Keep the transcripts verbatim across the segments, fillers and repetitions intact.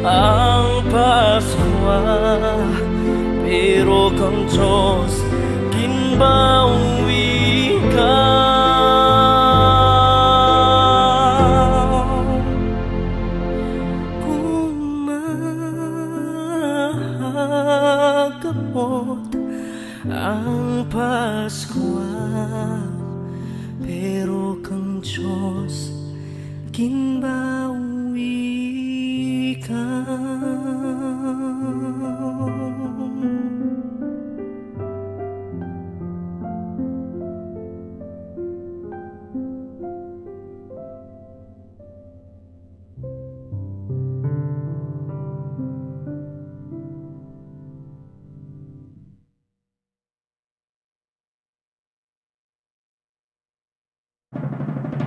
Ang Paskwa, pero kang Dios ginbawi ka. Kung mahagapot ang Paskwa, pero kang Dios ginbawi ka.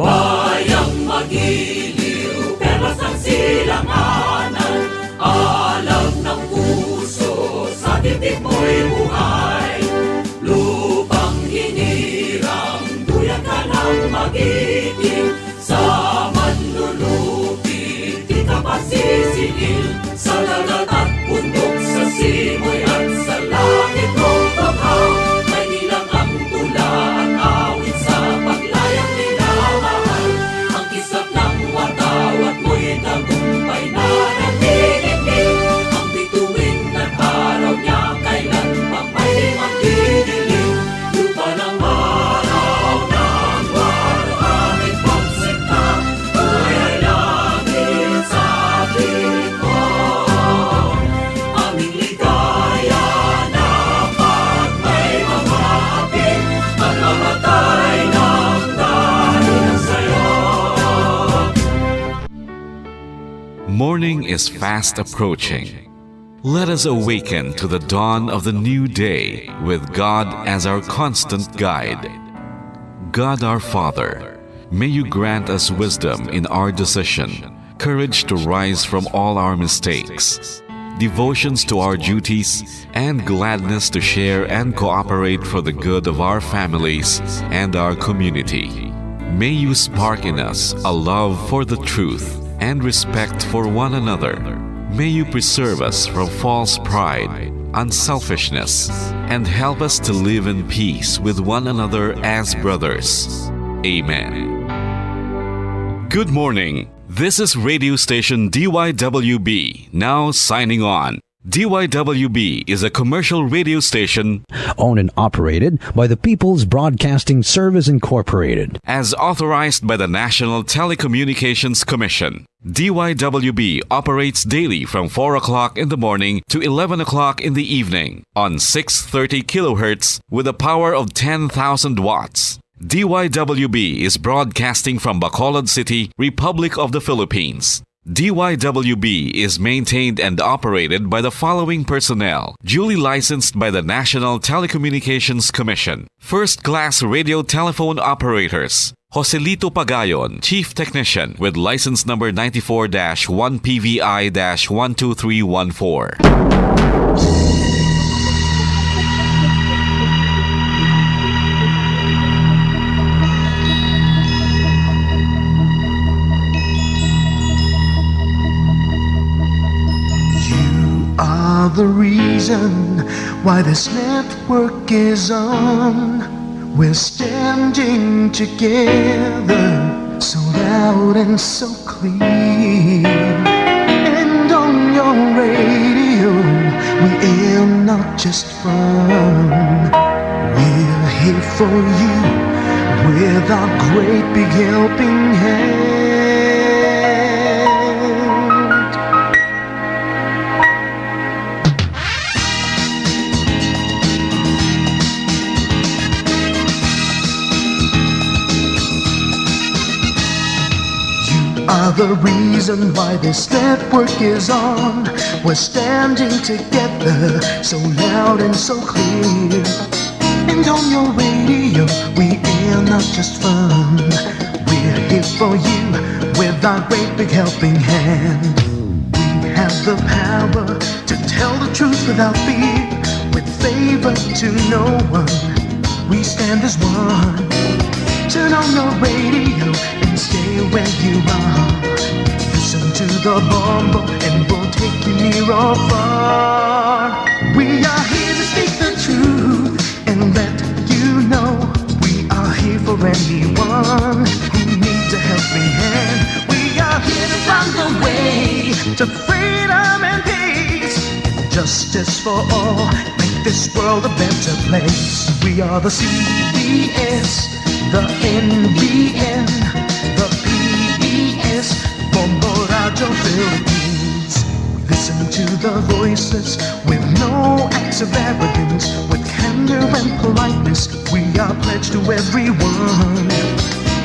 Bayang magiliw, perlas ang silanganan, alam ng puso, sa dibdib mo'y buhay. Lupang hinirang, duyan ka ng magiting, sa manlulupi, di ka pasisingil. Sa dagat at bundok, sa simoy at sa langit mong tughaw, may nilang ang tula at awit sa paglayang minamahal. Ang kisap ng watawat mo'y tagumpay na nagdidikit. Ang bituin at araw niya kailan pang may di magdidilim. Lupa ng araw ng waluhan, pagsinta, buhay langit sa tingin mo. Aming ligaya na pag may mamapit, at mamatay ng dahil sa'yo. Morning is fast approaching. Let us awaken to the dawn of the new day with God as our constant guide. God our Father, may you grant us wisdom in our decision, courage to rise from all our mistakes, devotions to our duties, and gladness to share and cooperate for the good of our families and our community. May you spark in us a love for the truth and respect for one another. May you preserve us from false pride, unselfishness, and help us to live in peace with one another as brothers. Amen. Good morning. This is radio station D Y W B, now signing on. D Y W B is a commercial radio station owned and operated by the People's Broadcasting Service Incorporated. As authorized by the National Telecommunications Commission. D Y W B operates daily from four o'clock in the morning to eleven o'clock in the evening on six thirty kilohertz with a power of ten thousand watts. D Y W B is broadcasting from Bacolod City, Republic of the Philippines. D Y W B is maintained and operated by the following personnel, duly licensed by the National Telecommunications Commission. First class radio telephone operators, Joselito Pagayon, Chief Technician, with license number ninety-four dash one P V I dash one two three one four. You are the reason why this network is on. We're standing together, so loud and so clear. And on your radio, we air not just fun. We're here for you with our great big helping hand. You are the reason why this network is on. We're standing together, so loud and so clear. And on your radio, we air not just fun. We're here for you with our great big helping hand. We have the power to tell the truth without fear, with favor to no one. We stand as one. Turn on your radio and stay where you are. Listen to the bombo and we'll take Or far. We are here to speak the truth and let you know we are here for anyone who needs a helping hand. We are here to find the way to freedom and peace, justice for all. Make this world a better place. We are the C B S, the N B N, the P B S, Bombo Radio Philippines. Listen to the voices with no acts of arrogance, with candor and politeness. We are pledged to everyone.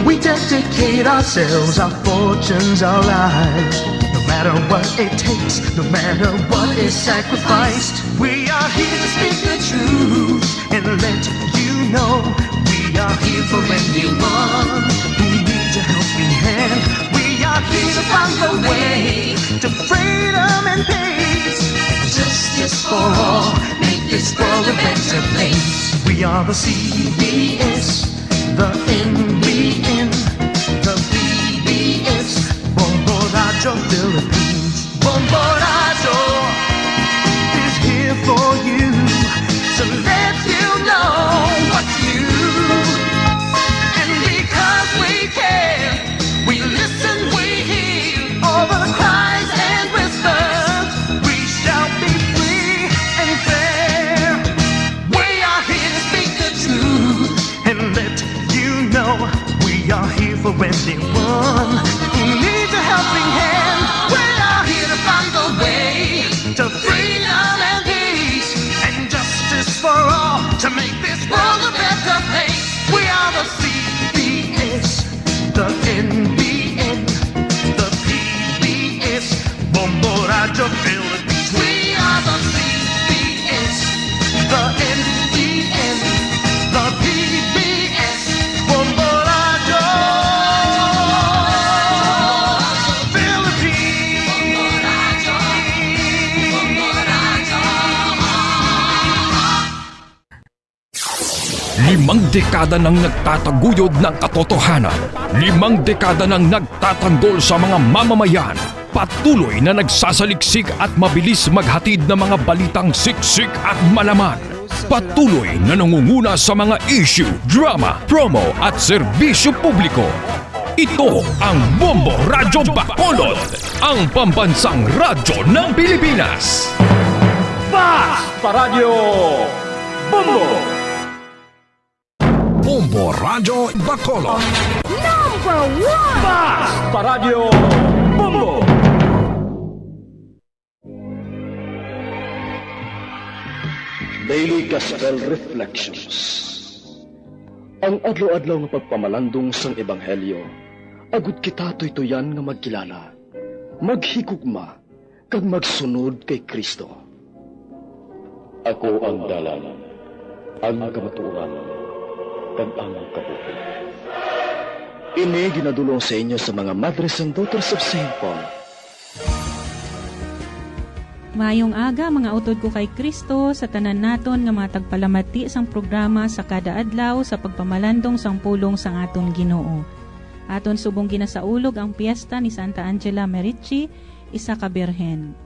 We dedicate ourselves, our fortunes, our lives. No matter what it takes, no matter what is sacrificed, we are here to speak the truth and let you know we are here for anyone who needs a helping hand. We are here to find the way to freedom and peace and justice for all. Make this world a better place. We are the C B S, the N B N, the P B S, Bombo Radio Philippines. Bombo Radio is here for you to let you know what's new. And because we care, we listen, we hear all the cries and whispers. We shall be free and fair. We are here to speak the truth and let you know we are here for anyone who needs a helping hand. We are here to find the way to freedom and peace and justice for all, to make this world a better place. We are the C B S, the N B N, the P B S, Bombo Radio Philippines. We are the C B S, the N B N, the P B S, Bombo Radio Philippines. Limang dekada nang nagtataguyod ng katotohanan. Limang dekada nang nagtatanggol sa mga mamamayan. Patuloy na nagsasaliksik at mabilis maghatid ng mga balitang siksik at malaman. Patuloy na nangunguna sa mga issue, drama, promo at serbisyo publiko. Ito ang Bombo Radyo Bacolod, ang pambansang radyo ng Pilipinas. Basta Radyo Bombo! Bombo Radyo Bacolod. Number one! Basta Radyo Bombo! Daily Gospel Reflections. Ang adlaw-adlaw nga pagpamalandong sang Ebanghelyo, agud kita tuytoyan nga magkilala, maghigugma, kag magsunod kay Cristo. Ako ang dalan, ang kamatuoran, kag ang kabuhi. Ini ginadul-ong sa inyo sa mga Madres and Daughters of Saint Paul. Maayong aga, mga utod ko kay Cristo, sa tanan naton nga mga tagpalamati sang programa sa kada adlaw sa pagpamalandong sang pulong sang aton Ginoo. Aton subong ginasaulog ang piyesta ni Santa Angela Merici, isa ka birhen.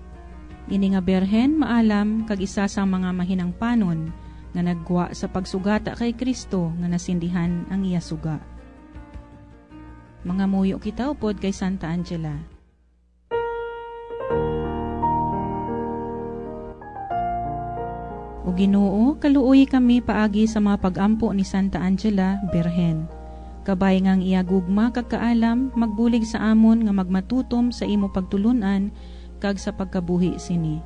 Ini nga birhen maalam kag isa sang mga mahinangpanon nga naggwa sa pagsugata kay Cristo nga nasindihan ang iya suga. Mangamuyo kita upod kay Santa Angela. O Ginoo, kaluoyi kami paagi sa mga pag-ampo ni Santa Angela, Birhen. Kabay nga ang iya gugma kag kaalam magbulig sa amon nga magmatutom sa imo pagtulon-an kag sa pagkabuhi sini.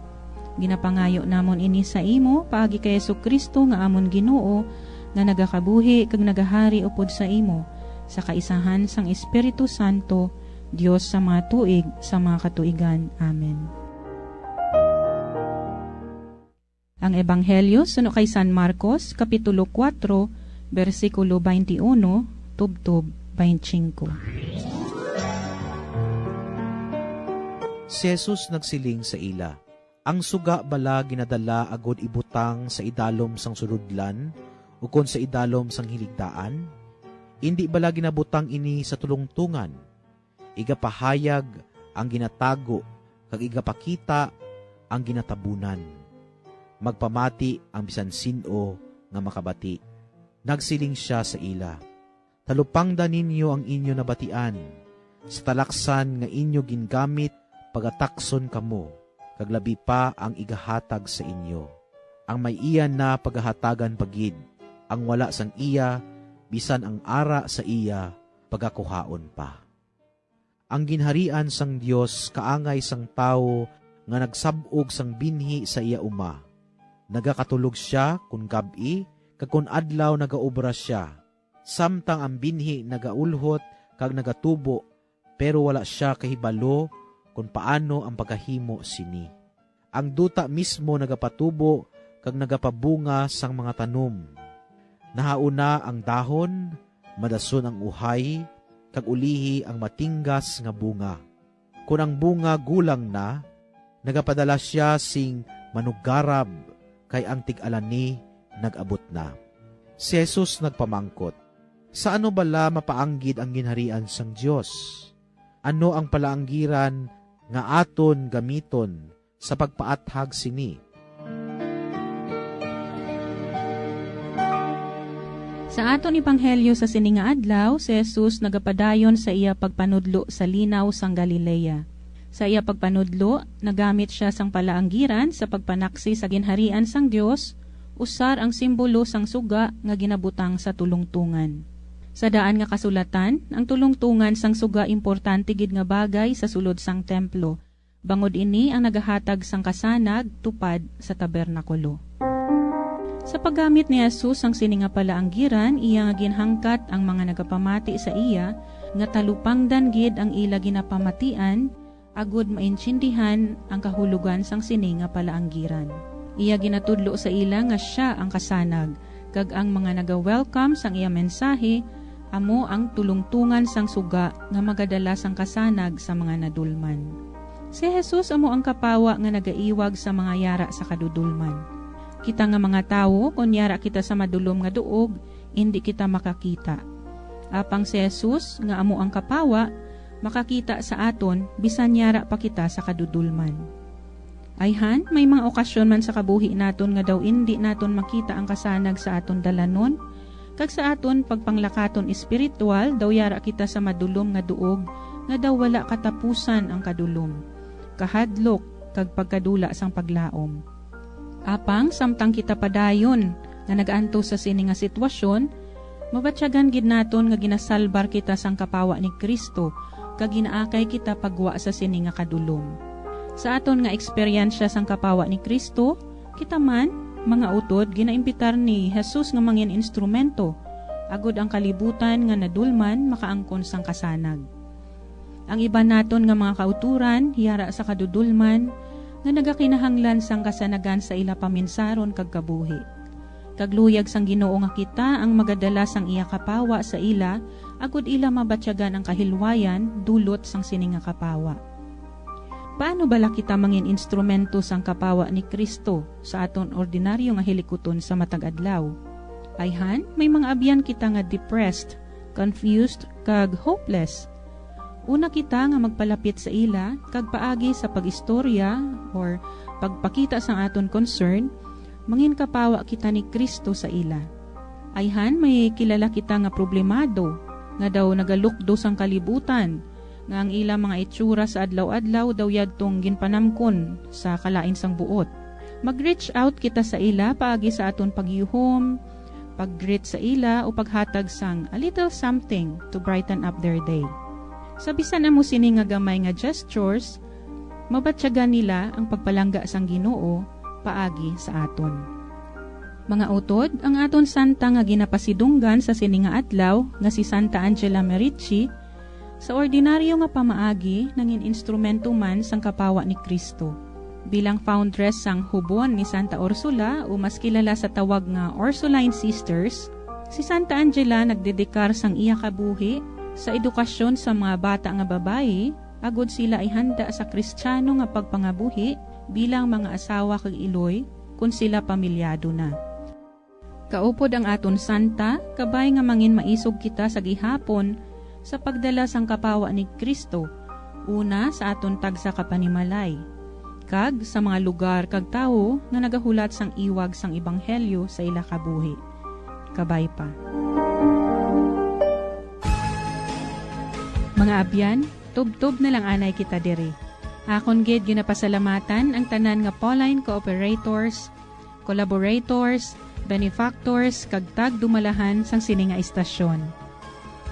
Ginapangayo namon ini sa imo paagi kay Jesu-Cristo nga amon Ginoo, nga nagakabuhi kag nagahari upod sa imo, sa kaisahan sang Espiritu Santo, Dios sa mga tuig sa mga katuigan. Amen. Ang Ebanghelyo suno kay San Marcos, Kapitulo kuwatro, bersikulo twenty-one tubtob twenty-five. Si Jesus nagsiling sa ila, "Ang suga bala ginadala agud ibutang sa idalom sang sulodlan ukon sa idalom sang hiligdaan? Indi bala ginabutang ini sa tulongtongan? Igapahayag ang ginatago, kag igapakita ang ginatabunan. Magpamati ang bisan sin-o nga makabati. Nagsiling sia sa ila, "Talupangda ninyo ang inyo nabatian. Sa talaksan nga inyo gingamit, pagatakson kamo, kag labi pa ang igahatag sa inyo. Ang may iya na pagahatagan pa gid, ang wala sang iya, bisan ang ara sa iya, pagakuhaon pa." Ang ginharian sang Dios kaangay sang tawo nga nagsab-og sang binhi sa iya uma. Nagakatulog sia kon gab-i, kag kon adlaw nagaobra sia. Samtang ang binhi nagaulhot kag nagatubo, pero wala sia kahibalo kon paano ang pagahimo sini. Ang duta mismo nagapatubo kag nagapabunga sang mga tanom. Nahauna ang dahon, madason ang uhay, kag ulihi ang matinggas nga bunga. Kon ang bunga gulang na, nagapadala sia sing manugarab, kay ang tig-alani nag-abot na. Si Jesus nagpamangkot, "Sa ano bala mapaanggid ang ginharian sang Dios? Ano ang palaanggiran nga aton gamiton sa pagpaathag sini?" Sa aton ebanghelyo sa sini nga adlaw, si Jesus nagapadayon sa iya pagpanudlo sa Linaw sang Galilea. Sa iya pagpanudlo, nagamit sia sang palaanggiran sa pagpanaksi sa ginharian sang Dios, usar ang simbolo sang suga nga ginabutang sa tulongtongan. Sa daan nga kasulatan, ang tulongtongan sang suga importante gid nga bagay sa sulod sang templo, bangod ini ang nagahatag sang kasanag tupad sa tabernakulo. Sa paggamit ni Jesus sang sini nga palaanggiran, iya nga ginhangkat ang mga nagapamati sa iya nga talupangdan gid ang ila ginapamatian, agud maintindihan ang kahulogan sang sini nga palaanggiran. Iya ginatudlo sa ila nga sia ang kasanag, kag ang mga naga-welcome sang iya mensahe amo ang tulongtongan sang suga nga magadala sang kasanag sa mga nadulman. Si Jesus amo ang kapawa nga nagaiwag sa mga yara sa kadudolman. Kita nga mga tawo, kon yara kita sa madulom nga duog, indi kita makakita. Apang si Jesus, nga amo ang kapawa, makakita sa aton bisan yara pa kita sa kadudolman. Ayhan, may mga okasyon man sa kabuhi naton nga daw indi naton makita ang kasanag sa aton dalanon, kag sa aton pagpanglakaton espiritual daw yara kita sa madulom nga duog nga daw wala katapusan ang kadulom, kahadlok, kag pagkadula sang paglaom. Apang samtang kita padayon nga nagaantos sa sini nga sitwasyon, mabatyagan gid naton nga ginasalbar kita sang kapawa ni Cristo kag ginaakay kita pagwa sa sini nga kadulom. Sa aton nga eksperyensya sang kapawa ni Cristo, kita man, mga utod, ginaimbitar ni Jesus nga mangin-instrumento, agud ang kalibutan nga nadulman makaangkon sang kasanag. Ang iban naton nga mga kautoran yara sa kadudolman nga nagakinahanglan sang kasanagan sa ila paminsaron kag kabuhi. Kag luyag sang Ginoo nga kita ang magadala sang iya kapawa sa ila, agud ila mabatyagan ang kahilwayan dulot sang sini nga kapawa. Paano bala kita mangin instrumento sang kapawa ni Cristo sa aton ordinaryo nga hilikuton sa matag adlaw? Ayhan, may mga abyan kita nga depressed, confused, kag hopeless. Una kita nga magpalapit sa ila kag paagi sa pag-istorya or pagpakita sang aton concern, mangin kapawa kita ni Cristo sa ila. Ayhan, may kilala kita nga problemado, nga daw nagalukdo sang kalibutan, nga ang ila mga itsura sa adlaw-adlaw daw yadtong ginpanamkon sa kalain sang buot. Mag-reach out kita sa ila paagi sa aton pagyuhom, pag-greet sa ila o paghatag sang a little something to brighten up their day. Sa bisan amo sini nga gamay nga gestures, mabatyagan nila ang pagpalangga sang Ginoo paagi sa aton. Mga utod, ang aton santa nga ginapasidunggan sa sini nga adlaw nga si Santa Angela Merici, sa ordinaryo nga pamaagi nangin instrumento man sang kapawa ni Cristo. Bilang foundress sang Hubon ni Santa Ursula, o mas kilala sa tawag nga Ursuline Sisters, si Santa Angela nagdedikar sang iya kabuhi sa edukasyon sa mga bata nga babayi, agud sila ihanda sa Kristiyano nga pagpangabuhi bilang mga asawa kag iloy kon sila pamilyado na. Kaupod ang aton santa, kabay nga mangin maisog kita sa gihapon sa pagdala sang kapawa ni Cristo, una sa aton tagsa ka panimalay. kag sa mga lugar kag tawo nga nagahulat sang iwag sang ebanghelyo sa ila kabuhi. Kabay pa. Mga abyan, tubtob na lang anay kita diri. Akon gid ginapasalamatan ang tanan nga Pauline cooperators, collaborators, benefactors, kag tagdumalahan sang sini nga istasyon.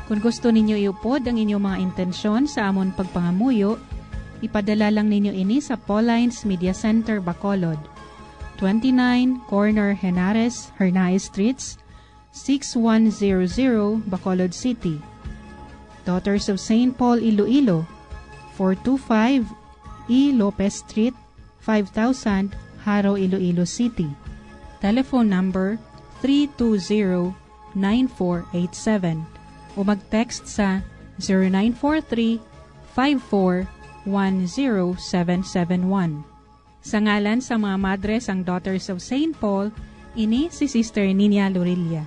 Kon gusto ninyo iupod ang inyong mga intensyon sa amon pagpangamuyo, ipadala lang ninyo ini sa Pauline's Media Center, Bacolod, twenty-nine Corner Henares, Hernaez Streets, six one zero zero, Bacolod City. Daughters of Saint Paul, Iloilo, four two five E Lopez Street, five thousand, Jaro, Iloilo City. Telephone number three two zero, nine four eight seven o mag-text sa zero nine four three, five four one zero seven seven one. Sa ngalan sa mga madre sang Daughters of Saint Paul, ini si Sister Nina Lorilla.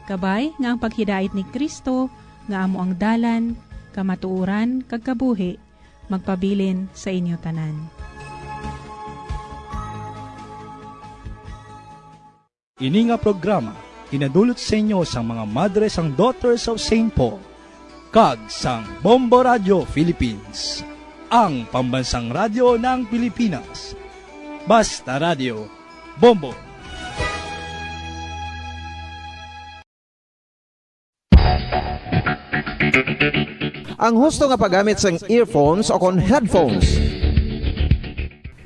Kabay nga ang paghidait ni Cristo nga amo ang dalan, kamatuoran, kag kabuhi, magpabilin sa inyo tanan. Ini nga programa ginadulot sa inyo sang mga madre sang Daughters of Saint Paul kag sang Bombo Radio Philippines, ang pambansang radyo ng Pilipinas. Basta Radio, Bombo. Ang husto nga paggamit sang earphones o kon headphones.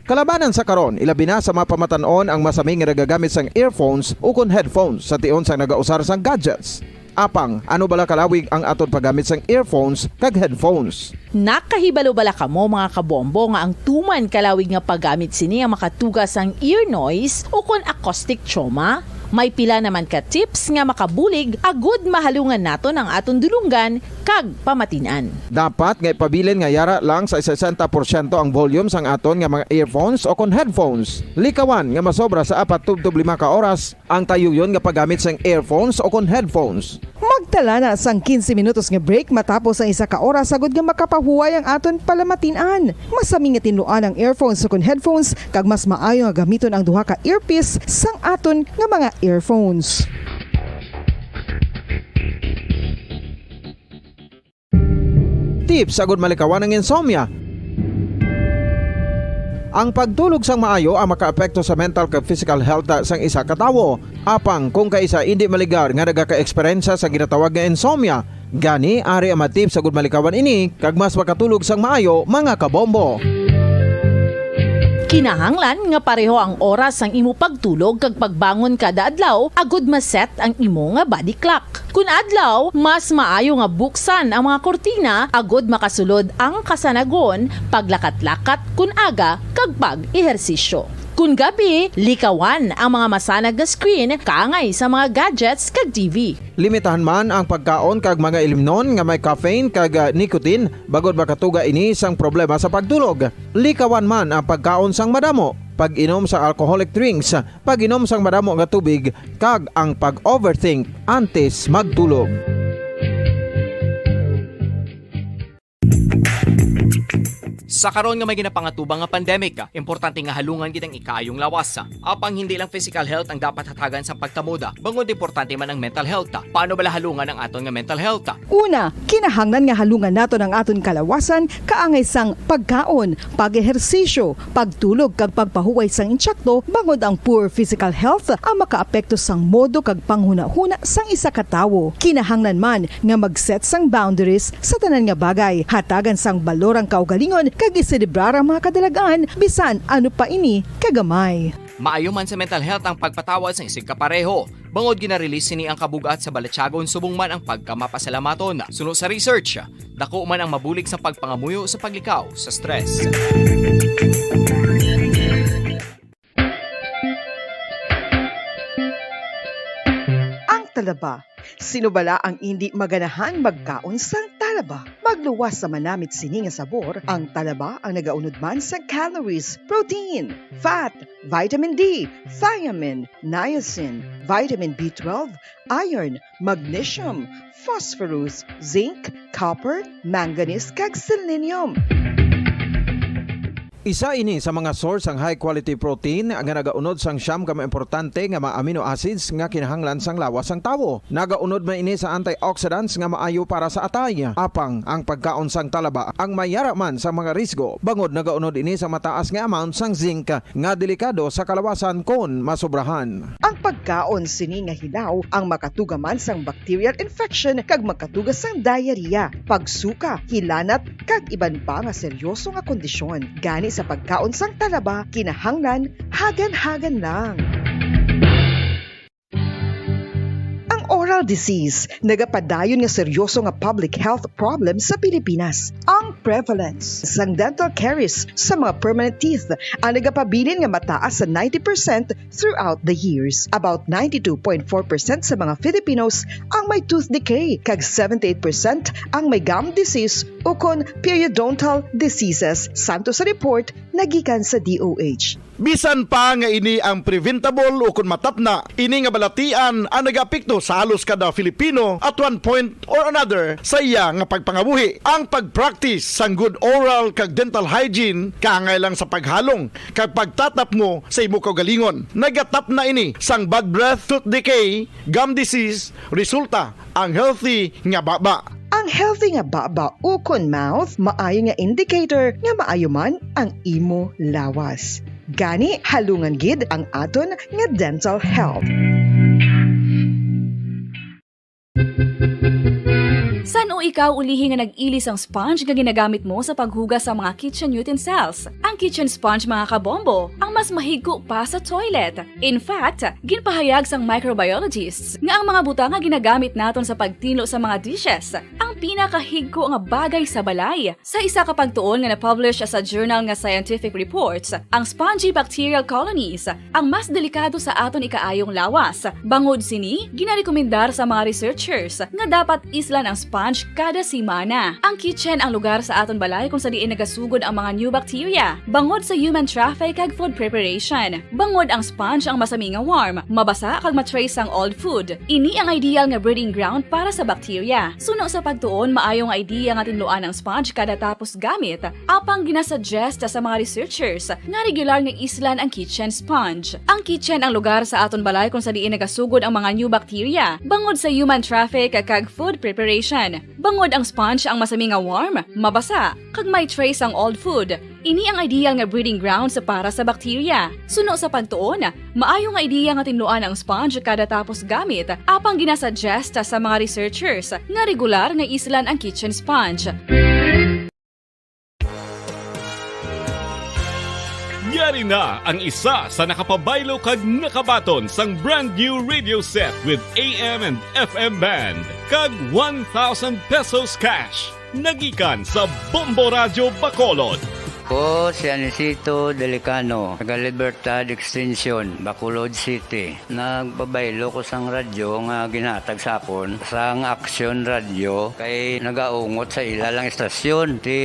Kalabanan sa karon, ilabi na sa mga pamatan-on ang masami nga nagagamit sang earphones o kon headphones sa tion sang nagausar sang gadgets. Apang, ano bala kalawig ang aton paggamit sang earphones kag headphones? Nakahibalo bala kamo, mga kabombo, nga ang tuman kalawig nga paggamit sini ang makatuga sang ear noise o kon acoustic trauma? May pila naman ka tips nga makabulig agud mahalungan naton ang aton dulonggan kag pamatin-an. Dapat nga ipabilin nga yara lang sa sesenta porsyento ang volume sang aton nga mga earphones o kon headphones. Likawan nga masobra sa apat tubtob lima ka oras ang tayuyon nga paggamit sang earphones o kon headphones. Magtala na sang quince minutos nga break matapos ang isa ka oras agud nga makapahuway ang aton palamatin-an. Masami nga tinluan ang earphones o kon headphones, kag mas maayo nga gamiton ang duha ka earpiece sang aton nga mga earphones. Tips agud malikawan ang insomnia. Ang pagtulog sang maayo ang makaapekto sa mental kag physical health sang isa ka tawo. Apang kung kaisa indi maligar nga nagaka-eksperyensya sa ginatawag nga insomnia, gani ari ang mga tips agud malikawan ini kag mas makatulog sang maayo, mga kabombo. Kinahanglan nga pareho ang oras sang imo pagtulog kag pagbangon kada adlaw agud ma-set ang imo nga body clock. Kun adlaw, mas maayo nga buksan ang mga kurtina agud makasulod ang kasanagon, paglakat-lakat kun aga, kag pag-ehersisyo. Kun gabi, likawan ang mga masanag nga screen kaangay sa mga gadgets kag T V. Limitahan man ang pagkaon kag mga ilimnon nga may caffeine kag, ah, nicotine, bangod makatuga ini sang problema sa pagtulog. Likawan man ang pagkaon sang madamo, pag-inom sa alcoholic drinks, pag-inom sang madamo nga tubig, kag ang pag-overthink antes magtulog. Sa karon nga may ginapangatubang nga pandemic, importante nga halungan gid ang ikaayong lawas. Apang hindi lang physical health ang dapat hatagan sa pagtamod, bangod importante man ang mental health. Paano bala halungan ang aton nga mental health? Una, kinahanglan nga halungan naton ang aton kalawasan kaangay sang pagkaon, pag-ehersisyo, pagtulog kag pagpahuway sang insakto, bangod ang poor physical health ang makaapekto sang modo kag panghunahuna sang isa ka tawo. Kinahanglan man nga mag-set sang boundaries sa tanan nga bagay, hatagan sang balor ang kaugalingon kag iselebrar ang mga kadalag-an, bisan ano pa ini kagamay. Maayo man sa mental health ang pagpatawad sang isigkapareho. Bangod gina-release sini ang kabug-at sa balatyagon subong man ang pagkamapasalamaton. Suno sa research, dako man ang mabulig sa pagpangamuyo sa paglikaw sa stress. Ang talaba. Sino bala ang indi maganahan magkaon sang talaba? Magluwas sa manamit sini nga sabor, ang talaba ang nagaunod man sa calories, protein, fat, vitamin D, thiamine, niacin, vitamin B twelve, iron, magnesium, phosphorus, zinc, copper, manganese, kag selenium. Isa ini sa mga source sang high-quality protein nga nagaunod sang siyam ka mga importante nga mga amino acids nga kinahanglan sang lawas sang tawo. Nagaunod man ini sa antioxidants nga maayo para sa atay. Apang ang pagkaon sang talaba ang may yara man sa mga risgo, bangod nagaunod ini sa mataas nga amount sang zinc nga delikado sa kalawasan kon masobrahan. Ang pagkaon sini nga hilaw ang makatuga man sang bacterial infection kag makatuga sang diarrhea, pagsuka, hilanat, kag iban pa nga seryoso nga kondisyon. Gani sa pagkaon sang talaba, kinahanglan hagan-hagan lang. Ang oral disease nagapadayon nga seryoso nga public health problem sa Pilipinas. Ang prevalence sang dental caries sa mga permanent teeth ang nagapabilin nga mataas sa ninety percent throughout the years. About ninety-two point four percent sa mga Filipinos ang may tooth decay, kag seventy-eight percent ang may gum disease ukon periodontal diseases, santo sa report nagikan sa D O H. Bisan pa nga ini ang preventable ukon matapna, ini nga balatian ang nagaapekto sa halos kada Filipino at one point or another sa iya nga pagpangabuhi. Ang pag-practice sang good oral kag dental hygiene kaangay lang sa paghalong kag pagtatapngo sa imo kaugalingon. Nagatapna ini sang bad breath, tooth decay, gum disease, resulta ang healthy nga baba. Ang healthy nga baba ukon mouth maayo nga indicator nga maayo man ang imo lawas. Gani, halungan gid ang aton nga dental health. San-o ikaw ulihi nga nag-ili sang sponge nga ginagamit mo sa paghugas sa mga kitchen utensils? Ang kitchen sponge, mga kabombo, ang mas mahigko pa sa toilet. In fact, ginpahayag sang microbiologists nga ang mga butang nga ginagamit naton sa pagtinlo sa mga dishes ang pinakahigko nga bagay sa balay. Sa isa ka pagtuon nga na-publish sa journal nga Scientific Reports, ang spongy bacterial colonies ang mas delikado sa aton ikaayong lawas. Bangod sini, ginarekomendar sa mga researchers nga dapat islan ang sponge kada semana. Ang kitchen ang lugar sa aton balay kung sa diin nagasugod ang mga new bacteria, bangod sa human traffic kag food preparation. Bangod ang sponge ang masami nga warm, mabasa kag ma-trace ang old food. Ini ang ideal nga breeding ground para sa bacteria. Suno sa pagtuon, maayo nga idea nga tinluan ang sponge kada tapos gamit, apang ginasuggest sa mga researchers nga regular nga islan ang kitchen sponge. Ang kitchen ang lugar sa aton balay kung sa diin nagasugod ang mga new bacteria, bangod sa human traffic kag food preparation. Bangod ang sponge ang masami nga warm, mabasa, kag may trace ang old food, ini ang ideal nga breeding grounds para sa bacteria. Suno sa pagtuon, maayo nga ideya nga tinluan ang sponge kada tapos gamit, apang ginasuggest sa mga researchers nga regular nga islan ang kitchen sponge. Yari na ang isa sa nakapabaylo kag nakabaton sang brand new radio set with A M and F M band kag one thousand pesos cash. Nagikan sa Bombo Radyo Bacolod. Ko si Anisito Delicano, taga Libertad Extension, Bacolod City. Nagpabaylo ko sang radyo nga ginhatag sa akon sang Action Radio kay nagaungot sa ila lang istasyon. Ti,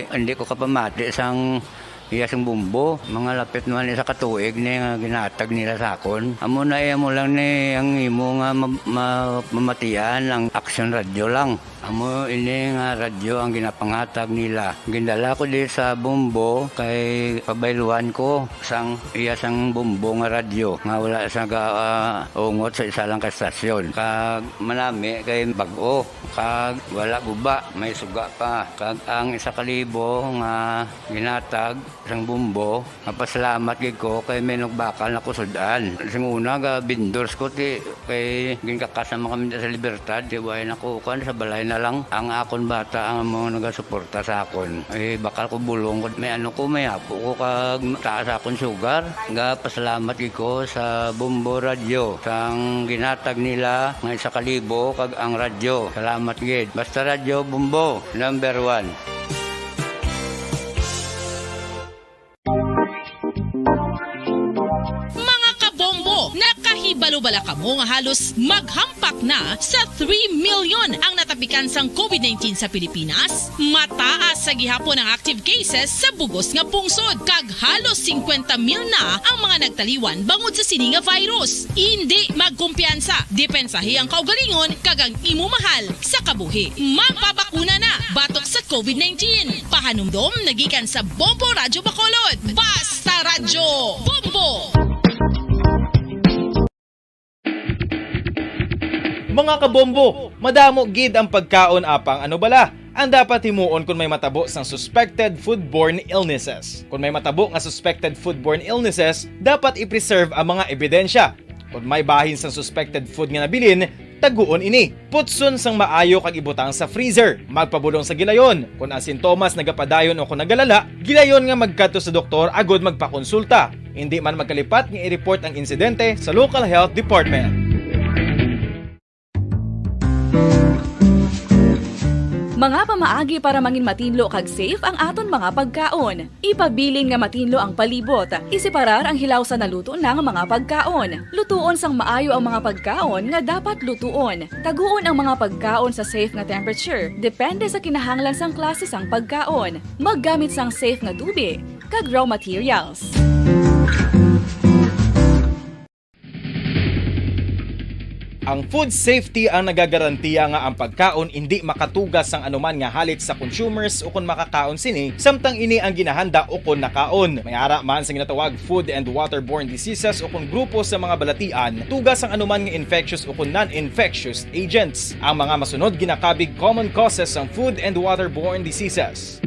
hindi ko kapamati sang iya sang Bombo. Mga lapit naman isa ka tuig ni nga ginhatag nila sa akon. Amo na iya mo lang ni ang imo nga ma-, ma-, mamatian ang Action Radio lang. Amo ini nga radyo ang ginapanghatag nila. Gindala ko di sa Bombo kay pabayluan ko sang iya sang Bombo nga radyo nga wala sa ga-, ah, ungot sa isa lang ka estasyon. Kag manami kay bag-o, kag wala guba, may suga pa. Kag ang isa ka libo nga ginatag sang Bombo, mapasalamat gid ko kay may nagbakal na ko sud-an. Sing una, ga vendors ko, ti, kay ginkakas naman kami sa Libertad, ti, way na ko, kuan, sa balay na lang. Ang akon bata ang mga nagasuporta sa akon. Eh, bakal ko bulong ko, may ano ko, may apo ko, kag taas akon sugar. Ga pasalamat gid ko sa Bombo Radyo, sang ginatag nila nga isa ka libo, kag ang radyo. Salamat gid. Basta Radyo Bombo, number one. Mga kabombo, nakahibalo Balo bala kamo nga halos maghampak na sa three million ang natapikan sang covid nineteen sa Pilipinas? Mataas sa gihapon ang active cases sa bugos nga pungsod, kag halos singkwenta mil na ang mga nagtaliwan bangod sa sini nga virus. Indi magkumpiyansa, depensahi ang kaugalingon kag ang imo mahal sa kabuhi. Magpabakuna na batok sa covid nineteen. Pahanumdom nagikan sa Bombo Radyo Bacolod. Basta Radyo Bombo! Mga kabombo, madamo gid ang pagkaon, apang ano bala ang dapat himuon kon may matabo sang suspected foodborne illnesses? Kon may matabo nga suspected foodborne illnesses, dapat i-preserve ang mga ebidensya. Kon may bahin sang suspected food nga nabilin, taguon ini. Putson sang maayo kag ibutang sa freezer. Magpabulong sa gilayon. Kon ang sintomas nagapadayon o kon nagalala, gilayon nga magkadto sa doktor agud magpakonsulta. Indi man magkalipat nga i-report ang insidente sa local health department. Mga pamaagi para mangin matinlo kag safe ang aton mga pagkaon. Ipabilin nga matinlo ang palibot. Iseparar ang hilaw sa naluto na nga mga pagkaon. Lutuon sang maayo ang mga pagkaon nga dapat lutuon. Taguon ang mga pagkaon sa safe nga temperature, depende sa kinahanglan sang klase sang pagkaon. Maggamit sang safe nga tubi kag raw materials. Ang food safety ang nagagarantiya nga ang pagkaon indi makatuga sang anuman nga halit sa consumers ukon makakaon sini, samtang ini ang ginahanda ukon nakaon. May ara man sa ginatawag food and waterborne diseases ukon grupo sa mga balatian, tuga sang anuman nga infectious ukon non-infectious agents. Ang mga masunod ginakabig common causes sang food and waterborne diseases.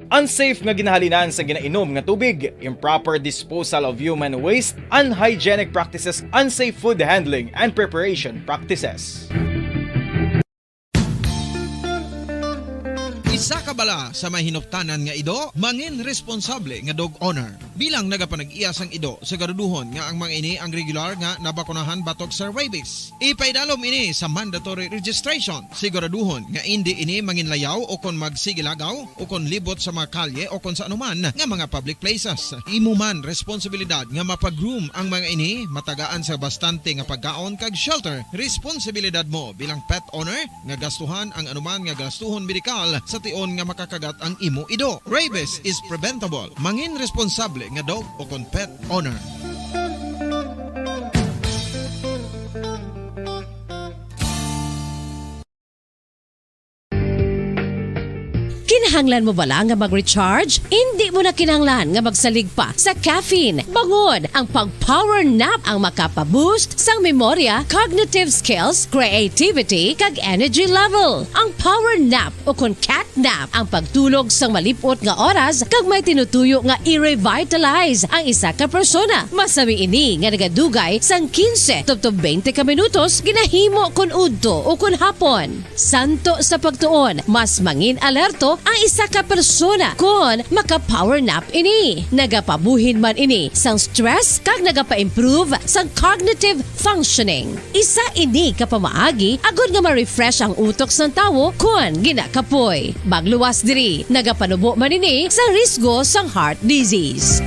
Unsafe nga ginahalinan sa ginainom nga tubig, improper disposal of human waste, unhygienic practices, unsafe food handling and preparation practices. Isa ka bala sa may hinuptanan nga ido, mangin responsable nga dog owner. Bilang nagapanag-iya sang ido, siguraduhon nga ang mga ini ang regular nga nabakunahan batok sa rabies. Ipaidalom ini sa mandatory registration. Siguraduhon nga indi ini manginlayaw o kon magsigilagaw o kon libot sa mga kalye o kon sa anuman nga mga public places. Imo man responsibilidad nga mapag-groom ang mga ini, matagaan sa bastante nga pagkaon kag shelter. Responsibilidad mo bilang pet owner nga gastuhan ang anuman nga gastuhon medikal sa tion nga makakagat ang imo ido. Rabies is preventable. Mangin responsable nga dog o kon pet owner. Kinahanglan mo bala nga mag-recharge? Indi mo na kinahanglan nga magsalig pa sa caffeine. Bangod ang pag-power nap ang makapa-boost sang memorya, cognitive skills, creativity, kag energy level. Ang power nap o kon cat nap ang pagtulog sang malip-ot nga oras kag may tinutuyo nga i-revitalize ang isa ka persona. Masami ini nga nagadugay sang quince tubtob twenty ka minutos ginahimo kon udto o kon hapon. Santo sa pagtuon, mas mangin alerto ang isa ka persona kon maka-power nap ini. Nagapabuhin man ini sang stress kag nagapa-improve sang cognitive functioning. Isa ini ka pamaagi agod nga ma-refresh ang utok sang tawo kon ginakapoy. Magluwas diri, nagapanubo man ini sa risgo sang heart disease.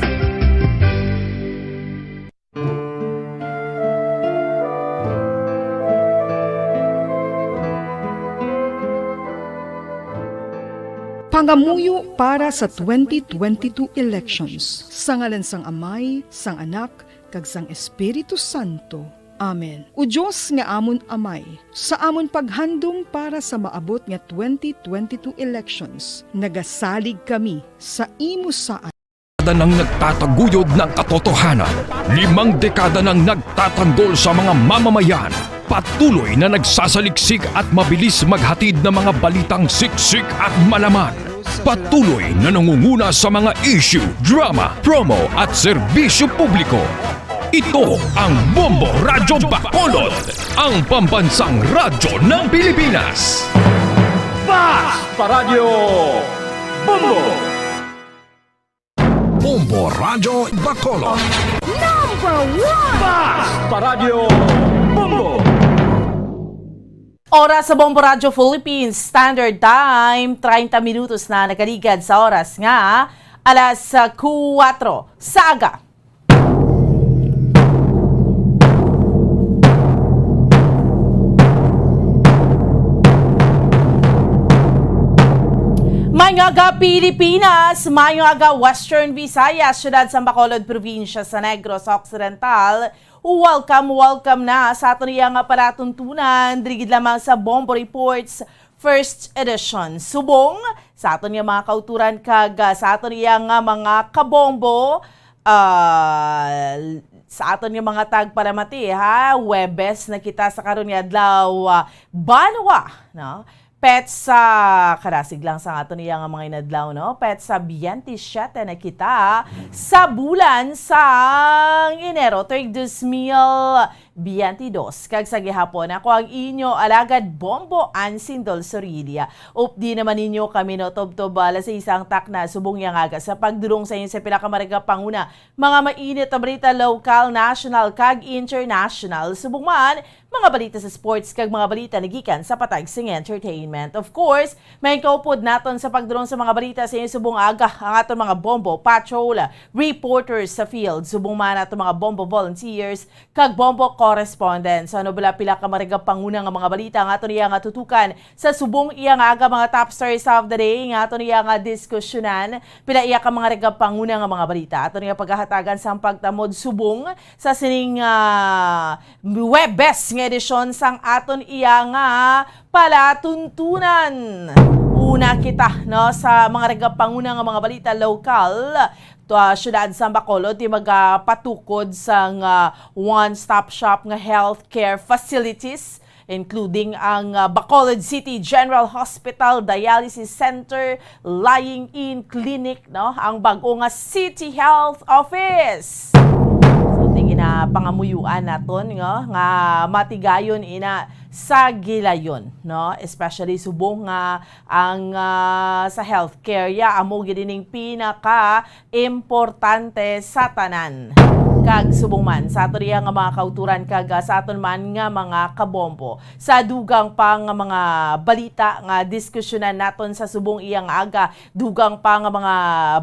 Pangamuyo para sa twenty twenty-two elections. Sa ngalan sang Amay, sang Anak, kag sang Espiritu Santo. Amen. O Dios nga amon Amay, sa amon paghandom para sa maabot nga twenty twenty-two elections, nagasalig kami sa imo saad. Dekada nang nagtataguyod ng katotohanan. Limang dekada nang nagtatanggol sa mga mamamayan. Patuloy na nagsasaliksik at mabilis maghatid ng mga balitang siksik at malaman. Patuloy na nangunguna sa mga issue, drama, promo at serbisyo publiko. Ito ang Bombo Radyo Bacolod, ang pambansang radyo ng Pilipinas. Basta Radyo Bombo! Bombo Radyo Bacolod. Number one! Basta Radyo Bombo! Oras sa Bombo Radyo Philippines Standard Time, treinta minutos na nakaligad sa oras nga alas, ah, kuwatro sa aga. Maayong aga, Pilipinas! Maayong aga, Western Visayas, siyudad sang Bacolod, probinsya sa Negros Occidental. Welcome, welcome na sa aton iya nga palatuntunan, diri gid lamang sa Bombo Reports First Edition. Subong sa aton nga mga kauturan kag, ah, sa aton iya nga mga kabombo, ah, sa aton nga mga tagpalamati, ha, Huwebes na kita sa karon nga adlaw, ah, banwa, no? Petsa, karasig lang sa aton iya nga mga inadlaw, no? Petsa biyente siyete na kita sa bulan sang Enero, tuig dos mil biyente dos. Kag sa gihapon, ako ang inyo alagad Bombo Ansindol Sorilla. Updi naman ninyo kami, no, tubtob alas seis ang takna subong iya nga aga sa pagdulong sa inyo sa pila ka mga panguna, mga mainit na balita, lokal, national, kag international. Subong man, mga balita sa sports, kag mga balita nagikan sa patag sing entertainment. Of course, may kaupod naton sa pagdulong sa mga balita sa inyo subong aga ang aton mga Bombo Patrol reporters sa field, subong man aton mga Bombo volunteers, kag Bombo correspondents. Ano bala pila ka mga panguna nga mga balita ang aton iya nga tutukan sa subong iya nga aga, mga top stories of the day nga aton iya nga diskusyonan? Pila iya ka mga panguna nga mga balita aton iya paghahatagan sang pagtamod subong sa sining, ah, Huwebes nga edisyon sang aton iya nga palatuntunan. Una kita, no, sa mga panguna nga mga balita lokal. To, ah, siyudad sang Bacolod, ti magapatukod sang, ah, one-stop shop nga healthcare facilities, including ang, ah, Bacolod City General Hospital Dialysis Center, Lying-in Clinic, no, ang bag-o nga City Health Office. So, tingin na pangamuyuan naton, no, nga matigayon ina sa gilayon, no, especially subong nga ang, ah, sa healthcare ya amo gid ining pinaka importante sa tanan. Kag subong man sa aton iya nga mga kauturan kag, ah, sa aton man nga mga kabombo, sa dugang pa nga mga balita nga diskusyonan naton sa subong iya nga aga, dugang pa nga mga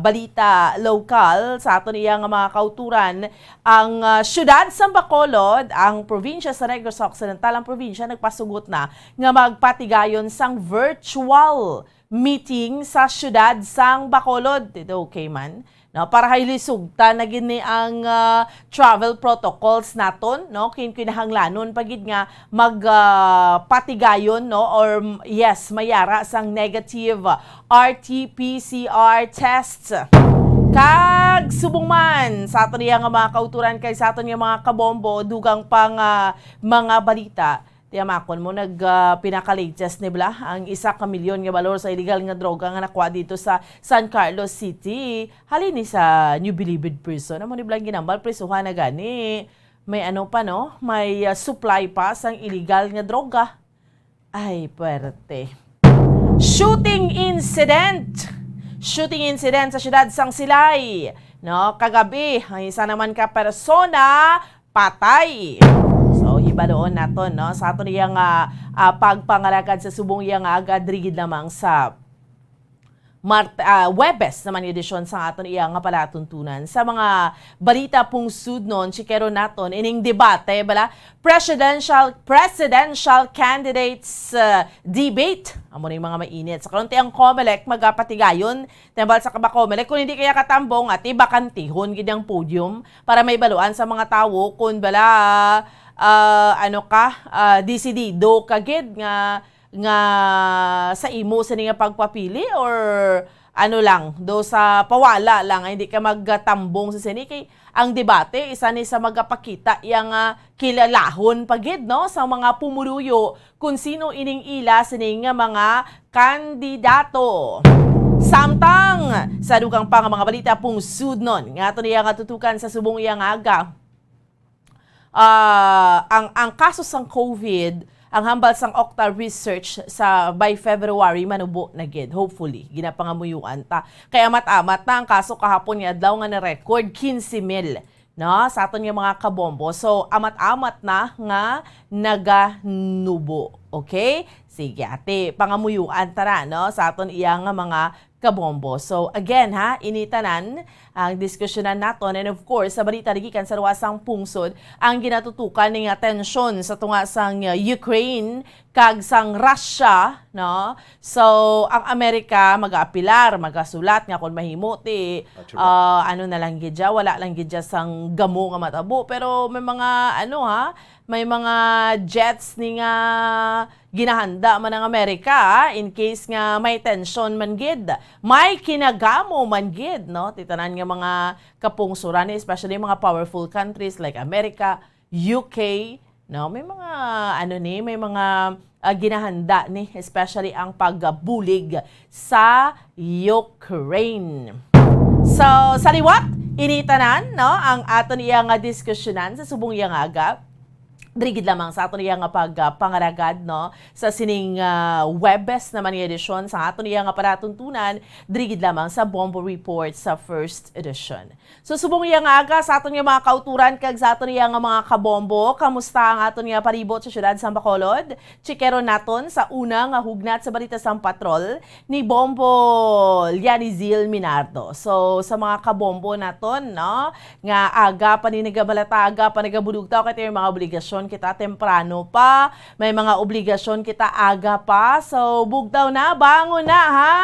balita lokal sa aton iya nga mga kauturan, ang, ah, siyudad sang Bacolod, ang probinsya sa Negros Occidental, ang probinsya nagpasugot na nga magpatigayon sang virtual meeting sa siyudad sang Bacolod. Ito okay man, no? Para hay lisugtan na gid ni ang, ah, travel protocols naton, no? Kin-, kinahanglanon pa gid nga mag, ah, patigayon, no? Or, mm, yes, mayara sang negative R T P C R tests. Kag subong man sa aton iya nga mga kauturan kag sa aton nga mga kabombo, dugang pa nga mga balita, tiyamakon mo, nag, ah, pinaka-latest ni bala ang isa ka milyon nga balor sa iligal nga droga nga nakuha dito sa San Carlos City. Halin ni sa New Bilibid Prison, amo ni bala ang ginambal, prisuhan na gani. May ano pa, no? May, ah, supply pa sang iligal nga droga. Ay, puwerte. Shooting incident! Shooting incident sa siyudad sang Silay. No, kagabi, ang isa naman ka persona patay. So, hibaluon naton, no, sa aton iya nga, ah, pagpangalagad sa subong iya nga aga, diri gid lamang sa Mart-, ah, Huwebes naman nga edisyon sa aton iya nga palatuntunan. Sa mga balita pungsudnon, chikeron naton ining debate, bala, presidential, presidential candidates, ah, debate. Amo ni mga mainit. Sa karon ti ang Comelec magapatigayon, tambal sa kaba Comelec, kung hindi kaya katambong, ati bakantihon gid ang podium para may baluan sa mga tawo kung bala, ah, ano ka, ah, desidido ka gid nga nga sa imo sini nga pagpapili, or ano lang, do sa pawala lang, hindi ka magtambong sa sini? Kay ang debate, isa ni sa magapakita yang, ah, kilalahon pa gid, no, sa mga pumuluyo kung sino ining ila sini nga mga kandidato. Samtang sa dugang pa nga mga balita pungsudnon nga ato niya nga tutukan sa subong iya nga aga. Ah, ang, ang kaso sang COVID, ang hambal sang Octa Research, sa by February manubo na gid, hopefully, ginapangamuyuan ta. Kay amat-amat na ang kaso kahapon nga adlaw nga na-record, quince mil, no, sa aton nga mga kabombo. So, amat-amat na nga naganubo. Okay? Sige, ate, pangamuyuan ta na, no, sa aton iya nga mga kabombo. So, again, ha, ini tanan ang diskusyonan naton. And of course, sa balita gikan sa luwas sang pungsod, ang ginatutukan ning atensyon sa tunga sang, uh, Ukraine kag sang Russia, no? So, ang Amerika magaapilar, magasulat nga kung mahimo ti, At sure. ah, ano na lang gid siya, wala lang gid siya sang gamo nga matabo, pero may mga ano ha, may mga jets ni nga ginahanda man ang Amerika, ah, in case nga may tension man gid, may kinagamo man gid, no? Ti tanan nga mga kapungsuran, especially mga powerful countries like America, U K, no? May mga, ano ni, may mga ah, ginahanda ni, especially ang pagbulig sa Ukraine. So, sa liwat, ini tanan, no, ang aton iya nga diskusyonan sa subong iya nga aga. Diri gid lamang sa aton iya nga pagpangalagad, no, sa sining ah, Webes naman nga edisyon sa aton iya nga palatuntunan, diri gid lamang sa Bombo Report sa first edition. So, subong iya nga aga sa aton nga mga kauturan kag sa aton iya nga mga kabombo, kamusta ang aton nga palibot sa siyudad sa Bacolod? Chikero naton sa una nga hugnat sa balita sang patrol ni Bombo Lianizil Minardo. So, sa mga kabombo naton, no, nga aga pa ni nagabalata, aga pa nagabulugtaw, kay may mga obligasyon kita temprano pa, may mga obligasyon kita aga pa. So, bugtaw na, bangon na, ha?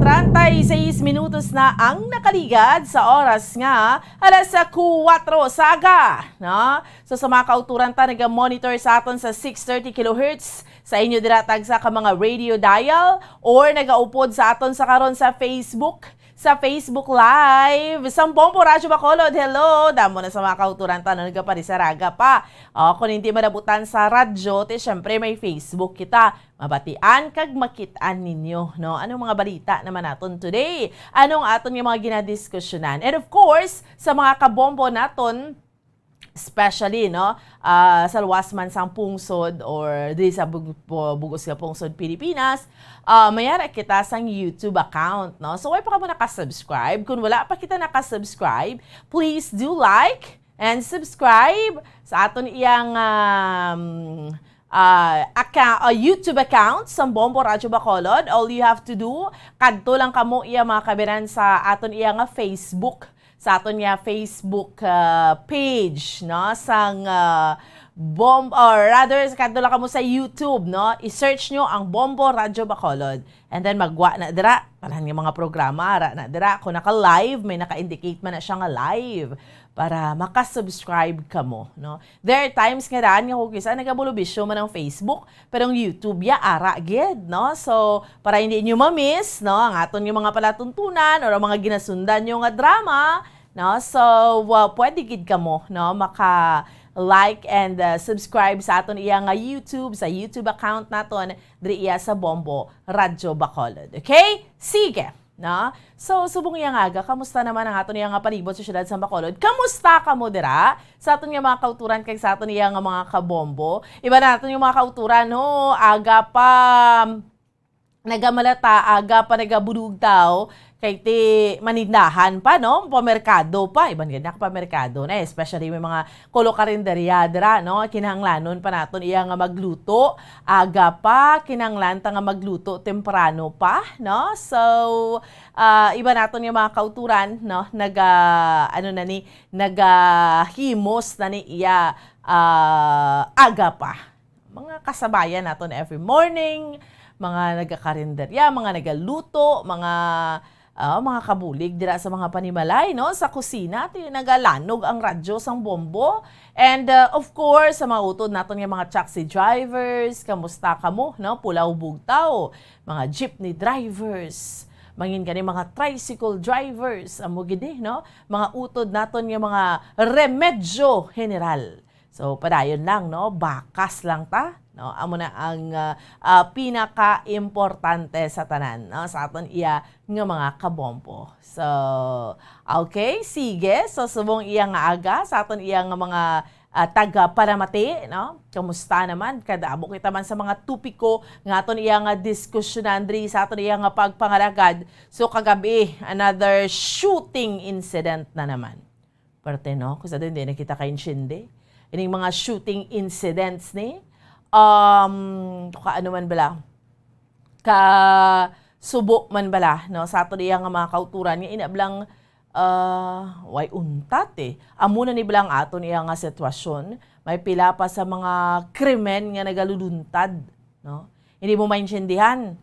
Treinta y seis minutos na ang nakaligad sa oras nga alas kuwatro sa aga, no? So, sa mga kauturan ta, naga-monitor sa aton sa six thirty kilohertz sa inyo dira tagsa ka mga radio dial or nagaupod sa aton sa karon sa Facebook, sa Facebook Live, sang Bombo Radyo Bacolod. Hello! Damo na sa mga kauturan ta na nagaparisaraga pa. O, kung hindi manabutan sa radyo, ti syempre may Facebook kita. Mabatian kag makit-an ninyo, no? Anong mga balita naman naton today? Anong aton nga mga ginadiskusyonan? And of course, sa mga kabombo naton, especially, no, ah, sa luwas man sang pungsod or di sa bug- bu- bugos nga pungsod Pilipinas, ah, may ara kita sang YouTube account, no? So, way pa kamo naka-subscribe? Kung wala pa kita naka-subscribe, please do like and subscribe sa aton iyang um, ah, account, ah, YouTube account sang Bombo Radyo Bacolod. All you have to do, kadto lang kamo iya mga kabiran sa aton iya nga Facebook, sa aton nga Facebook ah, page, no, sang ah, Bom or rather, kadto lang kamo sa YouTube, no? I-search nyo ang Bombo Radyo Bacolod. And then magwa na dira, tanan nga mga programa ara na dira. Kung naka-live, may naka-indicate man na siya nga live para maka-subscribe kamo, no? There are times nga daan nga kung kisa nagabulubisyo man ang Facebook, pero ang YouTube ya ara gid, no? So, para hindi nyo ma-miss, no, ang aton nga mga palatuntunan or ang mga ginasundan nyo nga drama, no? So, uh, pwede gid kamo, no, maka like and uh, subscribe sa aton iya nga YouTube, sa YouTube account naton, diri iya sa Bombo Radyo Bacolod. Okay? Sige. No? So, subong iya nga aga, kamusta naman ang aton iya nga palibot sa siyudad sa Bacolod? Kamusta kamo dira? Sa aton nga mga kauturan kag sa aton iya nga mga kabombo. Iba na aton yung mga kauturan, no? Aga pa, nagamalata, aga pa nagabulugtaw, kay ti manindahan pa, no? Pamerkado pa, iban gani pamerkado na, especially may mga kolo karinderya dira, no? Kinahanglanon pa naton iya nga magluto, aga pa, kinahanglan ta nga magluto temprano pa, no? So, ah, iba naton nga mga kauturan, no? Naga, ano na ni, nagahimos na ni iya, ah, aga pa. Mga kasabayan naton every morning, mga nagakarinderya, mga nagaluto, mga, ah, mga kabulig dira sa mga panimalay, no? Sa kusina, ti nagalanog ang radyo sang bombo. And, ah, of course, sa mga utod naton nga mga taxi drivers, kamusta kamo, no? Pulaw Bugtaw, mga jeepney drivers, mangin gani mga tricycle drivers, amo gid ni, no? Mga utod naton nga mga remedyo general. So, padayon lang, no? Bakas lang ta, no? Amo na ang ah, ah, pinaka-importante sa tanan, no? Sa aton iya nga mga kabombo. So, okay, sige. So, subong iya nga aga sa aton iya nga mga ah, taga Paramati, no? Kamusta naman? Kadamo kita man sa mga topiko nga aton iya nga diskusyonan diri sa aton iya nga pagpangalagad. So, kagabi, another shooting incident na naman. Parte, no? Kung sa din, di na kita kaintindi. Ining mga shooting incidents ni, um, kaano man bala? Ka subo man bala, no? Sa aton iya nga mga kauturan, nga ina blang, ah, way untat eh. Amo na ni bala ang aton iya nga sitwasyon. May pila pa sa mga krimen nga nagaluluntad no? Hindi mo maintindihan.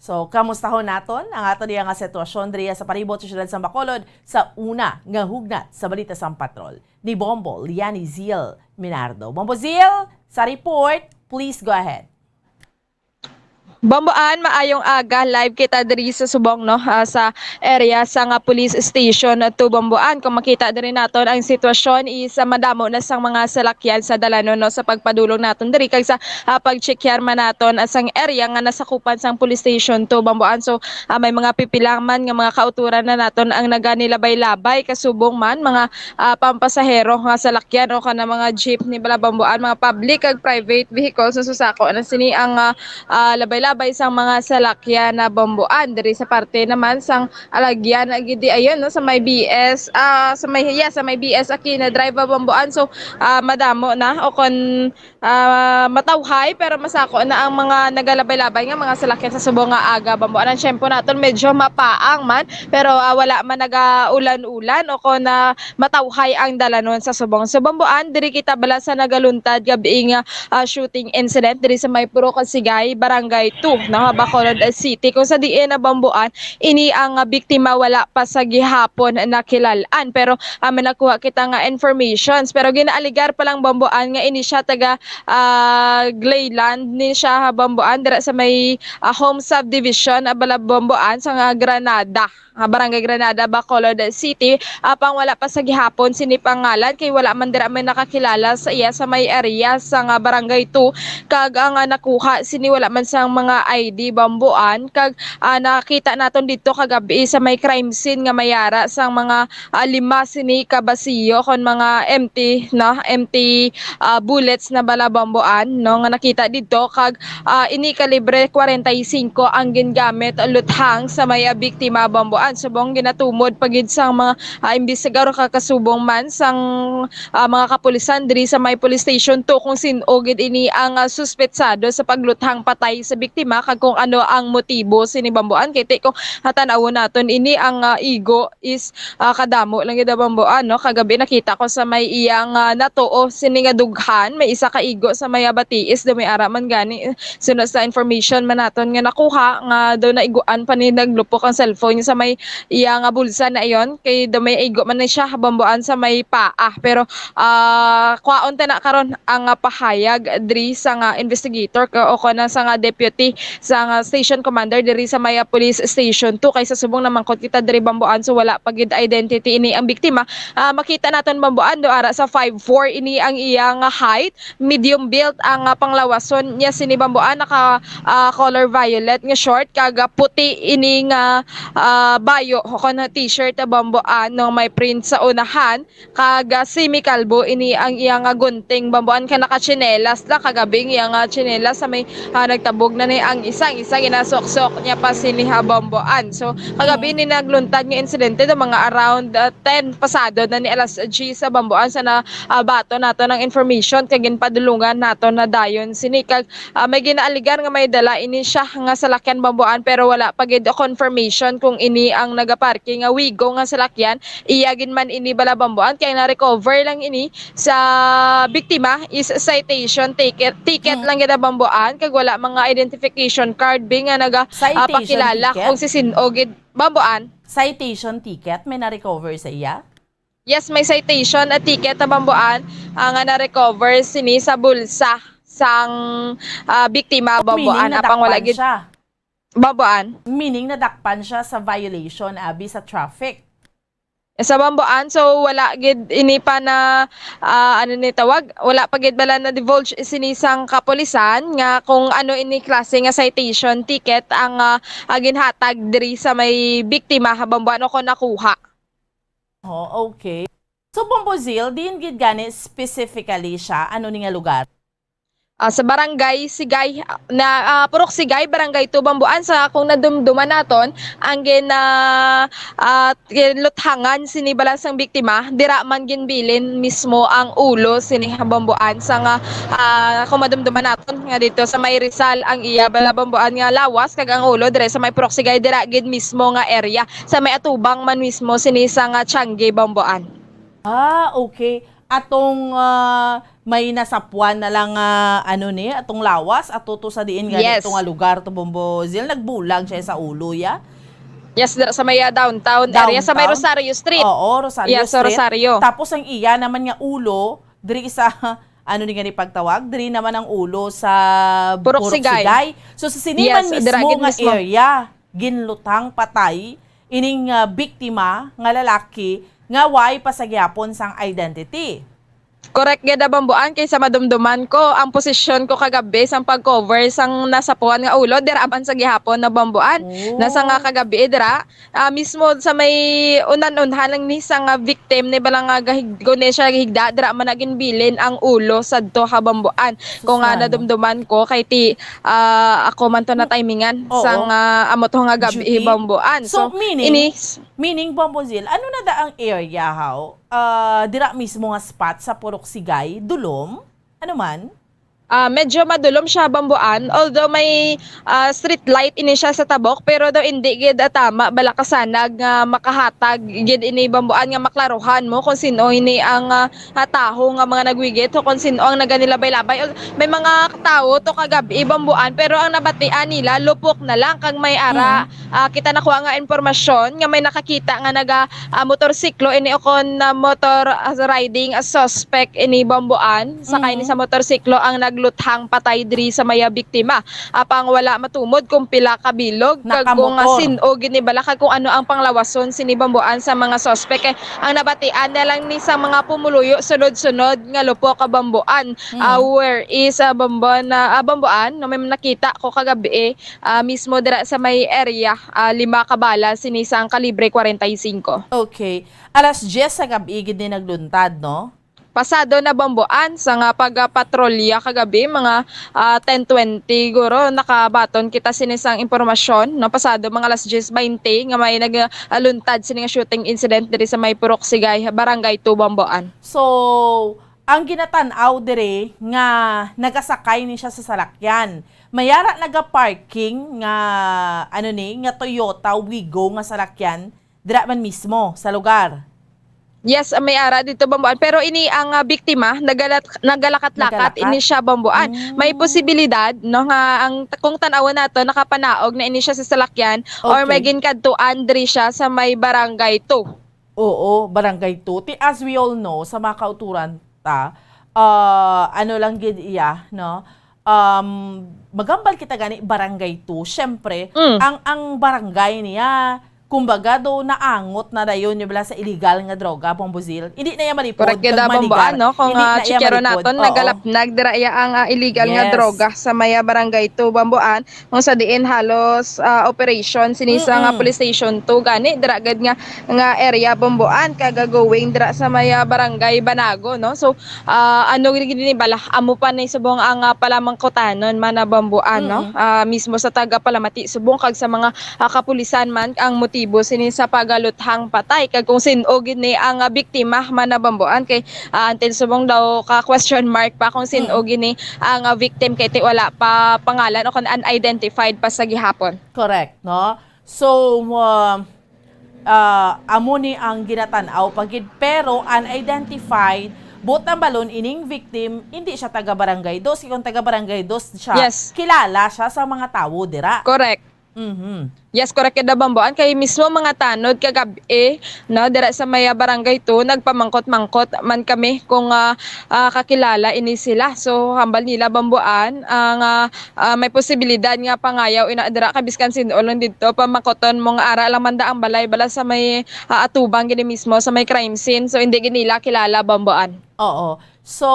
So, kamustahon naton ang ato diya nga sitwasyon diriya sa palibot sa siyudad sa Bacolod sa una nga hugnat sa balita sang patrol. Ni Bombo Liani Zil Minardo. Bombo Zil, sa report, please go ahead. Bomboan, maayong aga. Live kita diri sa subong, no, ah, sa area sa nga police station to Bomboan. Kung makita diri naton ang sitwasyon is, ah, madamo na sang mga salakyan sa dalanon, no, sa pagpadulong naton diri kag sa, ah, pag-check-check man naton, ah, sang area nga nasakupan sang police station to Bomboan. So, ah, may mga pipilaman nga mga kauturan na naton ang naganilabay-labay kasubong man mga ah, pampasahero nga salakyan o kana mga jeepney bala Bomboan, mga public kag private vehicles. So, sako na sini ang, ah, ah, labay-labay sang mga salakyan na Bomboan. Diri sa parte naman sang alagyan, ah, gidi ayon, no, sa may B S, ah, sa may, yeah, sa may B S Aquino Drive, ah, Bomboan. So, ah, madamo na o kon ah, matawhay, pero masako na ang mga nagalabay-labay nga mga salakyan sa subong nga aga. Bambuan, ang tiyempo naton medyo mapaang man, pero, ah, wala man nagaulan-ulan o kon, ah, matawhay ang dalanon sa subong. So, Bambuan, diri kita bala sa nagaluntad gabi nga, ah, shooting incident diri sa may Purok Sigay, Barangay two, no, Bacolod City, kung sa diin na Bambuan, ini ang, ah, biktima wala pa sa gihapon nakilal-an. Pero ah, may nakuha kita nga informations. Pero ginaaligar pa lang Bambuan nga ini siya taga, ah, Glayland ni siya ha Bambuan, dira sa may, ah, home subdivision, ah, bala Bambuan sa nga Granada, ah, Barangay Granada, Bacolod City. Apang wala pa sa gihapon sini pangalan kay wala man dira may nakakilala sa iya sa may area sa nga Barangay two. Kag ang, ah, nakuha sini wala man sang mga I D Bambuan. Kag, ah, nakita naton dito kagabi sa may crime scene nga may ara sang mga ah, lima sini ka basiyo kon mga empty, no, empty, ah, bullets na bala Bambuan, no, nga nakita didto. Kag, ah, ini kalibre kwarenta y singko ang gingamit luthang sa may, ah, biktima Bambuan. Subong ginatumod pa gid sang mga, ah, imbestigador kag kasubong man sang, ah, mga kapulisan diri sa may police station two kung sin-o gid ini ang, ah, suspetsado sa pagluthang patay sa biktima kag kung ano ang motibo sini Bambuan. Kay ti kung, ah, tan-awon naton ini ang, ah, igo is ah, kadamo lang gid ang Bambuan, no? Kagabi nakita ko sa may iyang, ah, natuo sini nga dughan, may isa ka igo sa may, ah, batiis, daw may ara man gani. Sunod sa information man naton nga nakuha, nga daw naiguan pa ni naglupok ang cellphone sa may iya nga bulsa na iyon, kay daw may igo man ni siya, Bambuan, sa may paa. Pero, ah, kwaon ta na karon ang, ah, pahayag diri sa nga investigator ka, o kana sa nga deputy sa nga station commander diri sa may, ah, police station two, kay sa subong namangkot kita diri Bambuan, so wala pa gid identity ini ang biktima. Ah, makita naton Bambuan do ara sa five four ini ang iya nga height, medium build ang, ah, panglawason niya sini Bambuan, naka, ah, color violet nga short kag, ah, puti ini nga, ah, bayo o kon t-shirt Bambuan, no, may print sa unahan. Kag, ah, semi-kalbo ini ang iya nga gunting Bambuan, kag nakatsinelas lang. Kagabi ang iya nga tsinelas sa may, ah, nagtabog na ni ang isa, ang isa ginasuksok niya pa sini ha Bambuan. So, kagabi ni nagluntad nga insidente do mga around, ah, ten pasado na ni alas diyes sa Bambuan sa na, ah, bato nato ng information kag ginpadulungan nato na dayon sini. Kag ah, may ginaaligar nga may dala ini siya nga salakyan Bambuan, pero wala pa gid confirmation kung ini ang nagaparking nga Wigo nga salakyan. Iya gid man ini bala Bambuan, kay na-recover lang ini sa biktima is citation ticket, ticket Mm. lang gid ang Bambuan, kag wala mga identification card bi nga naga, ah, Citation pakilala ticket? kung si sin-o gid Bambuan. Citation ticket may na-recover sa iya? Yes, may citation a ticket na Bambuan, ah, nga na-recover sini sa bulsa sang, ah, biktima, Bambuan. Meaning, Apang wala nadakpan gid siya. Bambuan. Meaning, nadakpan siya sa violation, abi, sa traffic. Sa Bambuan, so wala gid ini pa na, ah, ano ni tawag, wala pa gid bala na-divulge sini sang kapulisan nga kung ano ini klase nga citation ticket ang, ah, ah, ginhatag diri sa may biktima, Bambuan, o kung nakuha. Oh, okay. So, Bombo Zil, diin gid gani specifically siya? Ano ni nga lugar? Ah, sa Barangay Sigay, ah, na, ah, Purok Sigay, Barangay two, Bambuan. Sa kung nadumduman naton, ang gin, ah, ah, ginluthangan sini bala sang biktima, dira man ginbilin mismo ang ulo sini Bambuan. Sa nga, ah, kung madumduman naton nga dito sa may Rizal ang iya bala Bambuan nga lawas, kag ang ulo dire sa may Purok Sigay, dira gid mismo nga area. Sa may atubang man mismo sini sa nga tiangge Bambuan. Ah, okay. atong, ah, may nasapuan na lang nga, ano ni, atong lawas, ato to sa diin nga Yes. ito nga lugar to, Bombo Zil, nagbulag siya sa ulo, ya? Yes, dira sa may, ah, downtown area, sa may Downtown? Rosario Street. Oo, Rosario Yes, sa Street. Rosario. Tapos ang iya naman nga ulo, diri sa, ano ni nga ni pagtawag? Diri naman ang ulo sa Purok Purok Sigay. Sigay. So, sa sini Yes, man dira mismo gid nga mismo. area, ginlutang patay ining, ah, biktima nga lalaki nga way pa sa gihapon sang identity. Correct gid, ah, Bomboan, kay sa madumduman ko, ang posisyon ko kagabi sang pag-cover sang nasapuan nga ulo, dira man sa gihapon na Bomboan. Oh. Nasa nga kagabi, dira, ah, mismo sa may unan-unhan lang ni sa nga victim ni bala nga gahig-, kung di siya gahigda, dira man na ginbilin ang ulo sadto ha Bomboan. Kung nga Susano. nadumduman ko, kay ti, ah, ako man to na timingan Oo. sang, ah, amo to nga gabi Duty. Bomboan. So, So, meaning, ini meaning, Bombo Zil, ano na da ang area, haw? Ah, dira mismo nga spot sa Purok Sigay, dulom? Ano man? Ah, medyo madulom siya, Bomboan. Although may, ah, street light ini siya sa tabok, pero daw indi gid, ah, tama bala kasanag nga makahatag gid ini, Bomboan, nga maklaruhan mo kung sino ini ang, ah, ah, taho nga mga nagwigit o kung sino ang naganilabay-labay. Al-, may mga tawo to kagabi, Bomboan, pero ang nabatian nila lupok na lang kag may ara. Mm. Ah, kita nakuha nga impormasyon nga may nakakita nga naga, ah, motorsiklo ini o kon, ah, motor, ah, riding, ah, suspect ini, Bomboan. Sakay ni Mm. sa motorsiklo ang nagluthang patay diri sa maya biktima. Apang wala matumod kung pila ka bilog kag kung, ah, Nakamotor. sin-o gid ni bala kag kung ano ang panglawason sini, Bomboan, sa mga suspect. Kay ang nabatian na lang ni sa mga pumuluyo sunod-sunod nga lupok ka, Bomboan. Mm. Ah, where is, ah, Bomboan, ah, ah, Bomboan, no, may nakita ko kagabi, eh, ah, mismo dira sa may area, ah, lima ka bala sini sang kalibre kwarenta y singko. Okay. Alas diyes sa gab-i gid ni nagluntad, no? Pasado na, Bomboan, sa nga pagpatrolya kagabi, mga, ah, ten twenty guro, nakabaton kita sini sang impormasyon, no? Pasado mga alas diyes baynte nga may nagaluntad sini nga shooting incident diri sa may Purok Sigay, Barangay two, Bomboan. So, ang ginatan-aw diri nga nagasakay ni siya sa salakyan. May ara naga-parking nga, ano ni, nga Toyota Wigo nga salakyan dira man mismo sa lugar. Yes, may ara dito, Bomboan. Pero ini ang, ah, biktima, nagalat-, nagalakat-lakat Nagalakat? ini siya, Bomboan. Mm. May posibilidad, no, nga ang, kung tan-awon nato, nakapanaog na ini siya sa salakyan or may Okay. ginkadtuan diri siya sa may Barangay two. Oo, Barangay two. Ti, as we all know, sa mga kauturan ta, ah, ano lang gid iya, no? Um, magambal kita gani, Barangay two. Siyempre, Mm. ang, ang barangay niya, kumbaga, do naangot na dayon niya bala sa illegal nga droga, Bombo Zil. Hindi na iya malipod Correct kag gid, Bomboan, manigar. no? Kung, Hindi ah, na iya tsikero malipod. naton, Oo. nagalapnag dira iya ang, ah, illegal nga Yes. droga sa maya Barangay two, Bomboan. Kung sa diin halos, ah, operation sini sa nga Mm-mm. Police Station two gani, dira gid nga, nga area, Bomboan, kag going dira sa may, ah, Barangay Banago, no? So, ah, ano gid ni bala, amo pa ni subong ang, ah, palamangkutanon man na, Bomboan, no? Mm-mm. Ah, mismo sa taga Palamati subong kag sa mga, ah, kapulisan man ang motibo sini sa pagaluthang patay kag kung sin-o gid ni ang, ah, biktima man na, Bomboan, kay, ah, until subong daw ka question mark pa kung sin-o Mm. gid ni ang, ah, victim kay ti wala pa pangalan o kon unidentified pa sa gihapon. Correct, no? So, uh, uh, amo ni ang ginatan-aw pa gid, pero unidentified. Buot hambalon, ining victim, hindi siya taga Barangay Dos. Kung taga Barangay Dos siya, Yes. kilala siya sa mga tawo dira. Correct. Mhm. Yes, correct gid, Bomboan. Kay mismo mga tanod kagabi, no, dira sa may, ah, Barangay two, nagpamangkot-mangkot man kami kung, ah, ah, kakilala ini sila. So, hambal nila, Bomboan, ah, nga, ah, may posibilidad nga pangayaw ina dira kay biskan sin-o lang didto, pamangkoton mo nga ara lang man da ang balay, bala sa may, ah, atubang gini mismo, sa may crime scene. So, hindi gid nila kilala, Bomboan. Oo. So,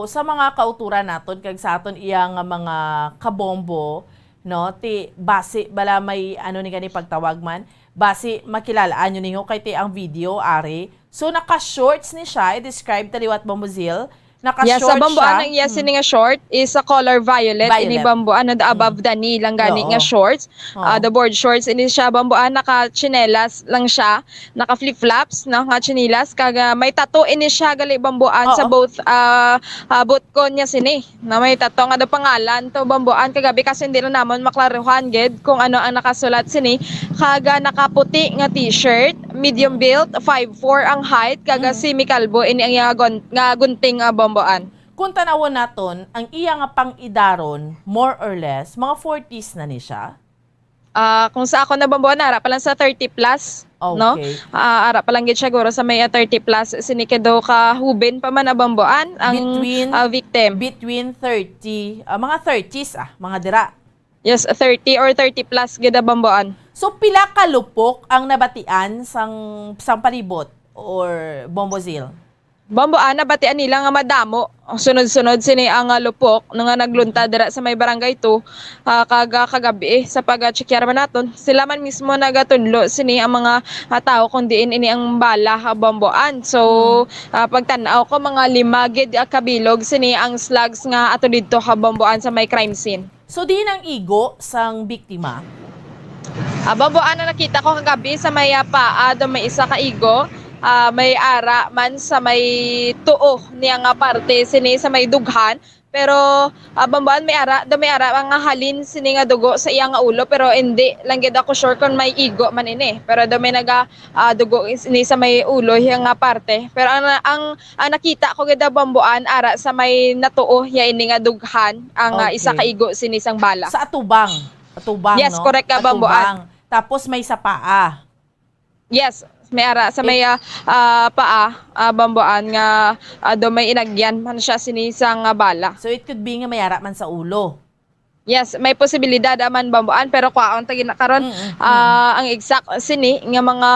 sa mga kauturan naton kag sa aton iya nga mga kabombo, no? Ti, basi bala may, ano ni gani pagtawag man, basi makilalaan nyo ninyo kay ti ang video, ari. So, naka-shorts ni siya, i-describe ta liwat, Bombo Zil, Naka-short siya. Yes, sa bambuan ang iya sini nga short is sa color violet. Ini bambuan na above the knee lang gani nga shorts. Ah, the board shorts ini siya, bambuan, naka-tsinelas lang siya, naka-flip-flops, no, nga tsinelas, kag, ah, may tattoo ini siya gali, bambuan, sa both, ah, ah, butkon niya sini. Na may tattoo nga daw pangalan to, bambuan, kagabi, kaso hindi na namon maklaruhan gid kung ano ang nakasulat sini. Kag, ah, nakaputi nga t-shirt, medium build, five four ang height, kag, ah, semi-kalbo ini ang iya gun-, nga gunting, ah, bambuan. Kung tanawon naton, ang iya nga pang-idaron, more or less, mga forties na ni siya? Ah, kung sa ako na, bambuan, ara pa lang sa thirty plus, no? Okay. Ah, ara pa lang gid siguro sa may, ah, thirty plus, sini kay daw ka hubin pa man, ah, bambuan ang, ah, victim. Between thirty, ah, mga thirties, ah, mga dira. Yes, thirty or thirty plus gid, ah, bambuan. So, pila ka lupok ang nabatian sang, sang palibot or Bombo Zil? Bambuan, nabatian nila nga madamo, sunod-sunod sini ang, ah, lupok nga nagluntad dira sa may Barangay two, ah, kag, ah, kagabi, eh, sa pag-, ah, check-yar man naton, sila man mismo nagatudlo sini ang mga, ah, tawo kung diin ini ang bala, ah, bambuan. So, ah, pagtan-aw ko, mga lima gid, ah, kabilog sini ang slugs nga ato didto ha bambuan sa may crime scene. So, diin ang igo sang biktima? Ah, bambuan, ang nakita ko kagabi sa may, ah, paa, daw may isa ka igo, ah, may ara man sa may tuo niya nga parte, sini sa may dughan. Pero, ah, bambuan, may ara, daw may ara nga halin sini nga dugo sa iya nga ulo, pero hindi lang gid ako sure kung may igo man ini. Pero daw may naga, ah, dugo is-, ni sa may ulo iya nga parte. Pero ang, ang, ang nakita ko gid, bambuan, ara sa may natuo iya ini nga dughan ang, ah, isa ka igo sini sang bala. Sa atubang. Atubang, no? Yes, correct ka, bambuan. Atubang. Tapos may sa paa. Yes, may ara sa may, ah, ah, paa, ah, bambuan nga, ah, daw may inagyan man siya sini sang bala. So it could be nga may ara man sa ulo. Yes, may posibilidad aman, bambuan, pero kwaon ta gina karon, ah, ang exact sini nga mga,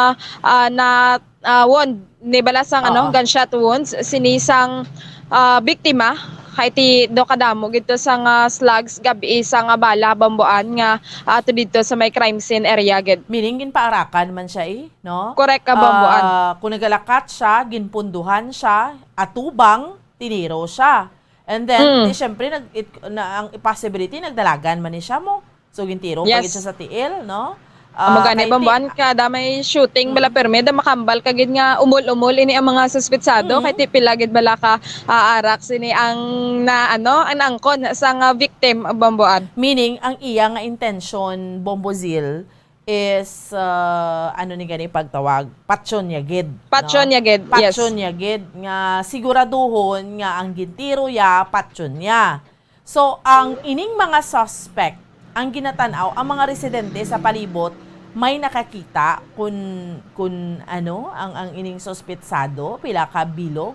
ah, na, ah, wound ni bala sang, ano, gunshot wounds sini sang, ah, biktima, kay ti do kadamo gid to sang, ah, slugs gab-i sang, ah, bala, bambuan, nga ato didto sa may crime scene area gid. Meaning, ginpaarakan man siya, eh, no? Correct ka, bambuan. Ah, kung nagalakat siya, ginpunduhan siya, atubang, tiniro siya. And then, di, syempre, nag-, it-, na, ang possibility, nagdalagan man ni siya mo. So, gintiro pa gid siya sa tiil, no? Amo gani, bambuan, kada may shooting, bala, permi, da makambal ka gid nga umol-umol ini ang mga suspetsado, kay ti pila gid bala ka, ah, arak sini ang na, ano, ang naangkon sa nga victim, bambuan. Meaning, ang iya nga intention, Bombo Zil, is, ah, ano ni gani pagtawag? Patyon niya gid, no? Patyon niya gid, yes. Patyon niya gid nga siguraduhon nga ang gintiro ya patyon niya. So, ang ining mga suspect, ang ginatan-aw, ang mga residente sa palibot, may nakakita kun, kun ano, ang, ang ining suspetsado, pila ka bilog?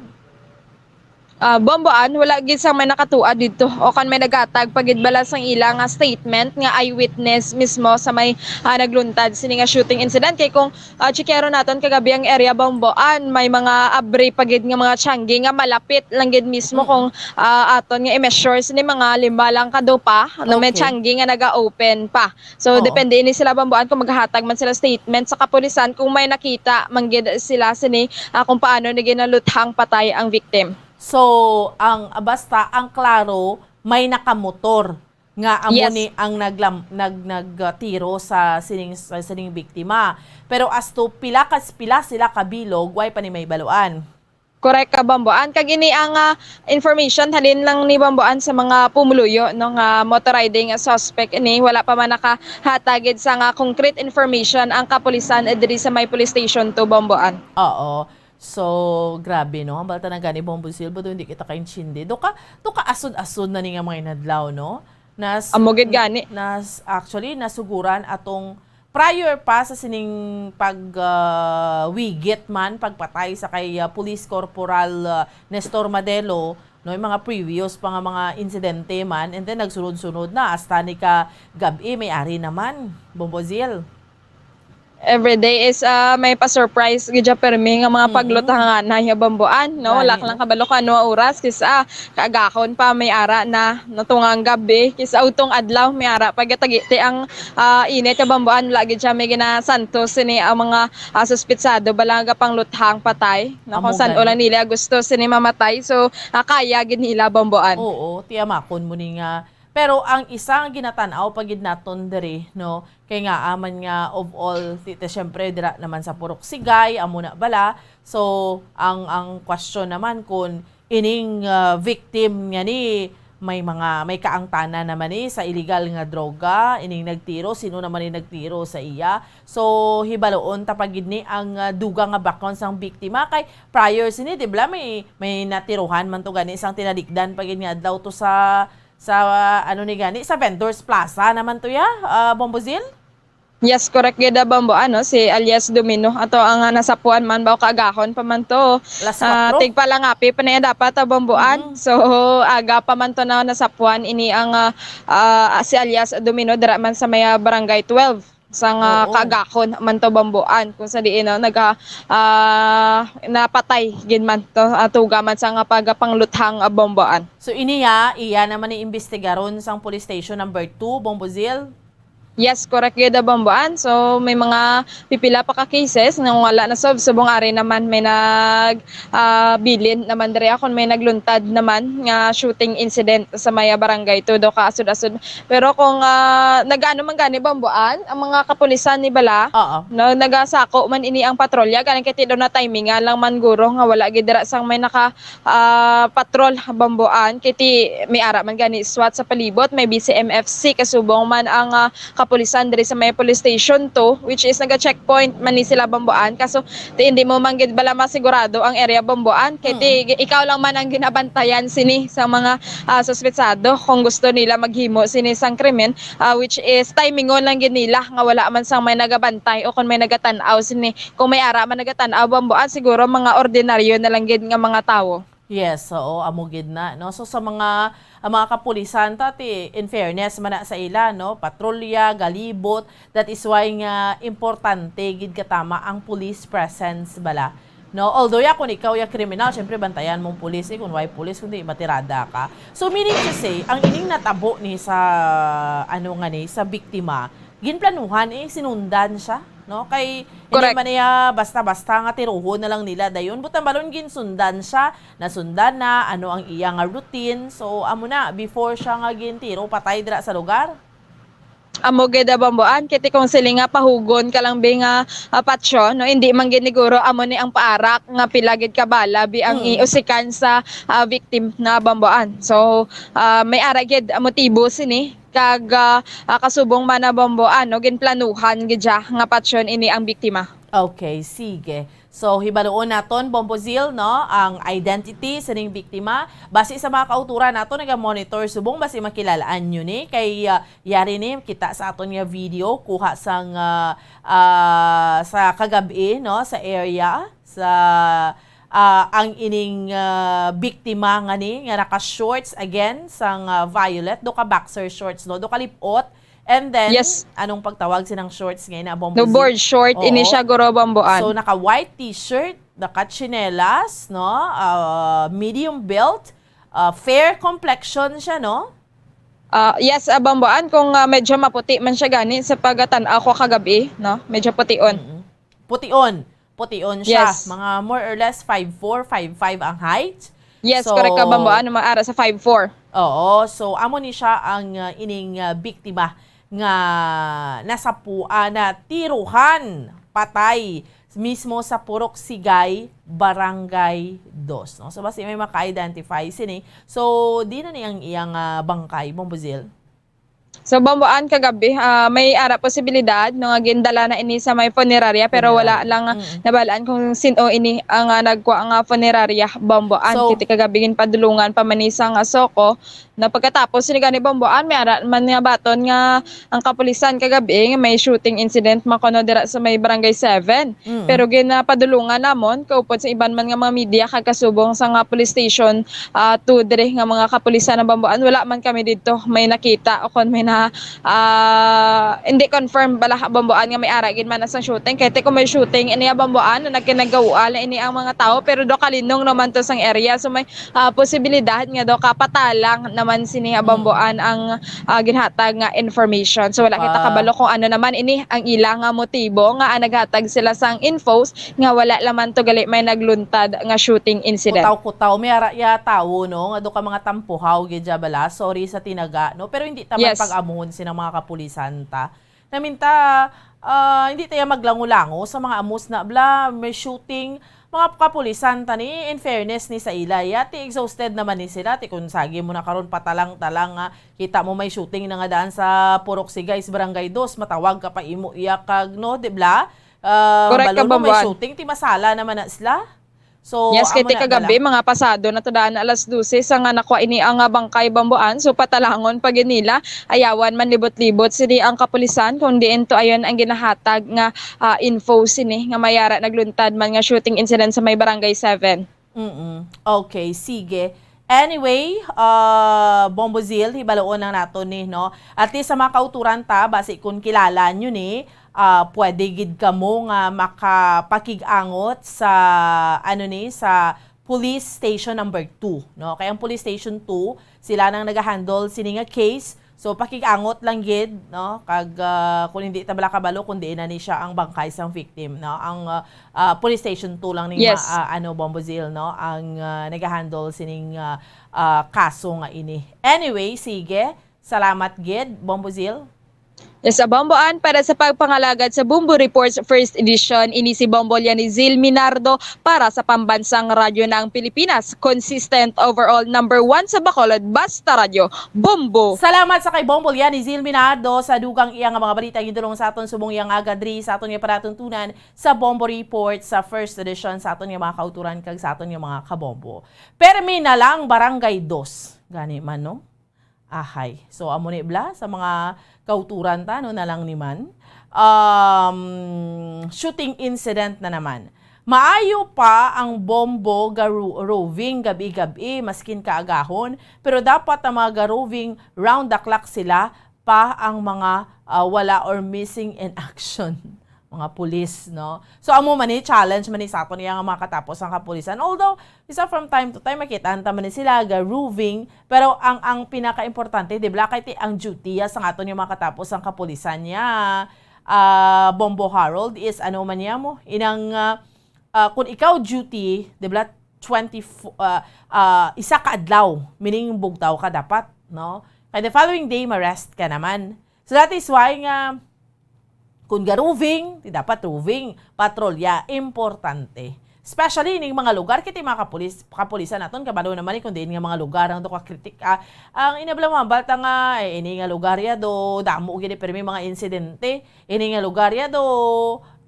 Ah, bambuan, wala gid sang may nakatuad didto o kon may naghatag pa gid bala sang ila nga statement nga eyewitness mismo sa may, ah, nagluntad sini nga shooting incident. Kay kung, ah, tsikero naton kagabi ang area, bambuan, may mga abri pa gid nga mga tiyanggi nga malapit lang gid mismo kung, ah, aton nga i-measure sini mga lima lang ka dupa, no, may tiyanggi nga naga-open pa. So, depende ini sila, bambuan, kung maghatag man sila statement sa kapulisan kung may nakita man gid sila sini, ah, kung paano ni ginaluthang patay ang victim. So, ang, basta ang klaro, may nakamotor nga amo ni ang naglam-, nag-, nag, ah, tiro sa sining, sa sining biktima. Pero as to pila ka, pila sila kabilog, way pa ni mahibaluan. Correct ka, bambuan. Kag ini ang, ah, information halin lang ni, bambuan, sa mga pumuluyo, no, nga motor riding suspect ini. Wala pa man nakahatag gid sa nga concrete information ang kapulisan, eh, diri sa may police station to, bambuan. Oo. So, grabe, no? Ang balta na gani, Bombo Silva, do hindi kita kaintindi. Do ka, do ka asod-asod na ni nga mga inadlaw, no? Nas-, Amo gid gani. Nas-, actually, nasuguran atong prior pa sa sining pag, ah, wigit man, pagpatay sa kay, ah, Police Corporal, ah, Nestor Madelo, no, yung mga previous pa nga mga insidente man, and then nagsunod-sunod na, hasta ni ka gab-i, may ari naman, Bombo Zil. Every day is, ah, may pa-surprise gid siya permi nga mga Mm. paglutanganay nga bambuan, no? Wala Gani, ka lang no? kabalo kung ano ang oras, kis-a kaagahon pa may ara na, no, tungang gabi, kis-a utong adlaw may ara pa gatagiti ang, ah, init nga bambuan, wala gid siya may ginasantos sini ang mga, ah, suspitsado bala nga pangluthang patay, no? Amo Kung san-o gani. lang nila gusto sini mamatay, so, ah, kaya gid nila bambuan. Oo, tiyamakon mo ni nga. Pero ang isa nga ginatan-aw pa gid naton diri, no, kay nga aman nga of all, ti-, ti-, siyempre, dira naman sa Purok Sigay, amo na bala. So, ang, ang question naman kung ining, ah, victim nga ni may mga, may kaangtanan naman ni sa illegal nga droga, ining nagtiro, sino naman ni nagtiro sa iya? So, hibaloon ta pa gid ni ang, ah, dugang nga background sang biktima. Kay prior sini, di ba, may, may natiruhan man to gani sang tinalikdan pa gid nga adlaw to sa, sa, ah, ano ni gani, sa Vendors Plaza naman to ya, ah, Bombo Zil? Yes, correct gid, ah, Bombo, ano, si alias Domino. Ato ang, ah, nasapuan man ba o kaagahon pa man to. Alas Ah, kwatro? Tigpalangapi pa niya dapat, ah, Bomboan. Mm. So, aga pa man to na nasapuan ini ang, ah, ah, si alias Domino dira man sa may, ah, Barangay twelve. Sang, ah, Oo. kaagahon man to, Bomboan, kung sa diin, no, naga-, ah, napatay gid man to, ah, tuga man sa nga pagpangluthang, ah, Bomboan. So, ini ya, iya naman ni imbestigaron sang Police Station number two, Bombo Zil? Yes, correct gid, ah, Bomboan. So, may mga pipila pa ka cases nga wala na solve. Subong ari naman may nag, ah, bilin naman diri, ah, kung may nagluntad naman nga shooting incident sa may, ah, barangay Tudo ka asod-asod. Pero kung, ah, nag-ano man gani, Bomboan, ang mga kapulisan ni bala, Oo. no, nagasako man ini ang patrolya, gani kay ti daw na timingan lang man guro nga wala gid dira sang may naka, ah, patrol, Bomboan, kay ti may ara man gani SWAT sa palibot, may B C M F C, kasubong man ang, ah, kapulisan diri sa may police station two, which is naga-checkpoint man ni sila, Bomboan. Kaso ti hindi mo man gid bala masigurado ang area, Bomboan, kay ti Mm. ikaw lang man ang ginabantayan sini sa mga, ah, suspetsado kung gusto nila maghimo sini sang krimen, ah, which is timingon lang gid nila nga wala man sang may nagabantay o kung may nagatan-aw sini. Kung may ara man nagatan-aw, Bomboan, siguro mga ordinaryo na lang gid nga mga tawo. Yes, oo, amo gid na, no? So, sa mga, ang mga kapulisan ta, ti, in fairness man na sa ila, no? Patrolya, galibot, that is why nga importante gid katama ang police presence bala. No? Although, ya, kung ikaw ya kriminal, syempre, bantayan mong pulis, eh, kung way pulis, kundi matirada ka. So, meaning to say, ang ining natabo ni sa, ano nga ni, sa biktima, ginplanuhan, eh, sinundan siya, no? Kay, hindi Correct. man niya basta-basta nga tiruhon na lang nila dayon. Buot silingon, ginsundan siya, nasundan na, ano ang iya nga routine. So, amo na, before siya nga gintiro, patay dira sa lugar. Amo gid, ah, Bomboan, kay ti kung sila nga pahugon ka lang, bi nga, ah, patsyo, no? Hindi man gid niguro amo ni ang paarak nga pila gid ka bala, bi ang Mm. iusikan sa, ah, victim na, Bomboan. So, ah, may ara gid, ah, motibo sini, kag, ah, ah, kasubong man na, Bomboan, no? Ginplanuhan gid siya nga patsyon ini ang biktima. Okay, sige. So, hibaluon naton, Bombo Zil, no, ang identity sining biktima. Basi sa mga kauturan nato, naga-monitor subong, basi makilal-an nyo ni. Kay, ah, yari ni, kita sa aton nga video, kuha sang, ah, ah, sa kagab-i, no, sa area, sa, ah, ang ining, ah, biktima nga ni, nga naka-shorts, again, sang, ah, violet, do ka boxer shorts, no, do ka lipot, And then, Yes. anong pagtawag sinang shorts nga ina, Bombo No, Z? board short, Oo. ini siya, guro, Bomboan. So, naka-white t-shirt, naka-tsinelas, no? Ah, medium built, ah, fair complexion siya, no? Ah, yes, ah, Bomboan, kung, ah, medyo maputi man siya gani sa pagkatan-aw ko kagabi, no? Medyo pution. Mm-mm. Pution. Pution siya. Yes. Mga more or less five four, five five ang height. Yes, So, correct ka, Bomboan, mga ara sa five four. Oo, so amo ni siya ang, ah, ining, ah, biktima nga nasapu-, ah, natiruhan patay mismo sa Purok Sigay, Barangay Dos, no? So, basi may maka-identify sini. So, di na ni ang iyang, ah, bangkay, Bombo Zil? So, Bomboan, kagabi, ah, may ara posibilidad, no, nga gindala na ini sa may punerarya, pero wala Punerarya. lang, ah, Mm. nabalaan kung sin-o ini ang, ah, nagkuha nga punerarya, Bomboan. So, Kiti kagabi ginpadulungan pa man ni sa nga SOCO, na pagkatapos ni gani, Bomboan, may ara man nga baton nga ang kapulisan kagabi nga may shooting incident makuno dira sa may Barangay seven. Mm. Pero ginapadulungan namon, kaupod sa iban man nga mga media kag kasubong sa nga police station, ah, two diri nga mga kapulisan ng Bomboan, wala man kami didto may nakita o kon may na, ah, hindi confirmed bala, Bomboan, nga may ara gid man na sang shooting. Kay ti kung may shooting ini, Bomboan, na nagkinagawal na ini ang mga tawo, pero do kalinong naman to sang area. So may, ah, posibilidad nga do kapatalang naman sini, Bomboan, ang, ah, ginhatag nga information. So wala kita kabalo kung ano naman ini ang ila nga motibo nga, ah, naghatag sila sang infos nga wala naman to gali may nagluntad nga shooting incident. Kutaw-kutaw, may ara ya tawo, no, nga do ka mga tampuhaw gid ya bala. Sorry sa tinaga, no, pero hindi taman pag-amuhon sina mga kapulisan ta. Naminta, ah, hindi tayo maglango-lango sa mga amos na bla, may shooting, mga kapulisan ta ni, in fairness ni sa ila, ya, ti exhausted naman ni sila, ti kung sagi mo na karon patalang-talang nga, kita mo may shooting na nga daan sa Purok Sigay, sa Barangay Dos, matawag ka pa imo iya kag, no, di bla? Ah, Correct ka, balo no, may Bomboan. Shooting, ti masala naman na sila. So, yes, kay amo ti na, kagabi, bala. Mga pasado na to daan alas dose sa nga nakuha ini ang, ah, bangkay, Bomboan. So, patalangon pa gid nila, ayawan man libot-libot sini ang kapulisan, kung diin to ayon ang ginahatag nga, ah, info sini nga may ara nagluntad man nga shooting incident sa may Barangay seven. Mm-mm. Okay, sige. Anyway, ah, Bombo Zil, hibaloon lang nato ni, no? At least sa mga kauturan ta, basi kung kilala nyo ni, ah, pwede gid kamo nga makapakig-angot sa, ano ni, sa Police Station number two, no? Kay ang Police Station two, sila nang nag-handle sini nga case. So, pakig-angot lang gid, no? Kag, ah, kung hindi ta bala kabalo, kung diin na ni siya ang bangkay sang victim, no? Ang, ah, ah, Police Station two lang ni Yes. ma-, ah, ano, Bombo Zil, no? Ang, ah, nag-handle sining, ah, ah, kaso nga ini. Anyway, sige. Salamat gid, Bombo Zil. Yes, sa Bomboan, para sa pagpangalagad sa Bombo Reports First Edition, ini si Bombo Lianizil Minardo para sa Pambansang Radyo ng Pilipinas. Consistent overall number one sa Bacolod, Basta Radyo, Bombo! Salamat sa kay Bombo Lianizil Minardo sa dugang iya nga mga balita gindulong sa aton subong iya nga aga diri sa aton nga palatuntunan sa Bombo Report sa First Edition sa aton nga mga kauturan kag sa aton nga mga kabombo. Permi na lang Barangay Dos. Gani man, no? Ahay. So, amo ni bla sa mga kauturan ta, no, na lang ni man. Um, shooting incident na naman. Maayo pa ang bombo ga ro-, roving gabi-gabi, maskin kaagahon, pero dapat ang mga ga-roving round the clock sila pa ang mga, ah, wala or missing in action. Mga pulis, no? So, amo man ni, challenge man ni sa aton iya nga mga katapos ang kapulisan. Although, isa from time to time, makita ta man ni sila ga-roving, pero ang, ang pinaka-importante, di ba, kay ti ang duty ya sa aton yung mga katapos ang kapulisan niya, ah, Bombo Harold, is ano man niya mo, inang, ah, ah, kung ikaw duty, di ba, twenty-four, ah, ah, isa ka adlaw, meaning bugtaw ka dapat, no? Kay the following day, ma-rest ka naman. So, that is why nga, kung ga-roving, di dapat roving, patrolya, importante. Especially ining mga lugar, kay ti mga kapulis, kapulisan naton, kabalo naman ni kung diin nga mga lugar ang do ka kritik-, ah, ang inabla mo, ang balta nga, eh, ini nga lugar ya do, damo gid, pero may mga insidente, ini nga lugar ya do,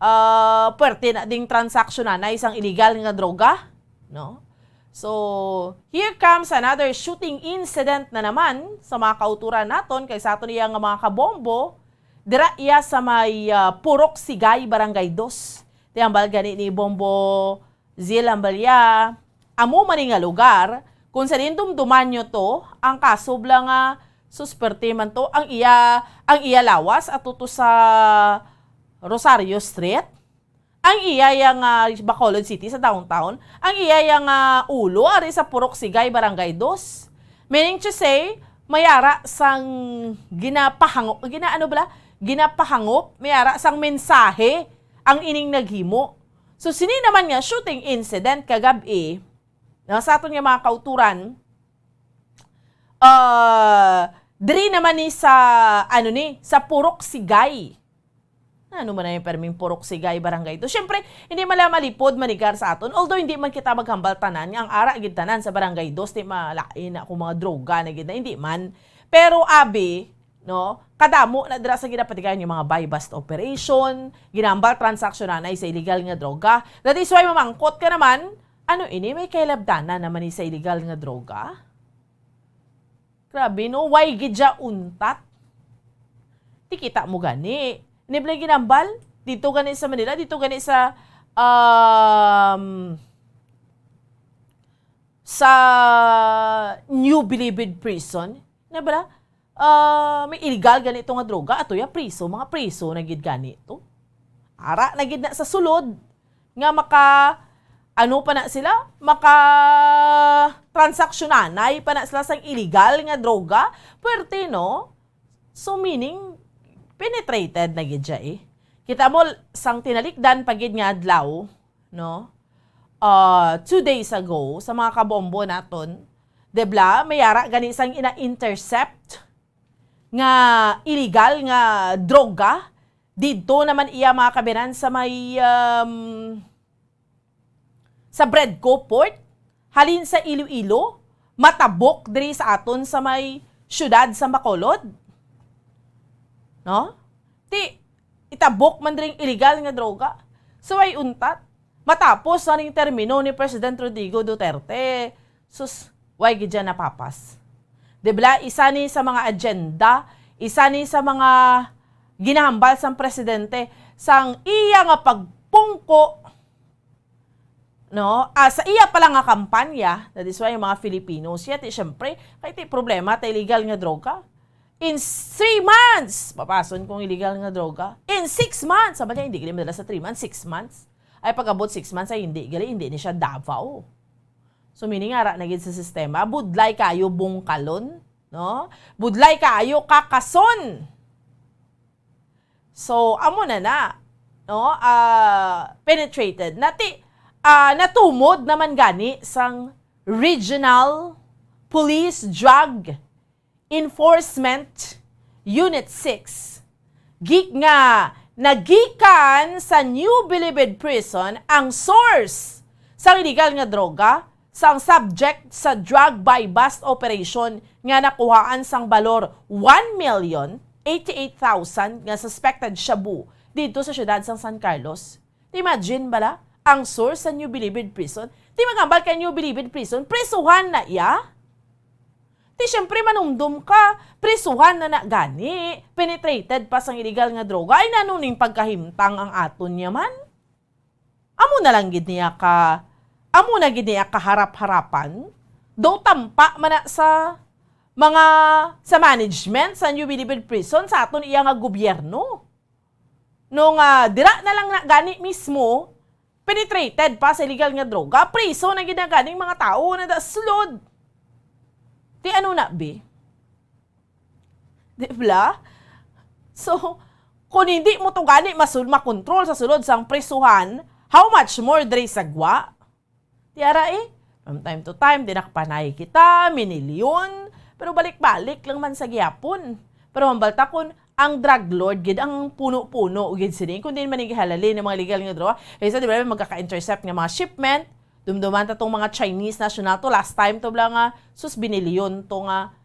ah, puwerte na ding transaksyonan na isang illegal nga droga, no? So, here comes another shooting incident na naman sa mga kauturan naton kay sa aton iya nga mga kabombo, dira iya sa may, ah, Purok Sigay, Barangay Dos. Ti hambal gani ni Bombo Zil Hambalya, amo man ni nga lugar, kung sa diin dumduman nyo to, ang kaso bala nga susperte man to, ang iya, ang iya lawas ato to sa Rosario Street, ang iya ya nga Bacolod City sa downtown, ang iya ya nga ulo ari sa Purok Sigay, Barangay Dos. Meaning to say, may ara sang ginapahango-, gina-, ano bala? Ginapahangop, may ara sang mensahe ang ining naghimo. So, sini naman nga shooting incident kagab-i, no, sa aton nga mga kauturan, ah, diri naman ni sa, ano ni, sa Purok Sigay. Ano man na yung perming Purok Sigay, Barangay Dos? Siyempre, hindi man lang malipod manigar sa aton. Although, hindi man kita maghambal tanan, nga ang ara gid tanan sa Barangay Dos, di malain na kung mga droga na gid na, hindi man. Pero, abi, no, kadamo na dira sa ginapatigayon yung mga buy-bust operation, ginambal transaksyonan ay sa illegal nga droga. That is why mamangkot ka naman, ano ini, may kailabdanan naman ni sa illegal nga droga? Grabe, no? Why gid siya untat? Ti kita mo gani. Ni Blay ginambal, dito gani sa Manila, dito gani sa, um, sa New Bilibid Prison. Na bala? ah, may illegal gani to nga droga, ato ya priso, mga priso na gid gani to. Ara na gid na sa sulod nga maka, ano pa na sila, maka transaksyonan pa na sila sang illegal nga droga, puwerte, no? So, meaning, penetrated na gid siya, eh. Kita mo, sang tinalikdan pa gid nga adlaw, no? Ah, two days ago, sa mga kabombo naton, debla, may ara gani sang ina-intercept nga illegal nga droga didto naman iya mga kabinan sa may, um, sa Bredco Port, halin sa Iloilo, matabok diri sa aton sa may siyudad sa Bacolod. No? Ti, itabok man diri ang illegal nga droga. So, ay untat. Matapos na ning termino ni President Rodrigo Duterte, sus, way gid dyan napapas. Di ba, isa ni sa mga agenda, isa ni sa mga ginahambal sang presidente, sang iya nga pagpungko, no? Ah, sa iya pala nga kampanya, that is why yung mga Filipino, siya, ti, syempre, kay ti problema, ta illegal nga droga. In three months, papason kong illegal nga droga. In six months, sabi niya, hindi gali madala sa three months, six months. Ay, pag-abot six months, ay hindi gali, hindi ni siya Davao. So, meaning, ara na gid sa sistema, budlay kayo bungkalon, no? Budlay kayo kakason. So, amo na na, no? Ah, penetrated. Nati, ah, natumod naman gani sang Regional Police Drug Enforcement Unit six, gik nga nagikan sa New Bilibid Prison ang source sang illegal nga droga sang subject sa drug buy-bust operation nga nakuhaan sang balor one million eighty-eight thousand nga suspected shabu didto sa siyudad sang San Carlos. Imagine bala ang source sa New Bilibid Prison. Ti magambal kay New Bilibid Prison, prisuhan na iya. Ti syempre manumdom ka, prisuhan na na gani, penetrated pa sang illegal nga droga. Ay, nano ning pagkahimtang ang aton niya man? Amo na lang gid niya ka, amo na gid niya kaharap-harapan. Daw tampa man na sa mga, sa management sa New Bilibid Prison, sa aton iya nga gobyerno. No nga, dira na lang na gani mismo, penetrated pa sa illegal nga droga, priso na gid na ganing mga tao na da sulod. Ti ano na, bi? Di bala? So, kung hindi mo to gani masul-, makontrol sa sulod sang prisuhan, how much more diri sa gwa? Ti ara, eh, from time to time, dinakpanay kita, minilyon, pero balik-balik lang man sa gihapon. Pero mambalta kun ang drug lord gid ang puno-puno gid sini, kun diin man gihalali ng mga illegal nga droga. Kaysa, di ba, may magkaka-intercept nga mga shipment, dumduman ta tong mga Chinese national to, last time to bala nga, sus, binilyon to nga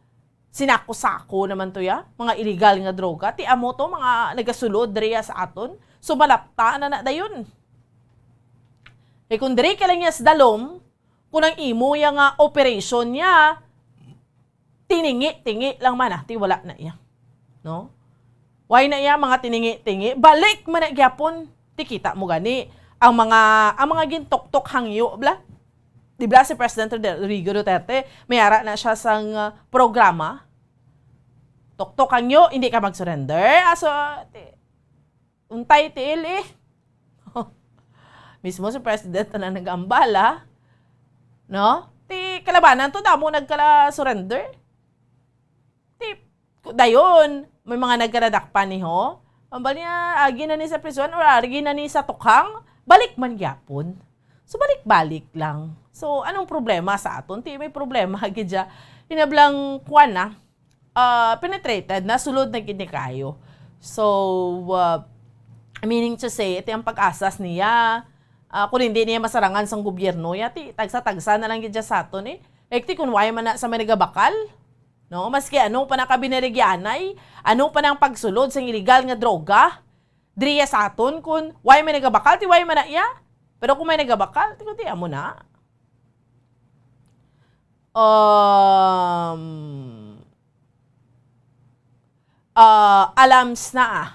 sinako-sako naman to ya, mga illegal nga droga. Ti amo to, mga nagasulod diriya sa aton. So, malapta na na dayon. Eh, kung diri ka lang ya sa dalom, kung ang imo ya nga operation niya, tiningi-tingi lang man, ah, ti wala na iya. No? Why na iya mga tiningi-tingi? Balik man na gyapon. Ti kita mo gani ang mga, ang mga gintuktok hangyo, bla? Di bala si President Rodrigo Duterte, may ara na siya sang, ah, programa. Tuktok hangyo, hindi ka mag-surrender. Aso, ti, untay tiil, eh. Mismo si President na nag-ambala, no? Ti kalabanan to, damo nagkala-surrender. Ti, ku-, dayon, may mga nagkaradakpan ni ho. Ambal niya, agi na ni sa prison or agi na ni sa tukhang, balik man gyapon. So, balik-balik lang. So, anong problema sa aton? Ti, may problema, gid siya. Inablang, kuwan na, ah, penetrated, nasulod na gid ni kayo. So, ah, meaning to say, ito ang pag-asas niya. Ah, kung hindi niya masarangan sang gobyerno, ya, ti, tagsa-tagsa na lang gid siya sa aton, eh. Like, ti, kung why man na sa may nagabakal, no? Maski ano pa na kabinarigyanay, ano pa nang pagsulod sang illegal nga droga, diriya sa aton, kung why may nagabakal, ti why man na iya. Pero kung may nagabakal, ti, kung ti, amo na. Um, ah, alams na, ah,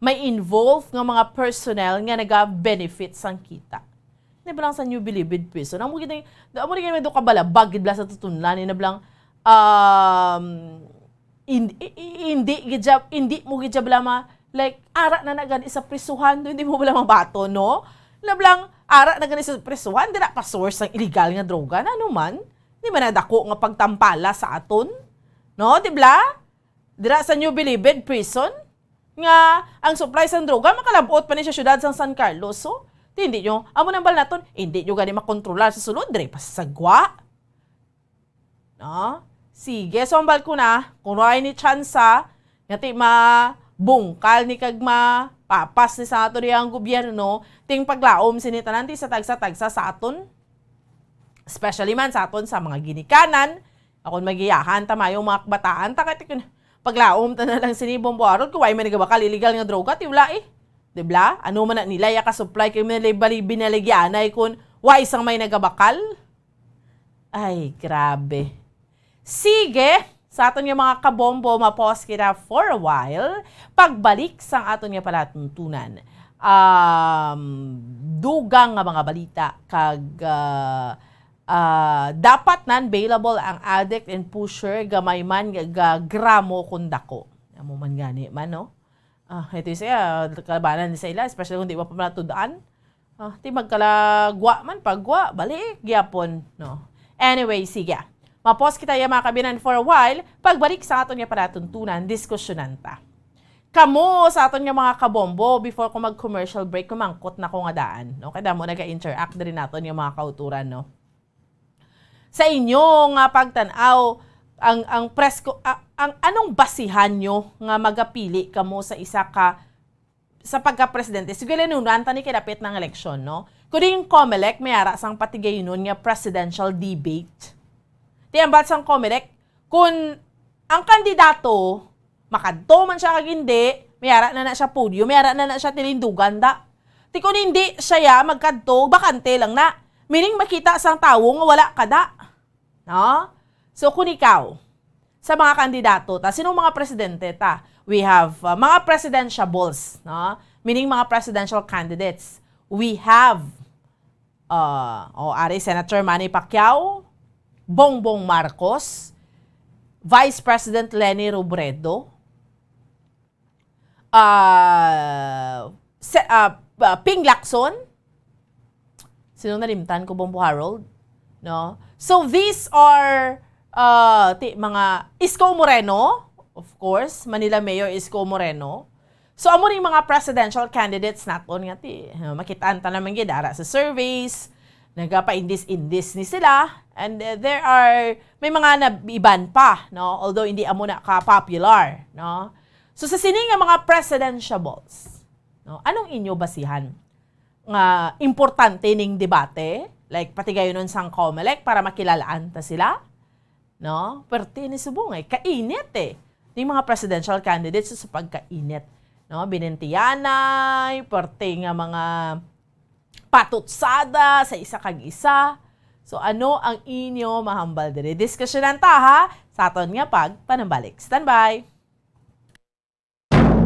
may involved nga mga personnel nga naga-benefit sang kita. Di ba lang sa New Bilibid Prison? Amo gid, amo gid may do kabalabag gid bala sa tutunlan, eh, na bala lang, um, Hindi, hindi gid siya, hindi mo gid siya bala ma-, like, ara na na gani sa prisuhan, hindi mo bala mabaton, no? Na bala, ara na gani sa prisuhan, dira pa source ang illegal nga droga, na ano man? Di man na dako nga pagtampala sa aton, no? Di bala? Dira sa New Bilibid Prison, nga ang supply sang droga makalab-ot pa ni sa siyudad sang San Carlos. So, di, hindi nyo, amo nang bal naton, hindi nyo gani makontrolar sa sulod, diri pa sa sagwa. No? Sige, so ang bal ko na, kung wala ni tsansa, nga ti mabungkal ni kag mapapas ni sa ato diyang gobyerno, ting paglaom sini tanan, ti sa tagsa-tagsa sa aton. Especially man sa aton sa mga ginikanan, akon magiyahan ta mayo mga kabataan, ta kay ti kun paglaom ta na lang sini Bombo Harold, kung way may nagabakal illegal nga droga, ti wala eh. Di bala? Ano man na nila ya ka-supply kay may bali-, binaligyanay kung way sang may nagabakal? Ay, grabe. Sige, sa aton nga mga kabombo, ma-pause kita for a while. Pagbalik sang aton nga palatuntunan, um, dugang nga mga balita kag, ah, ah, dapat nan bailable ang addict and pusher, gamay man nga ga-, gramo kun dako. Amo man gani man, no? Ah, ito siya, kalabanan ni sa ila, especially kung di mo pa matud-an. Ah, ti magkalagwa man, pagwa, balik, gyapon, no? Anyway, sige. Ma-pause kita ya, mga kabinan, for a while. Pagbalik sa aton nga palatuntunan, diskusyonan ta. Kamo sa aton nga mga kabombo, before ko mag-commercial break, kumangkot na ko nga daan, no? Kaya mo naga-interact diri naton yung mga kauturan, no? Sa inyo nga pagtan-aw, ang, ang presko-, a-, ang anong basihan nyo nga magapili kamo sa isa ka, sa pagka-presidente? Sige, linunan ta ni kay dapit ng eleksyon, no? Kung di yung COMELEC, may ara sang patigayunon nga presidential debate. Ti ambat sang COMELEC, kung ang kandidato, makadto man siya kag hindi, may ara na na siya podium, may ara na na siya tilindugan da. Ti kung hindi siya ya magkadto, bakante lang na. Meaning, makita sang tawo nga wala ka da. No? So, kung ikaw, sa mga kandidato ta, sinong mga presidente ta? We have, uh, mga presidentiables, no? Meaning, mga presidential candidates. We have, uh, o, ari, Senator Manny Pacquiao, Bongbong Marcos, Vice President Leni Robredo, ah, se-, ah, ah, Ping Lacson. Sino nalimtan ko, Bombo Harold? No? So, these are, ah, ti-, mga Isko Moreno, of course, Manila Mayor Isko Moreno. So, amo ning mga presidential candidates naton nga ti, ah, makitaan ta naman gid ara sa surveys, nagapaindis-indis ni sila, and, uh, there are, may mga nab-, iban pa, no? Although hindi amo na ka-popular, no? So, sa sini nga mga presidentiables, no, anong inyo basihan nga importante ning debate? Like, patigayonon sang COMELEC para makilalaan ta sila? No? Perte ni subong eh. Kainit eh. Ning mga presidential candidates sa pagkainit. No? Binentiyanay, perte nga mga patutsada sa isa kag isa. So, ano ang inyo mahambal diri? Diskusyonan ta, ha? Sa aton nga pagpanambalik. Standby!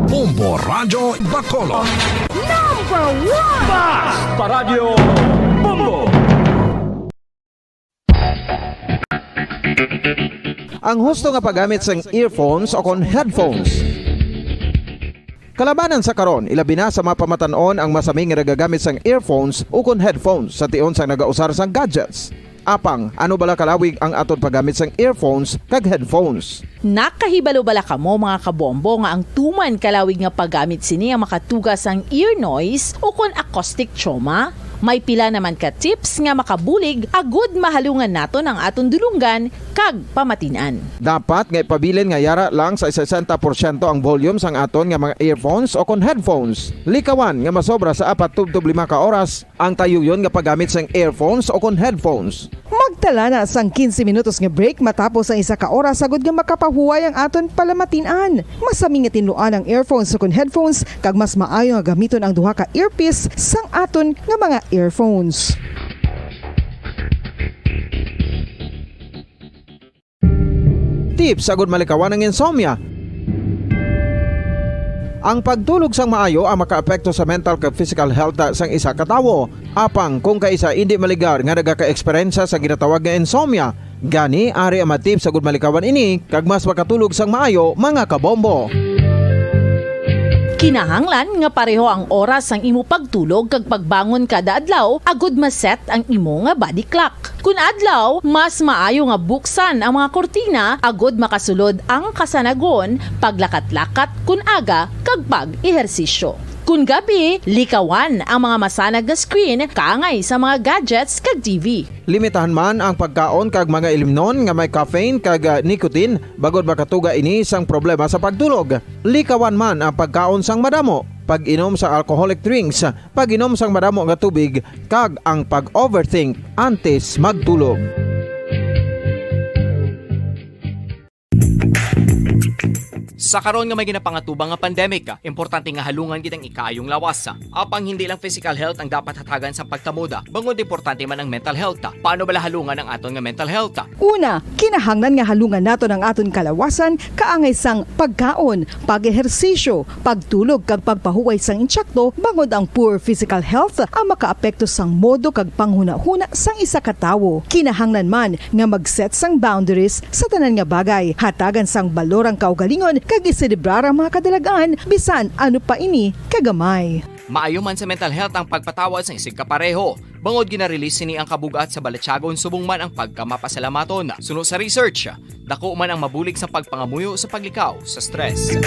Bombo Radyo Bacolod. Number one! Bas! Paradyo Bombo! Ang husto nga paggamit sang earphones o kon headphones. Kalabanan sa karon, ilabi na sa mga pamatan-on ang masami nga nagagamit sang earphones o kon headphones sa tion sang nagausar sang gadgets. Apang, ano bala kalawig ang aton paggamit sang earphones kag headphones? Nakahibalo bala kamo, mga kabombo, nga ang tuman kalawig nga paggamit sini ang makatuga sang ear noise o kon acoustic trauma? May pila naman ka tips nga makabulig agud mahalungan naton ang aton dulonggan kag pamatin-an. Dapat nga ipabilin nga yara lang sa sesenta porsyento ang volume sang aton nga mga earphones o kon headphones. Likawan nga masobra sa apat tubtob lima ka oras ang tayuyon nga paggamit sang earphones o kon headphones. Magtala na sang quince minutos nga break matapos ang isa ka oras, agud nga makapahuway ang aton palamatin-an. Masami nga tinluan ang earphones o kon headphones, kag mas maayo nga gamiton ang duha ka earpiece sang aton nga mga earphones. Tips agud malikawan ang insomnia. Ang pagtulog sang maayo ang makaapekto sa mental kag physical health sang isa ka tawo. Apang kung kaisa indi maligar nga nagakaeksperyensya sa ginatawag nga insomnia, gani ari ang mga tips agud malikawan ini kag mas makatulog sang maayo, mga kabombo. Kinahanglan nga pareho ang oras sang imo pagtulog kag pagbangon kada adlaw agud ma-set ang imo nga body clock. Kun adlaw, mas maayo nga buksan ang mga kurtina agud makasulod ang kasanagon, paglakat-lakat kun aga, kag pag-ehersisyo. Kun gabi, likawan ang mga masanag nga screen kaangay sa mga gadgets kag T V. Limitahan man ang pagkaon kag mga ilimnon nga may caffeine kag, ah, nicotine, bangod makatuga ini sang problema sa pagtulog. Likawan man ang pagkaon sang madamo, pag-inom sa alcoholic drinks, pag-inom sang madamo nga tubig, kag ang pag-overthink antes magtulog. Sa karon nga may ginapangatubang nga pandemic, importante nga halungan gid ang ikaayong lawas. Apang hindi lang physical health ang dapat hatagan sa pagtamod, bangod importante man ang mental health. Paano bala halungan ang aton nga mental health? Una, kinahanglan nga halungan naton ang aton kalawasan kaangay sang pagkaon, pag-ehersisyo, pagtulog kag pagpahuway sang insakto, bangod ang poor physical health ang makaapekto sang modo kag panghunahuna sang isa ka tawo. Kinahanglan man nga mag-set sang boundaries sa tanan nga bagay, hatagan sang balor ang kaugalingon kag iselebrar ang mga kadalagan, bisan ano pa ini kagamay. Maayo man sa mental health ang pagpatawad sang isigkapareho, bangod gina-release sini ang kabug-at sa balatyagon subong man ang pagkamapasalamaton. Suno sa research, dako man ang mabulig sa pagpangamuyo sa paglikaw sa stress.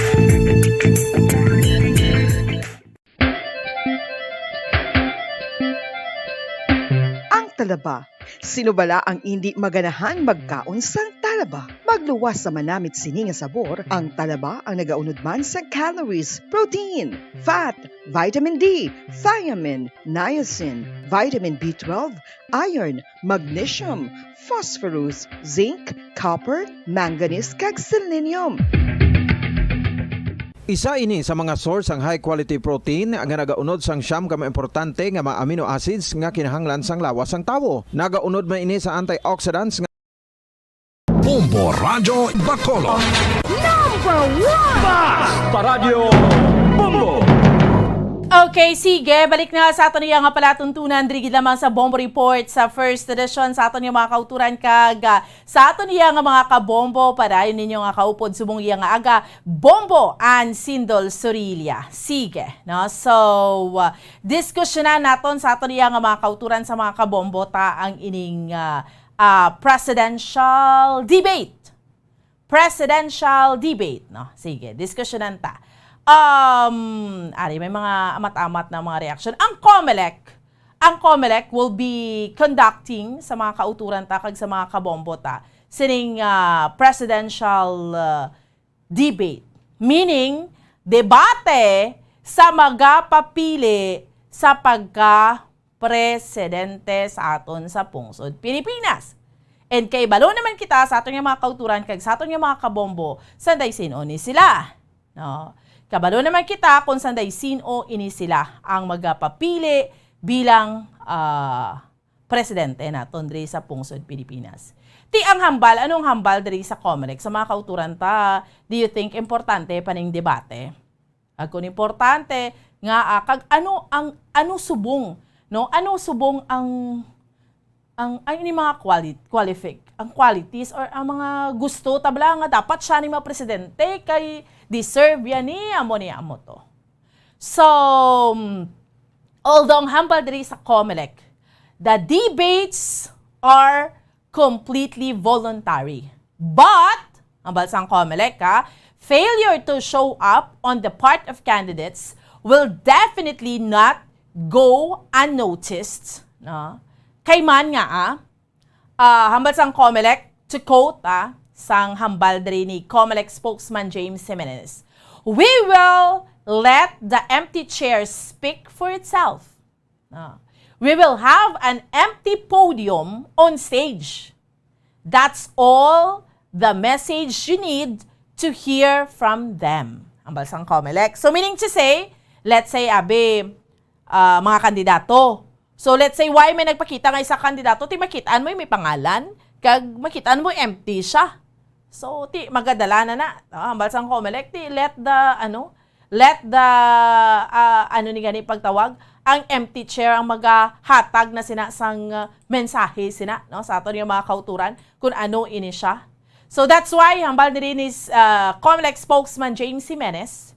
Ang talaba. Sino bala ang indi maganahan magkaon sang talaba? Magluwas sa manamit sini nga sabor, ang talaba ang nagaunod man sa calories, protein, fat, vitamin D, thiamine, niacin, vitamin B twelve, iron, magnesium, phosphorus, zinc, copper, manganese, kag selenium. Isa ini sa mga source sang high quality protein nga nagaunod sang siyam ka mga importante nga mga amino acids nga kinahanglan sang lawas sang tawo. Nagaunod man ini sa antioxidants nga Bombo Radyo Bacolod. Number one! Mas pa Radyo Bombo! Okay, sige. Balik na sa aton iya nga palatuntunan diri gid lamang sa Bombo Report sa first edition sa aton nga mga kauturan kag, ah, sa aton iya nga mga kabombo. Padayon ninyo nga kaupod subong iya nga aga, Bombo and Sindol Sorilla. Sige, no? So, ah, diskusyonan naton sa aton iya nga mga kauturan sa mga kabombo ta ang ining, ah, ah, presidential debate. Presidential debate, no? Sige, diskusyonan ta. Um, ari, may mga amat-amat na mga reaksyon. Ang COMELEC, ang COMELEC will be conducting sa mga kauturan ta kag sa mga kabombo ta sining, ah, presidential, ah, debate. Meaning, debate sa magapapili sa pagka presidente sa aton sa pungsod Pilipinas. And kay balo naman kita sa aton nga mga kauturan kag sa aton nga mga kabombo, sanday sin-o ni sila. No? Kabalo naman kita kung sanday sin-o ini sila ang magapapili bilang, ah, presidente naton diri sa pungsod Pilipinas. Ti ang hambal, anong hambal diri sa COMELEC sa mga kauturan ta? Do you think importante pa ning debate? Kag kun importante nga, ah, kag ano ang, ano subong, no? Ano subong ang, ang, ang ini mga quali-, qualifi-, ang qualities or ang mga gusto ta bala nga dapat siya ni mga presidente kay deserve yan ni amo ni amo to. So, although ang hambal diri sa COMELEC, the debates are completely voluntary. But, hambal sang COMELEC, ha, failure to show up on the part of candidates will definitely not go unnoticed. No? Kay man nga, ah, ah, hambal sang COMELEC, to quote, ah, sang hambal diri ni COMELEC spokesman James Jimenez, "We will let the empty chair speak for itself." Ah, "We will have an empty podium on stage. That's all the message you need to hear from them." Hambal sang COMELEC. So, meaning to say, let's say, abi, ah, mga kandidato. So, let's say, why may nagpakita nga isa kandidato, ti makitaan mo may pangalan, kag makitaan mo empty siya. So, ti magadala na na. Ah, hambal sang COMELEC, ti let the, ano, let the, ah, ano ni gani pagtawag, ang empty chair ang magahatag na sina sang, ah, mensahe sina, no, sa aton nga mga kauturan kung ano ini siya. So that's why, hambal diri ni, ah, Comelec spokesman James Jimenez,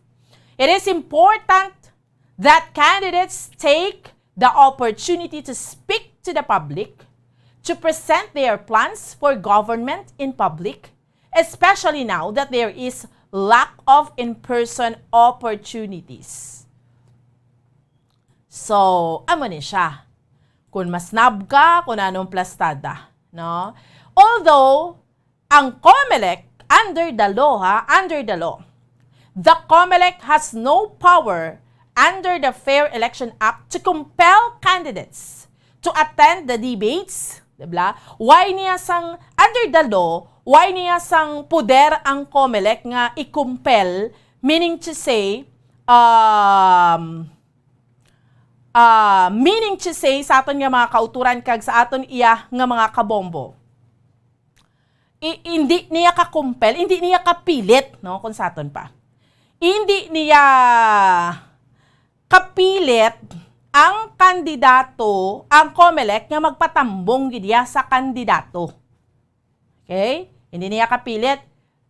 it is important that candidates take the opportunity to speak to the public, to present their plans for government in public, especially now that there is lack of in-person opportunities. So, amo ni siya. Kung masnab ka, kung anong plastada, no? Although, ang Comelec, under the law, ha, under the law, the Comelec has no power under the Fair Election Act to compel candidates to attend the debates, di ba? Why niya sang, under the law, why niya sang poder ang Comelec nga i-compel, meaning to say, um, ah, meaning to say, sa aton nga mga kauturan kag sa aton iya nga mga kabombo. I-, hindi niya ka-compel, hindi niya kapilit, no, kung sa aton pa. Hindi niya kapilit ang kandidato, ang Comelec nga magpatambong gid iya sa kandidato. Okay? Hindi niya kapilit.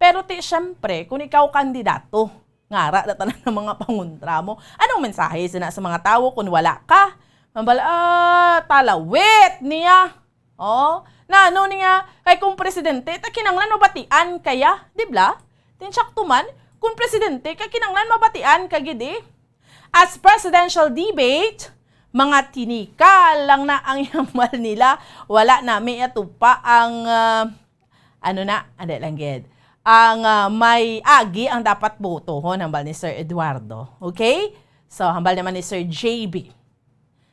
Pero ti, syempre, kung ikaw kandidato, ngara na tanan ng mga pangontra mo. Anong mensahe sina sa mga tawo kung wala ka? Mambal, ah, talawit niya. Oh, na ano niya, kay kung presidente, ta kinanglan mabatian kaya, di bla? Tin sakto man, kung presidente, kay kinanglan mabatian ka gid eh. As presidential debate, mga tinikal lang na ang hambal nila. Wala nami atupa ang, ah, ano na, ande lang gid. Ang, ah, may agi ang dapat botohon, hambal ni Sir Eduardo. Okay? So, hambal naman ni Sir J B.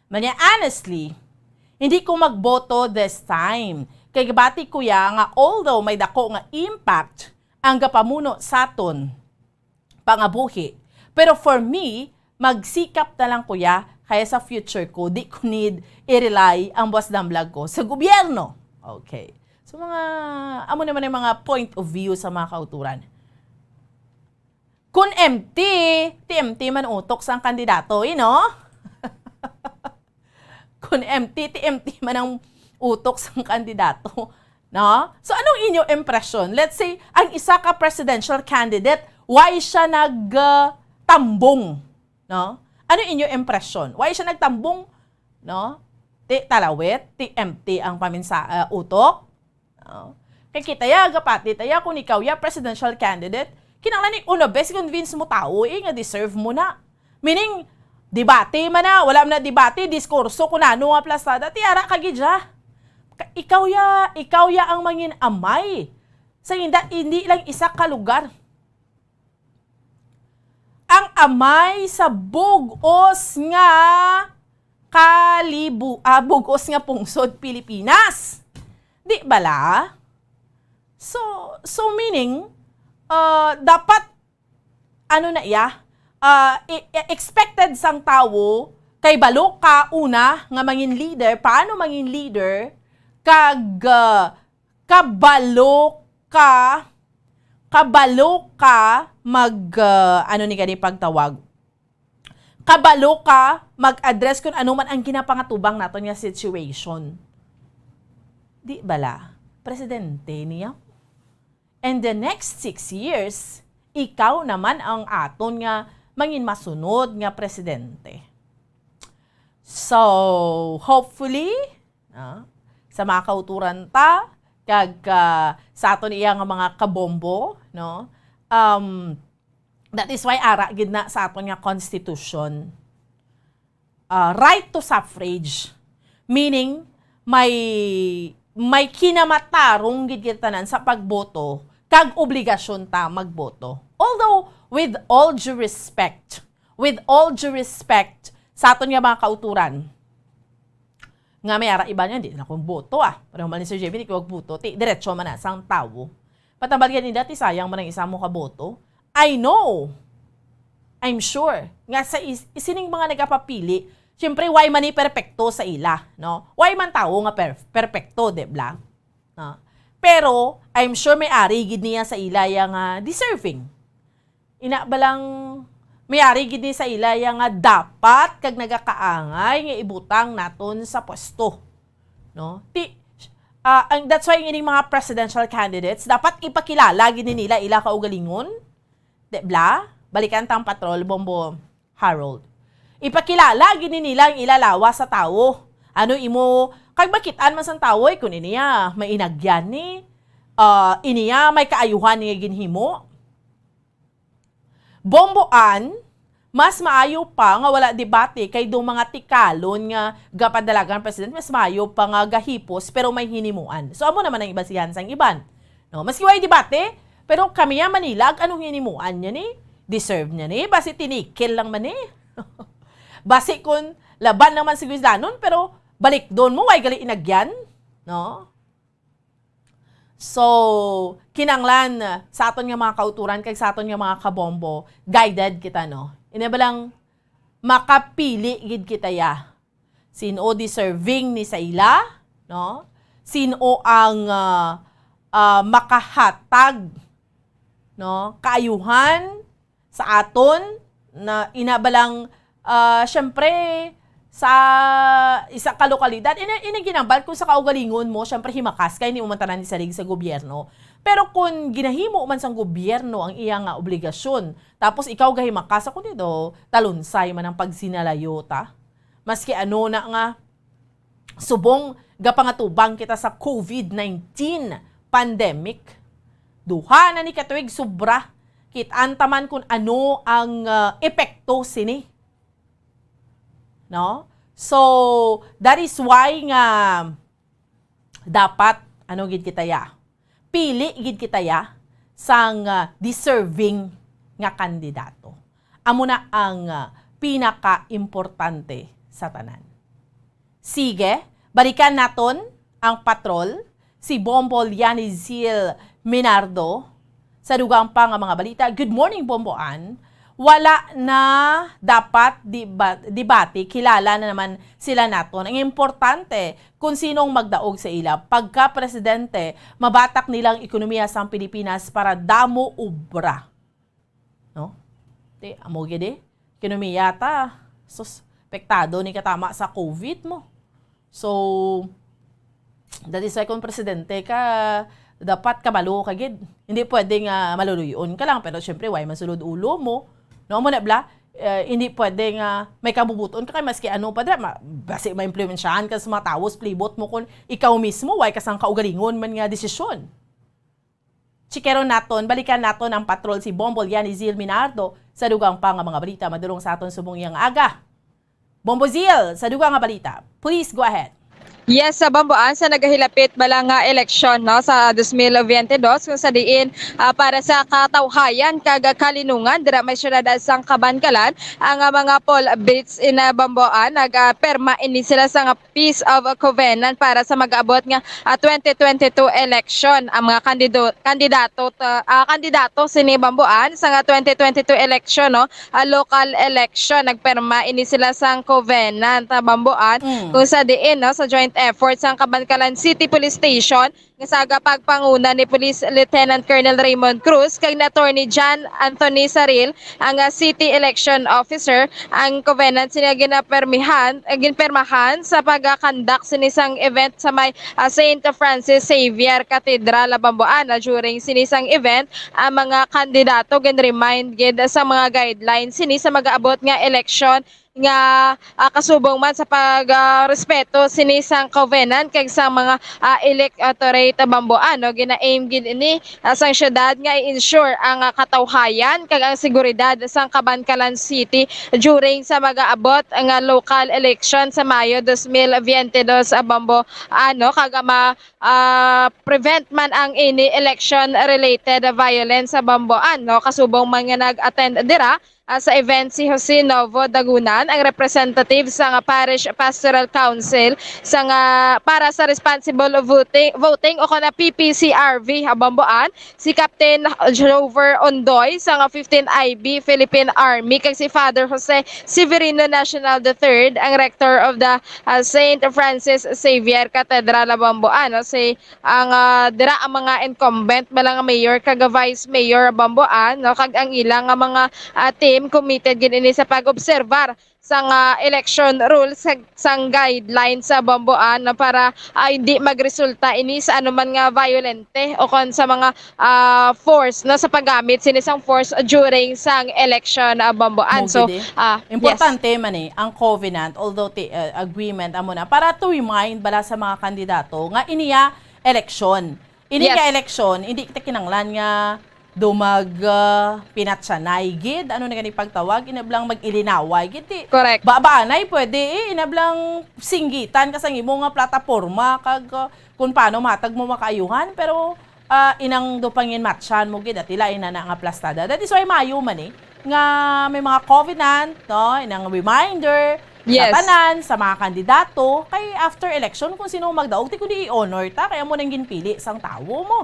Manya, honestly, hindi ko magboto this time. Kay gabati ko ya nga although may dako nga impact ang gapamuno saton pangabuhi, pero for me, magsikap na lang ko ya kaya sa future ko, di ko need i-rely ang buwas damlag ko sa gobyerno. Okay. So mga, amo naman ang mga point of view sa mga kauturan. Kung empty, ti empty man utok sang kandidato, eh, no? Kung empty, ti empty man ang utok sang kandidato, no? So, anong inyo impression? Let's say, ang isa ka presidential candidate, why siya nag, ah, tambong, no? Ano inyo impression? Why siya nagtambong, no? Ti talawit, ti empty ang paminsa-, ah, utok? Oh. Kay kita ya, gapati ta ya, kung ikaw ya presidential candidate, kinahanglan ik una bes i-convince mo tawo, eh, nga deserve mo na. Meaning, debate man na, wala man na debate, diskurso, kung ano nga plastada, ti ara ka gid ya. Ka-, ikaw ya, ikaw ya ang mangin amay. Sa inda, hindi lang isa ka lugar. Ang amay sa bug-os nga kalibu-, ah, bug-os nga pungsod Pilipinas. Di bala? So, so meaning, uh, dapat, ano na iya, uh, i-, i-, expected sang tawo, kay balo ka una nga mangin leader, paano mangin leader, kag, uh, kabalo ka, kabalo ka mag, uh, ano ni gani pagtawag? Kabalo ka mag-address kung ano man ang ginapangatubang naton nga situation. Di bala, presidente niya? And the next six years, ikaw naman ang aton nga mangin masunod nga presidente. So, hopefully, ah, sa mga kauturan ta, kag, ah, sa aton iya nga mga kabombo, no? Um, that is why ara gid na sa aton nga constitution, ah, right to suffrage, meaning may, may kinamatarong gid kita tanan sa pagboto kag obligasyon ta magboto. Although, with all due respect, with all due respect sa aton nga mga kauturan, nga may ara iba niya, di na akong boto, ah. Pero man ni Sir J B, di ko magboto. Ti, diretso man na sang tawo. Patambal gani dati, sayang man ang isa mo ka boto. I know. I'm sure. Nga sa is-, isining mga nagapapili, siyempre, why man ni perpekto sa ila, no? Why man tawo nga per-, perpekto, di bla? No? Pero, I'm sure may ari gid niya sa ila ya nga deserving. Ina ba lang, May ari gid ni sa ila ya nga dapat kag nagakaangay nga ibutang naton sa pwesto, no? Ti, ah, ang, that's why ining mga presidential candidates dapat ipakilala gid ni nila ila kaugalingon, di bla? Balikan tang patrol, Bombo Harold. Ipakilala gid ni nila ang ila lawas sa tawo. Ano imo, kag makit-an man sang tawo, eh, kun iniya may inagyan ni, ah, iniya may kaayuhan ni ginhimo. Bomboan, mas maayo pa nga wala debate kay do mga tikalon nga gapadalagan ang presidente, mas maayo pa nga gahipos pero may hinimuan. So, amo naman ang basihan sang iban. No, maski way debate, pero kami ya Manila, ag anong hinimuan niya ni? Deserve niya ni? Basi tinikil lang man ni. Basi kun laban naman si Guizlanon, pero balik doon mo, way gali inagyan. No? So, kinanglan sa aton nga mga kauturan kag sa aton nga mga kabombo, guided kita, no? Ina ba lang makapili gid kita ya? Sin-o deserving ni sa ila, no? Sin-o ang, ah, ah, makahatag, no, kaayuhan sa aton na ina ba lang, ah, syempre, sa isa ka lokalidad, ini, ini ginambal kung sa kaugalingon mo, syempre, himakas kay ni man tanan ni salig sa gobyerno. Pero kung ginahimo man sang gobyerno ang iya nga obligasyon, tapos ikaw gahimakas, ako nito, talunsay man ang pagsinalayo ta. Maski ano na nga, subong gapangatubang kita sa COVID nineteen pandemic. Duha na ni katuig sobra. Kit-an ta man kung ano ang, ah, epekto sini. No? So, that is why nga dapat, ano gid kita ya? Pili gid kita ya sang, ah, deserving nga kandidato. Amo na ang, ah, pinaka-importante sa tanan. Sige, balikan naton ang patrol, si Bombo Lianizil Minardo. Sa dugang pa nga mga balita, good morning, Bomboan. Wala na dapat diba, debate, kilala na naman sila naton. Ang importante, kung sinong magdaog sa ila. Pagka presidente, mabatak nilang ekonomiya sang Pilipinas para damo ubra. No? Ti, amo gid eh. Ekonomiya ta, sus, apektado ni katama sa COVID mo. So, dati sa akong presidente ka, dapat kabalo ka gid. Hindi pwede nga maluluyon ka lang, pero syempre, way masulod ulo mo. No, mo na bla, eh, hindi pwede nga may kabubuton ka kay maski ano pa dra, ma-, basi maimpluwensyahan ka sa mga tawo, plibot mo kung ikaw mismo, way ka sang kaugalingon man nga desisyon. Chikeron naton, balikan naton ang patrol si Bombo Lianizil Minardo sa dugang pa nga mga balita madurong sa aton subong iyang aga. Bombo Zil, sa dugang nga balita, please go ahead. Yes, sa Bomboan, sa nagahilapit bala nga eleksyon, no, sa dos mil veinte dos, kung sa diin, ah, para sa katawhayan kag kalinungan dira may siyudad sang Kabankalan, ang, ah, mga poll beats in, ah, Bomboan, nagapirma ini sila sa nga peace of covenant para sa mag-abot nga, ah, twenty twenty-two election. Ang mga kandido-, kandidato, ta-, ah, kandidato sini Bomboan sa nga twenty twenty-two election, no, ah, local election, nagpirma ini sila sang covenant, ah, Bomboan, Mm. kung sa diin, no, sa joint effort sang Kabankalan City Police Station, nga sa pagpanguna ni Police Lieutenant Colonel Raymond Cruz kag ni Attorney John Anthony Saril, ang, ah, City Election Officer, ang covenant sila ginapermihan, eh, ginpermahan sa pagkakandakt sini sang event sa may, ah, Saint Francis Xavier Cathedral, Bamboana. During sini sang event, ang mga kandidato gin-remind gid sa mga guidelines sini sa mag-aabot nga eleksyon nga, ah, kasubong man sa pag, ah, respeto sini sang covenant kag sa mga, ah, electorate Bamboan, no? Gina-aim gid ini, ah, sang syudad nga i-ensure ang, ah, katawhayan kag ang seguridad sang Kabankalan City during sa mag-aabot nga local election sa Mayo dos mil veinte dos, ah, Bamboan, no? Kag, ah, ma-, ah, prevent man ang any election-related violence sa Bamboan, no? Kasubong man nga nag-attend dira, ah, sa event si Jose Novo Dagunan, ang representative sa nga Parish Pastoral Council sa nga para sa responsible voting, voting o kana P P C R V ha Bamboan, si Captain Jover Ondoy sa nga fifteen I B Philippine Army, kag si Father Jose Severino National the third, ang rector of the, ah, Saint Francis Xavier Cathedral ha Bamboan, no? Si ang, ah, dira ang mga incumbent bala nga mayor kag vice mayor Bamboan, no, kag ang ila nga mga, ah, team committed gid ini sa pag-obserbar sang, ah, election rules, sa, sang guidelines sa Bomboan, no, para, ah, hindi magresulta ini sa anuman nga violente o kon sa mga, ah, force, no, sa paggamit sini sang force during sang election, ah, Bomboan. Mo So, gid eh. ah, yes. Importante man eh ang covenant, although ti, uh, agreement amo na, para to remind bala sa mga kandidato nga iniya eleksyon. Ini Yes. nga eleksyon, hindi kita kinanglan nga dumag, ah, pinatsanay gid, ano na gani pagtawag, inablang mag-ilinaway gid, di Correct. Babaanay pwede eh, inablang singgitan ka sa imo nga plataporma kag, ah, kung paano matag mo makaayuhan, pero, ah, inang do pangin matchan mo gid at ila ina na nga plastada. That is why mayo man eh nga may mga covenant, no, inang reminder Yes. sa tanan, sa mga kandidato, kay after election kung sino ang magdaog, ti kundi i-honor ta, kay amo nang ginpili sang tawo mo.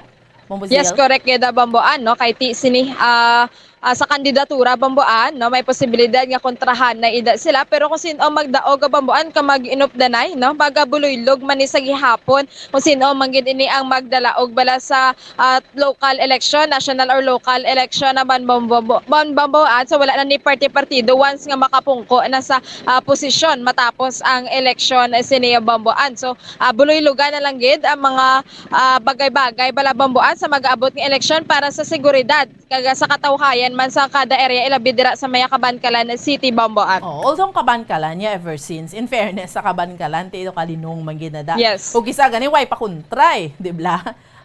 Bombo Yes, Zil? Correct gid, ah, Bomboan, no? Kay ti sini, ah, ah, sa kandidatura, Bomboan, no, may posibilidad nga kontrahan na ida sila, pero kung sino ang magdaog, ah, Bomboan, ka mag-inupdanay, no, baga buluylog man ni sa gihapon kung sino man gid ini ang magdalaog bala sa, ah, local election, national or local election naman, Bombo-, Bon-, Bomboan. So, wala na ni parti-partido once nga makapungko na sa, ah, posisyon matapos ang eleksyon, eh, sini Bomboan. So, ah, buloy-lugan na lang gid ang mga, ah, bagay-bagay bala Bomboan sa mag-aabot nga eleksyon para sa seguridad kag sa katawhayan man sa kada area, ilabi dira sa may Kabankalan City, Bomboan. Oh, although Kabankalan niya ever since. In fairness sa Kabankalan, ti ito kalinong man gid na da. Yes. Ug isa gani, way pa kuntray, di ba?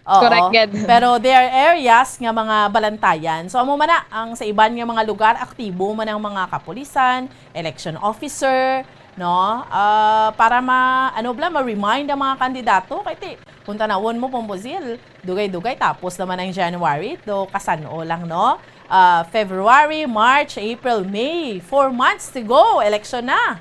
Oo. Correct gid. Pero there are areas nga mga balantayan. So, amo man na, ang sa iban nga mga lugar, aktibo man ang mga kapulisan, election officer, no? Ah, para ma-, ano bala, ma-remind ang mga kandidato. Kay ti, kung tanawon mo, Bombo Zil, dugay-dugay, tapos naman ang January, do kasan-o lang, no? Ah, February, March, April, May. Four months to go. Election na.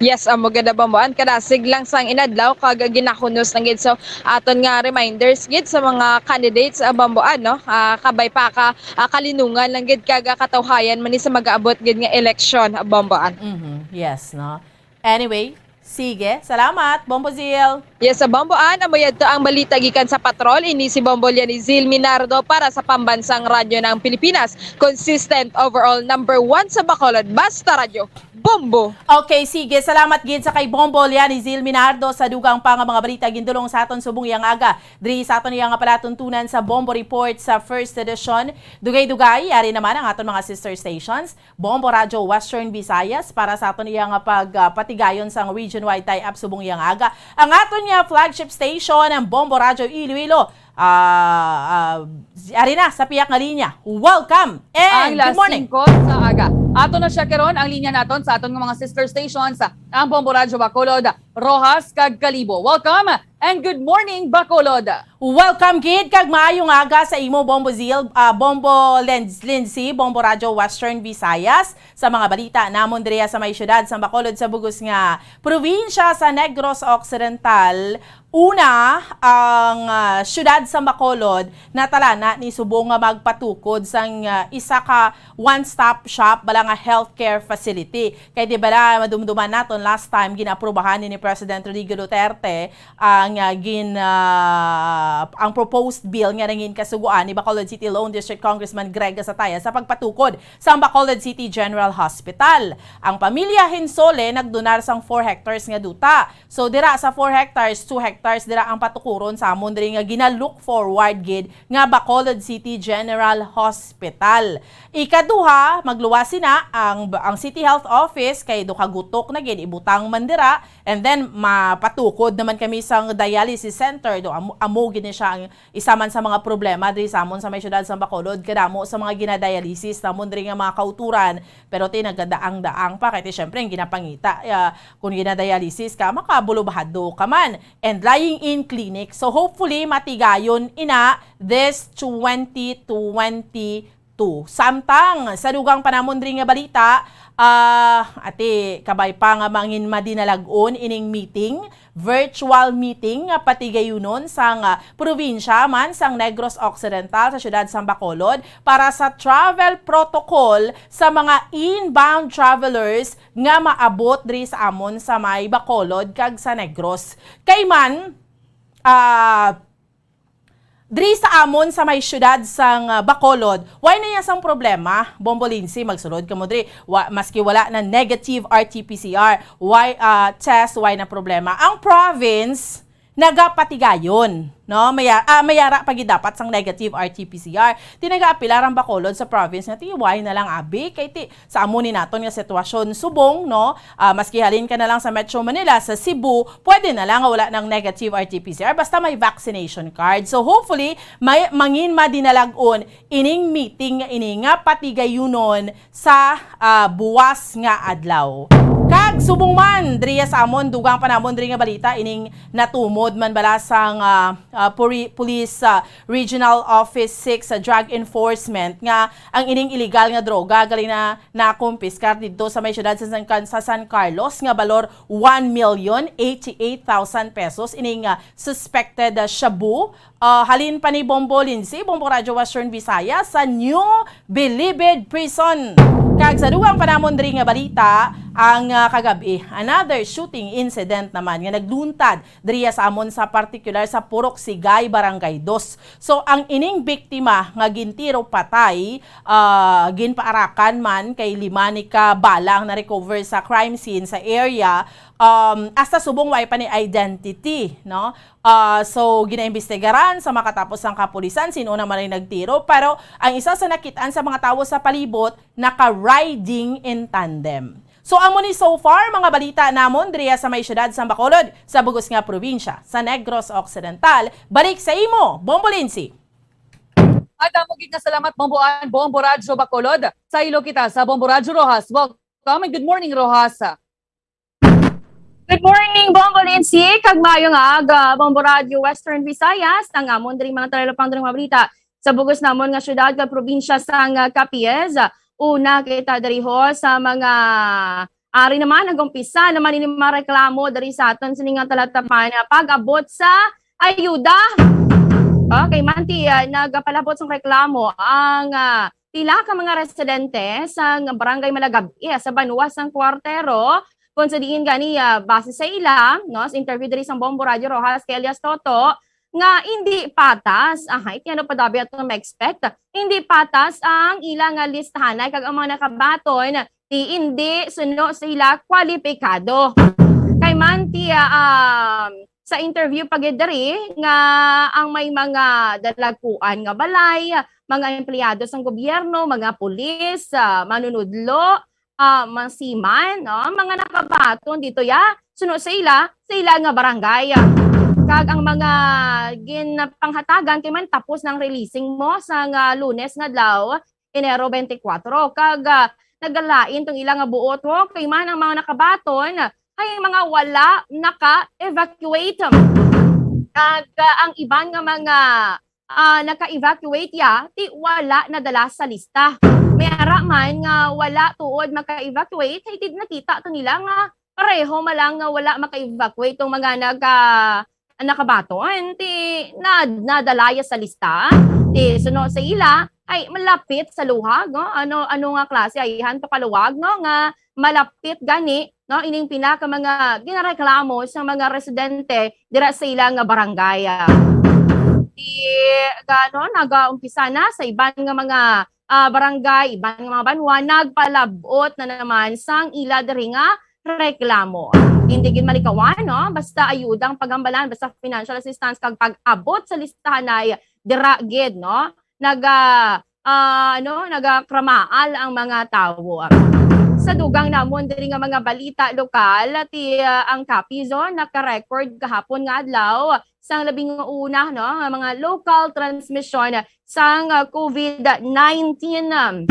Yes, amo gid, Bomboan. Kadasig lang sang inadlaw kag ginahunos lang gid. So, aton nga reminders gid sa mga candidates, ah, Bomboan, no? Ah, kabay pa ka, ah, kalinungan lang gid kag, ah, katawhayan man ni sa mag-aabot gid nga eleksyon, ah, Bomboan. Mhm. Yes, no? Anyway, sige. Salamat, Bombo Zil. Yes, sa Bomboan, amo yadto ang balita gikan sa patrol. Ini si Bombo Lianizil Minardo para sa Pambansang Radyo ng Pilipinas. Consistent overall number one sa Bacolod. Basta Radyo, Bombo! Okay, sige. Salamat gid sa kay Bombo Lianizil Minardo sa dugang pa nga mga balita gindulong sa aton subong iyang aga. Diri sa aton iyang palatuntunan sa Bombo Report sa first edition. Dugay-dugay, yari naman ang aton mga sister stations. Bombo Radyo Western Visayas para sa aton iya nga pag, ah, patigayon sang region-wide tie-up subong iyang aga. Ang aton nga flagship station, ang Bombo Radyo Iloilo. Ah, ah, ari na sa piyak nga linya. Welcome and Ang good las morning. singko sa aga. Ato na siya karon ang linya naton sa aton nga mga sister stations, ang Bombo Radyo Bacolod, Roxas, kag Kalibo. Welcome and good morning, Bacolod. Welcome gid kag maayong aga sa imo, Bombo Zil, ah, Bombo Len-, Lindsay, Bombo Radyo Western Visayas, sa mga balita namon diriya sa may siyudad sa Bacolod, sa bugos nga probinsya sa Negros Occidental. Una, ang, ah, siyudad sa Bacolod natalana ni subong nga magpatukod sang, ah, isa ka one-stop shop bala nga healthcare facility. Kay di bala, madumduman naton last time, ginaaprubahan ni, ni President Rodrigo Duterte ang, ah, gin-, ah, ang proposed bill nga nangin kasugoan ni Bacolod City Lone District Congressman Greg Gasataya sa pagpatukod sa Bacolod City General Hospital. Ang pamilya Hinsole nagdonar sang four hectares nga duta. So, dira sa four hectares, two hectares dira ang patukuron sa amon diri nga gina-look forward gid nga Bacolod City General Hospital. Ikaduha, magluwas sina ang, ang City Health Office kay do kagutok na gid, ibutang man dira, and then mapatukod naman kami sang dialysis center, do amo, amo gid ni siya ang isa man sa mga problema diri sa amon sa may siyudad sa Bacolod, kadamo sa mga ginadialysis namon diri nga mga kauturan, pero ti nagadaang-daang pa kay ti syempre ang ginapangita, ah, kung ginadialysis ka, makabulubhado ka man. And lying in clinic. So hopefully matigayon ina this twenty twenty-two. Samtang sa dugang pa namon diri nga balita, ah, ati kabay pa nga mangin madinalag-on ining meeting, virtual meeting nga patigayunon sang, ah, probinsya man sang Negros Occidental sa siyudad sang Bacolod para sa travel protocol sa mga inbound travelers nga maabot diri sa amon sa may Bacolod kag sa Negros. Kay man, ah, Diri sa amon sa may siyudad sang, ah, Bacolod, why na iya sang problema? Bombo Lindsay, magsulod kamo diri. Wa, maski wala na negative R T P C R, why, ah, test, why na problema? Ang province, nagapatigayon, no? Maya-, ah, mayara pa gid dapat sang negative R T P C R. Ti nagaapelar ang Bacolod sa province nga, "Ti, why na lang, abi? Kay ti, sa amo ni naton nga sitwasyon subong, no? Ah, maski halin ka na lang sa Metro Manila, sa Cebu, pwede na lang nga wala nang negative R T P C R basta may vaccination card." So hopefully, may mangin madinalag-on ining meeting nga ini nga patigayunon sa, ah, buwas nga adlaw. Kag subong man, diriya sa amon, dugang pa namon diri nga balita, ining natumod man bala sang, ah, ah, puri-, Police, ah, Regional Office six sa Drug Enforcement nga ang ining illegal nga droga gali na nakumpiskar didto sa may siyudad sa San, sa San Carlos nga balor one million eighty-eight thousand pesos ining, ah, suspected, ah, shabu. Ah, halin pa ni Bombo Lindsay, Bombo Radyo Western Visayas, sa New Bilibid Prison. Kag sa dugang pa namon diri nga balita, ang, ah, kagab-i, another shooting incident naman nga nagluntad diriya sa amon, sa partikular sa Purok Sigay, Barangay Dos. So, ang ining biktima nga gintiro patay, ah, ginpaarakan man kay lima ni ka bala ang na-recover sa crime scene sa area, um, hasta subong way pa ni identity, no? Ah, so, ginaimbestigaran sa makatapos ang kapulisan sin-o naman ang nagtiro, pero ang isa sa nakit-an sa mga tawo sa palibot, naka-riding in tandem. So, amo ni so far mga balita namon diriya sa may siyudad sa Bacolod, sa bug-os nga probinsya, sa Negros Occidental. Balik sa imo, Bombo Lindsay. At amo gid nga salamat, Bombo Ann, Bombo Radyo Bacolod. Sa ilo kita sa Bombo Radyo Roxas. Welcome and good morning, Roxas. Good morning, Bombo Lindsay. Kag maayong aga, Bombo Radyo Western Visayas. Ang amon diri mga talupang diri mga balita sa bug-os namon nga siyudad kag probinsya sang, ah, Capiz. Una kita diri ho sa mga, ari naman, nag-umpisa naman ini mga reklamo diri sa aton sini nga talatapan, ah, pag-abot sa ayuda. Okay, manti, ah, nagapalabot sang reklamo ang, ah, pila ka mga residente sa Barangay Malagab-i, ah, sa banwa sang Cuartero, kung sa diin gani, ah, base sa ila, no, sa interview diri sa Bombo Radyo Roxas kay alias Toto, nga indi patas, ahay, ti ano pa daw ba aton ma-expect? Indi patas ang ila nga listahanay kag ang mga nakabaton, ti indi suno sa ila kwalipikado. Kay man ti, ah, um, sa interview pa gid diri nga ang may mga dalagkuan nga balay, mga empleyado sang gobyerno, mga pulis, ah, manunudlo, ah, mga seaman, no? Mga nakabaton dito ya, suno sa ila, sa ila nga barangay. Kag ang mga ginpanghatagan kay man tapos ng releasing mo sa nga Lunes nga adlaw, Enero twenty-four. Kag, ah, nagalain tong ila nga buot, ho, kay man ang mga nakabaton ay mga wala naka-evacuate. Kag, ah, ang iban nga mga, ah, naka-evacuate ya, ti wala nadala sa lista. May ara man nga wala tuod maka-evacuate, hay ti nakita to nila nga pareho man lang nga wala maka-evacuate tong mga naga-, nakabaton, ti na-, nadala ya sa lista. Ti suno sa ila, ay malapit sa luhag, no? Ano, ano nga klase, ayhan to kaluwag, no? Nga malapit gani, no? Ining pila ka mga ginareklamo sa mga residente dira sa ila nga barangay. Ti, gano, nagaumpisa na sa iban nga mga, ah, barangay, iban nga mga banwa, nagpalabot na naman sang ila diri nga reklamo. Hindi gid malikawan, no? Basta ayuda ang pagambalan, basta financial assistance kag pag-abot sa listahanay dira gid, no? Naga, ah, ano, nagakramaal ang mga tawo. Sa dugang namon diri nga mga balita lokal, ti, ah, ang Capiz, oh, naka-record kahapon nga adlaw sang labing una, no, nga mga local transmission sang, ah, COVID nineteen, um,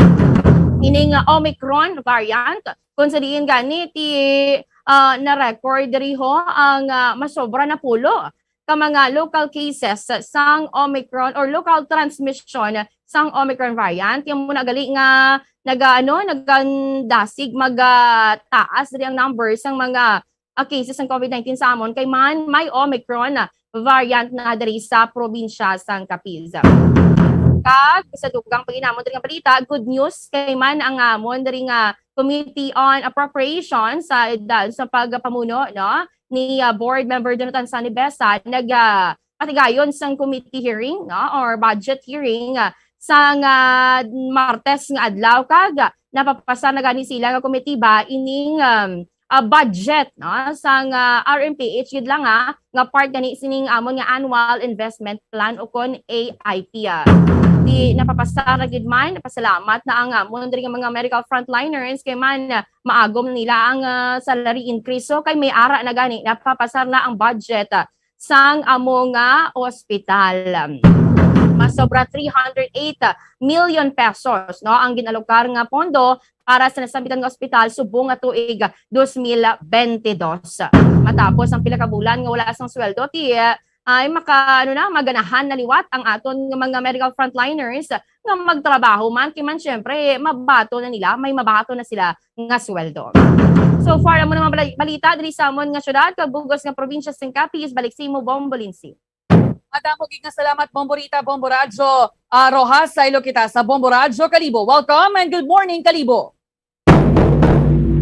ining, ah, Omicron variant, kung sa diin gani ti, ah, na-record diri ho ang, ah, masobra na pulo ka mga local cases sang Omicron or local transmission sang Omicron variant. Yung muna gali nga naga-, ano, nagandasig, magataas diri ang number sang mga, ah, cases sang COVID nineteen sa amon kay man may Omicron variant na diri sa probinsya sang Capiz. Kag sa dugang pa gid namon diri nga balita, good news kay man ang amon diri nga Committee on Appropriations sa, sa pagpamuno, no, ni, ah, Board Member Jonathan Sanibesa, nag, ah, patigayon sang committee hearing, no, or budget hearing, ah, sang, ah, Martes nga adlaw, kag, ah, napapasar na gani sila nga komitiba ining, um, ah, budget, no, sang, ah, R M P H gid lang, ah, nga part gani sining amon nga annual investment plan o kon A I P, ah. Di napapasar na gid man, pasalamat na ang amon diri nga mga medical frontliners kay man, ah, maagom nila ang, ah, salary increase. So, kay may ara na gani, napapasar na ang budget, ah, sang amo nga ospital. Masobra three hundred eight million pesos, no, ang ginalokar nga pondo para sa nasambitan nga ospital subong nga tuig dos mil bente dos. Matapos ang pila ka bulan nga wala sang sweldo, ti, ay maka, ano na, maganahan na liwat ang aton nga mga medical frontliners nga magtrabaho man, kay man, syempre, mabaton na nila, may mabaton na sila nga sweldo. So far, amo na mga bala-, balita diri sa amon nga syudad kag bugos nga probinsya sing Capiz. Balik sa imo, Bombo Lindsay. Madamo gid nga salamat, Bombo Rita, Bombo Radyo, ah, Rojas. Saylo kita sa Bombo Radyo Kalibo. Welcome and good morning, Kalibo.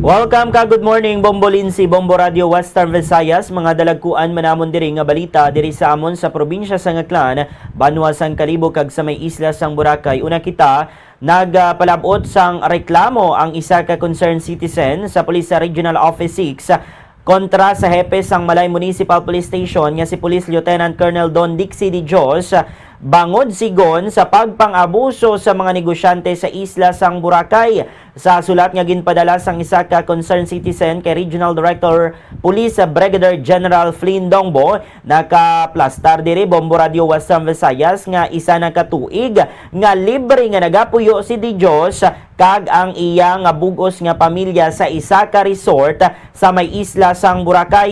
Welcome ka, good morning, Bombo Lindsay, Bombo Radyo Western Visayas. Mga dalagkuan man namon diri nga balita diri sa amon sa probinsya sang Aklan, banwa sang Kalibo, kag sa may isla sang Boracay. Una kita, nagpalab-ot sang reklamo ang isa ka concerned citizen sa Police Regional Office six kontra sa hepe sang Malay Municipal Police Station nga si Police Lieutenant Colonel Don Dixie De Dios, bangod sigon sa pagpang-abuso sa mga negosyante sa isla sang Boracay. Sa sulat nga ginpadala sang isa ka concerned citizen kay Regional Director Police Brigadier General Flynn Dongbo, nakaplastar diri, Bombo Radyo Western Visayas, nga isa na ka tuig nga libre nga nagapuyo si De Dios kag ang iya nga bug-os nga pamilya sa isa ka resort sa may isla sang Boracay.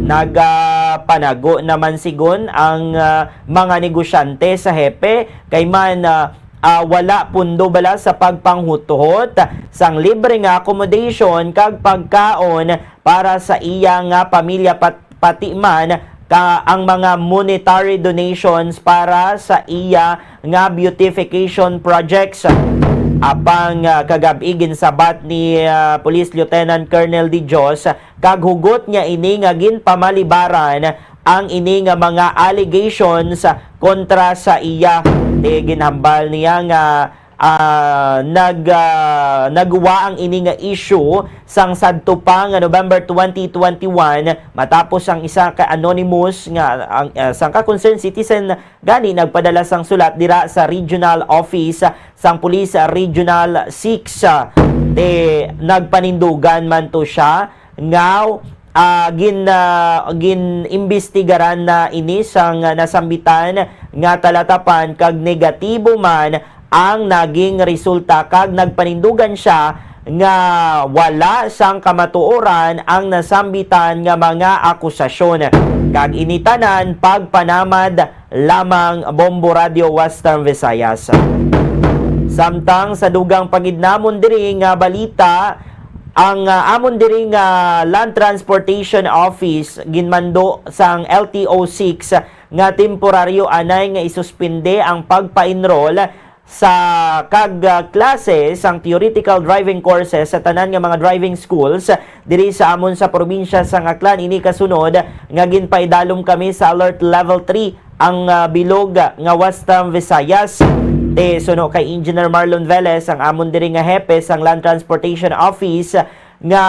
Nagapanago naman sigon ang, ah, mga negosyante sa hepe kay man, ah, ah, wala pundo bala sa pagpanghuthot sang libre nga accommodation kag pagkaon para sa iya nga pamilya, pat-, pati man ka ang mga monetary donations para sa iya nga beautification projects. Apang, ah, kagab-i, ginsabat ni, ah, Police Lieutenant Colonel De Dios kag hugot niya ini nga ginpamalibaran ang ini nga mga allegations kontra sa iya. Ti ginhambal niya nga, ah, nag, ah, naggwa ang ini nga issue sang sadto pa nga November twenty twenty-one, matapos ang isa ka anonymous nga, ang, ah, sang ka concerned citizen gani nagpadala sang sulat dira sa regional office sang Police Regional six. Ti nagpanindugan man to siya nga, ah, gin-, ah, gin-imbestigaran na ini sang nasambitan nga talatapan kag negatibo man ang naging resulta, kag nagpanindugan siya nga wala sang kamatuoran ang nasambitan nga mga akusasyon. Kag ini tanan pagpanamad lamang, Bombo Radyo Western Visayas. Samtang sa dugang pa gid namon diri nga balita, ang, ah, amon diri nga Land Transportation Office ginmando sang L T O six nga temporaryo anay nga isuspinde ang pagpa-enroll sa kag, ah, klase sang theoretical driving courses sa tanan nga mga driving schools diri sa amon sa probinsya sang Aklan. Ini kasunod nga ginpaidalom kami sa Alert Level three ang, ah, bilog nga Western Visayas. Ti suno kay Engineer Marlon Velez, ang amon diri nga hepe sang Land Transportation Office, nga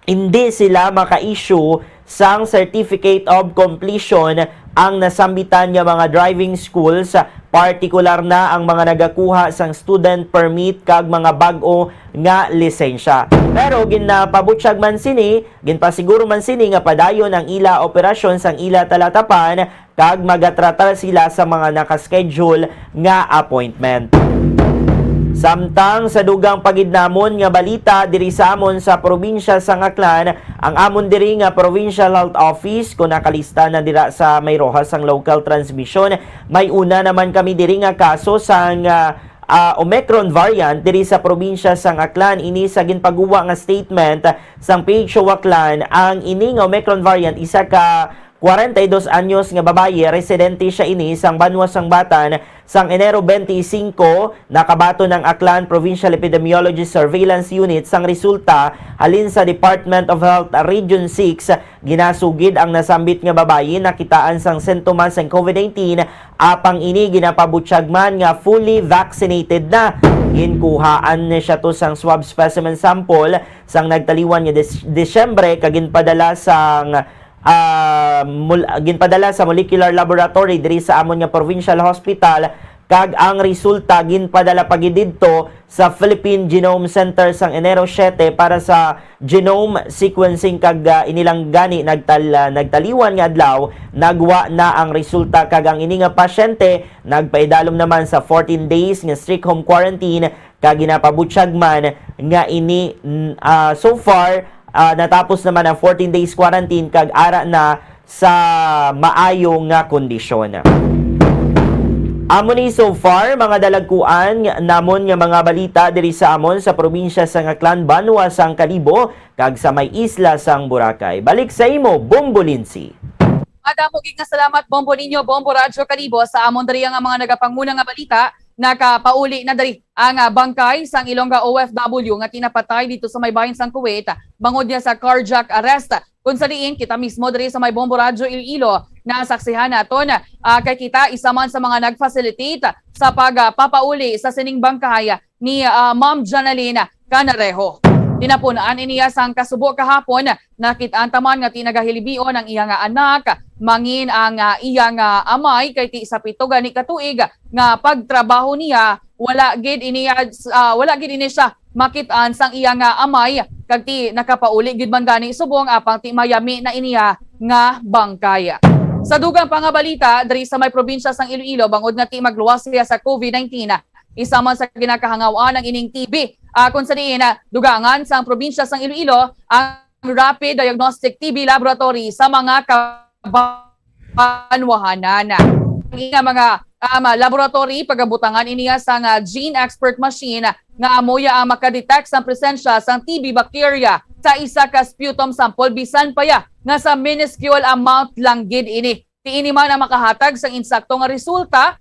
hindi sila maka-issue sang Certificate of Completion ang nasambitan nga mga driving schools, partikular na ang mga nagakuha sang student permit kag mga bag-o nga lisensya. Pero ginpabutyag man sini, ginpasiguro man sini nga padayon ang ila operasyon sang ila talatapan kag magatratar sila sa mga naka-schedule nga appointment. Samtang sa dugang pa gid namon nga balita diri sa amon sa probinsya sang Aklan, ang amon diri nga Provincial Health Office, kon nakalista na dira sa may roha sang local transmission, may una naman kami diri nga kaso sang, ah, ah, Omicron variant diri sa probinsya sang Aklan. Ini sa ginpaguwa nga statement sang P H O Aklan, ang ini nga Omicron variant isa ka Kwarenta y dos anyos nga babayi, residente siya ini sang Banwa sang Batan. Sang Enero twenty-five, nakabaton ang Aklan Provincial Epidemiology Surveillance Unit sang resulta halin sa Department of Health Region six. Ginasugid ang nasambit nga babayi nakitaan sang sintomas sang COVID nineteen, apang ini ginapabutyag man nga fully vaccinated na. Ginkuhaan ni siya to sang swab specimen sample sang nagtaliwan nga Dis-, Disyembre kag ginpadala sang ah, mul-, ginpadala sa molecular laboratory diri sa amon nga provincial hospital, kag ang resulta ginpadala pa gid didto sa Philippine Genome Center sang Enero siyete para sa genome sequencing, kag, ah, inilang gani nagtal-, ah, nagtaliwan nga adlaw nagwa na ang resulta, kag ang ini nga pasyente nagpaidalom naman sa fourteen days nga strict home quarantine, kag ginapabutyag man nga ini, n-, ah, so far, ah, natapos naman ang fourteen days quarantine kag ara na sa maayo nga kondisyon. Amo ni so far, mga dalagkuan namon nga mga balita diri sa amon sa probinsya sang Aklan, Banwa sang Kalibo, kag sa may isla sang Boracay. Balik sa imo, Bombo Lindsay. Madamo gid nga salamat, Bombo Ninyo, Bombo Radyo Kalibo, sa amon diri nga mga nagapanguna nga balita. Nakapauli na diri ang, ah, bangkay sang Ilongga O F W nga ti napatay didto sa may bahin sang Kuwait bangod niya sa cardiac arrest. Kung sa diin, kita mismo diri sa may Bombo Radyo Iloilo nasaksihan naton, ah, kay kita isa man sa mga nag-facilitate sa pag, ah, papauli sa sining bangkay ni, ah, Ma'am Janalyn Canarejo. Tinapun-an ini sang kasubo kahapon, nakit-an ta man nga ti nagahilibion ang iya nga anak, mangin ang, ah, iya nga amay kay ti sa pito gani ka tuig nga pagtrabaho niya, wala gid ini, ah, wala gid ini siya makit-an sang iya nga amay, kag ti nakapauli gid man gani subong apang ti mayami na iniya nga bangkay. Sa dugang pa nga balita, diri sa may probinsya sang Iloilo, bangod nga ti magluwas siya sa COVID nineteen, isa man sa ginakahangawan ang ining T B. Ah, kung sa diin, ah, dugangan sang probinsya sang Iloilo ang Rapid Diagnostic T B Laboratory sa mga kabanwahanan. Ang ina mga, um, laboratory, pagabutangan iniya sang gene expert machine nga amo ya ang makadetect sang presensya sang T B bacteria sa isa ka sputum sample, bisan pa ya nga sa minuscule amount lang gid ini. Ti ini man ang makahatag sang insakto nga resulta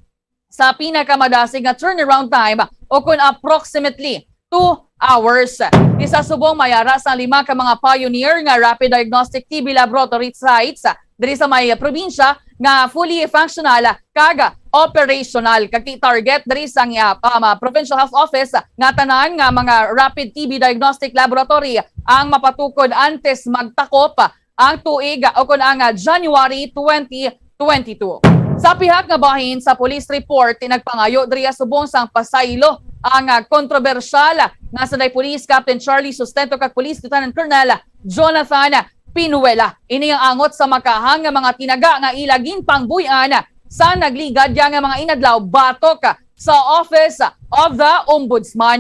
sa pinakamadasig nga turnaround time, o kon approximately two hours. Ti sa subong may ara sang lima ka mga pioneer nga rapid diagnostic T B laboratory sites diri sa may probinsya nga fully functional kag operational. Kag ti target diri sang, ah, um, ah, Provincial Health Office nga tanan nga mga rapid T B diagnostic laboratory ang mapatukod antes magtakop ang tuig, o kon ang, ah, January twenty twenty-two. Sa pihak nga bahin sa police report, nagpangayo diri subong sang pasaylo ang, ah, kontrobersyal nga Sanday Police Captain Charlie Sustento kag Police Lieutenant Colonel Jonathan Pinuela. Ini ang angot sa makahang nga mga tinaga nga ila ginpangbuy-an sa nagligad ya nga mga inadlaw batok sa Office of the Ombudsman.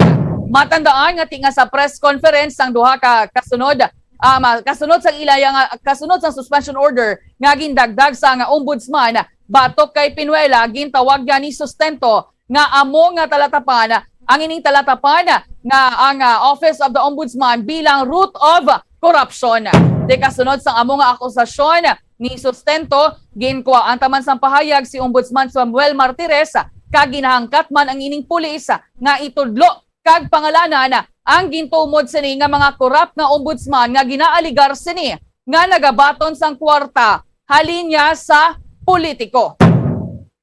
Matandaan nga ti nga sa press conference sang duha ka kasunod, ah, ma-, kasunod sang ila ya nga, kasunod sang suspension order nga gindagdag sang Ombudsman batok kay Pinuela, gintawag niya ni Sustento nga amo nga talatapan ang ining talatapan nga ang, ah, Office of the Ombudsman bilang root of corruption. Di kasunod sang amo nga akusasyon ni Sustento, ginkuhaan ta man sang pahayag si Ombudsman Samuel Martires kag ginahangkat man ang ining pulis nga itudlo kag pangalanan ang gintumod sini nga mga korap nga ombudsman nga ginaaligar sini nga nagabaton sang kwarta halin niya sa politiko.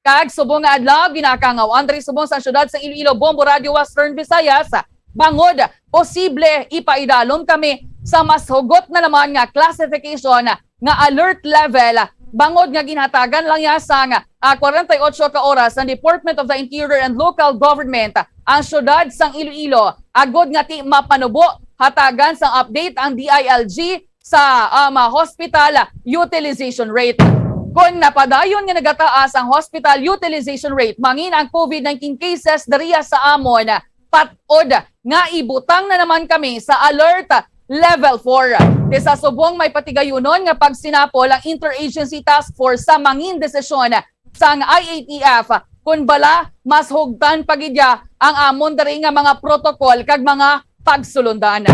Kag subong nga adlaw, ginakangawaan diri subong sa siyudad sa Iloilo, Bombo Radio Western Visayas, bangod posible ipaidalom kami sa mas hugot na naman nga classification nga alert level, bangod nga ginhatagan lang niya sang, ah, kwarenta y ocho ka oras ang Department of the Interior and Local Government ang siyudad sang Iloilo, agod nga ti mapanubo hatagan sang update ang D I L G sa, um, hospital utilization rate. Kon napadayon nga nagataas ang hospital utilization rate, mangin ang COVID nineteen cases diriya sa amon, pat-od nga ibutang na naman kami sa alert level four. Ti sa subong may patigayunon nga pagsinapol ang Interagency Task Force sa mangin desisyon sang I A T F kon bala mas hugtan pa gid ya ang amon diri nga mga protocol kag mga pagsulundan.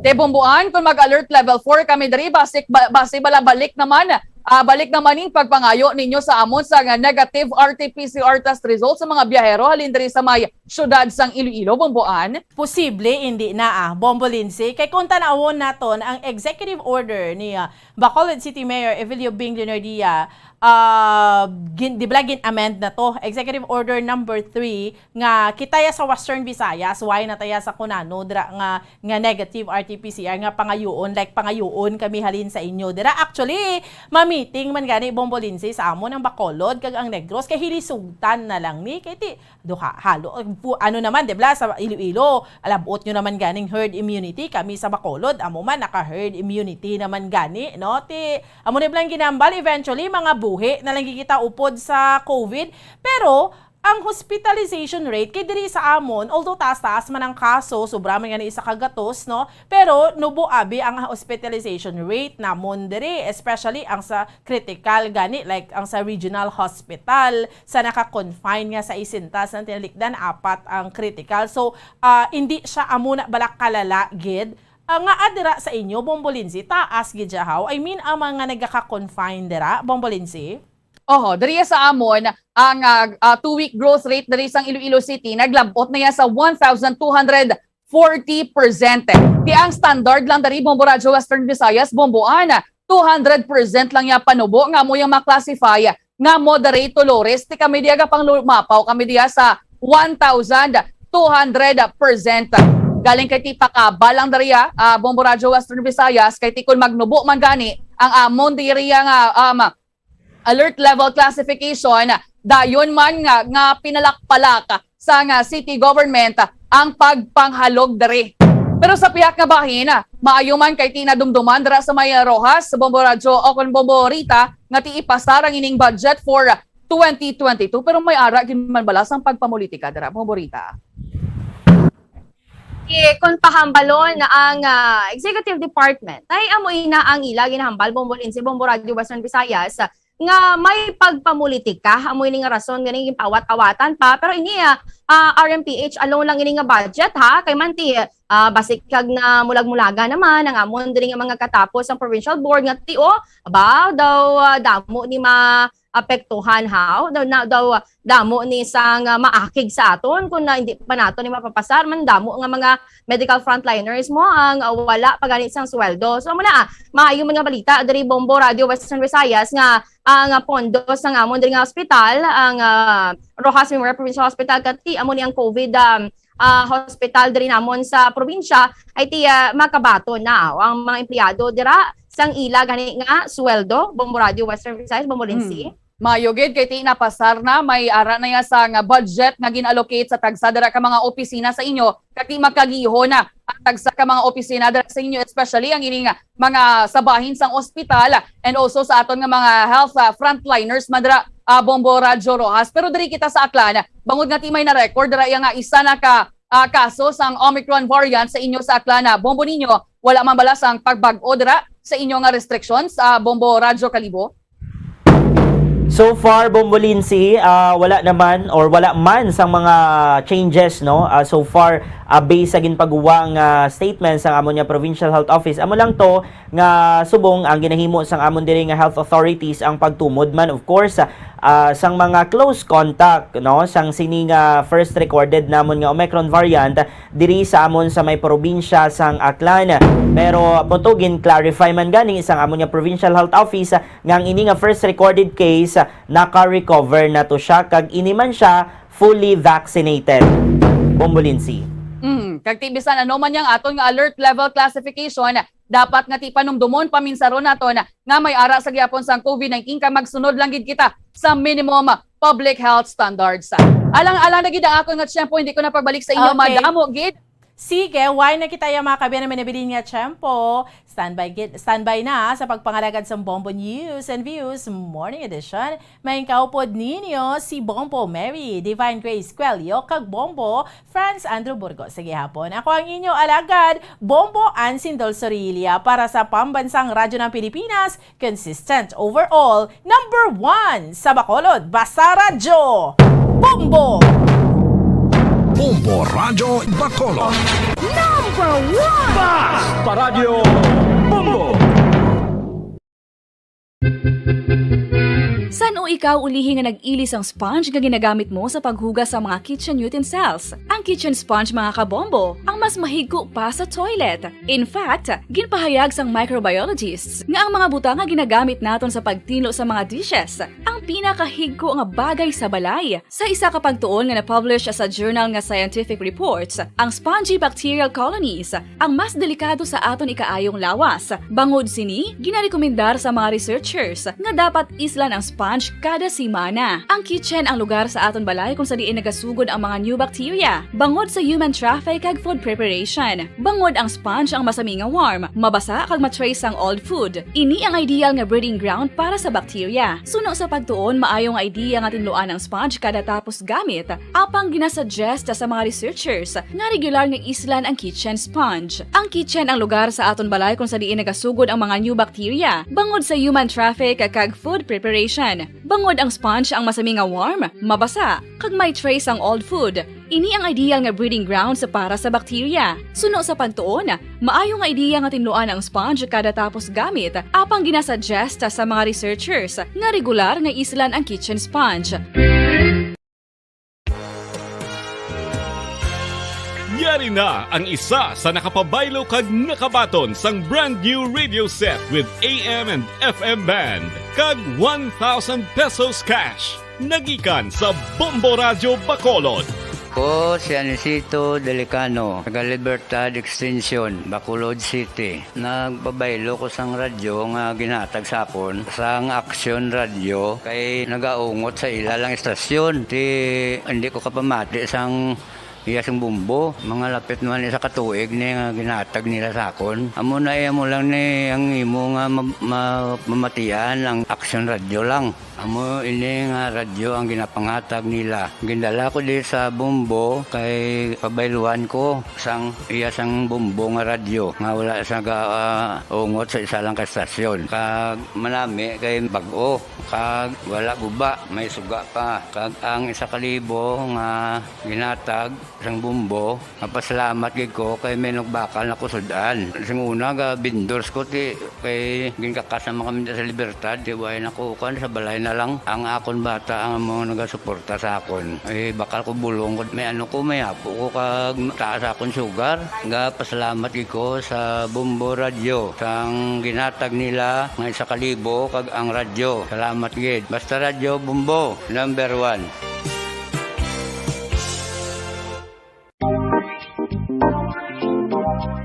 Ti bumbuan kon mag-alert level four kami diri, basi, ba-, basi bala balik naman Ah, balik naman ning pagpangayo ninyo sa amon sa nga negative R T P C R test result sa mga biyahero halin diri sa may siyudad sang Iloilo, Bomboan. Posible, hindi na, ah. Bombo Lindsay, kay kung tanawon naton ang executive order ni, ah, Bacolod City Mayor Evelio Bing Leonardia, ah, gin-, di ba gin-amend na to? Executive Order number three, nga kita ya sa Western Visayas, why na taya sa kunano dira nga, nga negative R T P C R nga pangayoon, like, pangayoon kami halin sa inyo. Dira, actually, ma-meeting man gani, Bombo Lindsay, sa amon ang Bacolod kag ang Negros, kay hilisugtan na lang ni, kay ti, duha, halo, pu-, ano naman, di ba, sa Iloilo, alabot nyo naman ganing herd immunity, kami sa Bacolod, amo man, naka-herd immunity naman gani, no? Ti, amo ni blang ginambal, eventually, mga buhi na lang kita upod sa COVID, pero, ang hospitalization rate kay diri sa amon, although taas-taas man ang kaso, sobra man gani isa ka gatos, no? Pero nubo abi ang hospitalization rate namon diri, especially ang sa critical gani, like ang sa regional hospital, sa naka-confine nga sa isintas ang tinalikdan, apat ang critical. So, ah, hindi siya amo na bala kalala gid. Ah, nga adira sa inyo, Bombo Lindsay, taas gid siya, how? I mean, ang mga nagaka-confine dira, Bombo Lindsay? Oho, diri sa amon, ang, ah, ah, two-week growth rate diri sang Iloilo City naglab-ot na ya sa one thousand two hundred forty percent. Ti ang standard lang diri, Bombo Radyo Western Visayas, Bomboan, two hundred percent lang ya panubo nga amo yang ma-classify nga moderate to low risk. Ti kami diya gapanglumapaw kami diya sa one thousand two hundred percent. Galing kay ti pakaba lang diri, ah, ah, Bombo Radyo Western Visayas, kay ti kun magnubo man gani ang amon diri nga, um, alert level classification, dayon man nga, nga pinalakpalak sang city government ang pagpanghalog diri. Pero sa pihak nga bahin, maayo man kay ti nadumduman dira sa may Roxas, Bombo Radyo o kon Bombo Rita, nga ti ipasar ang ining budget for twenty twenty-two, pero may ara gid man bala sang pagpamulitika dira, Bombo Rita. Eh, kung pahambalon ang, ah, executive department, ay amo ina ang ila ginahambal, Bombo Lindsay, Bombo Radyo Western Visayas, nga may pagpamulitika, amo ini nga rason nga naging pawat-awatan pa. Pero ini, ah, ah, R M P H alone lang ini nga budget, ha, kay man ti, ah, basig kag na mulag-mulaga naman ang amon diri nga mga katapos ang provincial board nga ti, oh, ba daw, ah, damo ni ma apektuhan, ha? Daw, na, daw, damo ni sang, ah, maakig sa aton kung na, hindi pa nato ni mapapasar man damo nga mga medical frontliners mo ang, ah, wala pa gani sang sweldo. So, amo na, ah, maayo man nga balita diri, Bombo Radyo Western Visayas, nga ang, ah, pondo sang amon diri nga ospital, ang, ah, Roxas Memorial Provincial Hospital, kati amo ni ang COVID, um, ah, hospital diri namon sa probinsya, ay ti, ah, makabaton na, o, ang mga empleyado dira sang ila gani nga sweldo, Bombo Radyo Western Visayas, Bombo Lindsay. Mm. Maayo gid kay ti napasar na, may ara na ya sang budget nga gin-allocate sa tagsa dira ka mga opisina sa inyo, kag ti makagihon na ang tagsa ka mga opisina dira sa inyo, especially ang ining mga sa bahin sang ospital and also sa aton nga mga health, ah, frontliners man dira, ah, Bombo Radyo Roxas. Pero diri kita sa Aklan, bangod nga ti may na-record dira ya nga isa na ka, ah, kaso sang Omicron variant sa inyo sa Aklan, ah, Bombo, ninyo, wala man bala sang pagbag-o dira sa inyo nga restrictions, ah, Bombo Radyo Kalibo? So far, Bombo Lindsay, ah, wala naman or wala man sang mga changes, no? Ah, so far, ah, based sa ginpaguwa nga statement sang amon nga Provincial Health Office, amo lang to nga subong ang ginahimo sang amon diri nga health authorities ang pagtumod man, of course, ah, sang mga close contact, no, sang sini nga first recorded namon nga Omicron variant diri sa amon sa may probinsya sang Aklan. Pero punto, gin-clarify man gani sang amon nga Provincial Health Office nga ang ini nga first recorded case, naka-recover na to siya kag ini man siya fully vaccinated. Bombo Lindsay. Mm, kag ti bisan ano man yang aton nga alert level classification, dapat nga ti panumdumon, paminsaron naton nga may ara sa gihapon sang COVID nineteen, kag magsunod lang gid kita sa minimum public health standards. Alang-alang na gid ang akon nga tiyempo, hindi ko na pagbalik sa inyo, okay, madamo gid. Sige, why na kita ya, mga kaabyanan, may nabilin nga tiyempo. Standby gid, standby na sa pagpangalagad sang Bombo News and Views Morning Edition. May kaupod ninyo si Bombo Mary, Divine Grace Cuello, kag Bombo Franz Andrew Burgos. Sige hapon. Ako ang inyo alagad, Bombo Ansin Dol Sorilla, para sa Pambansang Radyo ng Pilipinas, consistent overall, number one sa Bacolod. Basta Radyo, Bombo! Bombo Radyo Bacolod. Number one! Basta Radyo, Bombo! San-o ikaw ulihi nga nag-ili sang sponge nga ginagamit mo sa paghugas sa mga kitchen utensils? Ang kitchen sponge, mga kabombo, ang mas mahigko pa sa toilet. In fact, ginpahayag sang microbiologists nga ang mga butang nga ginagamit naton sa pagtinlo sa mga dishes ang pinakahigko nga bagay sa balay. Sa isa ka pagtuon nga na-publish sa journal nga Scientific Reports, ang spongy bacterial colonies ang mas delikado sa aton ikaayong lawas. Bangod sini, ginarekomendar sa mga researchers nga dapat islan ang sponge kada semana. Ang kitchen ang lugar sa aton balay kung sa diin nagasugod ang mga new bacteria, bangod sa human traffic kag food preparation. Bangod ang sponge ang masami nga warm, mabasa kag ma-trace ang old food. Ini ang ideal nga breeding ground para sa bacteria. Suno sa pagtuon, maayo nga idea nga tinluan ang sponge kada tapos gamit. Apang ginasuggest sa mga researchers nga regular nga islan ang kitchen sponge. Ang kitchen ang lugar sa aton balay kung sa diin nagasugod ang mga new bacteria, bangod sa human traffic kag food preparation. Bangod ang sponge ang masami nga warm, mabasa, kag may trace ang old food, ini ang ideal nga breeding grounds para sa bacteria. Suno sa pagtuon, maayo nga idea nga tinluan ang sponge kada tapos gamit, apang ginasuggest sa mga researchers nga regular nga islan ang kitchen sponge. Yari na ang isa sa nakapabaylo kag nakabaton sang brand new radio set with A M and F M band kag one thousand pesos cash. Nagikan sa Bombo Radyo Bacolod. Ko si Anisito Delicano, taga Libertad Extension, Bacolod City. Nagpabaylo ko sang radyo nga ginhatag sa akon sang Aksyon Radyo kay nagaungot sa ila lang istasyon. Ti hindi ko kapamati sang iya sing bumbo. Mga lapit naman isa ka tuig ni nga ginhatag nila sa akon. Amo na iya mo lang ni ang imo nga ma- ma- mamatian ang Aksyon Radyo lang. Amo ini nga radyo ang ginapangatag nila. Gindala ko di sa Bombo kay pabayluan ko sang iya sang Bombo nga radyo nga wala sa ga ah, ungot sa isa lang ka estasyon. Kag manami kay bag-o kag wala guba, may suga pa. Kag ang isa ka libo nga ginatag sang Bombo, mapasalamat gid ko kay may nagbakal na kusud-an. Sing una ga vendors ko ti kay ginkakas naman kami sa Libertad, ti way na ko kan sa balay na lang ang akon bata ang mga nagasuporta sa akon. Eh bakal ko bulong ko may ano ko may apo ko kag taas akon sugar. Ga pasalamat gid ko sa Bombo Radyo sang ginatag nila nga isa ka libo kag ang radyo. Salamat gid. Basta Radyo Bombo, number one.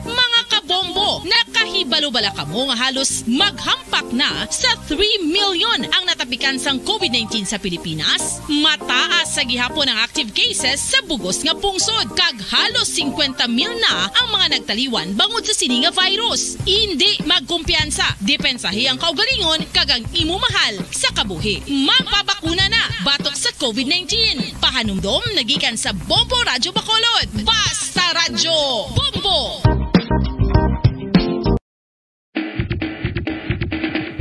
Mga kabombo, nakahibalo bala kamo nga halos maghampak na sa three million ang natapikan sang COVID nineteen sa Pilipinas? Mataas sa gihapon ang active cases sa bugos nga pungsod, kag halos singkwenta mil na ang mga nagtaliwan bangod sa sini nga virus. Indi magkumpiyansa, depensahi ang kaugalingon kag ang imo mahal sa kabuhi. Magpabakuna na batok sa COVID nineteen. Pahanumdom nagikan sa Bombo Radyo Bacolod. Basta Radyo, Bombo!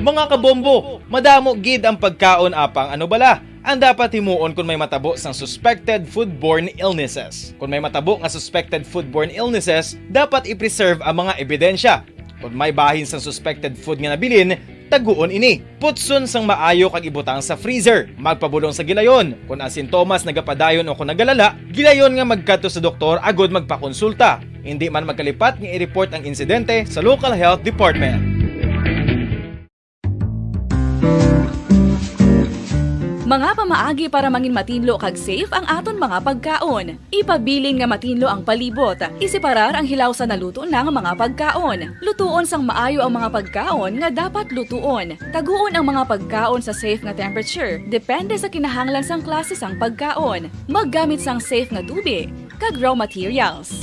Mga kabombo, madamo gid ang pagkaon apang ano bala ang dapat himuon kon may matabo sang suspected foodborne illnesses. Kon may matabo nga suspected foodborne illnesses, dapat i-preserve ang mga ebidensya. Kon may bahin sang suspected food nga nabilin, taguon ini. Putson sang maayo kag ibutang sa freezer. Magpabulong sa gilayon. Kon ang sintomas nagapadayon o kon nagalala, gilayon nga magkadto sa doktor agud magpakonsulta. Indi man magkalipat nga i-report ang insidente sa local health department. Mga pamaagi para mangin matinlo kag safe ang aton mga pagkaon. Ipabilin nga matinlo ang palibot. Iseparar ang hilaw sa naluto na nga mga pagkaon. Lutuon sang maayo ang mga pagkaon nga dapat lutuon. Taguon ang mga pagkaon sa safe nga temperature, depende sa kinahanglan sang klase sang pagkaon. Maggamit sang safe nga tubi kag raw materials.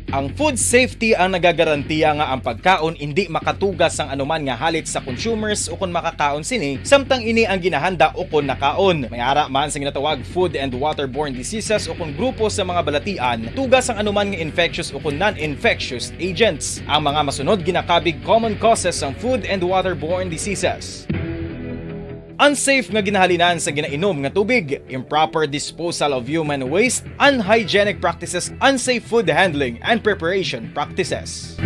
Ang food safety ang nagagarantiya nga ang pagkaon indi makatuga sang anuman nga halit sa consumers ukon makakaon sini, samtang ini ang ginahanda ukon nakaon. May ara man sa ginatawag food and waterborne diseases ukon grupo sa mga balatian, tuga sang anuman nga infectious ukon non-infectious agents. Ang mga masunod ginakabig common causes sang food and waterborne diseases. Unsafe nga ginahalinan sa ginainom nga tubig, improper disposal of human waste, unhygienic practices, unsafe food handling and preparation practices.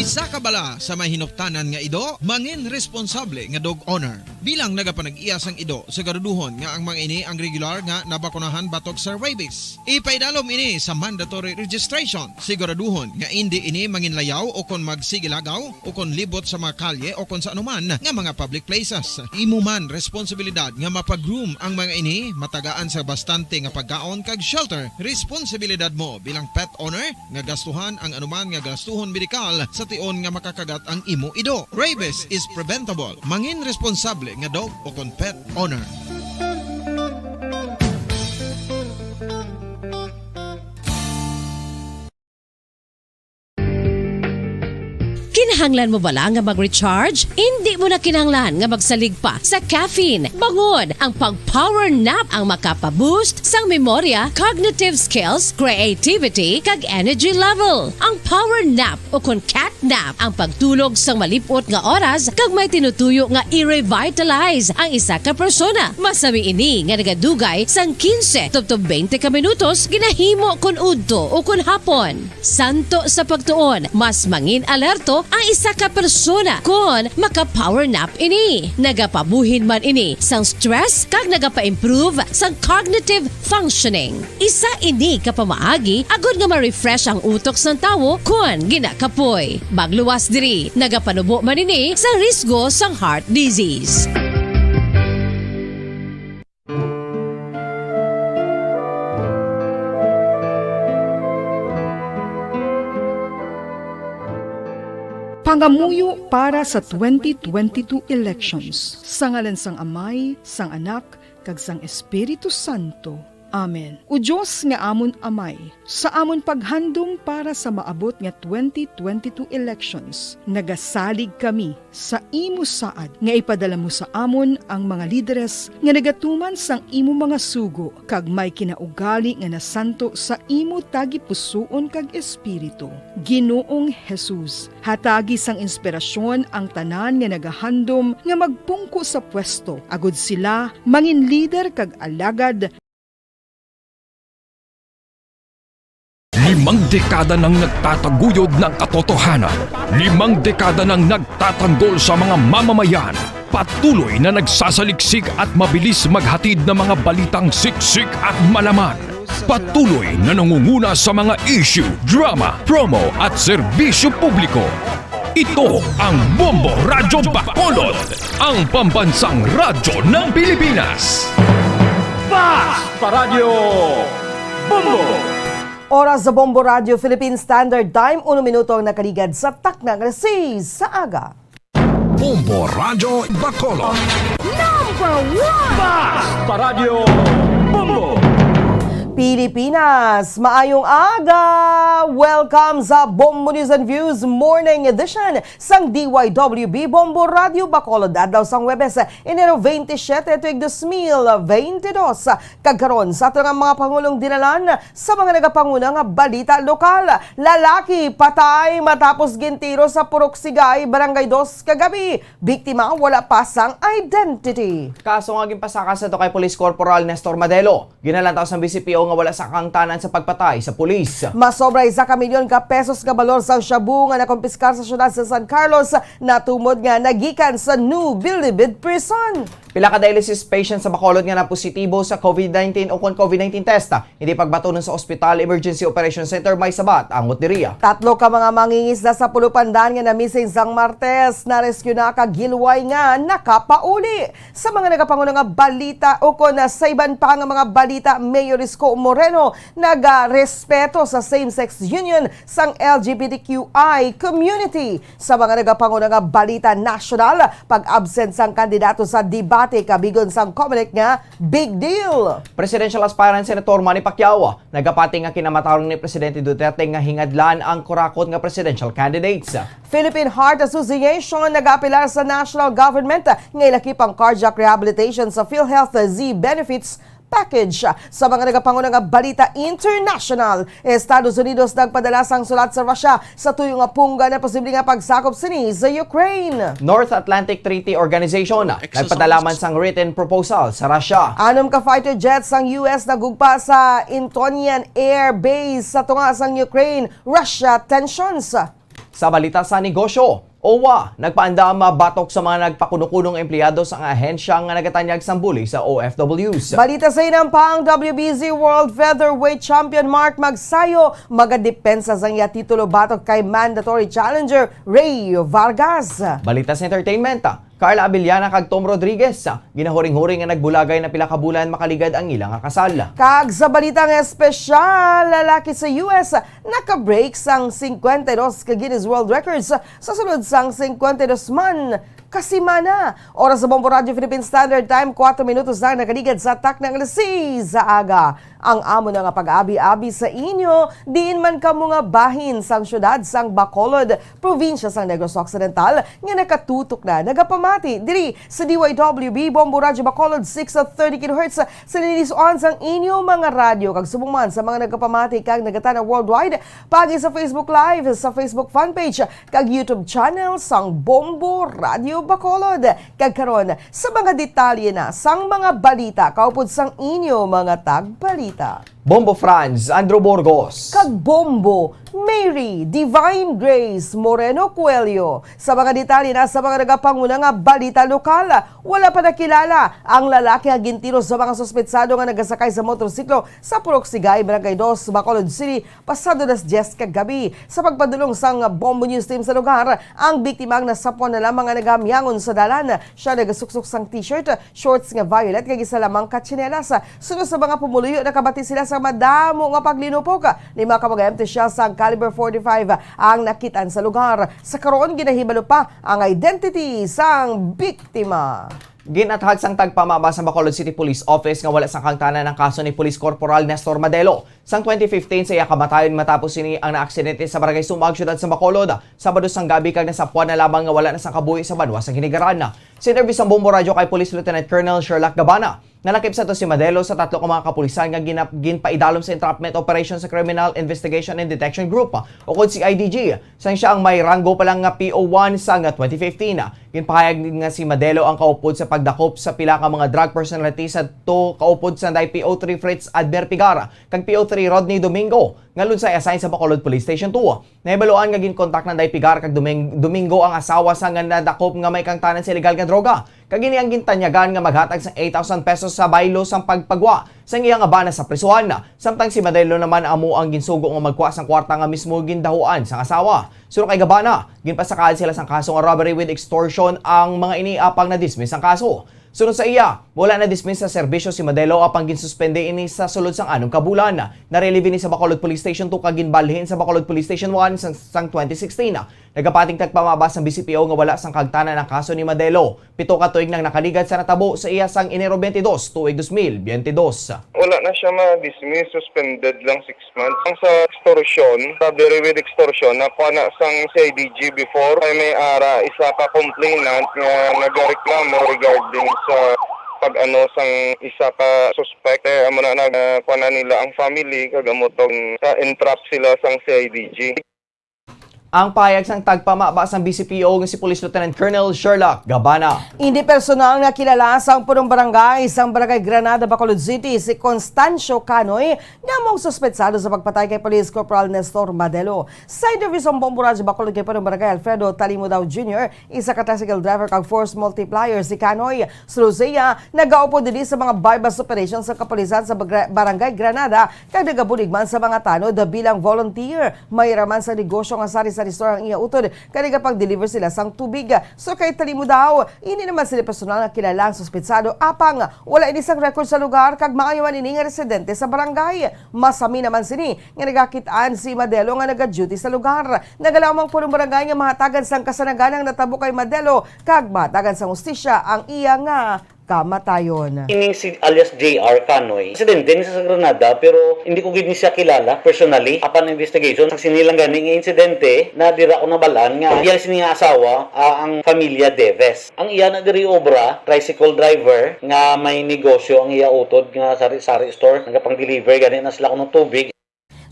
Sa kabala sa may hinuktanan nga ido, mangin responsable nga dog owner. Bilang nagapanag-iya sang ido, siguraduhon nga ang mga ini ang regular nga nabakunahan batok sa rabies. Ipaidalom ini sa mandatory registration. Siguraduhon nga indi ini manginlayaw o kon magsigilagaw o kon libot sa mga kalye o kon sa anuman nga mga public places. Imo man responsibilidad nga mapag-groom ang mga ini, matagaan sa bastante nga pagkaon kag shelter. Responsibilidad mo bilang pet owner nga gastuhan ang anuman nga gastuhon medikal sa tion nga makakagat ang imo ido. Rabies is preventable. Mangin responsable nga dog o kon pet owner. Kinahanglan mo bala nga mag-recharge? Indi mo na kinahanglan nga magsalig pa sa caffeine. Bangod, ang pag-power nap ang makapa-boost sang memorya, cognitive skills, creativity, kag energy level. Ang power nap o kon cat nap ang pagtulog sang malip-ot nga oras kag may tinutuyo nga i-revitalize ang isa ka persona. Masami ini nga nagadugay sang quince tubtob twenty ka minutos, ginahimo kon udto o kon hapon. Santo sa pagtuon, mas mangin-alerto ang isa ka persona kon maka-power nap ini. Nagapabuhin man ini sang stress kag nagapa-improve sang cognitive functioning. Isa ini ka pamaagi agod nga ma-refresh ang utok sang tawo kon ginakapoy. Magluwas diri, nagapanubo man ini sang risgo sang heart disease. Pangamuyo para sa twenty twenty-two elections. Sa ngalan sang Amay, sang Anak, kag sang Espiritu Santo. Amen. O Dios nga amon Amay, sa amon paghandom para sa maabot nga twenty twenty-two elections, nagasalig kami sa imo saad nga ipadala mo sa amon ang mga lideres nga nagatuman sang imo mga sugo kag may kinaugali nga nasanto sa imo tagipusoon kag espiritu. Ginoong Jesus, hatagi sang inspirasyon ang tanan nga nagahandom nga magpungko sa pwesto, agud sila mangin lider kag alagad. Limang dekada nang nagtataguyod ng katotohanan. Limang dekada nang nagtatanggol sa mga mamamayan. Patuloy na nagsasaliksik at mabilis maghatid ng mga balitang siksik at malaman. Patuloy na nangunguna sa mga issue, drama, promo at serbisyo publiko. Ito ang Bombo Radyo Bacolod, ang pambansang radyo ng Pilipinas. Fast Paradyo Bombo! Oras sa Bombo Radyo Philippine Standard Time, uno minuto ang nakaligad sa takna nga alas seis sa aga. Bombo Radyo Bacolod. Number one! Fast Paradyo Bombo! Pilipinas, maayong aga! Welcome sa Bombo News and Views Morning Edition sang D Y W B Bombo Radyo Bacolod, adlaw sang Huwebes, Enero twenty-seven, tuig dos mil twenty-two. Kag karon, sa ato nga mga pangulong dinalan sa mga nagapanguna nga balita lokal. Lalaki patay matapos gintiro sa Purok Sigay, Barangay Dos kagabi. Biktima wala pa sang identity. Kaso nga ginpasaka sa Tokay Police Corporal Nestor Madelo. Ginalantaw sang B C P O nga wala sa kahangtanan sa pagpatay sa pulis. Masobra isa ka milyon ka pesos nga balor sang shabu nga nakumpiskar sa siyudad sa San Carlos, natumod nga nagikan sa New Bilibid Prison. Pila ka dialysis patient sa Bacolod nga napositibo sa COVID nineteen o kon COVID nineteen test, hindi pagbatunon sa ospital, Emergency Operation Center, may sabat angot diriya. Tatlo ka mga mangingisda sa Pulo Pandan nga na-missing sang Martes, na-rescue na kag hilway nga nakapauli. Sa mga nagapanguna nga balita o kon sa iban pa nga mga balita, Mayor Isko Moreno nagarespeto sa same-sex union sang L G B T Q I community. Sa mga nagapanguna nga balita nasyonal, pag-absent sang kandidato sa debate kabigon sang Comelec nga big deal. Presidential aspirant Senator Manny Pacquiao nagapati nga kinamatarong ni Presidente Duterte nga hingadlan ang kurakot nga presidential candidates. Philippine Heart Association nagaapelar sa national government nga ilakip ang cardiac rehabilitation sa PhilHealth Z benefits package. Sa mga nagapanguna nga balita international, Estados Unidos nagpadala sang sulat sa Russia sa tuyo nga pungga na posible nga pagsakop sini sa Ukraine. North Atlantic Treaty Organization nagpadala man sang written proposal sa Russia. Anom ka fighter jets sang U S nagugpa sa Antonian Air Base sa tunga sang Ukraine-Russia tensions. Sa balita sa negosyo, OWWA nagpaandam batok sa mga nagpakuno-kunong empleyado sang ahensya nga nagatanyag sang bulig sa O F Ws. Balita sa hinampang, W B Z World Featherweight Champion Mark Magsayo magadepensa sang iya titulo batok kay mandatory challenger Ray Vargas. Balita sa entertainment, Carla Abellana kag Tom Rodriguez, ginahuring-huring nga nagbulagay na pila ka bulan makaligad ang ila nga kasal. Kag sa balita nga espesyal, lalaki sa U S naka-break sang fifty-two ka Guinness World Records sa sulod sang fifty-two man ka semana. Oras sa Bombo Radyo Philippine Standard Time, kuwatro minutos na nakaligad sa takna nga alas seis sa aga. Ang amo na nga pag-abi-abi sa inyo, diin man kamo nga bahin sang siyudad sang Bacolod, probinsya sang Negros Occidental, nga nakatutok na nagapamati diri sa D Y W B Bombo Radyo Bacolod, six thirty kilohertz, sa linis on sang inyo mga radyo, kag subong man sa mga nagapamati kag nagatan-aw worldwide, paagi sa Facebook Live, sa Facebook fan page, kag YouTube channel sang Bombo Radyo Bacolod. Kag karon, sa mga detalye na sang mga balita kaupod sang inyo mga tagbalita. Bombo Franz, Andrew Burgos. Kag Bombo Mary Divine Grace Moreno Coelho. Sa mga detalye na sa mga nagapanguna nga balita lokal, wala pa nakilala ang lalaki nga gintiro sa mga suspetsado nga nagasakay sa motorsiklo sa Purok Sigay, Barangay Dos, Bacolod City, pasado alas diyes kagabi. Sa pagpadulong sang Bombo News Team sa lugar, ang biktima ang nasapwan na lamang nga nagamiangon sa dalan. Siya nagasuksok sang t-shirt, shorts nga violet, kag isa lamang ka tsinelas. Suno sa mga pumuluyo, nakabati sila sa madamo nga paglinupok. Lima ka mga M T shells sang caliber forty-five ang nakitaan sa lugar. Sa karon, ginahibalo pa ang identity sang biktima. Gin-athag sang tagpamaba sa Bacolod City Police Office nga wala sang kaangtanan ang kaso ni Police Corporal Nestor Madelo. Sang twenty fifteen sa iya kamatayon, matapos sini ang naaksidente sa Barangay Sumag, Siyudad sa Bacolod, Sabado sang gabi, kag nasapwan na lamang nga wala na sang kabuhi sa banwa sa Ginigaran. Sa interview sang Bombo Radyo kay Police Lieutenant Colonel Sherlock Gabana, nalakip sadto si Madelo sa tatlo ka mga kapulisan nga ginap-, ginpaidalom sa entrapment operation sa Criminal Investigation and Detection Group, ukon C I D G, sang siya ang may ranggo pa lang nga P O one sang twenty fifteen. Ginpahayag nga si Madelo ang kaupod sa pagdakop sa pila ka mga drug personality, sadto kaupod sa P O three Fritz Adver Pigar kag P O three Rodney Domingo, nga lunsay assign sa Bacolod Police Station two. Nahibaluan nga ginkontak na Day Pigar kag Doming-, Domingo ang asawa sa nga nadakop nga may kaangtanan sa illegal nga droga, kag ini ang gintanyagan nga maghatag sang eight thousand pesos sa baylo sang pagpagwa sang iya nga bana sa prisuhan. Samtang si Madelo naman amo ang ginsugo nga magkuha sang kwarta nga mismo gindahuan sang asawa. Suno kay Gabana, ginpasakaan sila sang kaso nga robbery with extortion ang mga ini, apang na-dismiss ang kaso. Sunod sa iya, wala na-dismiss sa serbisyo si Madelo, apang ginsuspende ini sa sulod sang anom ka bulan. Na-relieve ini sa Bacolod Police Station two kag ginbalhin sa Bacolod Police Station one sang, sang twenty sixteen. Nagapating tagpamaba sang B C P O nga wala sang kaangtanan ang kaso ni Madelo. Pito ka tuig nang nakaligad sa natabo sa iya sang Enero twenty-two, tuig dos mil biyente dos. Wala na siya ma-dismiss, suspended lang six months. Ang sa extortion, robbery with extortion, nakuha na sang C I D G before. Ay may ara, isa ka complainant nga nagareklamo regarding sa pag-ano sang isa ka suspect. Eh, amo na nag-, ah, kuha na nila ang family, kag amo tong sa entrap sila sang C I D G. Ang pahayag sang tagpamaba sang B C P O nga si Police Lieutenant Colonel Sherlock Gabana. Indi personal nga kilala sang punong barangay sang Barangay Granada, Bacolod City, si Constancio Canoy, nga amo ang suspetsado sa pagpatay kay Police Corporal Nestor Madelo. Sa interview sang Bombo Radyo Bacolod kay Punong Barangay Alfredo Talimudao Junior, isa ka tricycle driver kag force multiplier si Canoy. Sulod sa iya, nagaupod diri sa mga buy-bust operation sa kapulisan sa Bagra-, Barangay Granada, kag nagabulig man sa mga tanod bilang volunteer. May ra man sa negosyo nga sari-sari store ang iya utod, kag nagapang-deliver sila sang tubig. So kay Talimudao, indi naman sila personal nga kilala ang suspetsado, apang wala ini sang record sa lugar, kag maayo man ini nga residente sa barangay. Masami naman sini nga nagakit-an si Madelo nga naga-duty sa lugar. Nagalaom ang punong barangay nga mahatagan sang kasanagan ang natabo kay Madelo, kag mahatagan sang hustisya ang iya nga kamatayon. Ining si alias J R Canoy, residente ni sa Granada, pero hindi ko gid ni siya kilala personally. Upon investigation, sa sini lang gani nga insidente na dira ko nabalaan nga iya sini nga asawa, ah, ang familia Deves. Ang iya na diri obra, tricycle driver nga may negosyo ang iya utod nga sari-sari store. Nagapang-deliver gani na sila kuno tubig.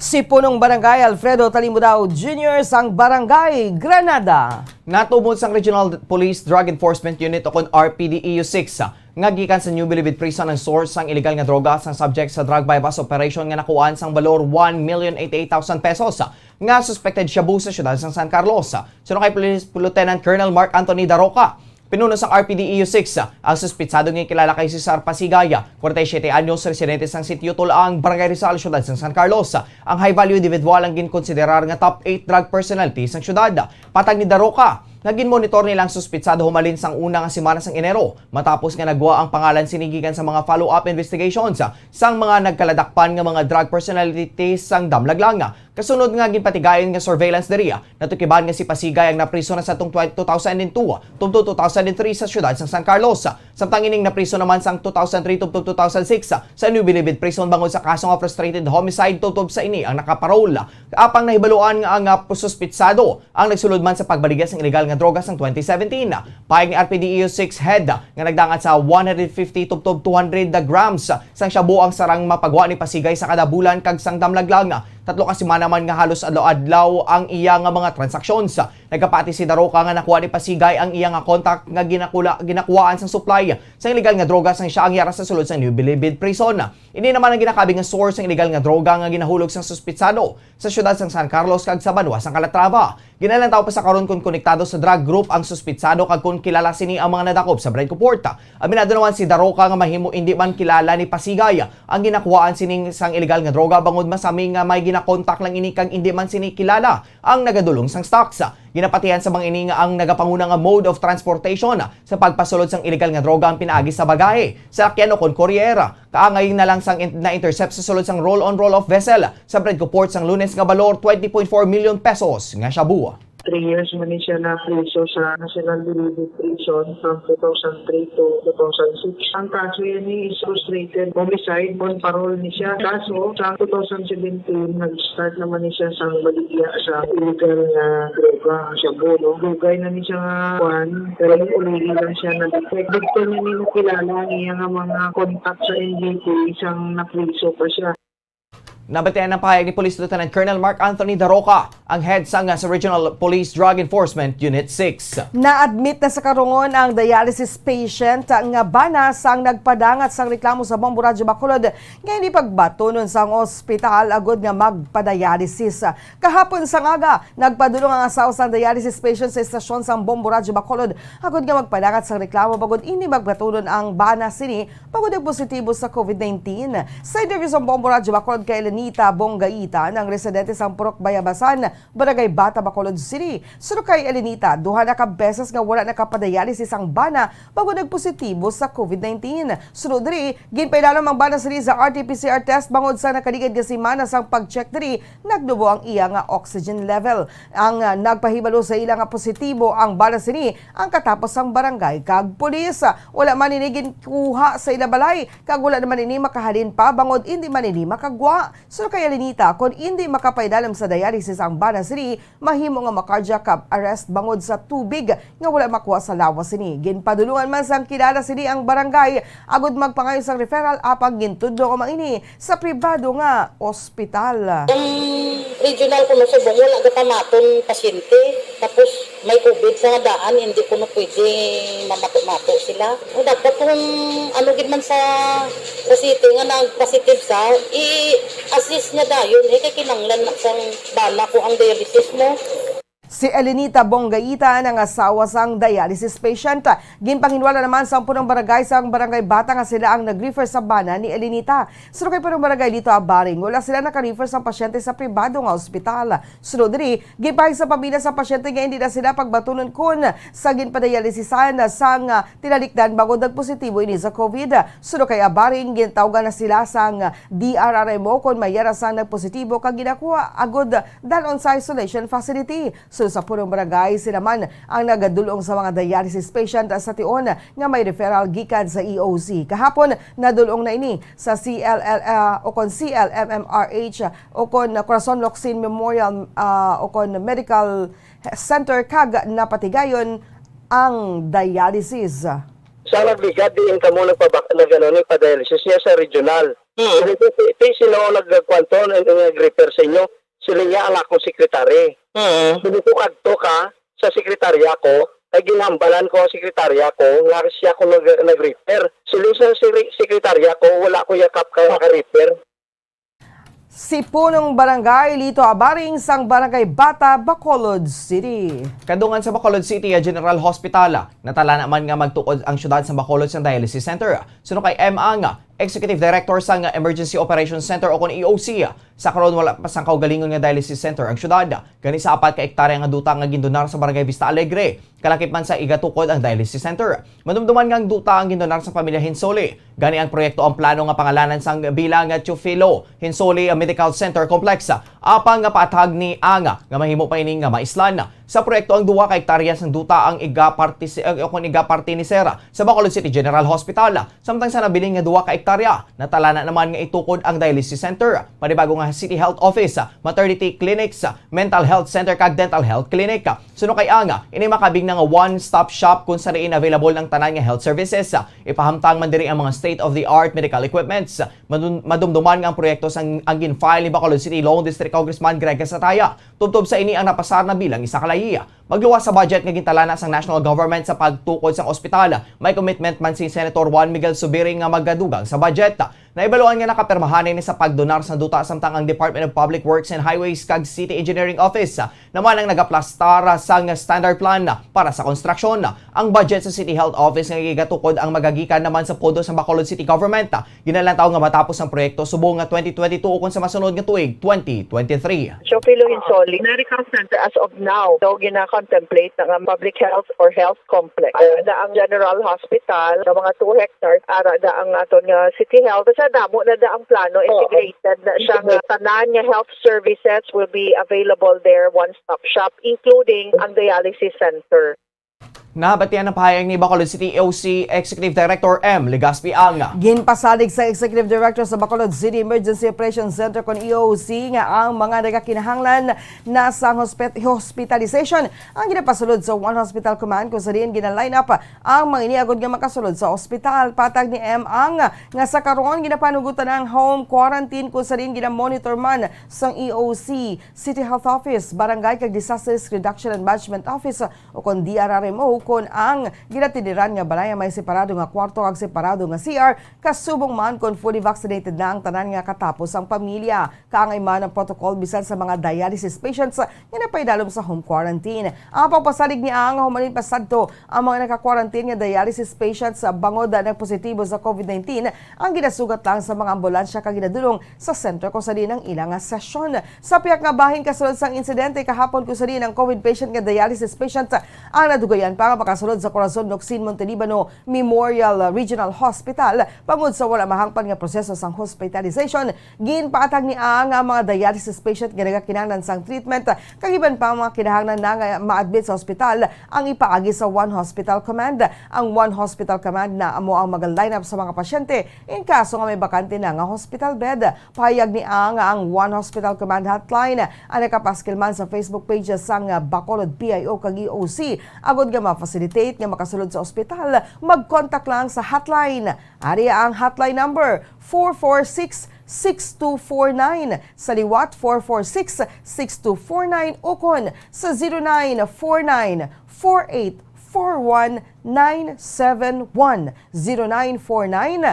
Si Punong Barangay Alfredo Talimudao Junior sang Barangay Granada. Natumod sang Regional Police Drug Enforcement Unit o kon R P D E U six, ah, Nga gikan sa New Bilibid Prison ang source sang illegal nga droga sang subject sa drug buy-bust operation nga nakuhaan sang balor one million eighty-eight thousand pesos nga suspected shabu sa siyudad sang San Carlos. Suno kay Police Lieutenant Colonel Mark Anthony Daroca, pinuno sang R P D E U six, ang suspitsado nga kilala kay Cesar Pasigay, forty-siete anyos, residente sang Sitio Tulaang, Barangay Rizal, siyudad sang San Carlos. Ang high-value individual ang ginkonsiderar nga top eight drug personality sang siyudad. Patag ni Daroca, nga ginmonitor nila ang suspitsado humalin sang una nga semana sang Enero, matapos nga nagwa ang pangalan sini gikan sa mga follow-up investigations sang mga nagkaladakpan nga mga drug personalities sang Damlaglang. Kasunod nga ginpatigayon nga surveillance diri, natukiban nga si Pasigay ang napriso na sa tong twen-, two thousand and two tubtob two thousand and three sa siyudad sang San Carlos. Samtang ining napriso naman sang two thousand three tubtob two thousand six sa New Bilibid Prison bangod sa kaso nga frustrated homicide, tubtob sa ini ang nakaparol. Apang nahibaluan nga ang, ah, suspitsado ang nagsulod man sa pagbaligya sang illegal nga droga sang twenty seventeen. Pahayag ni R P D E U six head nga nagdangat sa one hundred fifty tubtob two hundred grams sang shabu ang sarang mapagwa ni Pasigay sa kada bulan kag sang Damlaglang. Tatlo ka semana man nga halos adlaw-adlaw ang iya nga mga transactions. Nagapati si Daroca nga nakuha ni Pasigay ang iya nga contact nga ginakula-, ginakuhaan sang supply sang illegal nga droga sang siya ang yara sa sulod sang New Bilibid Prison. Ini naman ang ginakabig nga source sang illegal nga droga nga ginahulog sang suspitsado sa siyudad sang San Carlos kag sa banwa sang Calatrava. Ginalantaw pa sa karon kon konektado sa drug group ang suspitsado kag kon kilala sini ang mga nadakop sa Bridgeport. Aminado naman si Daroca nga mahimo indi man kilala ni Pasigay ang ginakuhaan sining sang illegal nga droga bangod masami nga may ginakontak lang ini kag indi man sini kilala ang nagadulong sang stocks. Ginapatihan sa mga ini nga ang nagapanguna nga mode of transportation sa pagpasulod sang illegal nga droga ang pinaagi sa bagahe, salakyan o kon courier. Kaangay na lang sang in-, na-intercept sa sulod sang roll-on roll-off vessel sa Bridgeport sang Lunes nga balor twenty point four million pesos nga shabu. Three years man ni siya na priso sa National Bilibid Prison from two thousand three to two thousand six. Ang kaso yan ni is frustrated homicide, on parole ni siya. Kaso, sa two thousand seventeen, nag-start naman ni siya sa baligya sa illegal nga droga, shabu, no? Dugay na ni siya nga kwan, pero yung ulili lang siya na-detect. Dito na ni nakilala niya nga mga contact sa N G P, isang napriso pa siya. Nabatian ang pahayag ni Police Lieutenant Colonel Mark Anthony Daroca, ang head sang, ah, sa Regional Police Drug Enforcement Unit six. Na-admit na sa karungon ang dialysis patient nga bana sang nagpadangat sang reklamo sa Bombo Radyo Bacolod nga hindi pagbatunon sang ospital agud nga magpadialysis. Kahapon sang aga, nagpadulong ang asawa sang dialysis patient sa estasyon sang Bombo Radyo Bacolod agud nga magpadangat sang reklamo bangod hindi magbatunon ang bana sini bangod nagpositibo sa covid nineteen. Sa interview sa Bombo Radyo Bacolod kay Elenita Bongaita, ang residente sang Purok Bayabasan, Barangay Bata, Bacolod City. Suno kay Elenita, duha na ka beses nga wala nakapadialysis ang bana bangod nagpositibo sa covid nineteen. Suno diri, ginpailalom ang bana sini sa R T P C R test bangod sa nakaligad nga semana sang pag-check diri, nagnubo ang iya nga oxygen level. Ang, ah, nagpahibalo sa ila nga positibo ang bana sini ang katapos sang barangay kag pulis. Wala man ini ginkuha sa ila balay, kag wala naman ini makahalin pa bangod indi man ini makagwa. Suno kay Elenita, kon indi makapailalom sa dialysis ang bana sini, mahimo nga ma-cardiac arrest bangod sa tubig nga wala makuha sa lawas sini. Ginpadulungan man sang kilala sini ang barangay agud magpangayo sang referral, apang gintudlo nga man ini sa pribado nga ospital. Ang regional kuno subong wala gapamaton pasyente, tapos may covid sa nga daan, hindi kuno pwede mamato-mato sila. O dapat kung ano gid man sa, sa city nga nag-positive sa, i-assist niya dayon, eh, kay kinanglan na sang bana ko ang dialysis mo. Si Elenita Bongaita, ang asawa sang dialysis patient, ginpanginwala naman sang punong barangay sang Barangay Bata nga sila ang nag-refer sa bana ni Elenita. Suno kay punong barangay Lito Abaring, wala sila naka-refer sang pasyente sa pribado nga ospital. Sunod diri, gipahayag sa pamilya sa pasyente nga hindi na sila pagbatunon kun sa ginpadialysisan sang tinalikdan bangod nagpositibo ini sa covid. Suno kay Abaring, gintawgan na sila sang D R R M O kon may yara sang nagpositibo kag ginakuha agud dalon sa isolation facility. Sunod sa punong barangay, sila man ang nagadul-ong sa mga dialysis patient sa tion nga may referral gikan sa E O C. Kahapon, nadul-ong na ini sa C L L, ah, o kon C L M M R H, o kon Corazon Locsin Memorial, ah, o kon Medical Center, kag napatigayon ang dialysis. Sa nagligad, diin kamo nagpabak-, nag-, ano, nagpa-dialysis niya sa regional. Mm. Pero ti, ti, ti, sino nagkwanto, nag-, nag-refer sa inyo? Sila niya ang akong secretary. Mm. Kung ko kadto ka sa sekretarya ko, Ay ginhambalan ko ang sekretarya ko nga siya ko nag nag-refer. Siling sa sere sekretarya ko, wala ko yakap ka ka-refer. Si Punong Barangay Lito Abaring sang Barangay Bata, Bacolod City. Kadungan sa Bacolod City General Hospital, natalana man nga magtukod ang syudad sa Bacolod sang dialysis center. Suno kay M. Ang, Executive Director sang Emergency Operations Center o kon E O C, sa karon wala pa sang kaugalingon nga dialysis center ang syudad. Gani sa apat ka ektarya nga duta nga gindonar sa Barangay Vista Alegre, kalakip man sa igatukod ang dialysis center. Madumduman nga ang duta ang gindonar sa pamilya Hinsoli. Gani ang proyekto ang plano nga pangalanan sang bilang nga Teofilo Hinsoli Medical Center Complex, apang nga paathag ni Ang nga mahimo pa ini nga maislan. Sa proyekto ang duha ka hektarya sang duta ang igapartisi-, eh, o kon igapartinisera sa Bacolod City General Hospital, samtang sa nabilin nga duha ka hektarya, natalana naman nga itukod ang dialysis center, panibago nga City Health Office, maternity clinics, mental health center kag dental health clinic. Suno kay Ang, ini makabig na nga one-stop shop kung sa diin available ang tanan nga health services. Ipahamtang man diri ang mga state-of-the-art medical equipments. Madum-, madumduman nga ang proyekto sang ang gin-file ni Bacolod City Lone District Congressman Greg Casataya. Tubtob sa ini ang napasar na bilang isa ka layi. Magluwas sa budget nga gintalana sang national government sa pagtukod sang ospital, may commitment man si Senator Juan Miguel Zubiri nga magadugang sa budget. Naibaluan nga nakapirmahan ini sa pagdonar sang duta, samtang ang Department of Public Works and Highways kag City Engineering Office naman ang nagaplastar sang standard plan para sa konstruksyon. Ang budget sa City Health Office nga igatukod ang magagikan naman sa pondo sa Bacolod City Government. Ginalantaw nga matapos ang proyekto subong nga twenty twenty-two ukon sa masunod nga tuig, twenty twenty-three. Teofilo Hinsoli Medical Center as of now, daw gina-contemplate na nga public health or health complex. Ara da ang General Hospital nga mga two hectares, ara da ang aton nga City Health. Sa damo na da ang plano, integrated na siya nga tanan nga health services will be available there, one-stop shop, including ang dialysis center. Nabatian ang pahayag ni Bacolod City E O C Executive Director M. Legaspi Ang. Ginpasalig sa Executive Director sa Bacolod City Emergency Operations Center kon E O C nga ang mga nagakinahanglan na sa hospi-, hospitalization ang ginapasulod sa One Hospital Command, kung sa diin gina-line up ang mga ini agud nga makasulod sa ospital. Patag ni M. Ang nga sa karon ginapanugutan ang home quarantine, kung sa diin gina-monitor man sang E O C, City Health Office, Barangay kag Disaster Risk Reduction and Management Office, o kon D R R M O, kon ang ginatindiran nga balay may separado nga kwarto kag separado nga C R, kasubong man kon fully vaccinated na ang tanan nga katapos ang pamilya. Kaangay man ang protocol bisan sa mga dialysis patients nga napaidalom sa home quarantine. Ang pagpasalig ni Ang, human pa sadto ang mga naka-quarantine nga dialysis patients sa bangod nagpositibo sa COVID nineteen ang ginasugat lang sa mga ambulansya kag ginadulong sa sentro kung sa diin ang ilang sesyon. Sa pihak nga bahin, kasulod sang insidente kahapon kung sa diin ang COVID patient nga dialysis patient ang nadugayan pa nga makasulod sa Corazon Locsin Montelibano Memorial Regional Hospital bangod sa wala mahangpan nga proseso sang hospitalization. Ginpaatag ni Ang nga ang mga dialysis patient nga nagakinahanglan sang treatment kag iban pa mga kinahanglan na nga ma-admit sa hospital ang ipaagi sa One Hospital Command. Ang One Hospital Command na amo ang maga-line up sa mga pasyente in kaso nga may bakante na nga hospital bed. Pahayag ni Ang nga ang One Hospital Command Hotline ang nakapaskil man sa Facebook pages sang Bacolod P I O kag E O C agud nga ma-facilitate nga makasulod sa ospital. Mag-contact lang sa hotline. Ari ang hotline number, four four six, six two four nine. Sa liwat, four four six, six two four nine ukon sa zero nine four nine, four eight four one nine seven one. Zero nine four nine,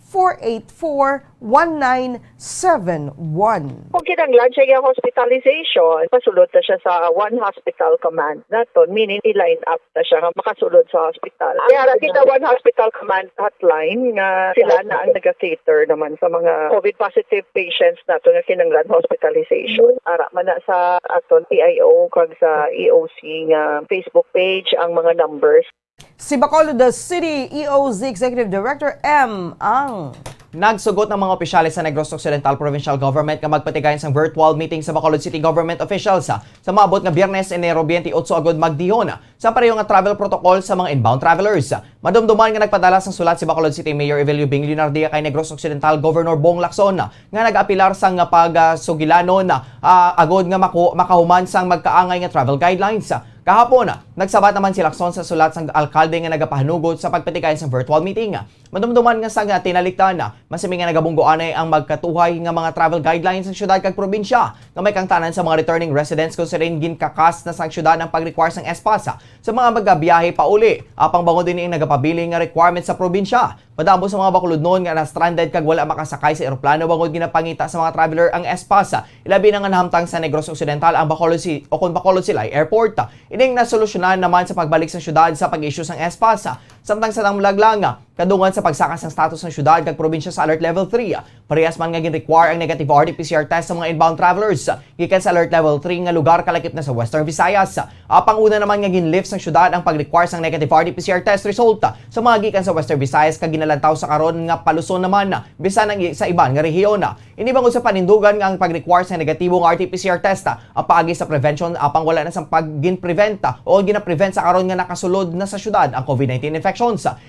four eight four, one nine seven one. Kung kinahanglan siya nga hospitalization, pasulod na siya sa One Hospital Command naton, meaning i-line up na siya nga makasulod sa hospital. Kaya ra kita One Hospital Command hotline nga sila na ang naga-cater naman sa mga COVID positive patients nato nga kinahanglan hospitalization. Ara man na sa aton P I O kag sa E O C nga Facebook page ang mga numbers. Si Bacolod City E O C Executive Director M. Ang. Nagsugot ang mga opisyales sa Negros Occidental Provincial Government nga magpatigayon sang virtual meeting sa Bacolod City Government officials sa maabot nga Biyernes, Enero twenty-eight, agud magdihon sa pareho nga travel protocol sa mga inbound travelers. Madumduman nga nagpadala sang sulat si Bacolod City Mayor Evelio Bing Leonardia kay Negros Occidental Governor Bong Lacson nga nag-apilar sang pagasugilanon, ah, agud nga maku-, makahuman sang magkaangay nga travel guidelines. Kahapon, nagsabat naman si Lacson sa sulat sang alkalde nga nagapahanugot sa pagpatigayon sang virtual meeting. Madumduman nga sa nga tinalikdan, masimi nga nagabunggo anay ang magkatuhay nga mga travel guidelines sang syudad kag probinsya, nga may kaangtanan sa mga returning residents, kon siring ginkakas na sang syudad ang pag-require sang S-Pass sa mga magabiyahe pauli. Apang bangod ini ang nagapabilin nga requirement sa probinsya, madamo sa mga Bacolodnon nga na-stranded kag wala makasakay sa eroplano bangod ginapangita sa mga traveler ang S-Pass, ilabi na nga nahamtang sa Negros Occidental ang Bacolod Ci-, o kon Bacolod Silay Airport. Ining nasolusyonan naman sa pagbalik sa syudad sa pag-issue sang S-Pass. Samtang sa Damulaglang, kadungan sa pagsaka sang status sang syudad kag probinsya sa Alert Level three, parehas man nga gin-require ang negative R T P C R test sa mga inbound travelers gikan sa Alert Level three nga lugar kalakip na sa Western Visayas. Apang una naman nga gin-lift sang syudad ang pag-require sang negative R T P C R test result sa mga gikan sa Western Visayas kag ginalantaw sa karon nga paluson naman bisan ang i-, sa iban nga rehiyon. Ini bangod sa panindugan nga ang pag-require sa negatibo nga R T P C R test, ah, ang paagi sa prevention apang wala na sang pag-, gin-prevent, ah, o gina-prevent sa karon nga nakasulod na sa syudad ang COVID nineteen infections.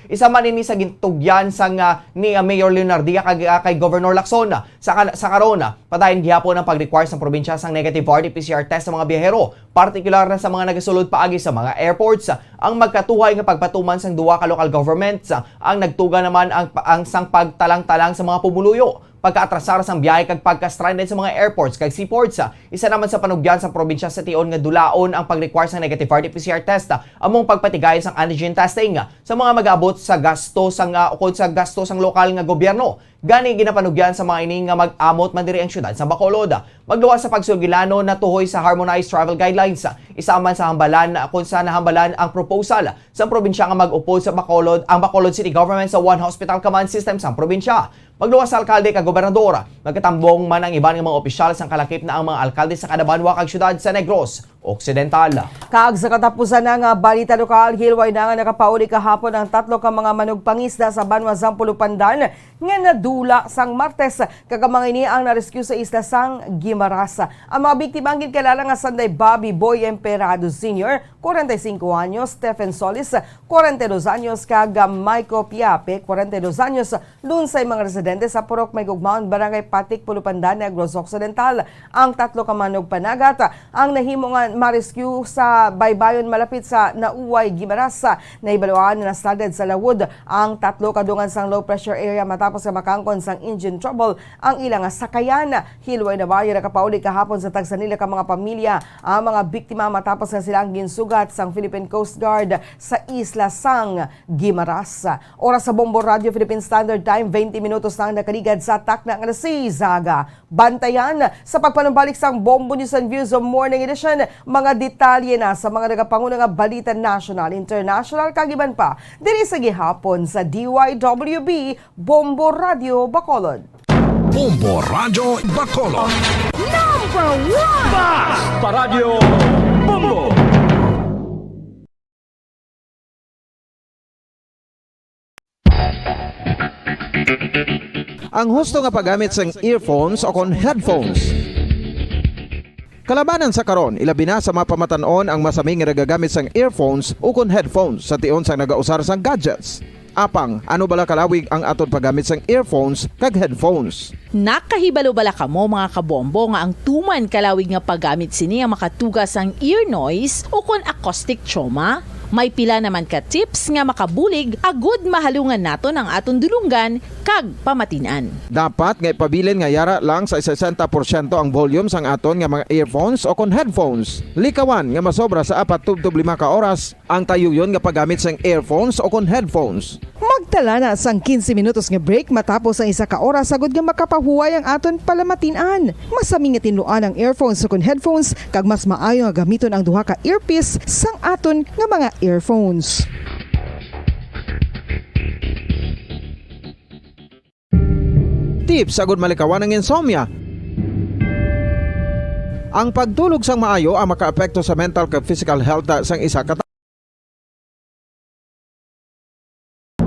Isa man ini sa gintugyan sang, ah, ni, ah, Mayor Leonardia kag, ah, kay Governor Lacson, ah, sa kan-, sa karon, ah, padayon gihapon ang pag-require sa probinsya sang negative R T P C R test sa mga biyahero, partikular na sa mga nagasulod paagi sa mga airports. Ang magkatuhay nga pagpatuman sang duha ka local governments, ah, ang nagtuga naman ang, ang sang pagtalang-talang sa mga pumuluyo, pagkaatrasar sang biyahe kag pagka-stranded sa mga airports kag seaports. Isa naman sa panugyan sa probinsya sa tion nga dulaon ang pag-require sang negative R T P C R test, among pagpatigayon sang antigen testing sa mga mag-abot sa gasto sang, ah, ukon sa gasto sang lokal nga gobyerno. Gani, ginapanugyan sa mga ini nga mag-amot man diri ang siyudad sa Bacolod. Magluwas sa pagsulgilano natuhoy sa Harmonized Travel Guidelines, isa man sa hambalan kon sa nahambalan ang proposal sa probinsya nga mag-upod sa Bacolod, ang Bacolod City Government sa One Hospital Command System sang probinsya. Magluwas sa alkalde kag gobernador, magkatambong man ang iban nga mga opisyal sang kalakip na ang mga alkalde sa kada banwa kag siyudad sa Negros Occidental. Kag sa katapusan na nga balita lokal, hilway na nga nakapauli kahapon ang tatlo ka mga manugpangisda sa banwa sang Pulupandan nga nadula sang Martes, kag ang mga ini ang na-rescue sa isla sang Guimaras. Ang mga biktima ang ginkilala nga sanday Bobby Boy Emperado Senior, kwarenta y cinco anyos, Stephen Solis, kwarenta y dos anyos, kag, ah, Michael Piape, kwarenta y dos anyos, lunsay mga residente sa Purok Maygugmaon, Barangay Patik, Pulupandan, Negros Occidental. Ang tatlo ka manugpanagat ang nahimo nga ma-rescue sa baybayon malapit sa Nauway, Guimaras. Nahibaluan na na-stranded sa Lawod ang tatlo kadungan sang low pressure area matapos nga makangkon sang engine trouble ang ila nga sakayan. Hilway na man nga nakapauli kahapon sa tagsa nila ka mga pamilya ang mga biktima matapos nga sila ang ginsugat sang Philippine Coast Guard sa isla sang Guimaras. Oras sa Bombo Radio Philippine Standard Time, twenty minutos na ang nakaligad sa takna nga alas seis sa aga. Bantayan sa pagpanumbalik sang Bombo News and Views Morning Edition, mga detalye na sa mga nagapanguna nga balita national, international, kag iban pa diri sa gihapon sa D Y W B Bombo Radio Bacolod. Bombo Radyo Bacolod. Number one! Basta Radyo Bombo! Ang husto nga paggamit sang earphones o kon headphones. Kalabanan sa karon, ilabi na sa mga pamatan-on ang masami nga nagagamit sang earphones ukon headphones sa tion sang nagausar sang gadgets. Apang, ano bala kalawig ang aton paggamit sang earphones kag headphones? Nakahibalo bala kamo, mga kabombo, nga ang tuman kalawig nga paggamit sini ang makatuga sang ear noise ukon acoustic trauma? May pila naman ka tips nga makabulig agud mahalungan naton ang aton dulonggan kag pamatin-an. Dapat nga ipabilin nga yara lang sa sesenta porsyento ang volume sang aton nga mga earphones o kon headphones. Likawan nga masobra sa apat tubtob lima ka oras ang tayuyon nga paggamit sang earphones o kon headphones. Magtala na sang quince minutos nga break matapos ang isa ka oras agud nga makapahuway ang aton palamatin-an. Masami nga tinluan ang earphones ukon headphones, kag mas maayo nga gamiton ang duha ka earpiece sang aton nga mga earphones. Tips agud malikawan ang insomnia. Ang pagtulog sang maayo ang makaapekto sa mental kag physical health sang isa ka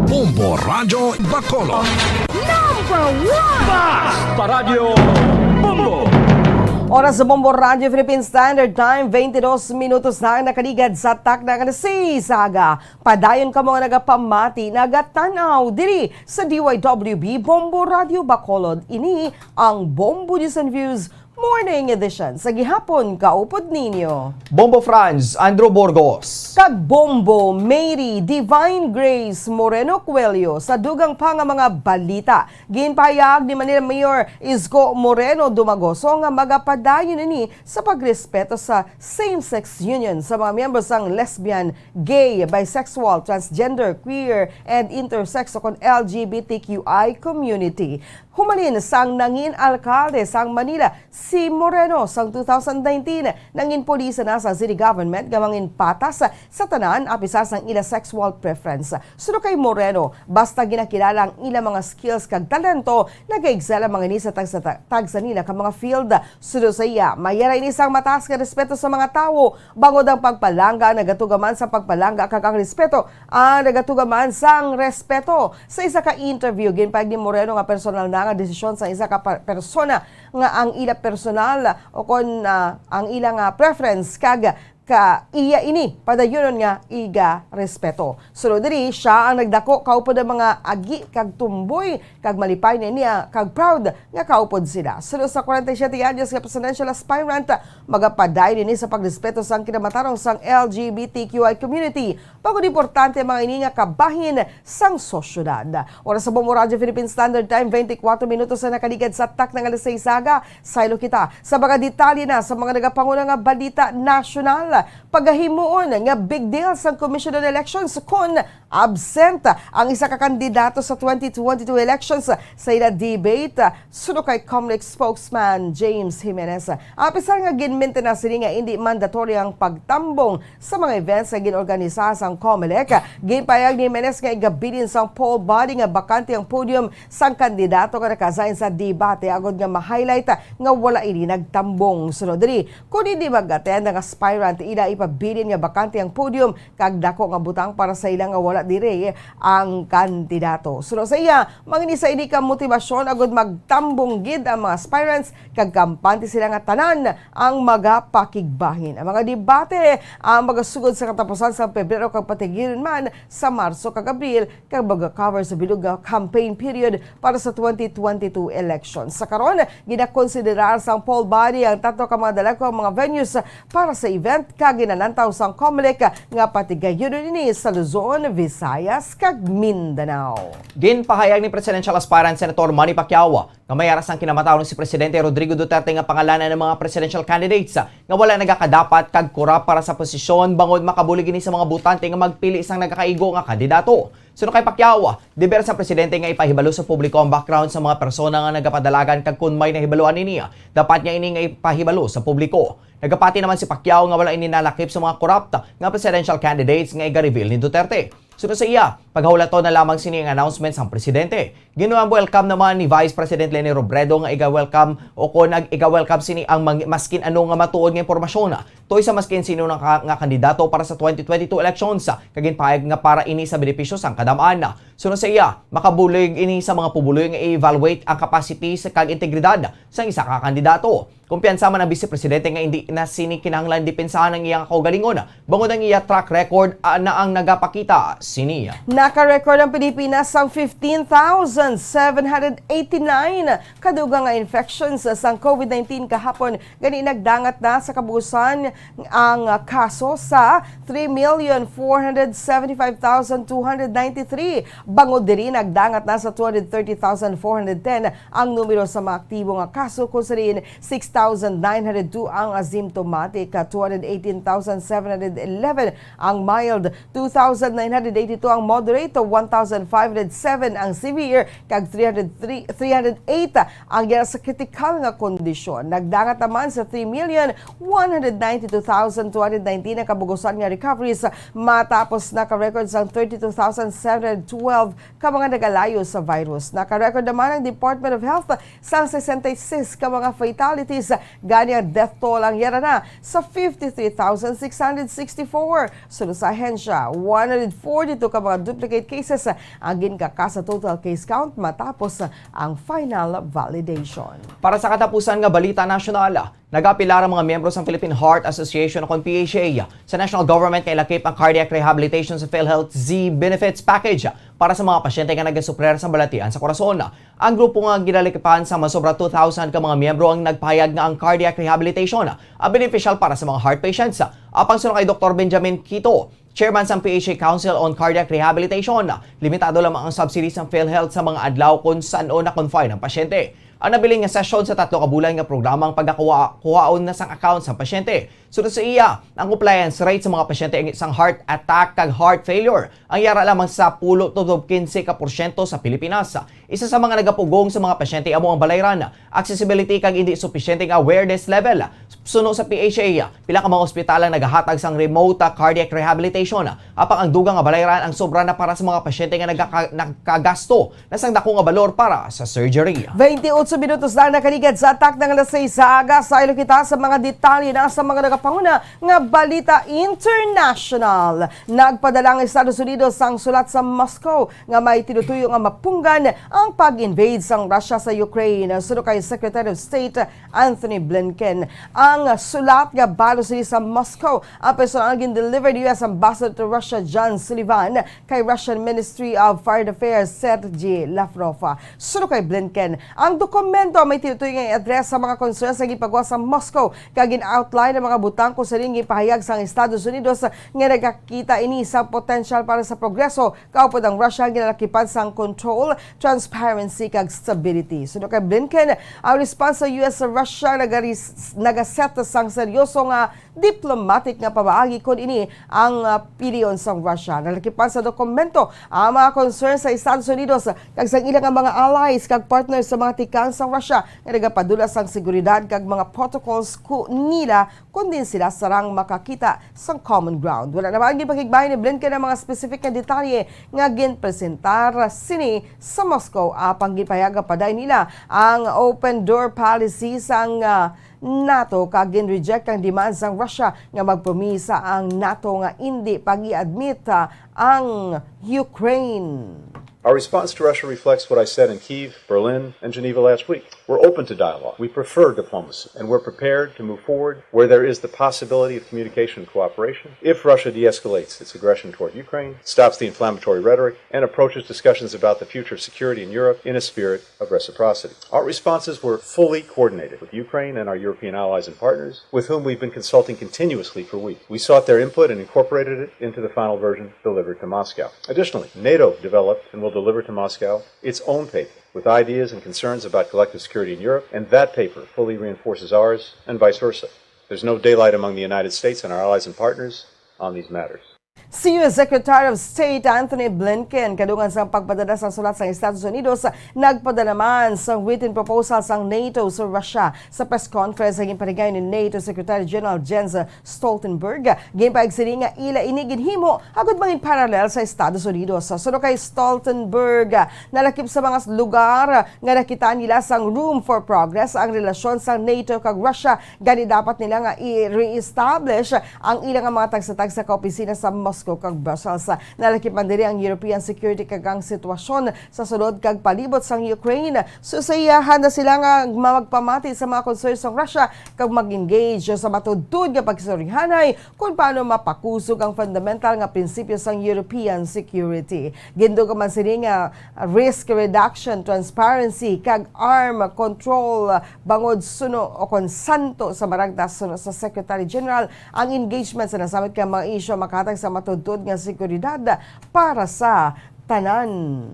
Bombo Radyo Bacolod. Number one! Basta Radyo Bombo! Oras sa Bombo Radyo Philippine Standard Time, twenty-dos minutos na ang nakaligad sa takna nga alas seis sa aga. Padayon kamo nga nagapamati, nagatan-aw diri sa D Y W B Bombo Radyo Bacolod. Ini ang Bombo News and Views Morning edition sa gihapon, kaupod ninyo Bombo Franz, Andrew Burgos. Kag Bombo Mary Divine Grace Moreno Coelho. Sa dugang pa nga mga balita, ginpahayag ni Manila Mayor Isko Moreno Dumagoso nga magapadayon ini sa pagrespeto sa same-sex union sa mga miyembro sang lesbian, gay, bisexual, transgender, queer, and intersex o kon L G B T Q I community. Humalin sang nangin alkalde sang Manila si Moreno sang two thousand nineteen, nangin pulisa na sa city government nga mangin patas sa tanan, apisar sang ila sexual preference. Suno kay Moreno, basta ginakilala ang ila mga skills kag talento, nagaigsa lamang ini sa tagsa, tagsa nila ka mga field. Suno sa iya, may ara ini sang mataas nga respeto sa mga tawo, bangod ang pagpalangga nagatugaman sa pagpalangga kag ang respeto ang nagatugaman sang respeto. Sa isa ka interview, ginpahayag ni Moreno nga personal na nga desisyon sa isa ka pa-, persona nga ang ila personal o kon, ah, ang ila nga preference kag ka iya ini padayunon nga iga respeto. Sulod diri, siya ang nagdako kaupod ang mga agi kag tumboy kag malipay na niya kag proud nga kaupod sila. Sulod sa forty-seven anyos nga presidential aspirant, magapadayon ini sa pagrespeto sang kinamatarong sang L G B T Q I community. Bangod importante ang mga ini nga kabahin sang sosyedad. Oras sa Bombo Radyo Philippine Standard Time, twenty-four minutos na nakaligad sa takna nga alas sais aga. Saylo kita sa mga detalye na sa mga nagapanguna nga balita nasyonal. Pagahimuon nga big deal sang Commission on Elections kon absent ang isa ka kandidato sa twenty twenty-two elections sa ila debate, suno kay Comelec spokesman James Jimenez. Apisar nga ginmintinar sini nga indi mandatory ang pagtambong sa mga events nga gin-organisa sang Comelec, ginpahayag ni Jimenez nga igabilin sang poll body nga bakante ang podium sang kandidato nga naka-assign sa debate, agod nga ma-highlight nga wala ini nagtambong. Sunod diri, kon hindi mag-attend ang aspirant, ila ipabilin nga bakante ang podium kag dako nga butang para sa ila nga wala diri ang kandidato. Suno sa iya, manginisa ini ka motibasyon agud magtambong gid ang mga aspirants kag kampante sila nga tanan ang magapakigbahin. Ang mga debate ang magasugod sa katapusan sa Pebrero kag patigilon man sa Marso kag Abril, kag maga-cover sa bilog nga campaign period para sa twenty twenty-two election. Sa karon, ginakonsiderar sang poll body ang tatlo ka mga dalagko nga mga venues para sa event, kag ginalantaw sang Comelec nga patigayunon ini sa Luzon, Visayas, kag Mindanao. Ginpahayag ni presidential aspirant Senator Manny Pacquiao nga may ara sang kinamatarong si Presidente Rodrigo Duterte nga pangalanan ang mga presidential candidates nga wala nagakadapat kag korap para sa posisyon, bangod makabulig ini sa mga botante nga magpili sang nagakaigo nga kandidato. Suno kay Pacquiao, deber sang presidente nga ipahibalo sa publiko ang background sa mga persona nga nagapadalagan, kag kon may nahibaluan ini, dapat niya ini nga ipahibalo sa publiko. Nagapati naman si Pacquiao nga wala ini nalakip sa mga corrupt nga presidential candidates nga iga-reveal ni Duterte. Suno sa iya, paghulaton na lamang sini ang announcement sang presidente. Gin-welcome naman ni Vice President Leni Robredo nga iga-welcome o kon nag-iga-welcome sini ang mang-, maskin ano nga matuod nga impormasyon. Toy sa maskin sino na ka, nga kandidato para sa twenty twenty-two elections, kag ginpahayag nga para ini sa benepisyo sang kadam-an. Suno sa iya, makabulig ini sa mga pumuluyo nga i-evaluate ang capacity sa kag integridad sang isa ka kandidato. Kumpiyansa man ang Vice Presidente nga indi na sini kinahanglan depensahan ang iya kaugalingon, bangod ang iya track record, ah, na ang nagapakita sini. Naka-record ang Pilipinas sang fifteen thousand seven hundred eighty-nine kadugang nga infections sang COVID nineteen kahapon. Gani, nagdangat na sa kabuusan ang kaso sa three million four hundred seventy-five thousand two hundred ninety-three. Bangod diri, nagdangat na sa two hundred thirty thousand four hundred ten ang numero sa mga aktibo nga kaso, kung sa diin six thousand nine hundred two ang asymptomatic, two hundred eighteen thousand seven hundred eleven ang mild, two thousand nine hundred eighty-two ang moderate, one thousand five hundred seven ang severe, kag three hundred three, three hundred eight ang yara sa kritikal nga kondisyon. Nagdangat naman sa three million one hundred ninety-two thousand two hundred nineteen ang kabugusan nga recoveries, matapos naka-record sang thirty-two thousand seven hundred twelve ka mga nagalayo sa virus. Naka-record naman ang Department of Health sang sesenta y seis ka mga fatalities, gani ang death toll ang yara na sa fifty-three thousand six hundred sixty-four. Suno sa ahensya, one hundred forty-two ka mga duplicate cases ang ginkaka sa total case count matapos ang final validation. Para sa katapusan nga balita nasyonal, Nagapila ang mga miyembro sang Philippine Heart Association o kon P H A sa national government nga ilakip ang cardiac rehabilitation sa PhilHealth Z Benefits Package para sa mga pasyente nga nagasuprer sa balatian sa korason. Ang grupo nga ginalakipan sang masobra two thousand ka mga miyembro ang nagpahayag nga ang cardiac rehabilitation ang beneficial para sa mga heart patients. Apang suno kay Doktor Benjamin Quito, chairman sang P H A Council on Cardiac Rehabilitation, limitado lamang ang subsidy sang PhilHealth sa mga adlaw kon san-o na-confine ang pasyente. Ang nabilin nga sesyon sa tatlo ka bulan nga programa ang pagkakuha-, kuhaon na sang account sang pasyente. Sunod sa iya, ang compliance rate sa mga pasyente sang heart attack kag heart failure ang yara lamang sa pulo tubtob kinse ka porsyento sa Pilipinas. Isa sa mga nagapugong sa mga pasyente amo ang balayran, accessibility kag indi supisyente nga awareness level. Suno sa P H A, pila ka mga ospital ang nagahatag sang remote cardiac rehabilitation, apang ang dugang nga balayran ang sobra na para sa mga pasyente nga nagaka-, nagkagasto na sang dako nga balor para sa surgery. Twenty-eight minutos na nakaligad sa atak ng alas sais sa aga. Sa ilo kita sa mga detalye na sa mga nagapanguna nga balita international. Nagpadala ang Estados Unidos sang sulat sa Moscow nga may tinutuyo nga mapunggan ang pag-invade sang Russia sa Ukraine. Suno kay Secretary of State Anthony Blinken, ang sulat nga balos sini sa Moscow ang personal gin-deliver ni U S Ambassador to Russia John Sullivan kay Russian Ministry of Foreign Affairs Sergei Lavrov. Suno kay Blinken, ang dokumento may tinutuyo nga i-address sa mga concerns nga gipagawa sa Moscow kag gin-outline ang mga butang kon sa diin ginpahayag sang Estados Unidos nga nagakita ini sa potensyal para sa progreso kaupod ang Russia ginalakipan sang control, transparency, kag stability. Suno kay Blinken, ang response sa U S sa Russia nagaris-, nagaset sang seryoso nga diplomatic nga pamaagi kon ini ang, ah, pilion sang Russia. Nalakipan sa dokumento ang mga concern sa Estados Unidos kag sang ila nga mga allies kag partners sa mga tikang sang Russia nga nagapadula sang seguridad kag mga protocols ku nila kon diin sila sarang makakita sang common ground. Wala naman ginpakigbahin ni Blinken ang mga specific nga detalye nga ginpresentar sini sa Moscow, apang ginpayaga pa dayon nila ang open door policy sang, ah, NATO kag gin-reject ang demand sang Russia nga magpromisa ang NATO nga indi pag-i-admit, ah, ang Ukraine. Our response to Russia reflects what I said in Kyiv, Berlin, and Geneva last week. We're open to dialogue. We prefer diplomacy, and we're prepared to move forward where there is the possibility of communication and cooperation if Russia de-escalates its aggression toward Ukraine, stops the inflammatory rhetoric, and approaches discussions about the future of security in Europe in a spirit of reciprocity. Our responses were fully coordinated with Ukraine and our European allies and partners, with whom we've been consulting continuously for weeks. We sought their input and incorporated it into the final version delivered to Moscow. Additionally, NATO developed and will deliver to Moscow its own paper with ideas and concerns about collective security in Europe, and that paper fully reinforces ours, and vice versa. There's no daylight among the United States and our allies and partners on these matters. Si U S Secretary of State Anthony Blinken, kadungan sang pagpadala sang sulat sang Estados Unidos, nagpadala man sang written proposal sang NATO sa Russia. Sa press conference nga ginpahigayon ni NATO Secretary General Jens Stoltenberg, ginpahayag sini nga ila ini ginhimo agud mangin paralel sa Estados Unidos. Suno kay Stoltenberg, nalakip sa mga lugar nga nakita nila sang room for progress ang relasyon sang NATO kag Russia, gani dapat nila nga i-reestablish ang ila nga mga tagsa-tagsa ka opisina sa Moscow kag Brussels. Nalakip man diri ang European security kag ang sitwasyon sa sulod kag palibot sang Ukraine. Suno sa iya, handa sila nga magpamati sa mga concern sang Russia kag mag-engage sa matuod-tuod nga pakisurihanay kon paano mapakusog ang fundamental nga prinsipyo sang European security. Gindugang man sini nga risk reduction, transparency, kag arm control bangod suno o kon santo sa maragtas. Suno sa Secretary General, ang engagement sa nasambit nga mga isyu makahatag sa matuod-tuod nga seguridad para sa tanan.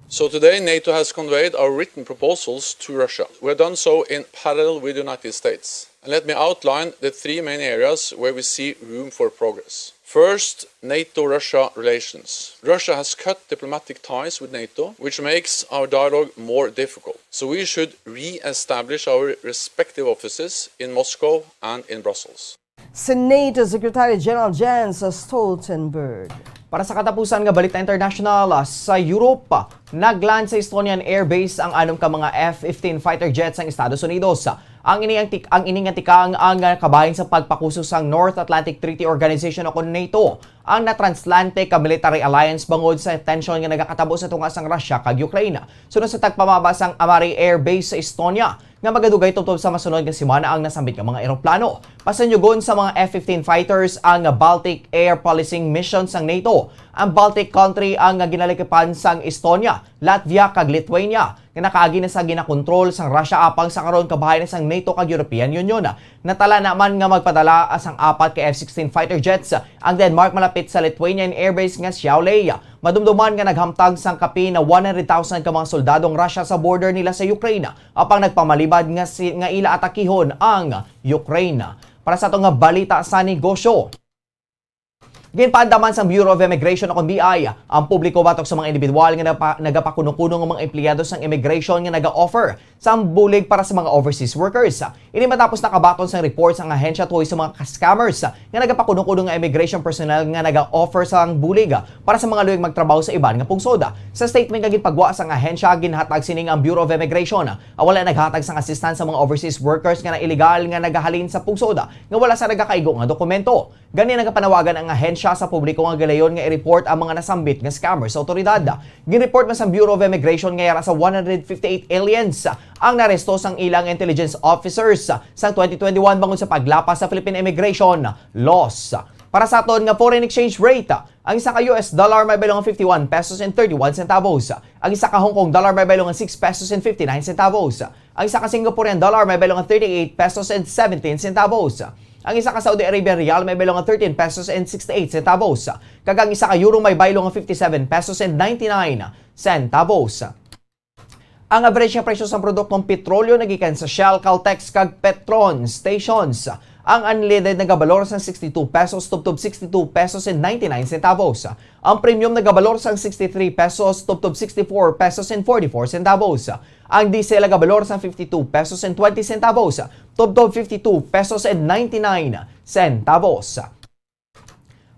So today, NATO has conveyed our written proposals to Russia. We have done so in parallel with the United States. And let me outline the three main areas where we see room for progress. First, NATO-Russia relations. Russia has cut diplomatic ties with NATO, which makes our dialogue more difficult. So we should re-establish our respective offices in Moscow and in Brussels. Si NATO Secretary General Jens Stoltenberg. Para sa katapusan nga balita international, sa Europe, nag-land sa Estonian airbase ang anom ka mga F fifteen fighter jets sang Estados Unidos. Ang ini ang tik-, ang ini nga tikang ang, ah, kabahin sa pagpakusog sang North Atlantic Treaty Organization o kon NATO, ang natransatlantic military alliance bangod sa tensyon nga nagakatabo sa tunga sang Russia kag Ukraine. Suno sa tagpamaba sang Amari Air Base sa Estonia, nga magadugay tubtob sa masunod nga semana ang nasambit nga mga eroplano. Pasanyugon sa mga F fifteen fighters ang Baltic Air Policing Mission sang NATO. Ang Baltic country ang ginalikipan sang Estonia, Latvia, kag Lithuania, nga nakaagi na sa ginakontrol sang Russia apang sa karon kabahin na sang NATO kag European Union. Natala naman nga magpadala sang apat ka F sixteen fighter jets ang Denmark malapit sa Lithuanian airbase nga Šiauliai. Madumduman nga naghamtang sang kapin na one hundred thousand ka mga soldado ang Russia sa border nila sa Ukraine, apang nagpamalibad nga si, nga ila atakihon ang Ukraine. Para sa ato nga balita sa negosyo, ginpaandaman sang Bureau of Immigration o kon B I ang publiko batok sa mga individual nga napa-, nagapakuno-kuno nga mga empleyado sang immigration nga naga-offer sang bulig para sa mga overseas workers. Ini matapos nakabaton sang report sang ahensya tuhoy sa mga scammers nga nagapakuno-kuno nga immigration personnel nga naga-offer sang bulig para sa mga luyag magtrabaho sa iban nga pungsod. Sa statement nga ginpagwa sang ahensya, ginhatag sining ang Bureau of Immigration, ah, wala naghatag sang assistance sa mga overseas workers nga na illegal nga nagahalin sa pungsod, ah, nga wala sa nagakaigo nga dokumento. Gani, nagapanawagan ang ahensya sa publiko nga gilayon nga i-report ang mga nasambit nga scammer sa awtoridad. Gin-report man sa Bureau of Immigration nga yara sa one hundred fifty-eight aliens ang naresto sang ilang intelligence officers sang twenty twenty-one bangod sa paglapas sa Philippine immigration laws. Para sa aton nga foreign exchange rate, ang isa ka U S dollar may baylo nga fifty-one pesos and thirty-one centavos. Ang isa ka Hong Kong dollar may baylo nga six pesos and fifty-nine centavos. Ang isa ka Singaporean dollar may baylo nga thirty-eight pesos and seventeen centavos. Ang isa ka Saudi Arabian riyal may baylo nga thirteen pesos and sixty-eight centavos. Kag ang isa ka euro may baylo nga fifty-seven pesos and ninety-nine centavos. Ang average nga presyo sang produktong petrolyo nagikan sa Shell, Caltex, kag Petron stations. Ang unleaded nagabalor sang sixty-two pesos tubtob sixty-two pesos and ninety-nine centavos. Ang premium nagabalor sang sixty-three pesos tubtob sixty-four pesos and forty-four centavos. Ang diesel nagabalor sang fifty-two pesos and twenty centavos tubtob fifty-two pesos and ninety-nine centavos.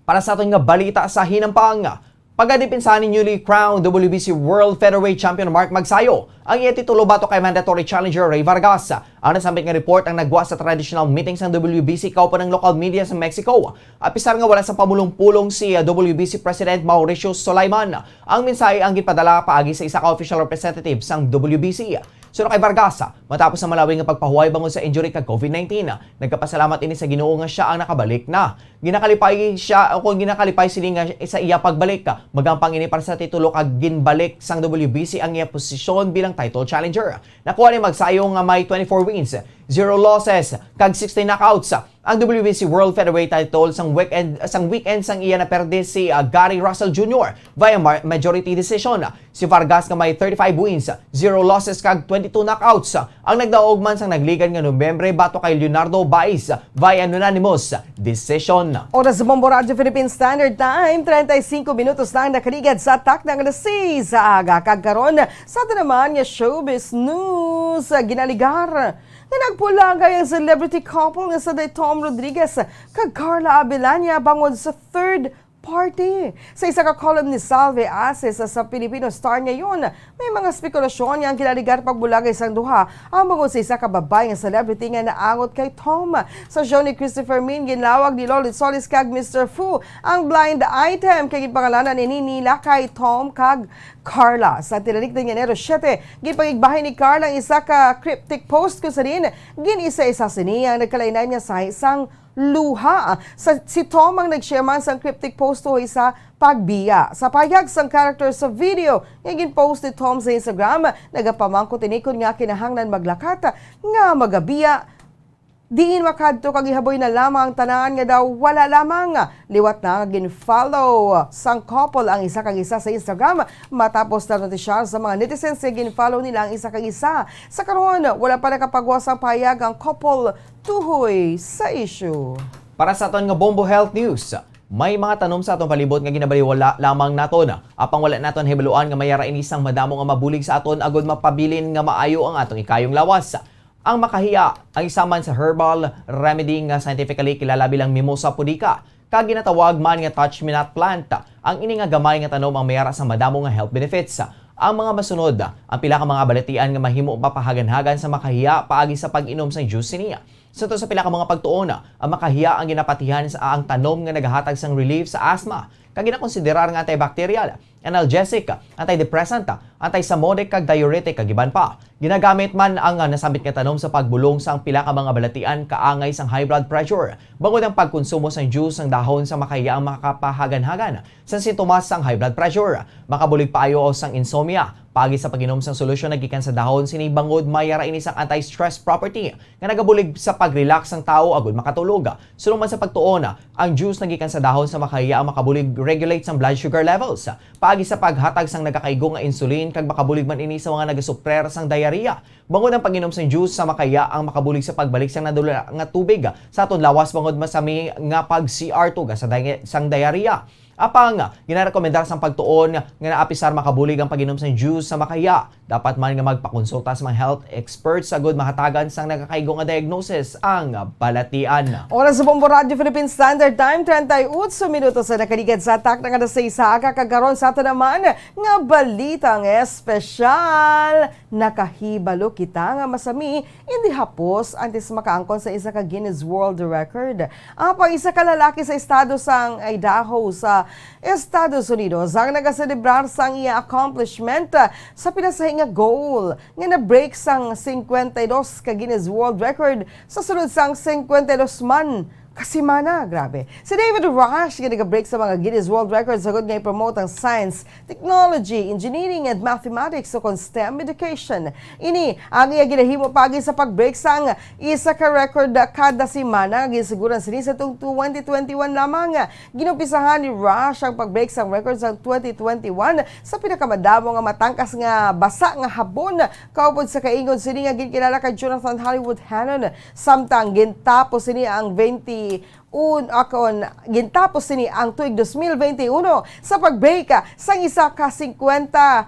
Para sa aton nga balita sa hinampang, pagadepensa ni newly crowned W B C World Featherweight Champion Mark Magsayo ang iya titulo batok kay mandatory challenger Rey Vargas. Ang nasambit nga report ang nagwa sa traditional meeting sang W B C kauban ang local media sa Mexico. Apisar nga wala sa pamulong-pulong si, ah, W B C President Mauricio Sulaiman, ang mensahe ang ginpadala paagi sa isa ka official representative sang W B C. Suno kay Vargas, matapos ang malawig nga pagpahuway bangod sa injury kag COVID nineteen, nagkapasalamat ini sa Ginoo nga sia ang nakabalik na. Ginakalipay sia, o kon ginakalipay sini nga sa iya pagbalik. Magampang ini para sa titulo kag ginbalik sang W B C ang iya posisyon bilang title challenger. Nakuha ni Magsayo nga may twenty-four wins, zero losses, kag sixteen knockouts ang W B C World Featherweight title sang weekend, sang weekend sang iya naperde si, ah, Gary Russell Junior via mar-, majority decision. Si Vargas nga may thirty-five wins, zero losses kag twenty-two knockouts ang nagdaog man sang nagligad nga Nobyembre batok kay Leonardo Baez via unanimous decision. Oras sa Bombo Radyo Philippine Standard Time, treinta y cinco minutos na ang nakaligad sa takna nga alas seis sa aga. Kag karon, sa aton naman nga showbiz news, ginaligar nga nagpulagay ang celebrity couple nga si Tom Rodriguez kag Carla Abelania bangod sa third party. Sa isa ka column ni Salve Aces sa Filipino Star ngayon, may mga spekulasyon nga ang ginaligar pagbulagay sang duha ang bangod sa isa ka babae nga celebrity nga naangot kay Tom. Sa show ni Christopher Min, ginlawag ni Lolit Solis kag Mister Fu ang blind item kay ginpangalanan ini nila kay Tom kag Carla. Sa tinalikdan nga Enero siete, ginpangigbahin ni Carla ang isa ka cryptic post kung sa diin gin-isa-isa sini ang nagkalain-lain nga sahi sang luha. Sa, si Tom ang nag-share man sang cryptic post tuhoy sa pagbiya. Sa pahayag sang character sa video nga gin-post ni Tom sa Instagram, nagapamangkot ini kon ngaa kinahanglan maglakat nga magabiya diin makadto kag ihaboy na lamang ang tanan nga daw wala lamang. Liwat na nga gin-follow sang couple ang isa kag isa sa Instagram matapos nanotisyar sa mga netizens nga gin-follow nila ang isa kag isa. Sa karon, wala pa nakapagwa sang pahayag ang couple tuhoy sa issue. Para sa aton nga Bombo Health News, may mga tanom sa aton palibot nga ginabaliwala lamang naton, apang wala naton nahibaluan nga may ara ini sang madamo nga mabulig sa aton agod mapabilin nga maayo ang aton ikayong lawas. Ang makahiya, ang isa man sa herbal remedy nga scientifically kilala bilang Mimosa pudica, kag ginatawag man nga touch-me-not plant. Ang ini nga gamay nga tanom ang may ara sa madamo nga health benefits. Ang mga masunod, ang pila ka mga balatian nga mahimo mapahaganhagan sa makahiya paagi sa pag-inom sang juice sini. Sa to sa pila ka mga pagtuon, ang makahiya ang ginapatihan sa ang tanom nga nagahatag sang relief sa asthma, kag ginakonsiderar nga antibacterial, analgesic, antidepressant, antispasmodic, kag diuretic, kag iban pa. Ginagamit man ang, ah, nasambit nga tanom sa pagbulong sang pila ka mga balatian kaangay sang high blood pressure, bangod ang pagkonsumo sang juice sang dahon sang makahiya ang makapahaganhagan sa sintomas sang high blood pressure. Makabulig paayo sang insomnia, paagi sa pag-inom sang solusyon nga gikan sa dahon sini, bangod may ara ini sang anti-stress property nga nagabulig sa pag-relax sang tawo agud makatulog. Suno man sa pagtuon, ang juice nga gikan sa dahon sang makahiya ang makabulig regulate sang blood sugar levels, paagi sa paghatag sang nagakaigo nga insulin, kag makabulig man ini sa mga nagasuprer sang diarrhea. Bangod ang pag-inom sang juice sa makahiya ang makabulig sa pagbalik sang nadula nga tubig sa aton lawas, bangod masami nga pag-C R tugad sa di-, sang diarrhea. Apang ginarekomendar sang pagtuon nga naapisar makabulig ang pag-inom sang juice sa makahiya. Dapat man nga magpakonsulta sa mga health experts agud mahatagan sang nagakaigo nga diagnosis ang balatian. Oras sa Bombo Radyo Philippine Standard Time, treinta y ocho minutos na nakaligad sa takna nga alas seis sa aga, kag karon sa aton naman nga balitang espesyal. Nakahibalo kita nga masami indi hapos antes makaangkon sa isa ka Guinness World Record. Apang isa ka lalaki sa estado sang Idaho sa Estados Unidos ang nagaselebrar sang iya accomplishment sa pinasahi nga goal nga na-break sang cincuenta y dos ka Guinness World Record sa sulod sang cincuenta y dos man ka semana. Grabe. Si David Rush nga nag-break sa mga Guinness World Records agud nga i-promote ang science, technology, engineering, and mathematics, o kon STEM education. Ini ang iya ginahimo paagi sa pag-break sang isa ka record kada semana nga ginsuguran sini sa tuig twenty twenty-one lamang. Ginumpisahan ni Rush ang pag-break sang record sa twenty twenty-one sa pinakamadamo nga matangkas nga basa nga habon, kaupod sa kaingod sini nga ginkilala kay Jonathan Hollywood Hannon. Samtang gintapos sini ang twenty un-, akon, gintapos sini ang tuig dos mil bente uno sa pag-break, ah, sang isa ka singkwenta,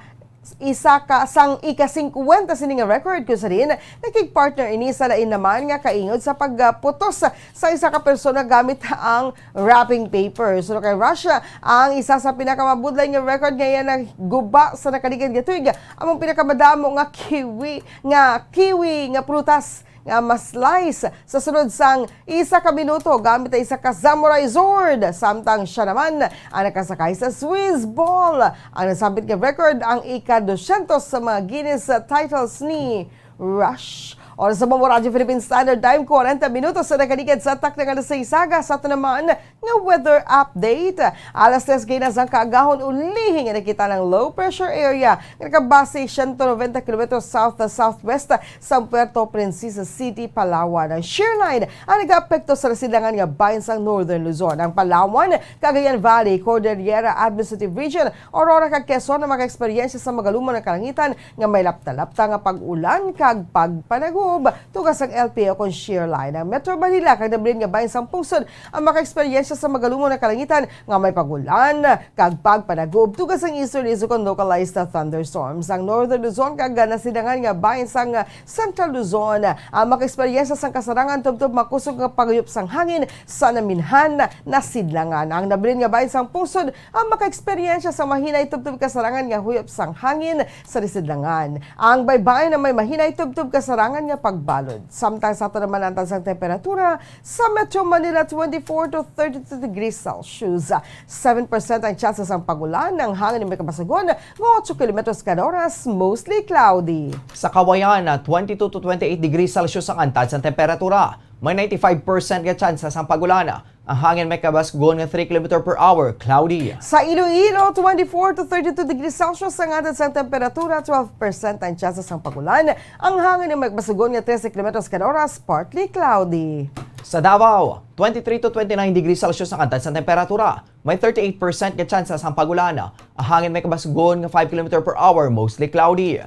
isa ka, sang ika-singkwenta sini nga record, kung sa diin nakig-partner ini sa lain naman nga kaingod sa pagputos sa isa ka persona gamit ang wrapping paper. Suno kay Rush, ang isa sa pinakamabudlay nga record nga iya naguba sa nakaligad nga tuig, among pinakamadamo nga kiwi, nga kiwi nga prutas nga ma-slice sa sulod sang isa ka minuto gamit ang isa ka samurai sword. Samtang siya naman ang nakasakay sa Swiss ball. Ang nasambit nga record ang ika-dosyentos sa mga Guinness titles ni Rush. Oras sa Bombo Radyo Philippine Standard Time, kwarenta minutos sa nakaligad sa takna nga alas seis sa aga. Sa aton naman nga weather update, alas tres gina sang kaagahon, ulihi nga nakita ang low pressure area nga nakabase siyento noventa kilometros south-southwest sa Puerto Princesa City, Palawan. Ang shear line ang nagaapekto sa nasidlangan nga bahin sang Northern Luzon, ang Palawan, Cagayan Valley, Cordillera Administrative Region, Aurora kag Quezon ang makaeksperyensya sa magalumon nga kalangitan nga may lapta-lapta nga pag-ulan kag pagpanagob tungod sang L P O kon shear line. Ang Metro Manila kag nabilin nga bahin sang pungsod ang makaeksperyensya sa magalumon nga kalangitan nga may pag-ulan kag pagpanagob tungod sang easterlies kon localized thunderstorms. Ang Northern Luzon kag nasidlangan nga bahin sang Central Luzon ang makaeksperyensya sang kasarangan tubtob makusog nga paghuyop sang hangin sa naminhan nasidlangan. Ang nabilin nga bahin sang pungsod ang makaeksperyensya sa mahinay tubtob kasarangan nga huyop sang hangin sa nasidlangan. Ang baybayon may mahinay tubtob kasarangan nga pagbalod. Samtang sa aton naman ang tansang temperatura sa Metro Manila, twenty-four to thirty-two degrees Celsius. Seven percent ang tsansa sang pag-ulan, ang hangin may kabasagon nga otso kilometros kada oras, mostly cloudy. Sa Cauayan, twenty-two to twenty-eight degrees Celsius ang antad sang temperatura. May ninety-five percent nga tsansa sang pag-ulan. Ang hangin may kabasagon nga three kilometer per hour, cloudy. Sa Iloilo, twenty-four to thirty-two degrees Celsius ang antad sang temperatura, twelve percent ang tsansa sang pag-ulan. Ang hangin may kabasagon nga trese kilometros kada oras, partly cloudy. Sa Davao, twenty-three to twenty-nine degrees Celsius ang antad sang temperatura. May thirty-eight percent nga tsansa sang pag-ulan. Ang hangin may kabasagon nga five kilometer per hour, mostly cloudy.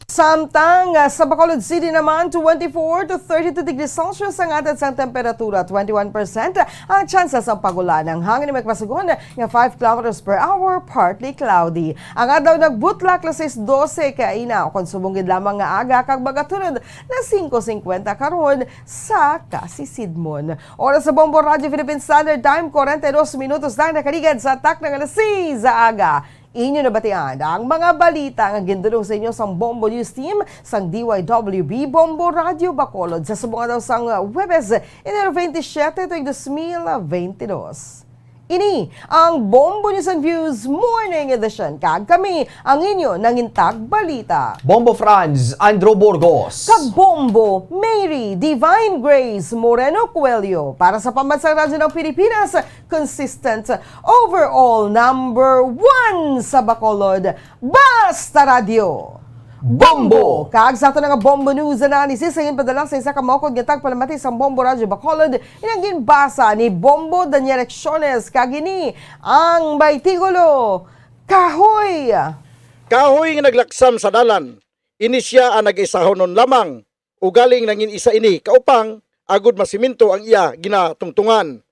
Samtang, ah, sa Bacolod City naman, twenty-four to thirty-two degrees Celsius ang antad sang temperatura, twenty-one percent ang tsansa sang pag-ulan. Ang hangin may kabasagon nga five kilometers per hour, partly cloudy. Ang adlaw nagbutlak alas sais dose kaina, kon subong gid lamang nga aga kag magatunod na singko singkwenta karon sa kasisidmon. Oras sa Bombo Radyo Philippine Standard Time, kwarenta y dos minutos na nakaligad sa takna nga alas sais sa aga. Inyo nabatian ang mga balita nga gindulong sa inyo sang Bombo News Team sang D Y W B Bombo Radyo Bacolod sa subong adlaw sang Huwebes, Enero twenty-seven, tuig dos mil twenty-two. Ini ang Bombo News and Views Morning Edition, kag kami ang inyo nangintag balita. Bombo Franz, Andrew Burgos. Kag Bombo Mary Divine Grace Moreno Coelho para sa Pambansang Radyo ng Pilipinas, consistent, overall number one sa Bacolod, Basta Radyo. Bombo! Bombo! Kag sa ato na nga Bombo News Analysis, sa ginpadala sa isa ka maukod nga tagpalamati sang Bombo Radyo Bacolod, inang ginbasa ni Bombo Daniel Lecciones, kag ini ang may titulo, Kahoy! Kahoy nga naglaksam sa dalan, ini sia ang nag-isahonon lamang, ugaling nangin-isa ini kaupang agod masimento ang iya ginatungtungan.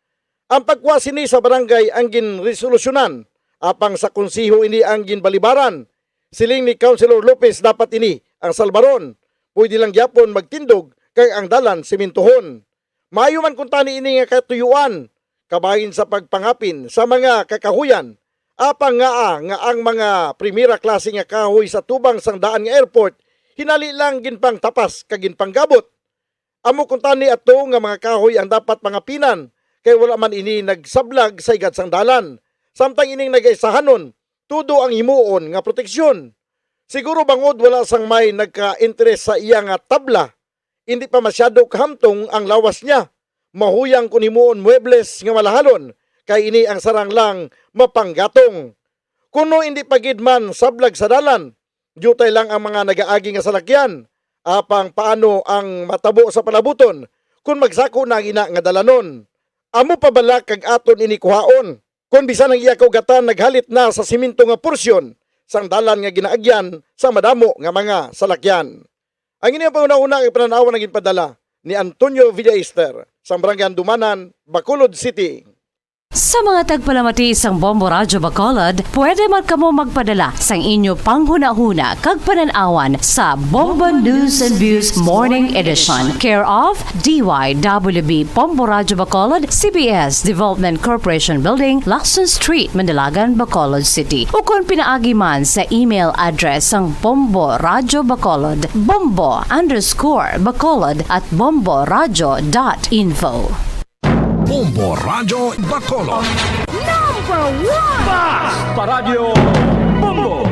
Ang pagkuha sini sa barangay ang ginresolusyonan, apang sa konseho ini ang ginbalibaran. Siling ni Councilor Lopez, dapat ini ang salbaron. Pwede lang gyapon magtindog kag ang dalan simintuhon. Maayo man kuntani ini nga katuyuan, kabahin sa pagpangapin sa mga kakahuyan, apang ngaa nga ang mga primera klase nga kahoy sa tubang sang daan nga airport hinali lang ginpangtapas kag ginpanggabot. Amo kuntani ato nga mga kahoy ang dapat pangapinan, kay wala man ini nagsablag sa higad sang dalan. Samtang ining nagaisahanon, tudo ang himuon nga proteksyon. Siguro bangod wala sang may nagka-interes sa iya nga tabla, indi pa masyado kahamtong ang lawas niya. Mahuyang kon himuon muebles nga malahalon, kay ini ang sarang lang mapanggatong. Kuno indi pa gid man sablag sa dalan, diutay lang ang mga nagaagi nga salakyan. Apang paano ang matabo sa palabuton kon magsako na ang ina nga dalanon? Amo pa bala kag aton ini kuhaon kon bisan ang iya kaugatan naghalit na sa siminto nga porsyon sang dalan nga ginaagyan sa madamo nga mga salakyan? Ang ini ang panghunahuna nga panan-awan ang ginpadala ni Antonio Villaester sa Barangay Handumanan, Bacolod City. Sa mga tagpalamati sang Bombo Radyo Bacolod, pwede man kamo magpadala sang inyo panghunahuna kag panan-awan sa Bombo News and Views Morning Edition, care of D Y W B Bombo Radyo Bacolod, C B S Development Corporation Building, Lacson Street, Mandalagan, Bacolod City. Ukon pinaagi man sa email address sang Bombo Radyo Bacolod, bombo underscore bacolod at bombo radyo dot info. Bombo Radyo Bacolod. Number one! Basta Radyo Bombo!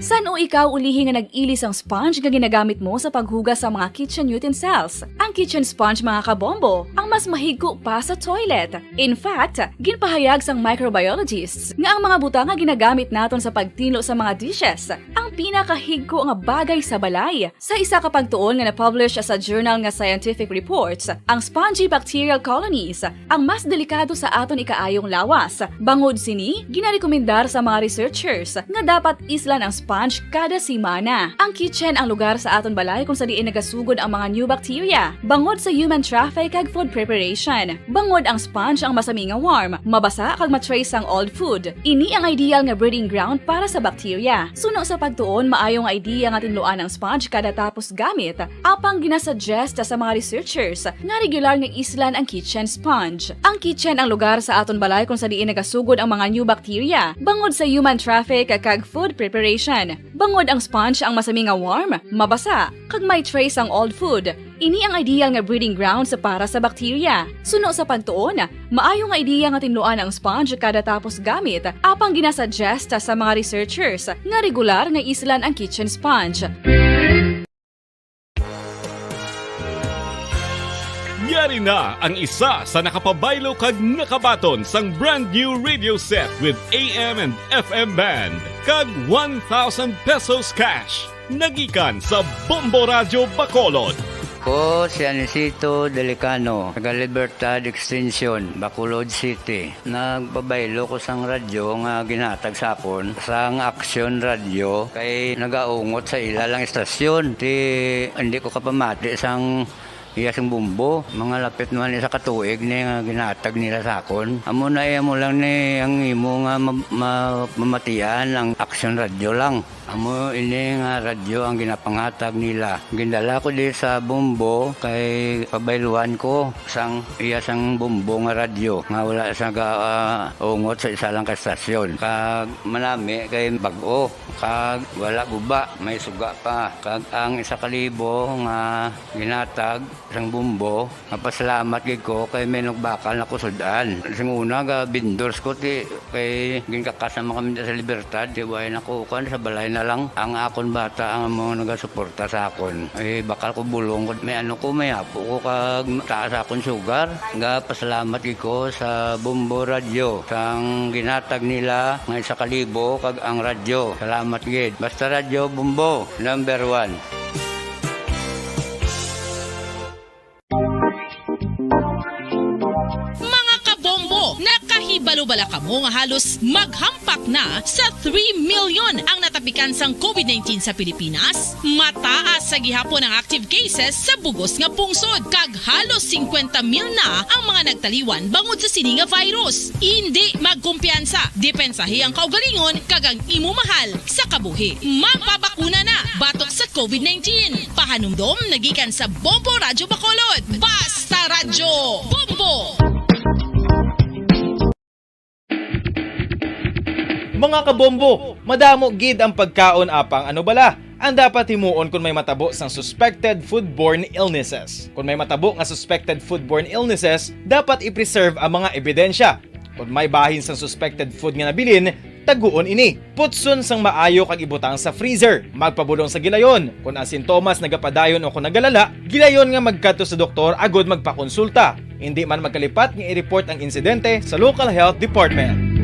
San-o ikaw ulihi nga nag-ili sang sponge nga ginagamit mo sa paghugas sa mga kitchen utensils? Ang kitchen sponge, mga kabombo, ang mas mahigko pa sa toilet. In fact, ginpahayag sang microbiologists nga ang mga butang nga ginagamit naton sa pagtinlo sa mga dishes ang pinakahigko nga bagay sa balay. Sa isa ka pagtuon nga na-publish sa journal nga Scientific Reports, ang spongy bacterial colonies ang mas delikado sa aton ikaayong lawas. Bangod sini, ginarekomendar sa mga researchers nga dapat islan ang sponge kada semana. Ang kitchen ang lugar sa aton balay kung sa diin nagasugod ang mga new bacteria, bangod sa human traffic kag food preparation. Bangod ang sponge ang masami nga warm, mabasa kag ma-trace ang old food. Ini ang ideal nga breeding ground para sa bacteria. Suno sa pagtuon, maayo nga idea nga tinluan ang sponge kada tapos gamit, apang ginasuggest sa mga researchers nga regular nga islan ang kitchen sponge. Ang kitchen ang lugar sa aton balay kung sa diin nagasugod ang mga new bacteria, bangod sa human traffic kag food preparation. Bangod ang sponge ang masami nga warm, mabasa, kag may trace ang old food, ini ang ideal nga breeding grounds para sa bacteria. Suno sa pagtuon, maayo nga idea nga tinluan ang sponge kada tapos gamit, apang ginasuggest sa mga researchers nga regular nga islan ang kitchen sponge. Yari na ang isa sa nakapabaylo kag nakabaton sang brand new radio set with A M and F M band kag one thousand pesos cash. Nagikan sa Bombo Radyo Bacolod. Ko si Anisito Delicano, taga Libertad Extension, Bacolod City. Nagpabaylo ko sang radyo nga ginhatag sa akon sang Action Radio, kay nagaungot sa ila lang istasyon. Ti, hindi ko kapamati sang iya sing bumbo. Mga lapit naman isa ka tuig ni nga ginhatag nila sa akon. Amo na, eh, amo lang ni ang imo nga ma-, ma-, mamatian ang Action Radio lang. Amo ini nga radyo ang ginapangatag nila. Gindala ko di sa Bombo kay pabayluan ko sang iya sang Bombo nga radyo nga wala sa ga-, ah, ungot sa isa lang ka estasyon. Kag manami kay bag-o, kag wala guba, may suga pa. Kag ang isa ka libo nga ginatag sang Bombo, mapasalamat gid ko kay may nagbakal na ko sud-an. Sing una, ga vendors ko, ti, kay ginkakas naman kami sa Libertad, ti, way na ko, kuwan, sa balay na lang. Ang akon bata ang mga nagasuporta sa akon. Ay, bakal ko bulong ko, may ano ko, may apo ko, kag taas akon sugar. Ga pasalamat gid ko sa Bombo Radyo, sang ginatag nila nga isa ka libo, kag ang radyo. Salamat gid. Basta Radyo Bombo, number one. Mga kabombo, nakahibalo bala kamo nga halos maghampak na sa three million ang natapikan sang covid nineteen sa Pilipinas? Mataas sa gihapon ang active cases sa bugos nga pungsod, kag halos singkwenta mil na ang mga nagtaliwan bangod sa sini nga virus. Indi magkumpiyansa, depensahi ang kaugalingon kag ang imo mahal sa kabuhi. Magpabakuna na batok sa covid nineteen. Pahanumdom nagikan sa Bombo Radyo Bacolod. Basta Radyo Bombo! Mga kabombo, madamo gid ang pagkaon apang ano bala ang dapat himuon kon may matabo sang suspected foodborne illnesses. Kon may matabo nga suspected foodborne illnesses, dapat i-preserve ang mga ebidensya. Kon may bahin sang suspected food nga nabilin, taguon ini. Putson sang maayo kag ibutang sa freezer. Magpabulong sa gilayon. Kon ang sintomas nagapadayon o kon nagalala, gilayon nga magkadto sa doktor agud magpakonsulta. Indi man magkalipat nga i-report ang insidente sa local health department.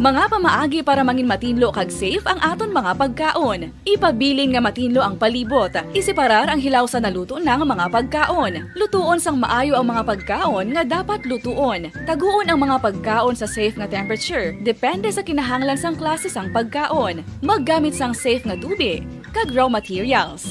Mga pamaagi para mangin matinlo kag safe ang aton mga pagkaon. Ipabilin nga matinlo ang palibot. Iseparar ang hilaw sa naluto na nga mga pagkaon. Lutuon sang maayo ang mga pagkaon nga dapat lutuon. Taguon ang mga pagkaon sa safe nga temperature, depende sa kinahanglan sang klase sang pagkaon. Maggamit sang safe nga tubig kag raw materials.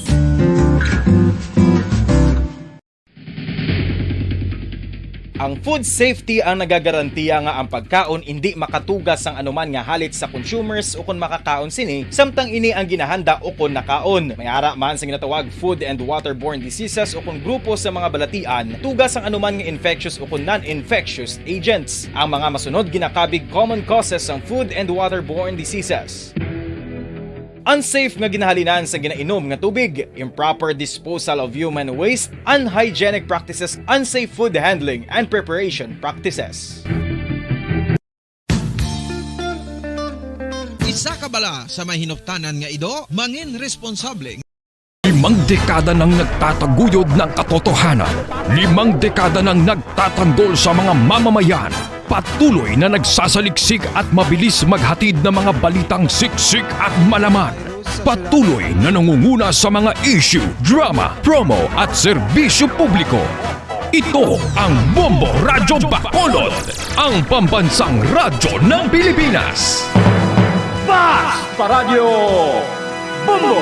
Ang food safety ang nagagarantiya nga ang pagkaon indi makatuga sang anuman nga halit sa consumers ukon makakaon sini, samtang ini ang ginahanda ukon nakaon. May ara man sa ginatawag food and waterborne diseases ukon grupo sa mga balatian, tuga sang anuman nga infectious ukon non-infectious agents. Ang mga masunod ginakabig common causes sang food and waterborne diseases. Unsafe nga ginahalinan sa ginainom nga tubig, improper disposal of human waste, unhygienic practices, unsafe food handling and preparation practices. Isa ka bala sa may hinuptanan nga ido, mangin responsable. Limang dekada nang nagtataguyod ng katotohanan. Limang dekada nang nagtatanggol sa mga mamamayan. Patuloy na nagsasaliksik at mabilis maghatid ng mga balitang siksik at malaman. Patuloy na nangunguna sa mga issue, drama, promo at serbisyo publiko. Ito ang Bombo Radyo Bacolod, ang pambansang radyo ng Pilipinas. Basta Radyo Bombo!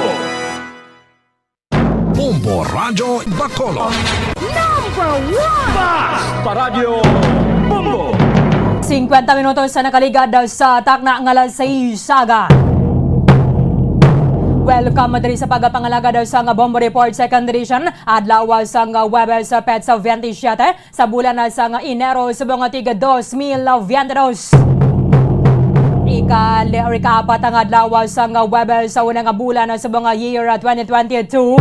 Bombo Radyo Bacolod. Number one! Basta Radyo Bombo! Singkwenta minutos sa nakaligad sa takna nga alas sais aga. Welcome diri sa pagpangalagad sa nga Bombo Report Second Edition, adlaw sa nga Huwebes, petsa veintisiete sa bulan na sang Enero subong nga tig dos mil veintidos. Ikal-, or ikaapat nga adlaw sang Huwebes sa una nga bulan na subong nga year twenty twenty-two.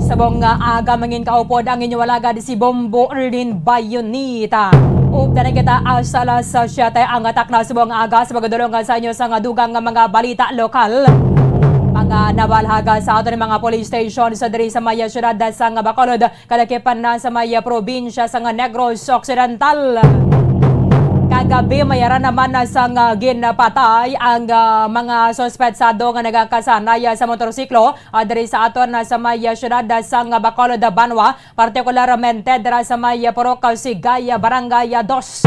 Subong nga aga mangin kaupod ang inyo alagad si Bombo Erlin Bayonita. Updan na kita hasta alas siete ang takna subong nga aga sa pagdulong sa inyo sang dugang nga mga balita lokal. Mga nabalhag sa aton mga police station sa diri sa may siyudad sang Bacolod, kalakipan na sa may probinsya sang Negros Occidental. Kagabi, may ara naman na sang ginpatay ang, ah, mga suspetsado nga nagakasanay sa motorsiklo, ah, diri sa aton na sa may siyudad sang Bacolod, Banwa, partikularmente dira sa may Purok Sigay, Barangay Dos.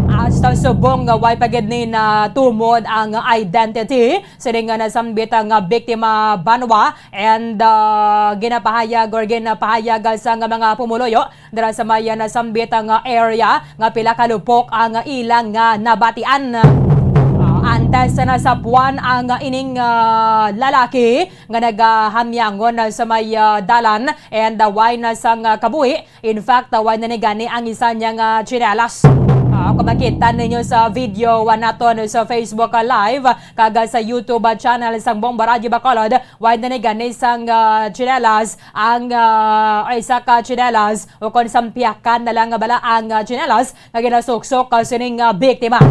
As Sa subong nga way pa gid ni natumod ang identity sini nga nasambit nga biktima, Banwa, and, ah, ginapahayag or ginapahayag sa nga mga pumuluyo dira sa may nasambit nga area nga pila ka lupok ang ilang, ah, nabatian. Ah, antes na sapuan ang ining, ah, lalaki nga nagahamyangon sa may, ah, dalan and, ah, way na sang, ah, kabuhi. In fact, way na ni gani ang isa niya nga tsinelas. Ah, kung makita ninyo sa video, ah, naton sa Facebook, ah, Live, kag, ah, sa YouTube, ah, channel sang Bombo Radyo Bacolod, way na ni gani sang, ah, tsinelas ang, ah, isa ka tsinelas, o kon sampiakan na lang nga bala ang, ah, tsinelas nga ginasuksok, ah, sining, ah, biktima.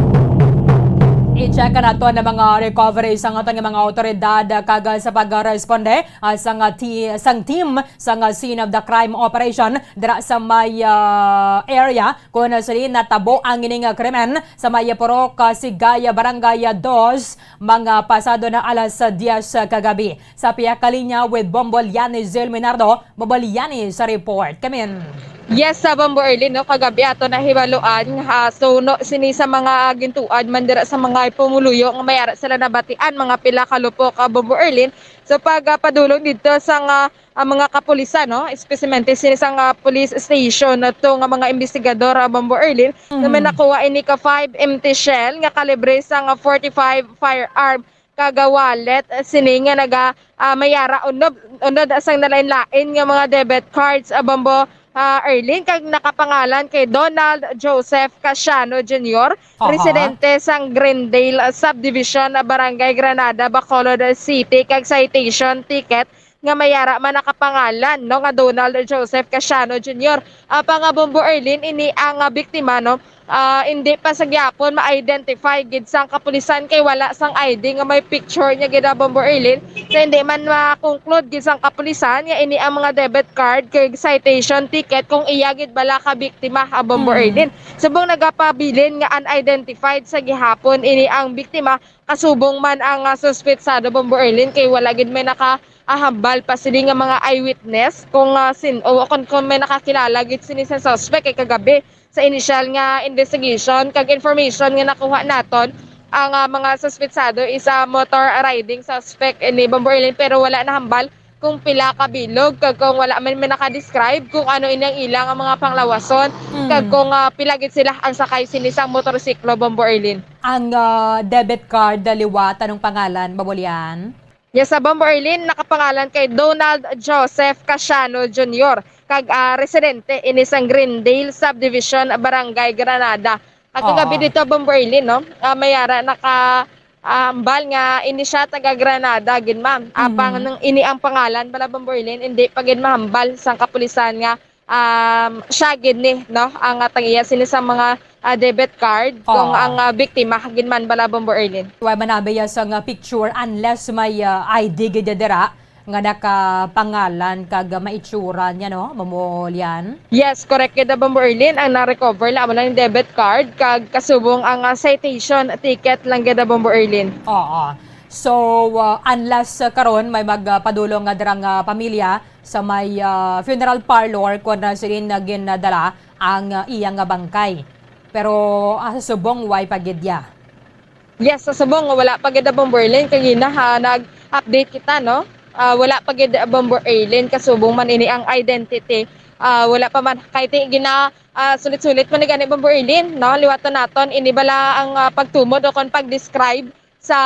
I-check naton ang mga recovery sang aton nga mga awtoridad, ah, kag, ah, sa pagresponde, ah, sang, ah, ti-, sang team sang, ah, scene of the crime operation dira sa may, ah, area kung saan natabo ang ining, ah, krimen sa may Purok, ah, Sigay, ah, Barangay, ah, Dos, mga pasado na alas, ah, diyes, ah, kagabi. Sa pihak ka linya with Bombo Liani Zil Minardo, Bombo Liani sa report. Kamin. Yes, sa Bombo Erlin, no, kagabi ato nahibaluan, ha, so, no, sini sa mga gintuad man dira sa mga pumuluyo nga may ara sila nabatian, mga pila ka lupok, ah, Bombo Erlin. So, pag, ah, padulong dito sa nga, ah, mga kapulisan, no, espesipalmente sini sa nga police station na to nga mga investigador, ah, Bombo Erlin, na may Mhm. nakuha ini ka five empty shell nga kalibre sa nga forty-five firearm kag wallet, eh, sini nga naga, ah, mayara unod, unod sang nalain-lain nga mga debit cards, ah, Bombo, ah, Erlin, kag nakapangalan kay Donald Joseph Casiano Junior, Aha. residente sang Greendale, ah, Subdivision, ah, Barangay Granada, Bacolod City, kag citation ticket nga mayara man nakapangalan, no, nga Donald Joseph Casiano Junior. Ah, pa nga, Bombo Erlin, ini ang, ah, biktima, no, ah, hindi pa sa gyapon ma-identify gid sang kapulisan kay wala sang I D nga may picture niya gid, ah, Bombo Erlin. So, hindi man ma-conclude gid sang kapulisan nga ini ang mga debit card kag citation ticket kung iya gid bala ka biktima, ah, Bombo Mm. Erlin. Subong nagapabilin nga unidentified sa gihapon ini ang biktima, kasubong man ang, ah, suspetsado, Bombo Erlin, kay wala gid may naka, ah, hambal pa sini nga mga eyewitness kung, ah, sin-, o kung, kung may nakakilala gid sini sa suspect kay kagabi sa initial nga investigation kag information nga nakuha naton, ang, ah, mga suspetsado is a motor riding suspect ini, Bombo Erlin, pero wala na hambal kung pila ka bilog kag kung wala man may naka-describe kung ano ini ang ilang mga panglawason kag Mm. kung, ah, pila gid sila ang sakay sini sang motorsiklo, Bombo Erlin. Ang, ah, debit card, ah, liwat, anong pangalan, Bombo Lian? Yes, sa Bombo Erlin, nakapangalan kay Donald Joseph Casiano Junior, kag, ah, residente ini sang Greendale Subdivision, Barangay Granada. Kag kagabi Oo. dito, Bombo Erlin, no? Ah, may ara naka, ah, hambal nga ini siya taga Granada gid, ma'am. Apang Mhm. nang ini ang pangalan bala, Bombo Erlin, hindi pa gid mahambal sang kapulisan nga, um, siya gid ni, no, ang, ah, tag-iya sini sa mga, ah, debit card kung Oo. ang, ah, biktima gid man bala, Bombo Erlin. Wala man abi ya sang, ah, picture unless may, ah, I D gid dira nga nakapangalan kag, ah, maitsura niya, no, Bombo Lian? Yes, correct gid, Bombo Erlin. Ang na-recover lang amo lang yung debit card kag kasubong ang, ah, citation ticket lang gid, Bombo Erlin. Oo. So, ah, unless, ah, karon may magpadulong nga dira nga pamilya sa may, ah, funeral parlor kon, ah, sini nga ginadala ang, ah, iya nga bangkay. Pero, ah, sa subong, way pa gid ya. Yes, sa subong, wala pa gid, Bombo Erlin. Kagina, ha, nag-update kita, no? Ah, wala pa gid, Bombo Erlin, kasubong man ini ang identity. Ah, wala pa man, kay ti-, gina-, ah, sulit-sulit man ni gani, Bombo Erlin, no? Liwatan naton, ini bala ang, ah, pagtumod o kon pag-describe sa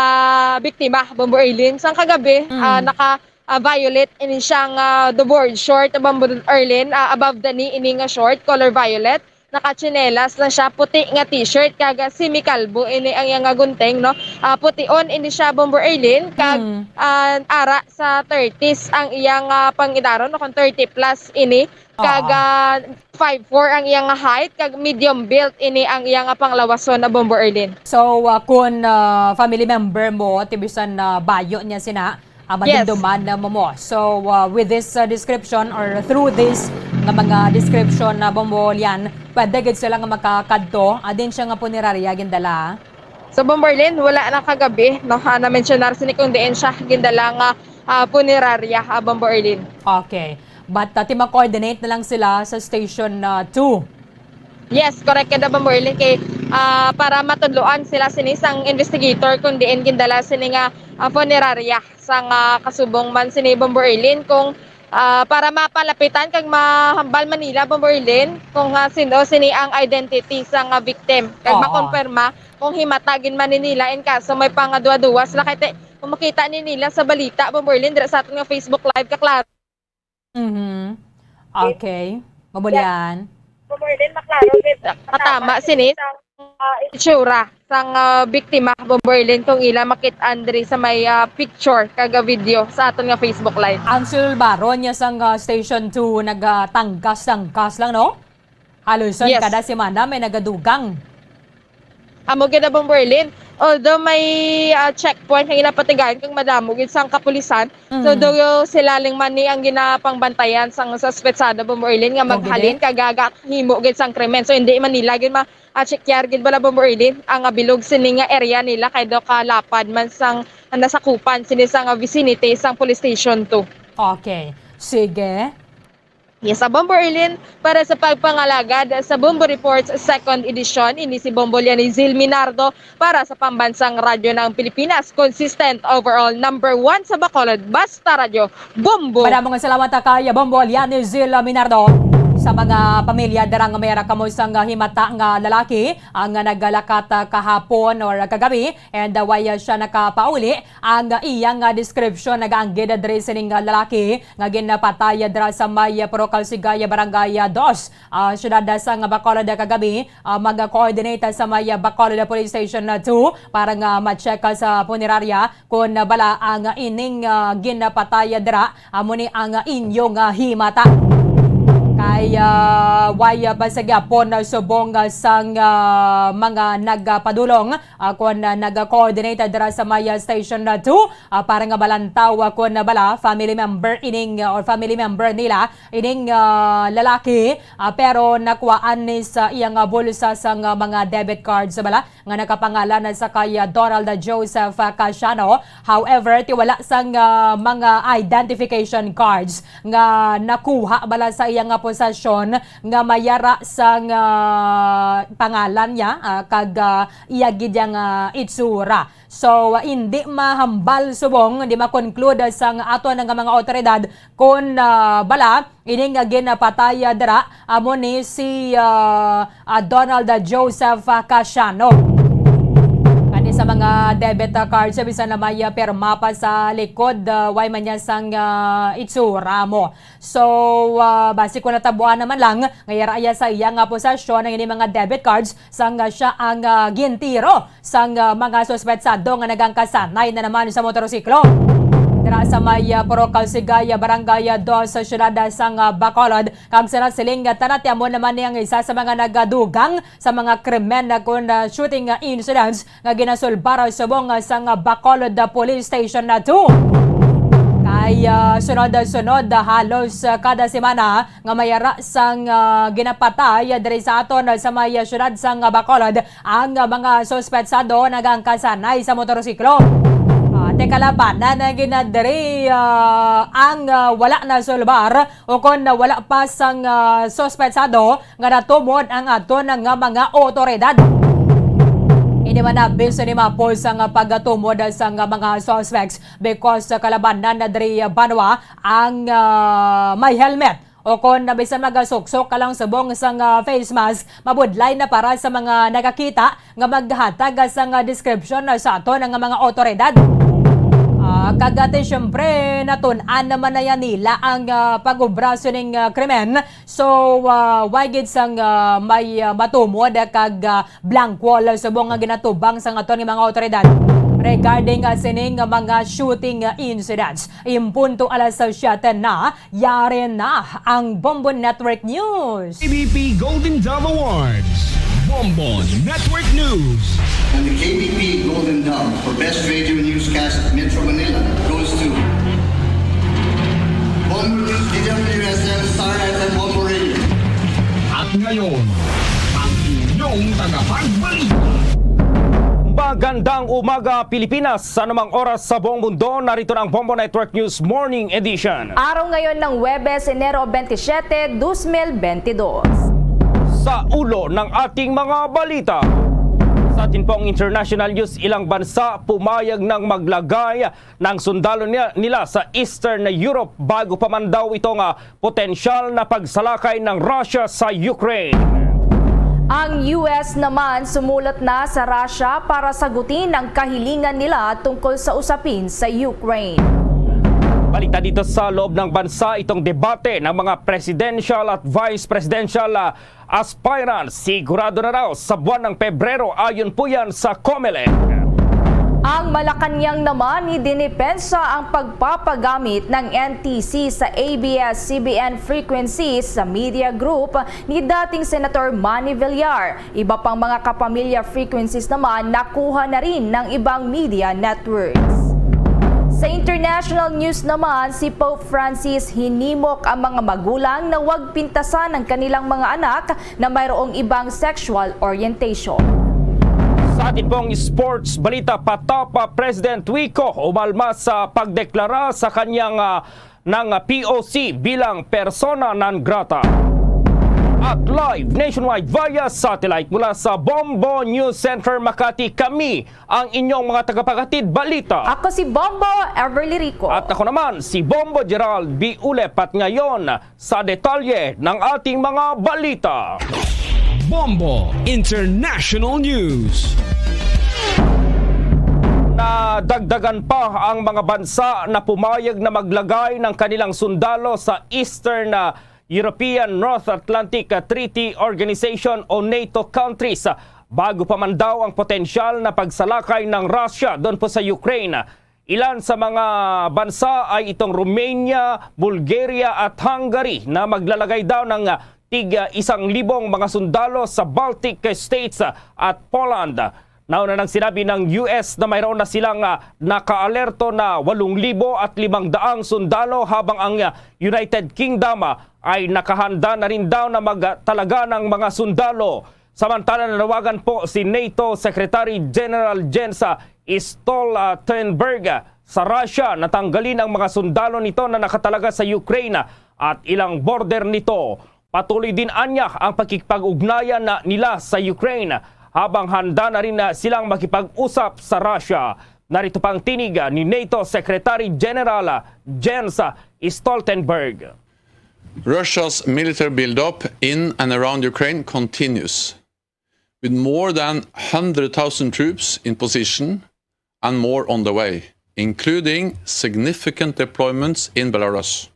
biktima, Bombo Erlin. Sang kagabi, Mm. ah, naka, ah, violet ini siyang, ah, the board short, Bombo Erlin, ah, above the knee ini nga short, color violet. Nakatsinelas lang siya, puti nga t-shirt, kag, ah, semikalbo ini ang iyang, ah, gunting, no? Ah, pution ini siya, Bombo Erlin, kag, Mm. ah, ara sa thirties ang iyang, ah, pang-idaron, no? Kung thirty plus ini, kag, Oo. ah, five four ang iyang height, kag medium build ini ang iyang panglawason na, Bombo Erlin. So, ah, kun, ah, family member mo, ti bisan, ah, bayo niya sina, ah, Yes. madumduman na mo mo. So, ah, with this, ah, description or through this nga mga description na, Bombo Lian, pwede gid sila nga makakadto, ah, din siya nga punerarya gindala? Sa Bombo Erlin, wala na kagabi, no, ha, na-mensionar sini kung diin siya gindala nga, ah, punerarya, ah, Bombo Erlin. Okay. But, ah, ti ma-coordinate na lang sila sa Station, ah, two. Yes, correct ka, Bombo Erlin, kay ah, para matudloan sila sini sang investigator kung diin gindala sini nga, ah, funeraria sang, ah, kasubong man sini, Bombo Erlin, kung, ah, para mapalapitan kag mahambal man nila, Bombo Erlin, kung, ah, sin-o sini ang identity sang, ah, victim kag Oo. makonfirma kung himata gid man ni nila in kaso may pangaduwa-duwa sila kay te-, kung makita ni nila sa balita, Bombo Erlin, dira sa aton nga Facebook Live, kaklaro. Mhm. Okay. Mabulyan. Bombo Erlin, maklaro gid. Katama sini sang, ah, itsura sang, ah, biktima, Bombo Erlin, kung ila makit-an diri sa may, ah, picture kag, ah, video sa aton nga Facebook Live. Ang sulbaron niya sang, ah, Station two nagatangkas-tangkas lang, no? Halos Yes. kada semana may nagadugang. Amo gid na, Bombo Erlin. Although may, ah, checkpoint nga ginapatigayon kag madamo gid sang kapulisan, so Mhm. daw sila lang man ni ang ginapangbantayan sang suspetsado, Bombo Erlin, nga Mao gid maghalin eh. kag gagahimo gid sang krimen. So hindi man nila gid ma-, ah, checkar gid bala, Bombo Erlin, ang, ah, bilog sini nga area nila kay daw kalapad man sang, ah, nasakupan sini sang, ah, vicinity sang Police Station two. Okay. Sige. Yes, sa Bombo Erlin, para sa pagpangalagad sa Bombo Reports Second Edition, ini si Bombo Lianizil Minardo para sa Pambansang Radyo ng Pilipinas, consistent overall number one sa Bacolod, basta radyo, Bombo. Madamo nga salamat kay Bombo Lianizil Minardo. Sa mga pamilya, dira nga may ara kamo sang himata nga lalaki ang naglakat kahapon or kagabi, and, uh, way, uh, siya nakapauli. Ang iyang, uh, description nagaanggid diri sining, uh, lalaki nga ginapatay dira sa may, uh, Purok Kalsigay, Barangay, uh, Dos, uh, siyudad, uh, sang Bacolod, uh, kagabi. Uh, mag-coordinate, uh, sa may, uh, Bacolod Police Station, uh, two para nga ma-check, uh, sa punerarya kung, uh, bala ang, uh, ining, uh, ginapatay dira amo ni ang, uh, inyo nga himata. Kay, uh, way, uh, pa sa gyapon, uh, subong, uh, sang, uh, mga nagpadulong, ah, kon, ah, nag-coordinate dira sa may, ah, station na two, ah, para nga malantaw, ah, kon, ah, bala family member ining, ah, or family member nila ining, ah, lalaki, ah, pero nakuhaan ni sa iyang, ah, bulsa sang, ah, mga debit cards bala nga nakapangalan sa kay, ah, Donald Joseph, ah, Casiano. However, ti wala sang, ah, mga identification cards nga nakuha bala sa iyang, ah, posesyon nga may ara sang, ah, pangalan niya, ah, kag, ah, iya gid yang, ah, itsura. So, hindi mahambal subong, hindi ma-conclude sang aton nga mga awtoridad kon, ah, bala ining ginapatay, ah, dira amo ni si, ah, ah, Donald Joseph, ah, Casiano. Kani sa mga debit, ah, cards, bisan na may, ah, pirma pa sa likod, ah, way man niya sang, ah, itsura mo. So, ah, basi kung natabuan naman lang nga yara iya sa iya nga posesyon ang ini mga debit cards sang, ah, siya ang, ah, gintiro sang, ah, mga suspetsado nga nagangkasanay na naman sa motorsiklo. Dira sa may, ah, Purok Kalsigay, ah, Barangay, ah, Dos sa siyudad, ah, sang, ah, Bacolod, kag sa nasiling nga tanati amo naman ni ang isa sa mga nagadugang sa mga krimen na kon, ah, shooting, ah, incidents nga ginasulbar subong, ah, sang, ah, Bacolod, ah, Police Station na two. Kay, ah, sunod-sunod, ah, halos, ah, kada semana nga may ara sang, ah, ginapatay, ah, diri sa aton, ah, sa may, ah, siyudad sang, ah, Bacolod ang, ah, mga suspetsado nagangkasanay sa motorsiklo. Ah, ti kalabanan na gina diri, ah, ang, ah, wala nasulbar o kon wala pa sang, ah, suspetsado nga natumod ang aton nga mga otoridad. Ini man na bisan ni mapos ang pagtumod sang mga suspects because sa kalabanan na diri banwa ang, ah, may helmet o kon na bisan magasuksok ka lang subong sang, ah, face mask, mabudlay na para sa mga nakakita nga maghatag sang, ah, description sa aton nga mga otoridad. Ah, kag ati, siyempre, natun-an naman na yan nila ang, ah, pag-obra sining, ah, krimen. So, ah, way gid sang, ah, may, ah, matumod kag, ah, blank wall subong nga ginatubang sang aton nga mga otoridad regarding, ah, sining mga shooting, ah, incidents. Impunto alas siyete na, yari na ang Bombo Network News. K B P Golden Dove Awards, Bombo Network News. And the K B P Golden Dove for Best Radio Newscast Metro Manila goes to Bombo News, D W S M, Star F M, Bombo Radio. At ngayon, ang inyong tagapagbalita. Magandang umaga, Pilipinas. Sa anumang oras sa buong mundo, narito na ang Bombo Network News Morning Edition. Araw ngayon ng Huwebes, Enero twenty-seven, dos mil bentidós. Sa ulo ng ating mga balita. Sa atin pong international news, ilang bansa pumayag ng maglagay ng sundalo niya, nila sa Eastern Europe bago pa man daw itong, ah, potensyal na pagsalakay ng Russia sa Ukraine. Ang U S naman sumulat na sa Russia para sagutin ang kahilingan nila tungkol sa usapin sa Ukraine. Balik na dito sa loob ng bansa itong debate ng mga presidential at vice presidential, ah, aspirants. Sigurado na raw sa buwan ng Pebrero, ayon po yan sa Comelec. Ang Malacañang naman, idinipensa ang pagpapagamit ng N T C sa A B S C B N frequencies sa media group ni dating Senator Manny Villar. Iba pang mga kapamilya frequencies naman nakuha na rin ng ibang media networks. Sa international news naman, si Pope Francis hinimok ang mga magulang na huwag pintasan ang kanilang mga anak na mayroong ibang sexual orientation. Sa atin pong sports balita, patapa President Vico umalma sa pagdeklara sa kanyang, ah, ng P O C bilang persona non grata. At live nationwide via satellite mula sa Bombo News Center Makati, kami ang inyong mga tagapaghatid balita. Ako si Bombo Everly Rico. At ako naman si Bombo Gerald B. Ulep. At ngayon, sa detalye ng ating mga balita. Bombo International News. Nadagdagan pa ang mga bansa na pumayag na maglagay ng kanilang sundalo sa Eastern, ah, European North Atlantic, ah, Treaty Organization o NATO countries, ah, bago pa man daw ang potensyal na pagsalakay ng Russia doon po sa Ukraine. Ilan sa mga bansa ay itong Romania, Bulgaria at Hungary na maglalagay daw ng, ah, tig, ah, isang libong mga sundalo sa Baltic states, ah, at Poland. Nauna nang sinabi ng U S na mayroon na silang, ah, nakaalerto na walong libo at limang daang sundalo, habang ang, ah, United Kingdom, ah, ay nakahanda na rin daw na magtalaga ng mga sundalo. Samantala, nanawagan po si NATO Secretary General Jens, ah, Stoltenberg, ah, sa Russia na tanggalin ang mga sundalo nito na nakatalaga sa Ukraine at ilang border nito. Patuloy din anya ang pakikipag-ugnayan na nila sa Ukraine, habang handa na rin na silang makipag-usap sa Russia. Narito pa ang tinig, ah, ni NATO Secretary General, ah, Jens, ah, Stoltenberg. Russia's military buildup in and around Ukraine continues, with more than hundred thousand troops in position and more on the way, including significant deployments in Belarus.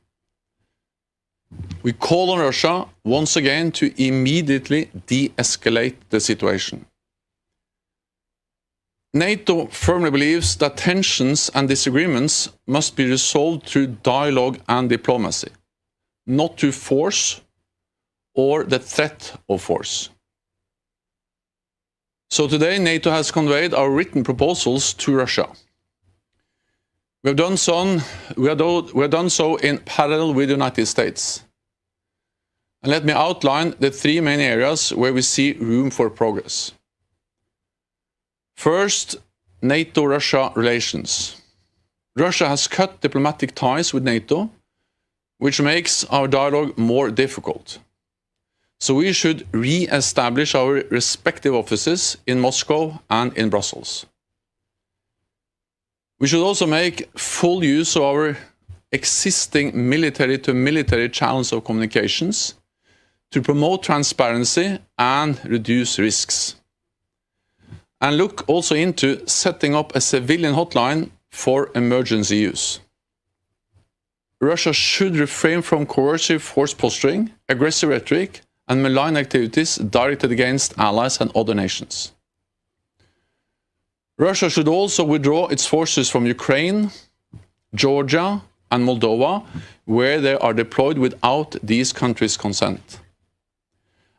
We call on Russia once again to immediately de-escalate the situation. NATO firmly believes that tensions and disagreements must be resolved through dialogue and diplomacy, not through force or the threat of force. So today, NATO has conveyed our written proposals to Russia. We have done so, we have do-, we have done so in parallel with the United States. And let me outline the three main areas where we see room for progress. First, NATO-Russia relations. Russia has cut diplomatic ties with NATO, which makes our dialogue more difficult. So we should re-establish our respective offices in Moscow and in Brussels. We should also make full use of our existing military-to-military channels of communications to promote transparency and reduce risks. And look also into setting up a civilian hotline for emergency use. Russia should refrain from coercive force posturing, aggressive rhetoric, and malign activities directed against allies and other nations. Russia should also withdraw its forces from Ukraine, Georgia, and Moldova, where they are deployed without these countries' consent.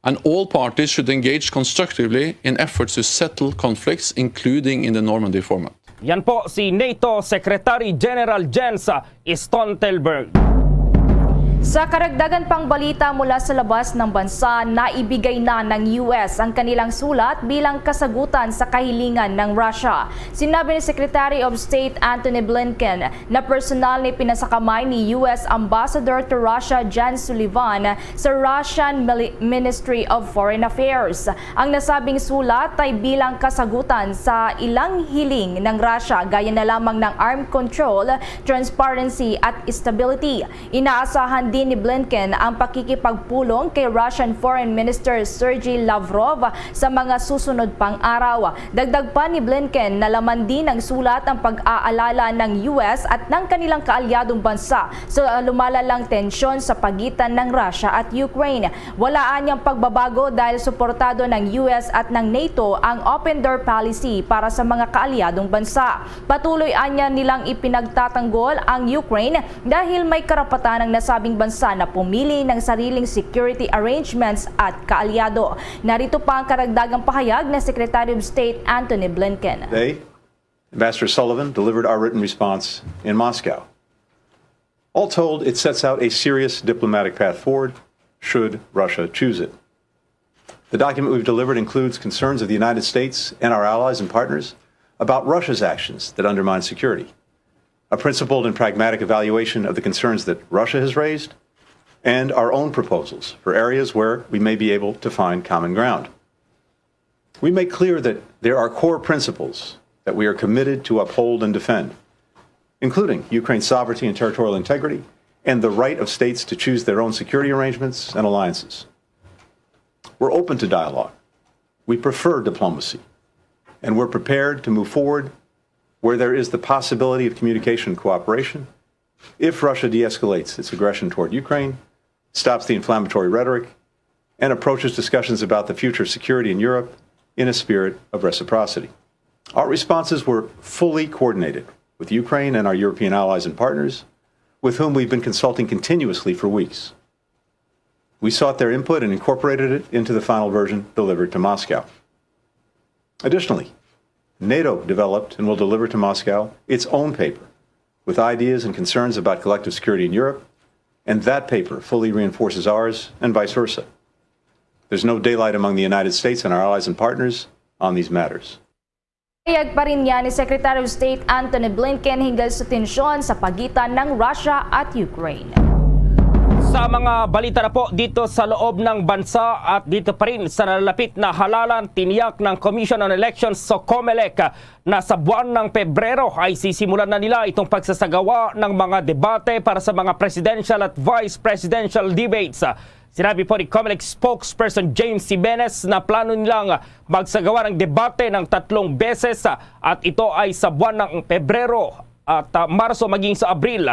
And all parties should engage constructively in efforts to settle conflicts, including in the Normandy format. Yan po si NATO Secretary General Jens Stoltenberg. Sa karagdagan pang balita mula sa labas ng bansa, naibigay na ng U S ang kanilang sulat bilang kasagutan sa kahilingan ng Russia. Sinabi ni Secretary of State Antony Blinken na personal ni pinasakamay ni U S Ambassador to Russia Jan Sullivan sa Russian Mili- Ministry of Foreign Affairs. Ang nasabing sulat ay bilang kasagutan sa ilang hiling ng Russia, gaya na lamang ng arm control, transparency at stability. Inaasahan din ni Blinken ang pakikipagpulong kay Russian Foreign Minister Sergey Lavrov sa mga susunod pang araw. Dagdag pa ni Blinken, nalaman din ng sulat ang pag-aalala ng U S at ng kanilang kaalyadong bansa sa lumalalang tensyon sa pagitan ng Russia at Ukraine. Wala anyang pagbabago dahil suportado ng U S at ng NATO ang open door policy para sa mga kaalyadong bansa. Patuloy anya nilang ipinagtatanggol ang Ukraine dahil may karapatan ang nasabing bansa na pumili ng sariling security arrangements at kaalyado. Narito pa ang karagdagang pahayag ni Secretary of State Antony Blinken. Today, Ambassador Sullivan delivered our written response in Moscow. All told, it sets out a serious diplomatic path forward should Russia choose it. The document we've delivered includes concerns of the United States and our allies and partners about Russia's actions that undermine security, a principled and pragmatic evaluation of the concerns that Russia has raised, and our own proposals for areas where we may be able to find common ground. We make clear that there are core principles that we are committed to uphold and defend, including Ukraine's sovereignty and territorial integrity and the right of states to choose their own security arrangements and alliances. We're open to dialogue. We prefer diplomacy. And we're prepared to move forward where there is the possibility of communication and cooperation if Russia de escalates its aggression toward Ukraine, stops the inflammatory rhetoric, and approaches discussions about the future of security in Europe in a spirit of reciprocity. Our responses were fully coordinated with Ukraine and our European allies and partners, with whom we've been consulting continuously for weeks. We sought their input and incorporated it into the final version delivered to Moscow. Additionally, NATO developed and will deliver to Moscow its own paper with ideas and concerns about collective security in Europe, and that paper fully reinforces ours, and vice versa. There's no daylight among the United States and our allies and partners on these matters. Pahayag pa rin niya ni Secretary of State Antony Blinken hinggil sa tensyon sa pagitan ng Russia at Ukraine. Sa mga balita na po dito sa loob ng bansa at dito pa rin sa nalalapit na halalan, tiniyak ng Commission on Elections o COMELEC na sa buwan ng Pebrero ay sisimulan na nila itong pagsasagawa ng mga debate para sa mga presidential at vice presidential debates. Sinabi po ni COMELEC spokesperson James Jimenez na plano nilang magsagawa ng debate ng tatlong beses at ito ay sa buwan ng Pebrero at ah, Marso maging sa Abril.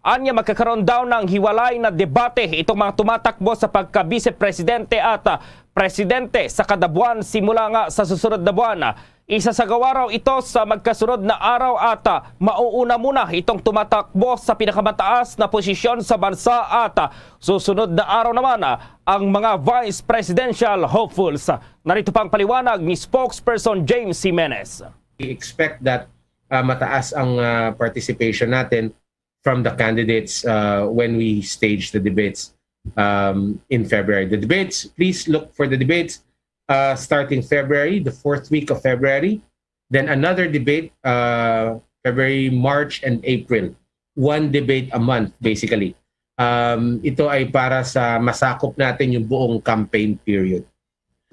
Anya magkakaroon daw ng hiwalay na debate itong mga tumatakbo sa pagka-vice presidente at ah, presidente sa kada buwan simula nga sa susunod na buwan. Isasagawa raw ito sa magkasunod na araw at ah, mauuna muna itong tumatakbo sa pinakamataas na posisyon sa bansa at ah, susunod na araw naman ah, ang mga vice presidential hopefuls. Narito pa ang paliwanag ni spokesperson James Jimenez. We expect that uh, mataas ang uh, participation natin from the candidates uh, when we stage the debates um, in February. The debates, please look for the debates uh, starting February, the fourth week of February. Then another debate uh, February, March, and April. One debate a month, basically. Um, ito ay para sa masakop natin yung buong campaign period.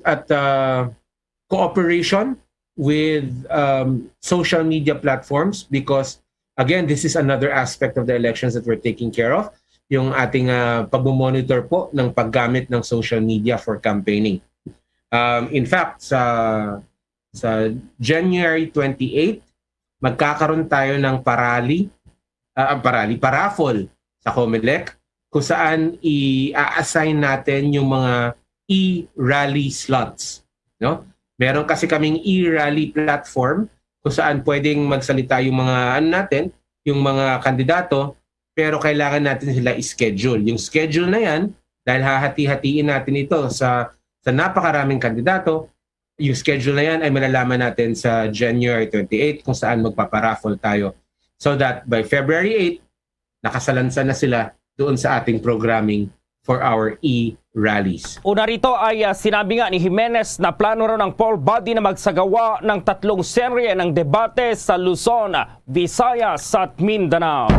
At uh, cooperation with um, social media platforms because, again, this is another aspect of the elections that we're taking care of, yung ating uh, pagmomonitor po ng paggamit ng social media for campaigning. Um, in fact, sa, sa January twenty-eight, magkakaroon tayo ng parali, uh, parali, paraffle sa COMELEC kung saan i-assign natin yung mga e-rally slots. No? Meron kasi kaming e-rally platform kung saan pwedeng magsalita yung mga ano natin, yung mga kandidato, pero kailangan natin sila i-schedule. Yung schedule na yan, dahil hahati-hatiin natin ito sa sa napakaraming kandidato, yung schedule na yan ay malalaman natin sa January twenty-eight kung saan magpaparaffle tayo. So that by February eight, nakasalansan na sila doon sa ating programming for our e-rallies. Una rito ay ah, sinabi nga ni Jimenez na plano raw ng poll body na magsagawa ng tatlong serye ng debate sa Luzon, Visayas at Mindanao.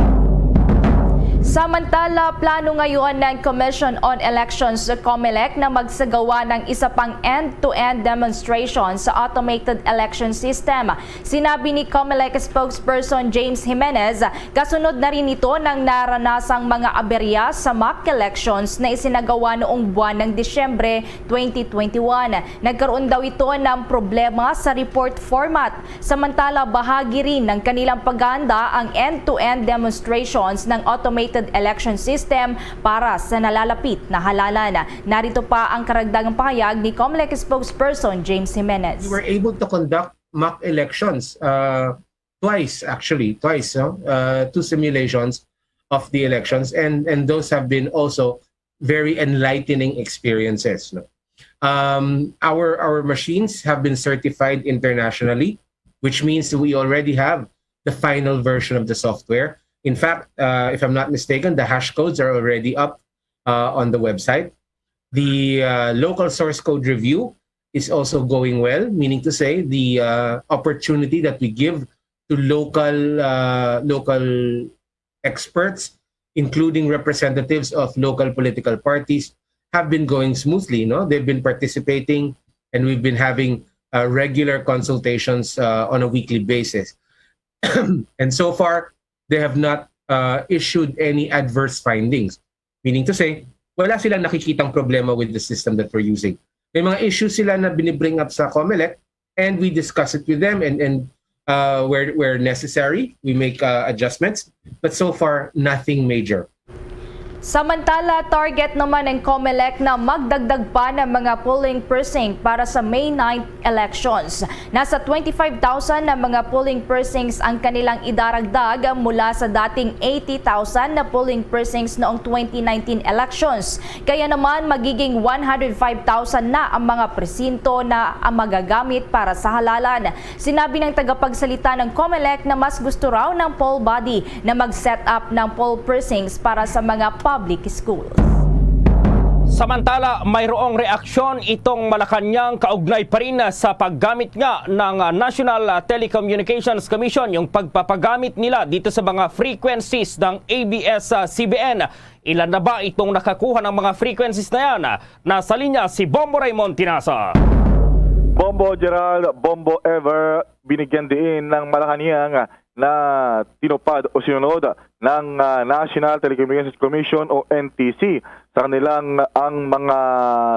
Samantala, plano ngayon ng Commission on Elections o COMELEC na magsagawa ng isa pang end-to-end demonstration sa automated election system. Sinabi ni COMELEC spokesperson James Jimenez, kasunod na rin ito ng naranasang mga aberya sa mock elections na isinagawa noong buwan ng Disyembre twenty twenty-one. Nagkaroon daw ito ng problema sa report format. Samantala, bahagi rin ng kanilang paghahanda ang end-to-end demonstrations ng automated election system para sa nalalapit na halalan. Narito pa ang karagdagang pahayag ni COMELEC spokesperson James Jimenez. We were able to conduct mock elections uh, twice, actually, twice, no? Uh, two simulations of the elections, and and those have been also very enlightening experiences. No? Um, our our machines have been certified internationally, which means that we already have the final version of the software. In fact, uh, if I'm not mistaken, the hash codes are already up uh, on the website. The uh, local source code review is also going well, meaning to say the uh, opportunity that we give to local uh, local experts, including representatives of local political parties, have been going smoothly. No, they've been participating, and we've been having uh, regular consultations uh, on a weekly basis. And so far, they have not uh, issued any adverse findings. Meaning to say, wala silang nakikitang problema with the system that we're using. May mga issues sila na binibring up sa COMELEC, and we discuss it with them, and, and uh, where, where necessary, we make uh, adjustments. But so far, nothing major. Samantala, target naman ng COMELEC na magdagdag pa ng mga polling precinct para sa May ninth elections. Nasa twenty-five thousand na mga polling precincts ang kanilang idaragdag mula sa dating eighty thousand na polling precincts noong twenty nineteen elections. Kaya naman, magiging one hundred five thousand na ang mga presinto na ang magagamit para sa halalan. Sinabi ng tagapagsalita ng COMELEC na mas gusto raw ng poll body na mag-set up ng poll precincts para sa mga public schools. Samantala, mayroong reaksyon itong Malacañang kaugnay pa rin sa paggamit nga ng National Telecommunications Commission, yung pagpapagamit nila dito sa mga frequencies ng A B S-C B N. Ilan na ba itong nakakuha ng mga frequencies na yan? Nasa linya si Bombo Raymond Tinasa. Bombo Gerald, Bombo Ever, binigyan diin ng Malacañang na tinupad o sinunod ng ah, National Telecommunications Commission o N T C sa kanilang ang mga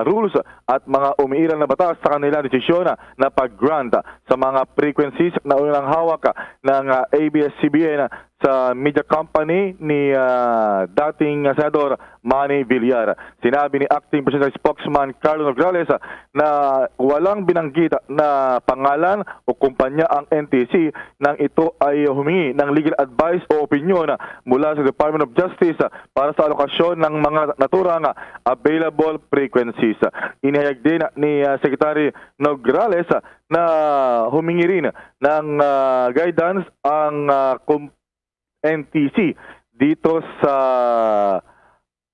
rules at mga umiiral na batas sa kanilang desisyon na pag-grant sa mga frequencies na unang hawak ng ah, A B S-C B N sa media company ni ah, dating Senador Manny Villar. Sinabi ni Acting Presidential Spokesman Carlo Nograles na walang binanggit na pangalan o kumpanya ang N T C nang ito ay humingi ng legal advice o opinyon mula sa Department of Justice para sa alokasyon ng mga naturang available frequencies. Inihayag din ni ah, Secretary Nograles na humingi rin ng ah, guidance ang ah, kum- N T C dito sa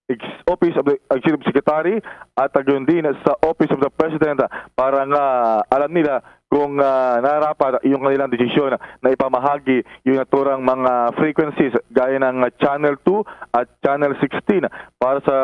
ex- Office of the Executive Secretary at gayon din sa Office of the President para nga alam nila kung ah, narapat yung kanilang desisyon na ipamahagi yung naturang mga frequencies gaya ng Channel two at Channel sixteen para sa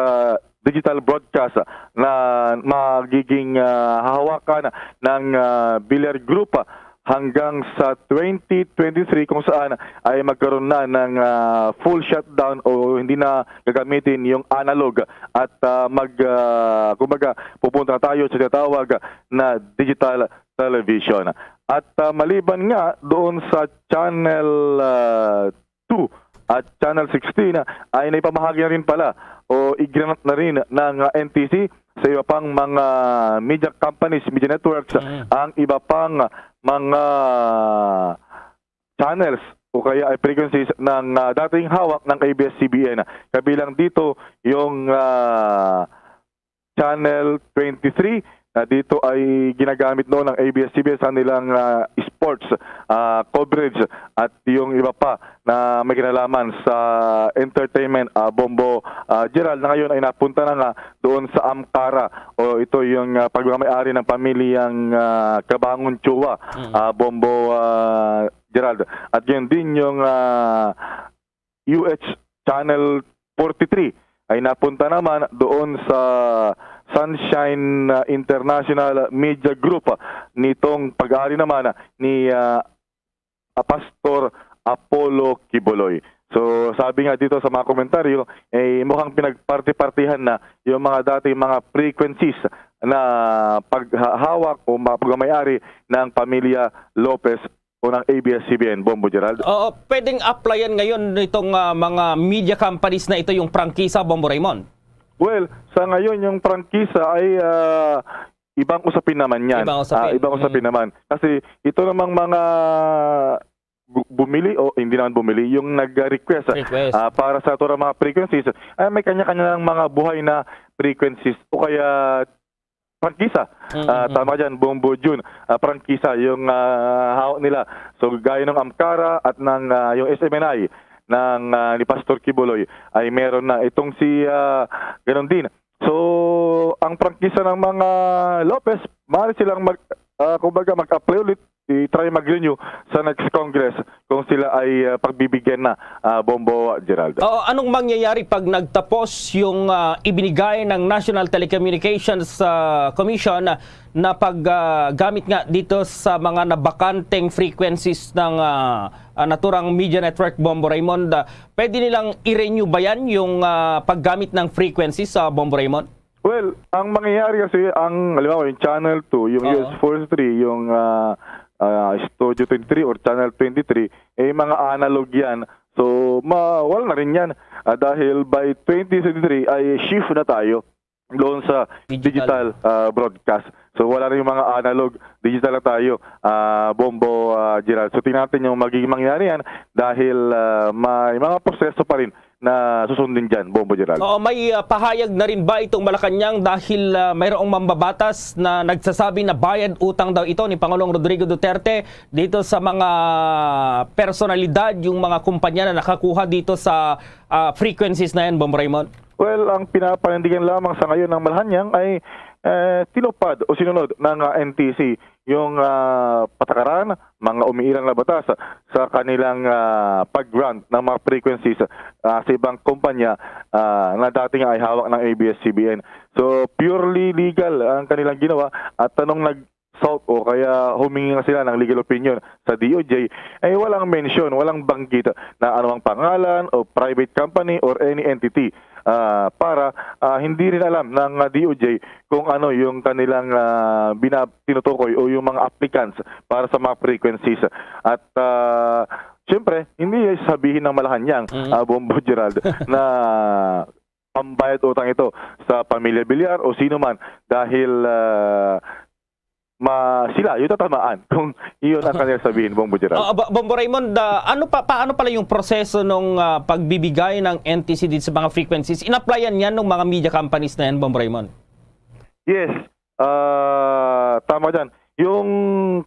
digital broadcast na magiging ah, hahawakan ng ah, Villar Group hanggang sa twenty twenty-three, kung saan ay magkaroon na ng ah, full shutdown o hindi na gagamitin yung analog at ah, mag ah, kumbaga pupunta na tayo sa tinatawag na digital television. At ah, maliban nga doon sa Channel ah, two at Channel sixteen ay naipamahagi na rin pala o iginanap na rin ng ah, N T C sa iba pang mga media companies, media networks, Mm. ang iba pang mga channels o kaya ay frequencies ng ah, dating hawak ng A B S-C B N. Kabilang dito yung ah, Channel twenty-three na dito ay ginagamit noon ng A B S-C B N sa kanilang ah, sports ah, coverage at yung iba pa na may kinalaman sa entertainment, ah, Bombo, ah, Gerald, na ngayon ay napunta na nga doon sa Amcara, o ito yung ah, pagmamayari ng pamilyang ah, Kabangon Chua, Mm. ah, Bombo, ah, Gerald. At yun din yung ah, U H Channel forty-three ay napunta naman doon sa Sunshine ah, International Media Group, ah, nitong pag-ari naman ni ah, ah, Pastor Apollo Quiboloy. So, sabi nga dito sa mga komentaryo, eh, mukhang pinagparti-partihan na yung mga dating mga frequencies na paghahawak o ma- pagmamayari ng pamilya Lopez o ng A B S C B N, Bombo Gerald. Oo, pwedeng applyan ngayon nitong ah, mga media companies na ito, yung prangkisa, Bombo Raymond? Well, sa ngayon, yung prangkisa ay ah, ibang usapin naman yan. Ibang usapin. Ah, ibang usapin Mm. naman. Kasi ito namang mga bu- bumili o hindi naman bumili, yung nag-request Request. ah, para sa ato mga frequencies, ay may kanya-kanya ng mga buhay na frequencies o kaya prangkisa. Mm, Ah, mm. Tama dyan, Bombo June. Ah, prangkisa yung ah, hawak nila. So, gaya ng Amcara at ng ah, yung S M N I ng ah, ni Pastor Quiboloy ay meron na. Itong si ah, ganun din. So, ang prangkisa ng mga Lopez, maaari silang mag, ah, kumbaga, mag-apply ulit, i-try mag-renew sa next Congress kung sila ay ah, pagbibigyan na, ah, Bombo, Gerald. Oo, anong mangyayari pag nagtapos yung ah, ibinigay ng National Telecommunications ah, Commission na paggamit nga dito sa mga nabakanteng frequencies ng ah, ah, naturang media network, Bombo Raymond? Ah, pwede nilang i-renew ba yan, yung ah, paggamit ng frequencies sa, Bombo Raymond? Well, ang mangyayari kasi, ang, halimbawa, yung Channel two, yung Oo. U S forty-three, yung ah, ah, Studio twenty-three or Channel twenty-three, eh, mga analog yan. So, ma wala na rin yan. Ah, dahil by twenty twenty-three ay shift na tayo doon sa Digital. digital ah, broadcast. So, wala na yung mga analog, digital na tayo, ah, Bombo, ah, Gerald. So, tingnan natin yung magiging mangyari yan dahil ah, may mga proseso pa rin na susundin dyan, Bombo, Gerald. Oo, may ah, pahayag na rin ba itong Malacañang dahil ah, mayroong mambabatas na nagsasabi na bayad utang daw ito ni Pangulong Rodrigo Duterte dito sa mga personalidad, yung mga kumpanya na nakakuha dito sa ah, frequencies na yan, Bombo Raymond? Well, ang pinapanindigan lamang sa ngayon ng Malacañang ay eh, tinupad o sinunod ng ah, N T C yung ah, patakaran, mga umiiral na batas sa kanilang ah, pag-grant ng mga frequencies ah, sa ibang kumpanya ah, na dati nga ay hawak ng A B S C B N. So, purely legal ang kanilang ginawa at tanong nag sought o kaya humingi nga sila ng legal opinion sa D O J, ay walang mention, walang banggit na anumang pangalan o private company or any entity ah, para ah, hindi rin alam ng ah, D O J kung ano yung kanilang ah, bina- tinutukoy o yung mga applicants para sa mga frequencies. At ah, siyempre, hindi sabihin ng Malacañang, Mm. ah, Bombo Gerald, na pambayad utang ito sa pamilya Villar o sino man dahil ah, ma sila yung tatamaan kung iyon ang kanilang sabihin, Bombo Gerald. Ah, Bo- Bombo Raymond, ah, ano pa paano pala yung proseso nung ah, pagbibigay ng N T C dito sa mga frequencies? Inapplyan yan ng mga media companies na yan, Bombo Raymond? Yes. Ah, tama dyan. Yung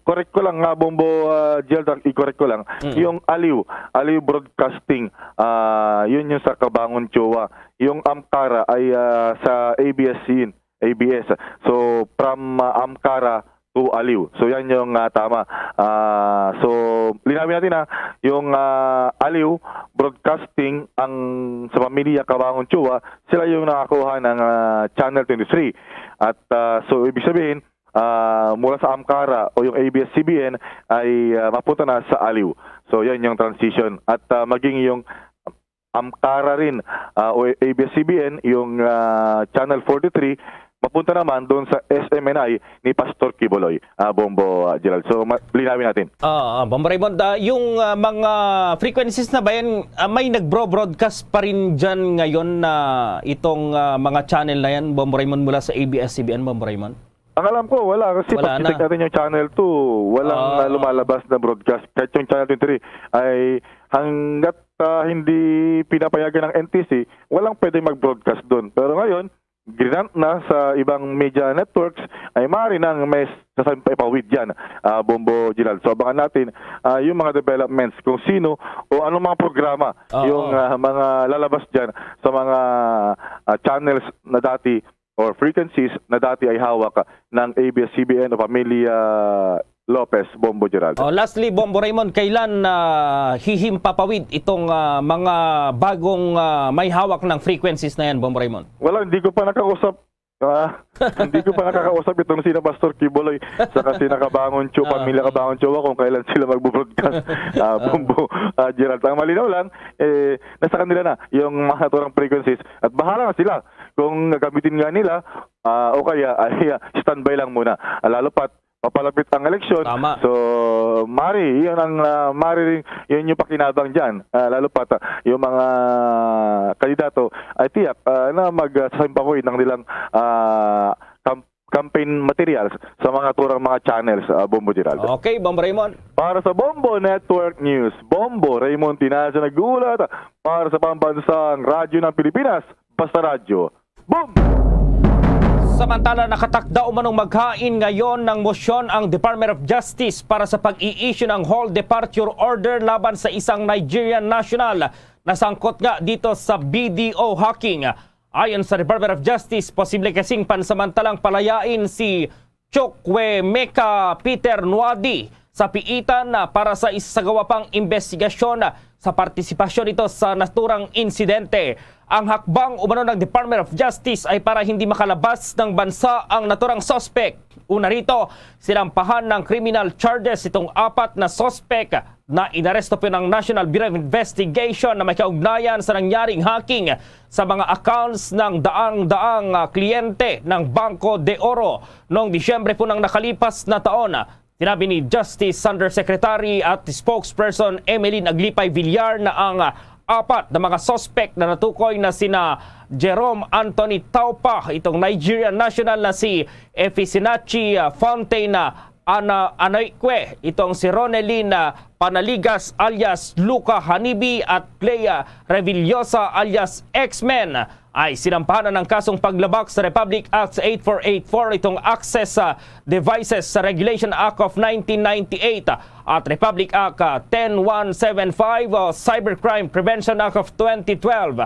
correct ko lang nga, Bombo, ah, Gerald, i-correct ko lang. Mm. Yung Aliw, Aliw Broadcasting, ah, yun yung sa Kabangon Chua. Yung Amcara ay ah, sa A B S yun, A B S. So, from ah, Amcara to Aliw. So, yan yung ah, tama. Ah, so, linawin natin ha, yung ah, Aliw Broadcasting ang sa pamilya Kabangon Chua, sila yung nakakuha ng ah, Channel twenty-three. At ah, so, ibig sabihin, ah, mula sa Amcara o yung A B S C B N ay ah, mapunta na sa Aliw. So, yan yung transition. At ah, maging yung Amcara rin ah, o A B S C B N, yung ah, Channel forty-three, mapunta naman doon sa S M N I ni Pastor Quiboloy, ah, Bombo, ah, Gerald. So, ma- linawin natin. Ah, ah, Bombo Raymond, ah, yung ah, mga frequencies na ba yan, ah, may nagbo-broadcast pa rin dyan ngayon na itong ah, mga channel na yan, Bombo Raymond, mula sa A B S C B N, Bombo Raymond? Ang alam ko, wala. Kasi Wala pag check na. natin yung Channel two, walang Ah. ah, lumalabas na broadcast. Kahit yung Channel twenty-three ay hanggat ah, hindi pinapayagan ng N T C, walang pwede mag-broadcast doon. Pero ngayon, grinant na sa ibang media networks, ay maaari nang may sasampay pawid yan, ah, Bombo Gerald. So abangan natin, ah, yung mga developments, kung sino o anong mga programa, Oo. yung, ah, mga lalabas dyan sa mga, ah, channels na dati or frequencies na dati ay hawak ng A B S C B N o Pamilya Lopez, Bombo Gerald. Oh, lastly, Bombo Raymond, kailan, ah, hihimpapawid itong, ah, mga bagong, ah, may hawak ng frequencies na yan, Bombo Raymond? Wala, hindi ko pa nakausap. Ah, hindi ko pa nakakausap itong sina Pastor Kibuloy saka sina Kabangon Cho, Ah. pamilya Kabangon Cho, kung kailan sila magbo-broadcast. Ah, Bombo, ah, Gerald. Ang malinaw lang, eh, nasa kanila na yung mga naturang frequencies at bahala na sila kung gagamitin nga nila, ah, o kaya ay, ah, standby lang muna. Ah, lalo pat papalapit ang eleksyon. Tama. So, mari, yun ang, ah, mari rin, yun yung pakinabang dyan. Ah, lalo pat, ah, yung mga kandidato ay tiyak, ah, na mag, ah, sasampapawid ng nilang, ah, cam-, campaign materials sa mga naturang mga channels, ah, Bombo Gerald. Okay, Bombo Raymond. Para sa Bombo Network News, Bombo Raymond Tinaza nag-uulat para sa Pambansang Radyo ng Pilipinas, Basta Radyo. Boom! Samantala, nakatakda umanong maghain ngayon ng motion ang Department of Justice para sa pag-i-issue ng hold departure order laban sa isang Nigerian national na sangkot nga dito sa B D O hacking. Ayon sa Department of Justice, posible kasing pansamantalang palayain si Chukwemeka Peter Nwadi sa piitan na para sa isagawa pang investigasyon sa partisipasyon nito sa naturang insidente. Ang hakbang umano ng Department of Justice ay para hindi makalabas ng bansa ang naturang suspect. Una rito, sinampahan ng criminal charges itong apat na suspect na inaresto po ng National Bureau of Investigation na may kaugnayan sa nangyaring hacking sa mga accounts ng daang-daang, ah, kliyente ng Banco de Oro noong Disyembre po ng nakalipas na taon. Sinabi ni Justice Undersecretary at Spokesperson Emeline Aglipay Villar na ang, ah, apat na mga suspect na natukoy na sina Jerome Anthony Taupa, itong Nigerian national na si Efisinachi, ah, Fontaine, ah, Ana Anoique, itong si Ronelyn, ah, Panaligas alias Luca Hanibi at Clea Revillosa alias X-Men ay sinampahan na ng kasong paglabag sa Republic Act eight four eight four, itong Access, ah, Devices Regulation Act of nineteen ninety-eight at Republic Act, ah, ten one seven five o Cybercrime Prevention Act of twenty twelve.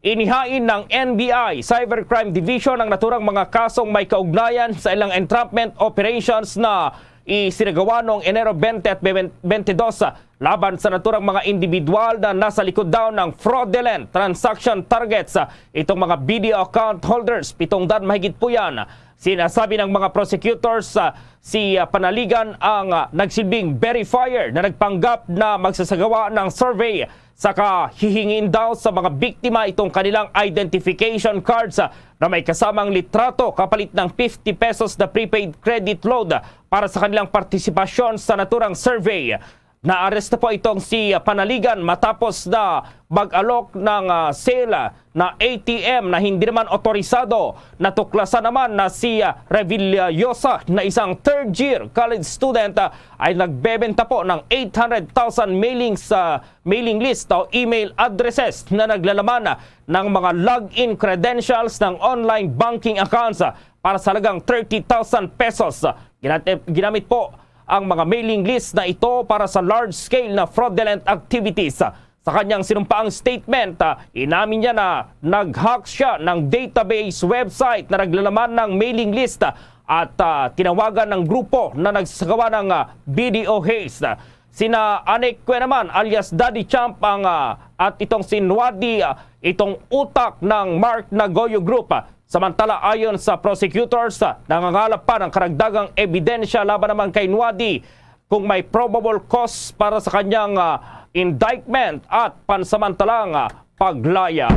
Inihain ng N B I Cybercrime Division ang naturang mga kasong may kaugnayan sa ilang entrapment operations na isinagawa noong Enero twenty at twenty-two laban sa naturang mga individual na nasa likod daw ng fraudulent transaction targets. Itong mga B D O account holders, pitong daan mahigit po yan. Sinasabi ng mga prosecutors, ah, si, ah, Panaligan ang, ah, nagsilbing verifier na nagpanggap na magsasagawa ng survey sa kahihingin daw sa mga biktima itong kanilang identification cards, ah, na may kasamang litrato kapalit ng fifty pesos na prepaid credit load para sa kanilang partisipasyon sa naturang survey. Naaresto po itong si Panaligan matapos na mag-alok ng, ah, sale na A T M na hindi naman otorisado. Natuklasan naman na si, ah, Revillosa na isang third year college student, ah, ay nagbebenta po ng eight hundred thousand mailings, ah, mailing list o email addresses na naglalaman ng mga login credentials ng online banking accounts, ah, para sa halagang thirty thousand pesos. Ginat-, ginamit po ang mga mailing list na ito para sa large-scale na fraudulent activities. Sa kanyang sinumpaang statement, ah, inamin niya na nag-hack siya ng database website na naglalaman ng mailing list, ah, at, ah, tinawagan ng grupo na nagsagawa ng, ah, B D O haste. Sina Anik Kwe naman alias Daddy Champ ang, ah, at itong si Nwadi, ah, itong utak ng Mark Nagoyo Group. Samantala, ayon sa prosecutors, ah, nangangalap pa ng karagdagang ebidensya laban naman kay Nwadi kung may probable cause para sa kanyang, ah, indictment at pansamantalang, ah, paglaya.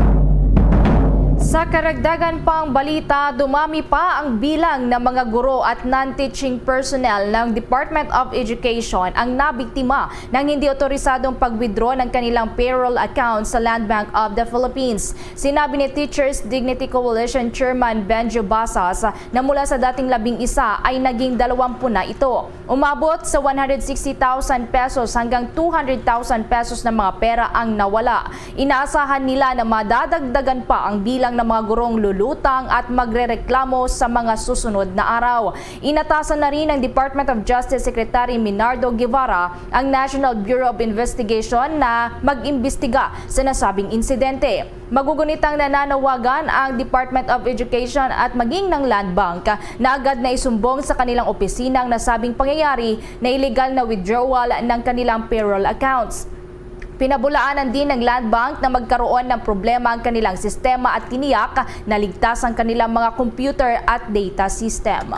Sa karagdagan pang balita, dumami pa ang bilang ng mga guro at non-teaching personnel ng Department of Education ang nabiktima ng hindi otorisadong pag-withdraw ng kanilang payroll account sa Land Bank of the Philippines. Sinabi ni Teachers Dignity Coalition Chairman Benjo Basas na mula sa dating labing isa ay naging dalawampu na ito. Umabot sa one hundred sixty thousand pesos hanggang two hundred thousand pesos na mga pera ang nawala. Inaasahan nila na madadagdagan pa ang bilang ng mga gurong lulutang at magrereklamo sa mga susunod na araw. Inatasan na rin ng Department of Justice Secretary Minardo Guevara ang National Bureau of Investigation na mag-imbestiga sa nasabing insidente. Magugunit ang nananawagan ang Department of Education at maging ng Land Bank na agad na isumbong sa kanilang opisina ang nasabing pangyayari na illegal na withdrawal ng kanilang payroll accounts. Pinabulaanan din ng Land Bank na magkaroon ng problema ang kanilang sistema at tiniyak na ligtas ang kanilang mga computer at data system.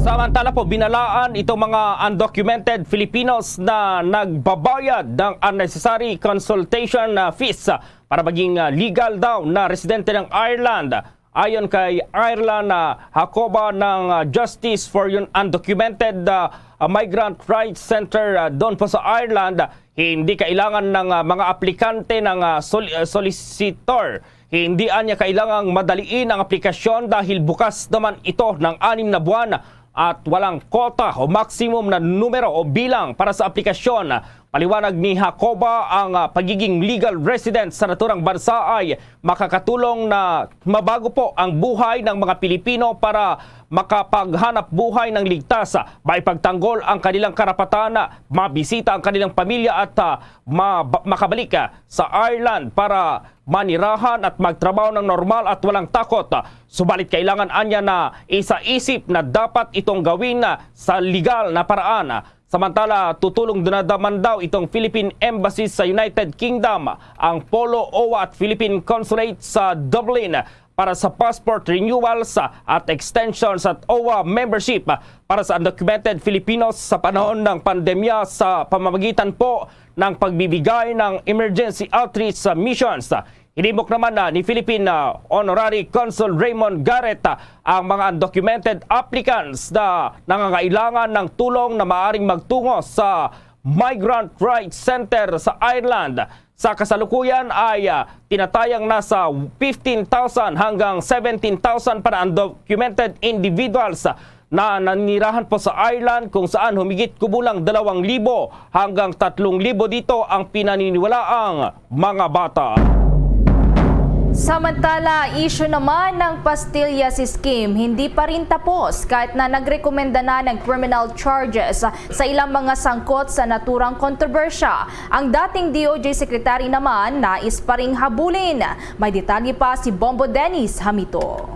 Samantala po, binalaan itong mga undocumented Filipinos na nagbabayad ng unnecessary consultation, ah, fees, ah, para maging, ah, legal daw na residente ng Ireland. Ayon kay Ireland, ah, Hakoba ng, ah, Justice for Un- Undocumented, ah, ah, Migrant Rights Center, ah, doon po sa Ireland, hindi kailangan ng, ah, mga aplikante ng, ah, sol- ah, solicitor. Hindi anya kailangang madaliin ang aplikasyon dahil bukas naman ito ng anim na buwan at walang quota o maximum na numero o bilang para sa aplikasyon. Paliwanag ni Hakoba, ang, ah, pagiging legal resident sa naturang bansa ay makakatulong na mabago po ang buhay ng mga Pilipino para makapaghanap buhay ng ligtas, maipagtanggol ang kanilang karapatan, mabisita ang kanilang pamilya at, ah, ma- makabalik, ah, sa Ireland para manirahan at magtrabaho ng normal at walang takot. Subalit kailangan anya na isaisip na dapat itong gawin sa legal na paraan. Samantala, tutulong na naman daw itong Philippine Embassy sa United Kingdom, ang polo, owa at Philippine Consulate sa Dublin para sa passport renewals at extensions at owa membership para sa undocumented Filipinos sa panahon ng pandemya sa pamamagitan po ng pagbibigay ng emergency outreach missions. Hinimok naman na ni Philippine, ah, Honorary Consul Raymond Garrett, ah, ang mga undocumented applicants na nangangailangan ng tulong na maaring magtungo sa Migrant Rights Center sa Ireland. Sa kasalukuyan ay, ah, tinatayang nasa fifteen thousand hanggang seventeen thousand para undocumented individuals na nanirahan po sa Ireland, kung saan humigit kumulang dalawang libo hanggang tatlong libo dito ang pinaniniwalaang mga bata. Samantala, issue naman ng pastillas scheme hindi pa rin tapos kahit na nagrekomenda na ng criminal charges sa ilang mga sangkot sa naturang kontrobersya. Ang dating D O J Secretary naman nais pa ring habulin. May detalye pa si Bombo Dennis Hamito.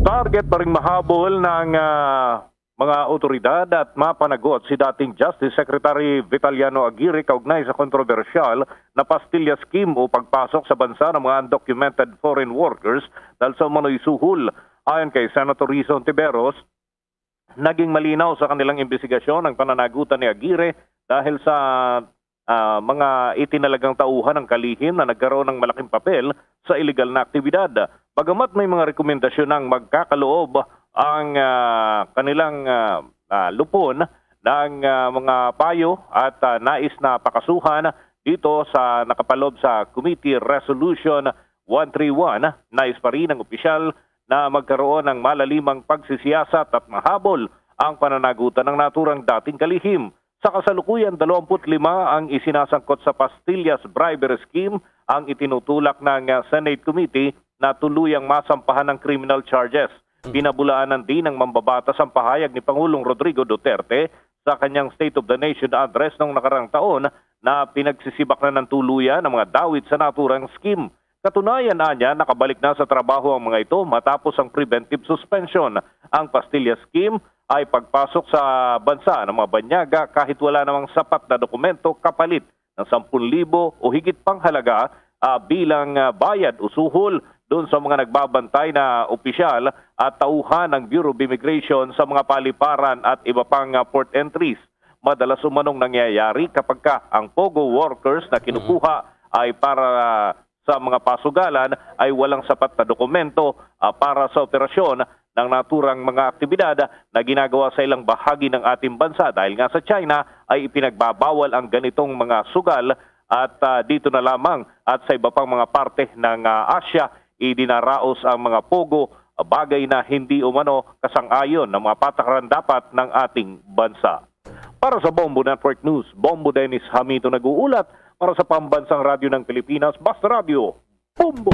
Target pa ring mahabol ng, ah, mga awtoridad at mapanagot si dating Justice Secretary Vitaliano Aguirre kaugnay sa kontrobersyal na pastilla scheme o pagpasok sa bansa ng mga undocumented foreign workers dahil sa umano'y suhol. Ayon kay Senator Risa Hontiveros, naging malinaw sa kanilang imbestigasyon ang pananagutan ni Aguirre dahil sa, ah, mga itinalagang tauhan ng kalihim na nagkaroon ng malaking papel sa iligal na aktibidad. Bagamat may mga rekomendasyon ng magkakaloob ang, ah, kanilang, ah, ah, lupon ng, ah, mga payo at, ah, nais na pakasuhan dito sa nakapalob sa Committee Resolution one three one, nais pa rin ng opisyal na magkaroon ng malalimang pagsisiyasat at mahabol ang pananagutan ng naturang dating kalihim. Sa kasalukuyan, dalawampu't lima ang isinasangkot sa pastillas bribery scheme ang itinutulak ng, ah, Senate Committee na tuluyang masampahan ng criminal charges. Pinabulaanan din ng mambabatas ang pahayag ni Pangulong Rodrigo Duterte sa kanyang State of the Nation Address noong nakarang taon na pinagsisibak na ng tuluyan ang mga dawit sa naturang scheme. Katunayan, anya, nakabalik na sa trabaho ang mga ito matapos ang preventive suspension. Ang Pastilla Scheme ay pagpasok sa bansa ng mga banyaga kahit wala namang sapat na dokumento kapalit ng sampung libo o higit pang halaga, ah, bilang, ah, bayad o suhol doon sa mga nagbabantay na opisyal at tauhan ng Bureau of Immigration sa mga paliparan at iba pang, ah, port entries. Madalas umanong nangyayari kapag ka ang POGO workers na kinukuha ay para sa mga pasugalan ay walang sapat na dokumento, ah, para sa operasyon ng naturang mga aktibidad na ginagawa sa ilang bahagi ng ating bansa, dahil nga sa China ay ipinagbabawal ang ganitong mga sugal at, ah, dito na lamang at sa iba pang mga parte ng, ah, Asia, idinaraos ang mga POGO, bagay na hindi umano kasang-ayon ng mga patakaran dapat ng ating bansa. Para sa Bombo Network News, Bombo Dennis Hamito nag-uulat. Para sa Pambansang Radyo ng Pilipinas, Basta Radyo, Bombo!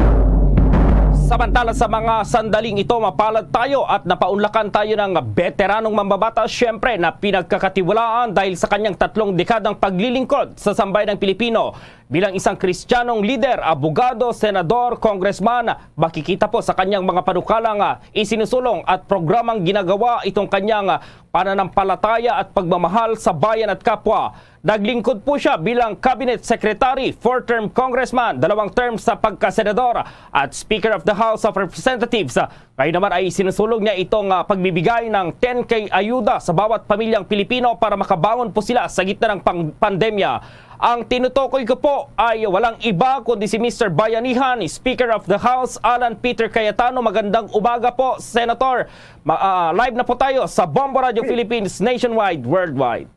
Samantala, sa mga sandaling ito, mapalad tayo at napaunlakan tayo ng veteranong mambabata, siyempre, na pinagkakatiwalaan dahil sa kanyang tatlong dekadang paglilingkod sa sambayanang Pilipino. Bilang isang Kristiyanong lider, abogado, senador, congressman, makikita po sa kanyang mga panukalang, ah, isinusulong at programang ginagawa itong kanyang, ah, pananampalataya at pagmamahal sa bayan at kapwa. Naglingkod po siya bilang cabinet secretary, four-term congressman, dalawang term sa pagkasenador at Speaker of the House of Representatives. Ngayon naman ay sinusulog niya itong, ah, pagbibigay ng ten K ayuda sa bawat pamilyang Pilipino para makabangon po sila sa gitna ng pang-, pandemya. Ang tinutukoy ko po ay walang iba kundi si Mister Bayanihan, Speaker of the House, Alan Peter Cayetano. Magandang umaga po, Senator. Ma-, ah, live na po tayo sa Bombo Radio Philippines, nationwide, worldwide.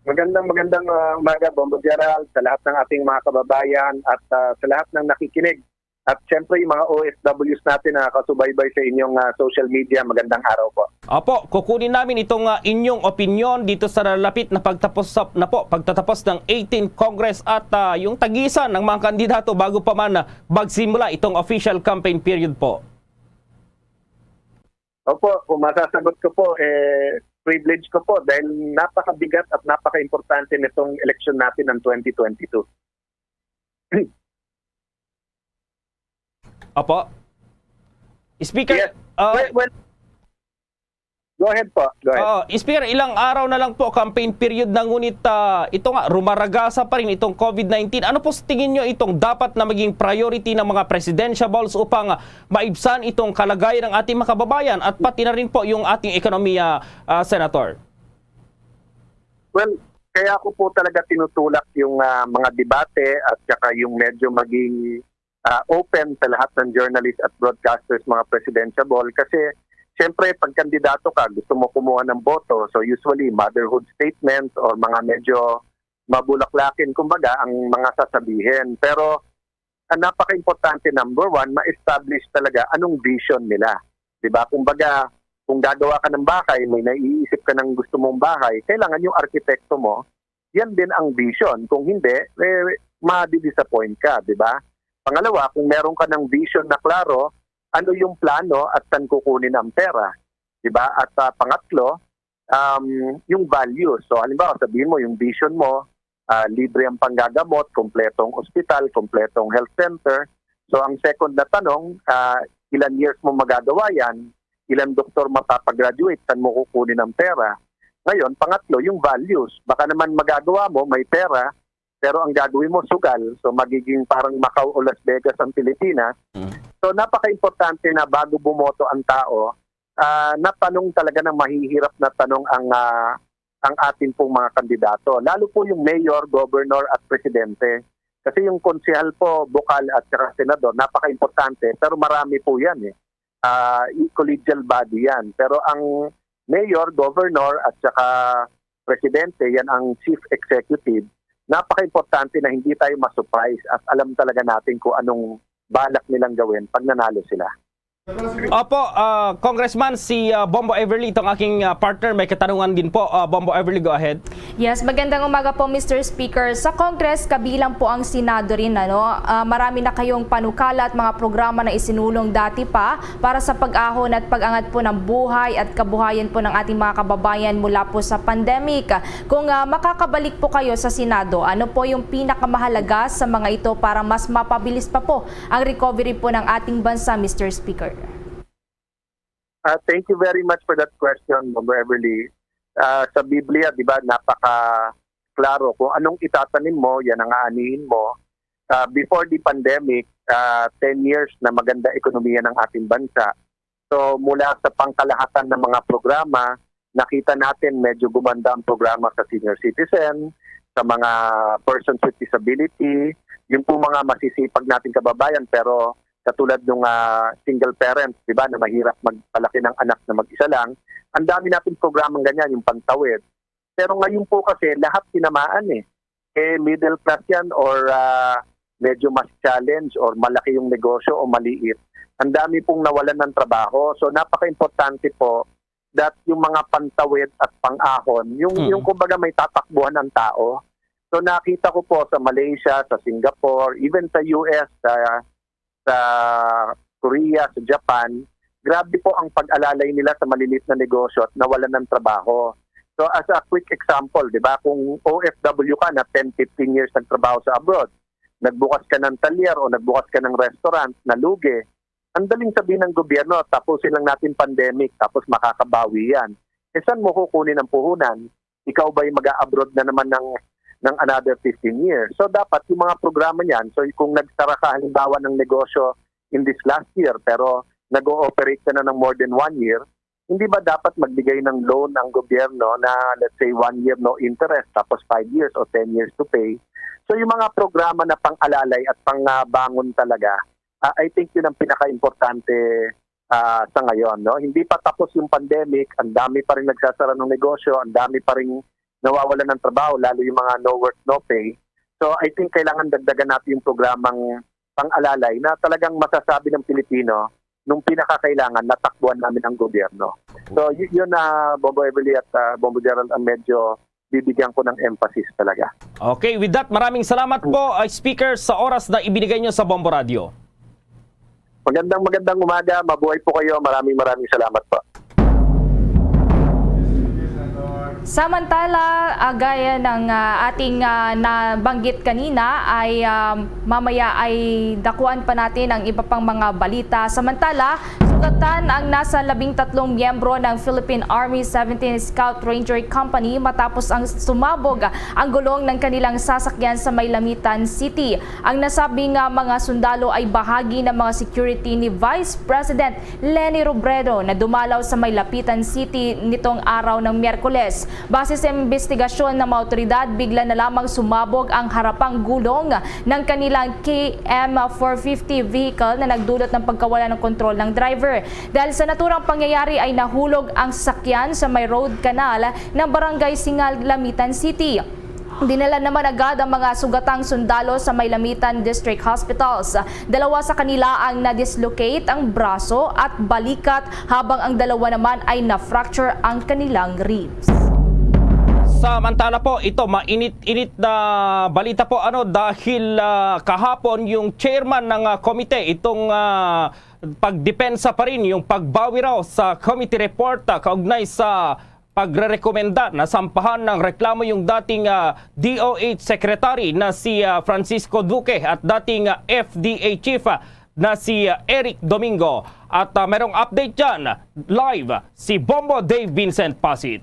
Magandang, magandang, ah, umaga, Bombo Gerald, sa lahat ng ating mga kababayan at, ah, sa lahat ng nakikinig. At siyempre, yung mga O F Ws natin na nakasubaybay sa inyong, ah, social media, magandang araw po. Opo, kukunin namin itong, ah, inyong opinyon dito sa nalapit na pagtapos sa, na po, pagtatapos ng eighteenth Congress at, ah, yung tagisan ng mga kandidato bago pa man, ah, magsimula itong official campaign period po. Opo, kung masasagot ko po, eh, privilege ko po dahil napakabigat at napakaimportante nitong eleksyon natin ng twenty twenty-two. Opo. Speaker, Yes. ah, Well, well, go ahead po. Go ahead. Oo, Speaker, ilang araw na lang po campaign period na, ngunit, ah, ito nga, rumaragasa pa rin itong COVID nineteen. Ano po sa tingin nyo itong dapat na maging priority ng mga presidentiables upang, ah, maibsan itong kalagayan ng ating mga kababayan at pati na rin po yung ating ekonomiya, ah, Senator? Well, kaya ako po talaga tinutulak yung, ah, mga debate at saka yung medyo maging, ah, open sa lahat ng journalists at broadcasters, mga presidentiable. Kasi, siyempre, pag kandidato ka, gusto mo kumuha ng boto. So, usually, motherhood statements or mga medyo mabulaklakin, kumbaga, ang mga sasabihin. Pero, ang napaka-importante, number one, ma-establish talaga anong vision nila. Di ba? Kumbaga, kung gagawa ka ng bahay, may naiisip ka ng gusto mong bahay, kailangan yung arkitekto mo, yan din ang vision. Kung hindi, eh, ma-disappoint ka, di ba? Pangalawa, kung meron ka ng vision na klaro, ano yung plano at saan kukunin ang pera? Di ba? At, ah, pangatlo, um, yung values. So, halimbawa, sabihin mo, yung vision mo, ah, libre ang panggagamot, kompletong ospital, kompletong health center. So, ang second na tanong, ah, ilan years mo magagawa yan? Ilan doktor mapapagraduate? Saan mo kukunin ang pera? Ngayon, pangatlo, yung values. Baka naman magagawa mo, may pera, pero ang gagawin mo, sugal. So, magiging parang Macau o Las Vegas ang Pilipinas. Mm. So, napaka-importante na bago bumoto ang tao, ah, na tanong talaga ng mahihirap na tanong ang, ah, ang atin pong mga kandidato. Lalo po yung mayor, governor, at presidente. Kasi yung konsehal po, bukal, at saka senador, napaka-importante. Pero marami po yan eh. Ah, i-, collegial body yan. Pero ang mayor, governor, at saka presidente, yan ang chief executive. Napaka-importante na hindi tayo ma-surprise at alam talaga natin kung anong balak nilang gawin pag nanalo sila. Opo, ah, Congressman, si, ah, Bombo Everly, itong aking, ah, partner, may katanungan din po. Ah, Bombo Everly, go ahead. Yes, magandang umaga po, Mister Speaker. Sa Congress, kabilang po ang Senado rin, ano, ah, marami na kayong panukala at mga programa na isinulong dati pa para sa pag-ahon at pag-angat po ng buhay at kabuhayan po ng ating mga kababayan mula po sa pandemic. Kung, ah, makakabalik po kayo sa Senado, ano po yung pinakamahalaga sa mga ito para mas mapabilis pa po ang recovery po ng ating bansa, Mister Speaker? Ah, thank you very much for that question, Bombo Everly. Ah, sa Biblia, di ba, napaka-klaro kung anong itatanim mo, yan ang aanihin mo. Ah, before the pandemic, ah, ten years na maganda ekonomiya ng ating bansa. So, mula sa pangkalahatan ng mga programa, nakita natin medyo gumanda ang programa sa senior citizen, sa mga persons with disability, yung po mga masisipag nating kababayan, pero katulad nung, ah, single parents, di ba, na mahirap magpalaki ng anak na mag-isa lang, ang dami nating programang ganyan, yung pantawid. Pero ngayon po kasi, lahat tinamaan eh. Eh, middle class yan or, ah, medyo mas challenge or malaki yung negosyo o maliit, ang dami pong nawalan ng trabaho. So, napaka-importante po that yung mga pantawid at pang-ahon, yung, Mm. yung kumbaga may tatakbuhan ang tao. So, nakita ko po sa Malaysia, sa Singapore, even sa U S, sa sa Korea, sa Japan, grabe po ang pag-alalay nila sa malilit na negosyo at nawalan ng trabaho. So as a quick example, di ba, kung O F W ka na ten, fifteen years nagtrabaho sa abroad, nagbukas ka ng talyer o nagbukas ka ng restaurant, nalugi, ang daling sabihin ng gobyerno, "Tapusin lang natin pandemic, tapos makakabawi yan." Eh, saan mo kukunin ang puhunan? Ikaw ba'y mag-a-abroad na naman ng, ng another fifteen years? So dapat yung mga programa niyan, so kung nagsara ka halimbawa ng negosyo in this last year, pero nag-ooperate ka na ng more than one year, hindi ba dapat magbigay ng loan ang gobyerno na, let's say, one year no interest, tapos five years o ten years to pay? So yung mga programa na pang-alalay at pang-bangon talaga, ah, I think yun ang pinaka-importante, ah, sa ngayon, no? Hindi pa tapos yung pandemic, ang dami pa rin nagsasara ng negosyo, ang dami pa rin nawawalan ng trabaho, lalo yung mga no work, no pay. So I think kailangan dagdagan natin yung programang pang-alalay na talagang masasabi ng Pilipino nung pinakakailangan, natakbuhan namin ang gobyerno. So y- yun na, Bombo Everly at, ah, Bombo Gerald, ang medyo bibigyan ko ng emphasis talaga. Okay, with that, maraming salamat po, uh, Speaker, sa oras na ibinigay nyo sa Bombo Radio. Magandang, magandang umaga, mabuhay po kayo, maraming, maraming salamat po. Samantala, ah, gaya ng, ah, ating, ah, nabanggit kanina, ay, ah, mamaya ay dakuan pa natin ang iba pang mga balita. Samantala, sugatan ang nasa labing tatlong miyembro ng Philippine Army Seventeen Scout Ranger Company matapos ang sumabog ang gulong ng kanilang sasakyan sa may Lamitan City. Ang nasabing, ah, mga sundalo ay bahagi ng mga security ni Vice President Leni Robredo na dumalaw sa may Lapitan City nitong araw ng Miyerkules. Base sa imbestigasyon ng mga awtoridad, bigla na lamang sumabog ang harapang gulong ng kanilang K M four fifty vehicle na nagdulot ng pagkawala ng kontrol ng driver. Dahil sa naturang pangyayari ay nahulog ang sakyan sa may road canal ng Barangay Singal, Lamitan City. Dinala naman agad ang mga sugatang sundalo sa may Lamitan District Hospitals. Dalawa sa kanila ang na-dislocate ang braso at balikat, habang ang dalawa naman ay na-fracture ang kanilang ribs. Samantala po, ito, mainit-init na balita po, ano, dahil, ah, kahapon yung chairman ng, ah, komite, itong, ah, pagdepensa pa rin, yung pagbawi raw sa committee report, ah, kaugnay sa pagrerekomenda na sampahan ng reklamo yung dating, ah, D O H Secretary na si, ah, Francisco Duque at dating, ah, F D A Chief, ah, na si, ah, Eric Domingo. At, ah, merong update dyan, live si Bombo Dave Vincent Pasit.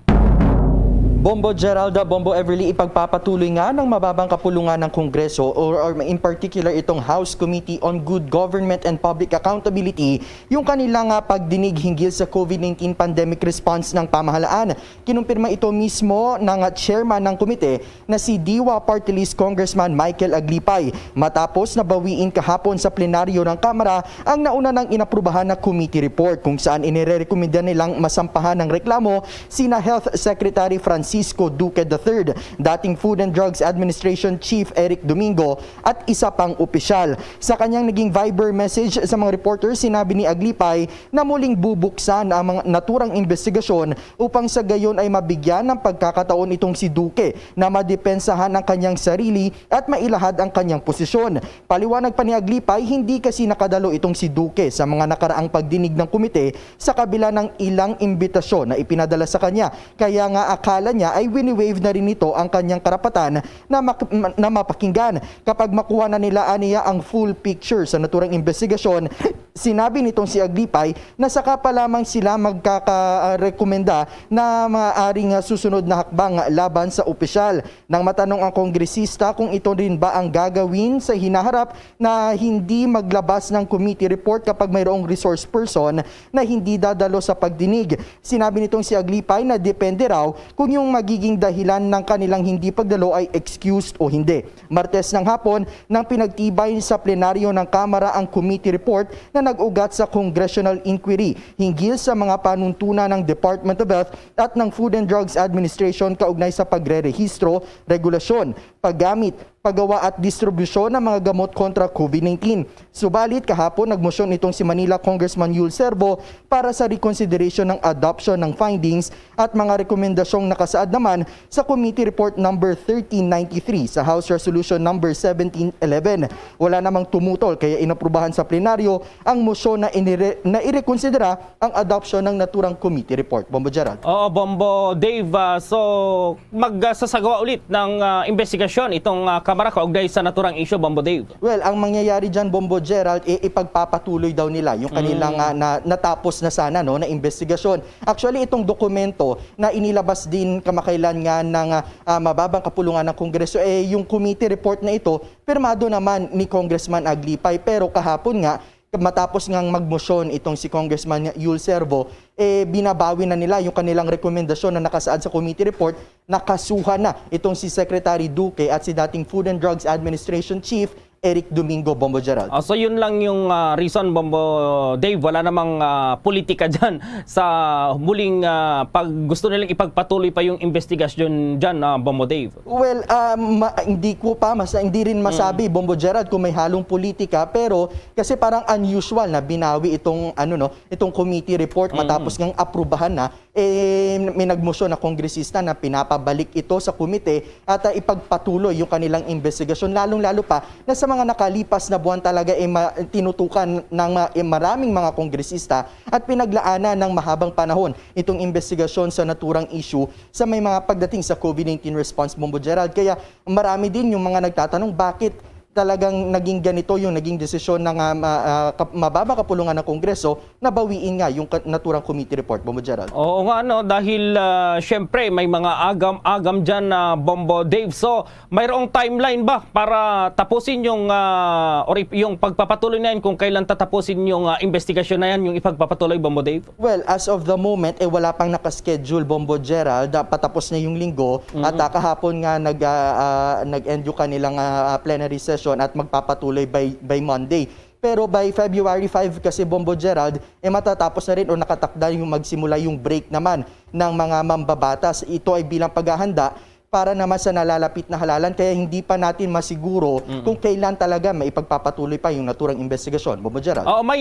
Bombo Geralda, Bombo Everly, ipagpapatuloy nga ng mababang kapulungan ng Kongreso or, or in particular itong House Committee on Good Government and Public Accountability yung kanilang, ah, pagdinig hinggil sa COVID nineteen pandemic response ng pamahalaan. Kinumpirma ito mismo ng, ah, chairman ng komite na si Diwa Party List Congressman Michael Aglipay matapos na bawiin kahapon sa plenaryo ng Kamara ang nauna nang inaprubahan na committee report kung saan inirerekomenda nilang masampahan ng reklamo sina Health Secretary Francisco Duque the third, dating Food and Drugs Administration Chief Eric Domingo at isa pang opisyal. Sa kanyang naging Viber message sa mga reporters, sinabi ni Aglipay na muling bubuksan ang mga naturang investigasyon upang sa gayon ay mabigyan ng pagkakataon itong si Duque na madepensahan ang kanyang sarili at mailahad ang kanyang posisyon. Paliwanag pa ni Aglipay, hindi kasi nakadalo itong si Duque sa mga nakaraang pagdinig ng komite sa kabila ng ilang imbitasyon na ipinadala sa kanya. Kaya nga akala niya ay wini-waive na rin nito ang kanyang karapatan na, mak- na mapakinggan. Kapag makuha na nila aniya ang full picture sa naturang investigasyon, sinabi nitong si Aglipay na saka pa lamang sila magkakarekomenda na maaaring susunod na hakbang laban sa opisyal. Nang matanong ang kongresista kung ito rin ba ang gagawin sa hinaharap na hindi maglabas ng committee report kapag mayroong resource person na hindi dadalo sa pagdinig, sinabi nitong si Aglipay na depende raw kung yung magiging dahilan ng kanilang hindi pagdalo ay excused o hindi. Martes ng hapon nang pinagtibay sa plenaryo ng Kamara ang committee report na nag-ugat sa congressional inquiry hinggil sa mga panuntunan ng Department of Health at ng Food and Drugs Administration kaugnay sa pagrerehistro, regulasyon, paggamit, paggawa at distribusyon ng mga gamot kontra COVID nineteen. Subalit kahapon, nagmosyon itong si Manila Congressman Yul Servo para sa reconsideration ng adoption ng findings at mga rekomendasyong nakasaad naman sa Committee Report number thirteen ninety-three sa House Resolution number seventeen eleven. Wala namang tumutol kaya inaprubahan sa plenaryo ang mosyon na inire- na irekonsidera ang adoption ng naturang committee report. Bombo Gerald. Oo, Bombo Dave. Ah, so, magsasagawa ulit ng ah, investigasyon itong ah, Kamara kaugnay sa naturang isyu, Bombo Dave. Well, ang mangyayari dyan, Bombo Gerald, eh, ipagpapatuloy daw nila yung kanilang ah, na, natapos na sana, no, na investigasyon. Actually, itong dokumento na inilabas din kamakailan nga ng ah, ah, mababang kapulungan ng Kongreso, eh, yung committee report na ito, pirmado naman ni Congressman Aglipay. Pero kahapon nga, matapos ngang magmosyon itong si Congressman Yul Servo, eh, binabawi na nila yung kanilang rekomendasyon na nakasaad sa committee report. Nakasuhan na itong si Secretary Duque at si dating Food and Drugs Administration Chief Eric Domingo, Bombo Gerald. Ah, so yun lang yung ah, reason, Bombo Dave. Wala namang ah, politika dyan sa muling ah, pag gusto nilang ipagpatuloy pa yung investigasyon dyan, ah, Bombo Dave. Well, ah, ma- hindi ko pa mas hindi rin masabi, Bombo Gerald, kung may halong politika, pero kasi parang unusual na binawi itong ano, no, itong committee report matapos ngang aprubahan na, eh, may nagmosyon na kongresista na pinapabalik ito sa komite at ah, ipagpatuloy yung kanilang investigasyon, lalong-lalo pa na sa mga nakalipas na buwan talaga, eh, ma- tinutukan ng ma- eh, maraming mga kongresista at pinaglaanan ng mahabang panahon itong investigasyon sa naturang issue sa may mga pagdating sa COVID nineteen response, Bombo Gerald. Kaya marami din yung mga nagtatanong bakit talagang naging ganito yung naging desisyon ng ah, ma- ah, kap- mababa kapulungan ng Kongreso na bawiin nga yung ka- naturang committee report, Bombo Gerald. Oo nga, no, dahil ah, syempre may mga agam-agam dyan na, Bombo Dave. So, mayroong timeline ba para tapusin yung ah, or ip- yung pagpapatuloy na yan, kung kailan tatapusin yung ah, investigasyon na yan, yung ipagpapatuloy, Bombo Dave? Well, as of the moment, eh, wala pang nakaschedule, Bombo Gerald. Ah, patapos na yung linggo at ah, kahapon nga nag, ah, ah, nag-end yung kanilang ah, ah, plenary session at magpapatuloy by, by Monday. Pero by February five kasi, Bombo Gerald, eh, matatapos na rin o nakatakda yung magsimula yung break naman ng mga mambabatas. Ito ay bilang paghahanda para naman sa nalalapit na halalan, kaya hindi pa natin masiguro kung kailan talaga maipagpapatuloy pa yung naturang investigasyon. Bombo Gerald. Oo, may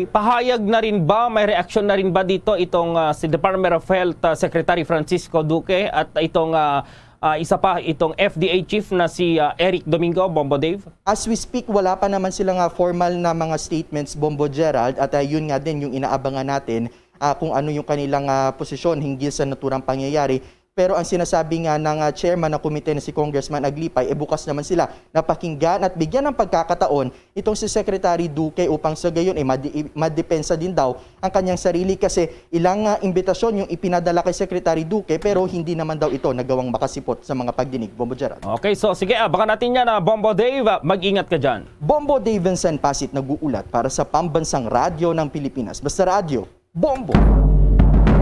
pahayag na rin ba, may reaksyon na rin ba dito itong ah, si Department of Health ah, Secretary Francisco Duque at itong ah, ah, isa pa, itong F D A chief na si ah, Eric Domingo, Bombo Dave? As we speak, wala pa naman sila nga formal na mga statements, Bombo Gerald, at ah, yun nga din yung inaabangan natin ah, kung ano yung kanilang ah, posisyon hinggil sa naturang pangyayari. Pero ang sinasabi nga ng ah, chairman ng komite na si Congressman Aglipay, eh, bukas naman sila na pakinggan at bigyan ng pagkakataon itong si Secretary Duque upang sa gayon, eh, madi- madepensa din daw ang kanyang sarili kasi ilang ah, imbitasyon yung ipinadala kay Secretary Duque, pero hindi naman daw ito nagawang makasipot sa mga pagdinig. Bombo Gerald. Okay, so sige, abangan natin yan, ah, Bombo Dave. Ah, mag-ingat ka dyan. Bombo Dave Vincent Pasit nag-uulat para sa Pambansang Radyo ng Pilipinas. Basta Radyo, Bombo!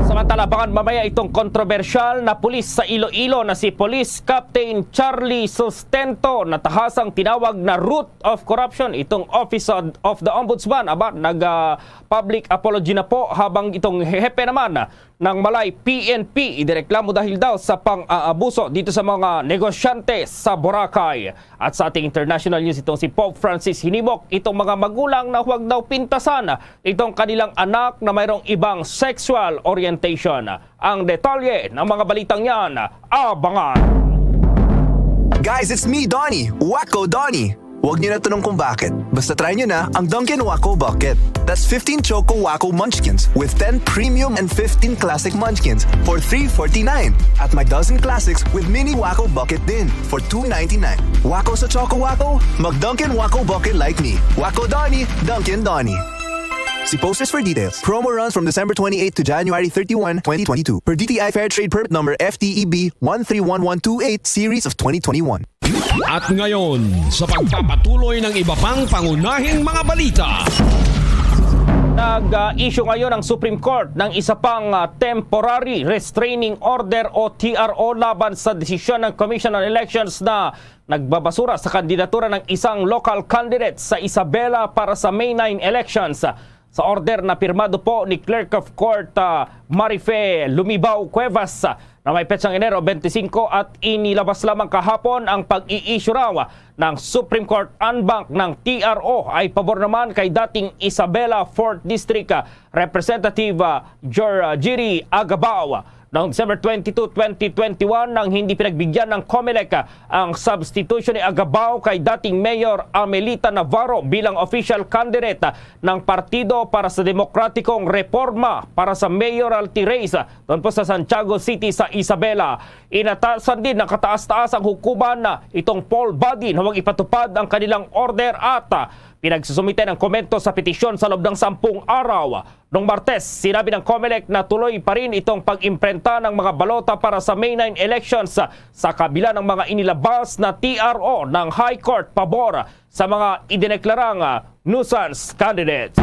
Samantala, abangan mamaya itong kontrobersyal na pulis sa Iloilo na si Police Captain Charlie Sustento na tahasang tinawag na root of corruption itong Office of of the Ombudsman. Aba, nag ah, public apology na po, habang itong hepe naman ng Malay P N P idireklamo dahil daw sa pang-aabuso dito sa mga negosyante sa Boracay. At sa ating international news, itong si Pope Francis hinimok itong mga magulang na huwag daw pintasan itong kanilang anak na mayroong ibang sexual orientation. Ang detalye ng mga balitang yan, abangan. Guys, it's me, Donnie. Wacko Donnie. Huwag niyo na tanong kung bakit. Basta try niyo na ang Dunkin' Wacko Bucket. That's fifteen Choco Wacko Munchkins with ten premium and fifteen classic munchkins for three forty-nine. At may dozen classics with mini Wacko Bucket din for two ninety-nine. Wacko sa Choco Wacko? Mag Dunkin' Wacko Bucket like me. Wacko Donnie, Dunkin' Donnie. See posters for details. Promo runs from December twenty-eighth to January thirty-one, twenty twenty-two. Per D T I Fair Trade Permit Number F T E B one three one one two eight, Series of twenty twenty-one. At ngayon, sa pagpapatuloy ng iba pang pangunahing mga balita. Nag-issue ngayon ang Supreme Court ng isa pang ah, temporary restraining order o T R O laban sa desisyon ng Commission on Elections na nagbabasura sa kandidatura ng isang local candidate sa Isabela para sa May nine elections. Sa order na pirmado po ni Clerk of Court ah, Marife Lumibaw Cuevas, ah, na may petsang Enero twenty-five at inilabas lamang kahapon ang pag-i-issue raw ng Supreme Court en banc ng T R O ay pabor naman kay dating Isabela fourth District, ah, Representative, ah, Jor-, ah, Jiri Agabao. Noong December twenty-two, twenty twenty-one, nang hindi pinagbigyan ng Comelec, ah, ang substitution ni Agabao kay dating Mayor Amelita Navarro bilang official candidate, ah, ng Partido para sa Demokratikong Reforma para sa mayoralty race, ah, doon po sa Santiago City sa Isabela. Inatasan din ng kataas-taas ang hukuman na itong poll body na huwag ipatupad ang kanilang order at, ah, pinagsusumite ng komento sa petisyon sa loob ng sampung araw. Noong Martes, sinabi ng Comelec na tuloy pa rin itong pag-imprenta ng mga balota para sa May nine elections sa kabila ng mga inilabas na T R O ng High Court pabor sa mga idineklarang, ah, nuisance candidates.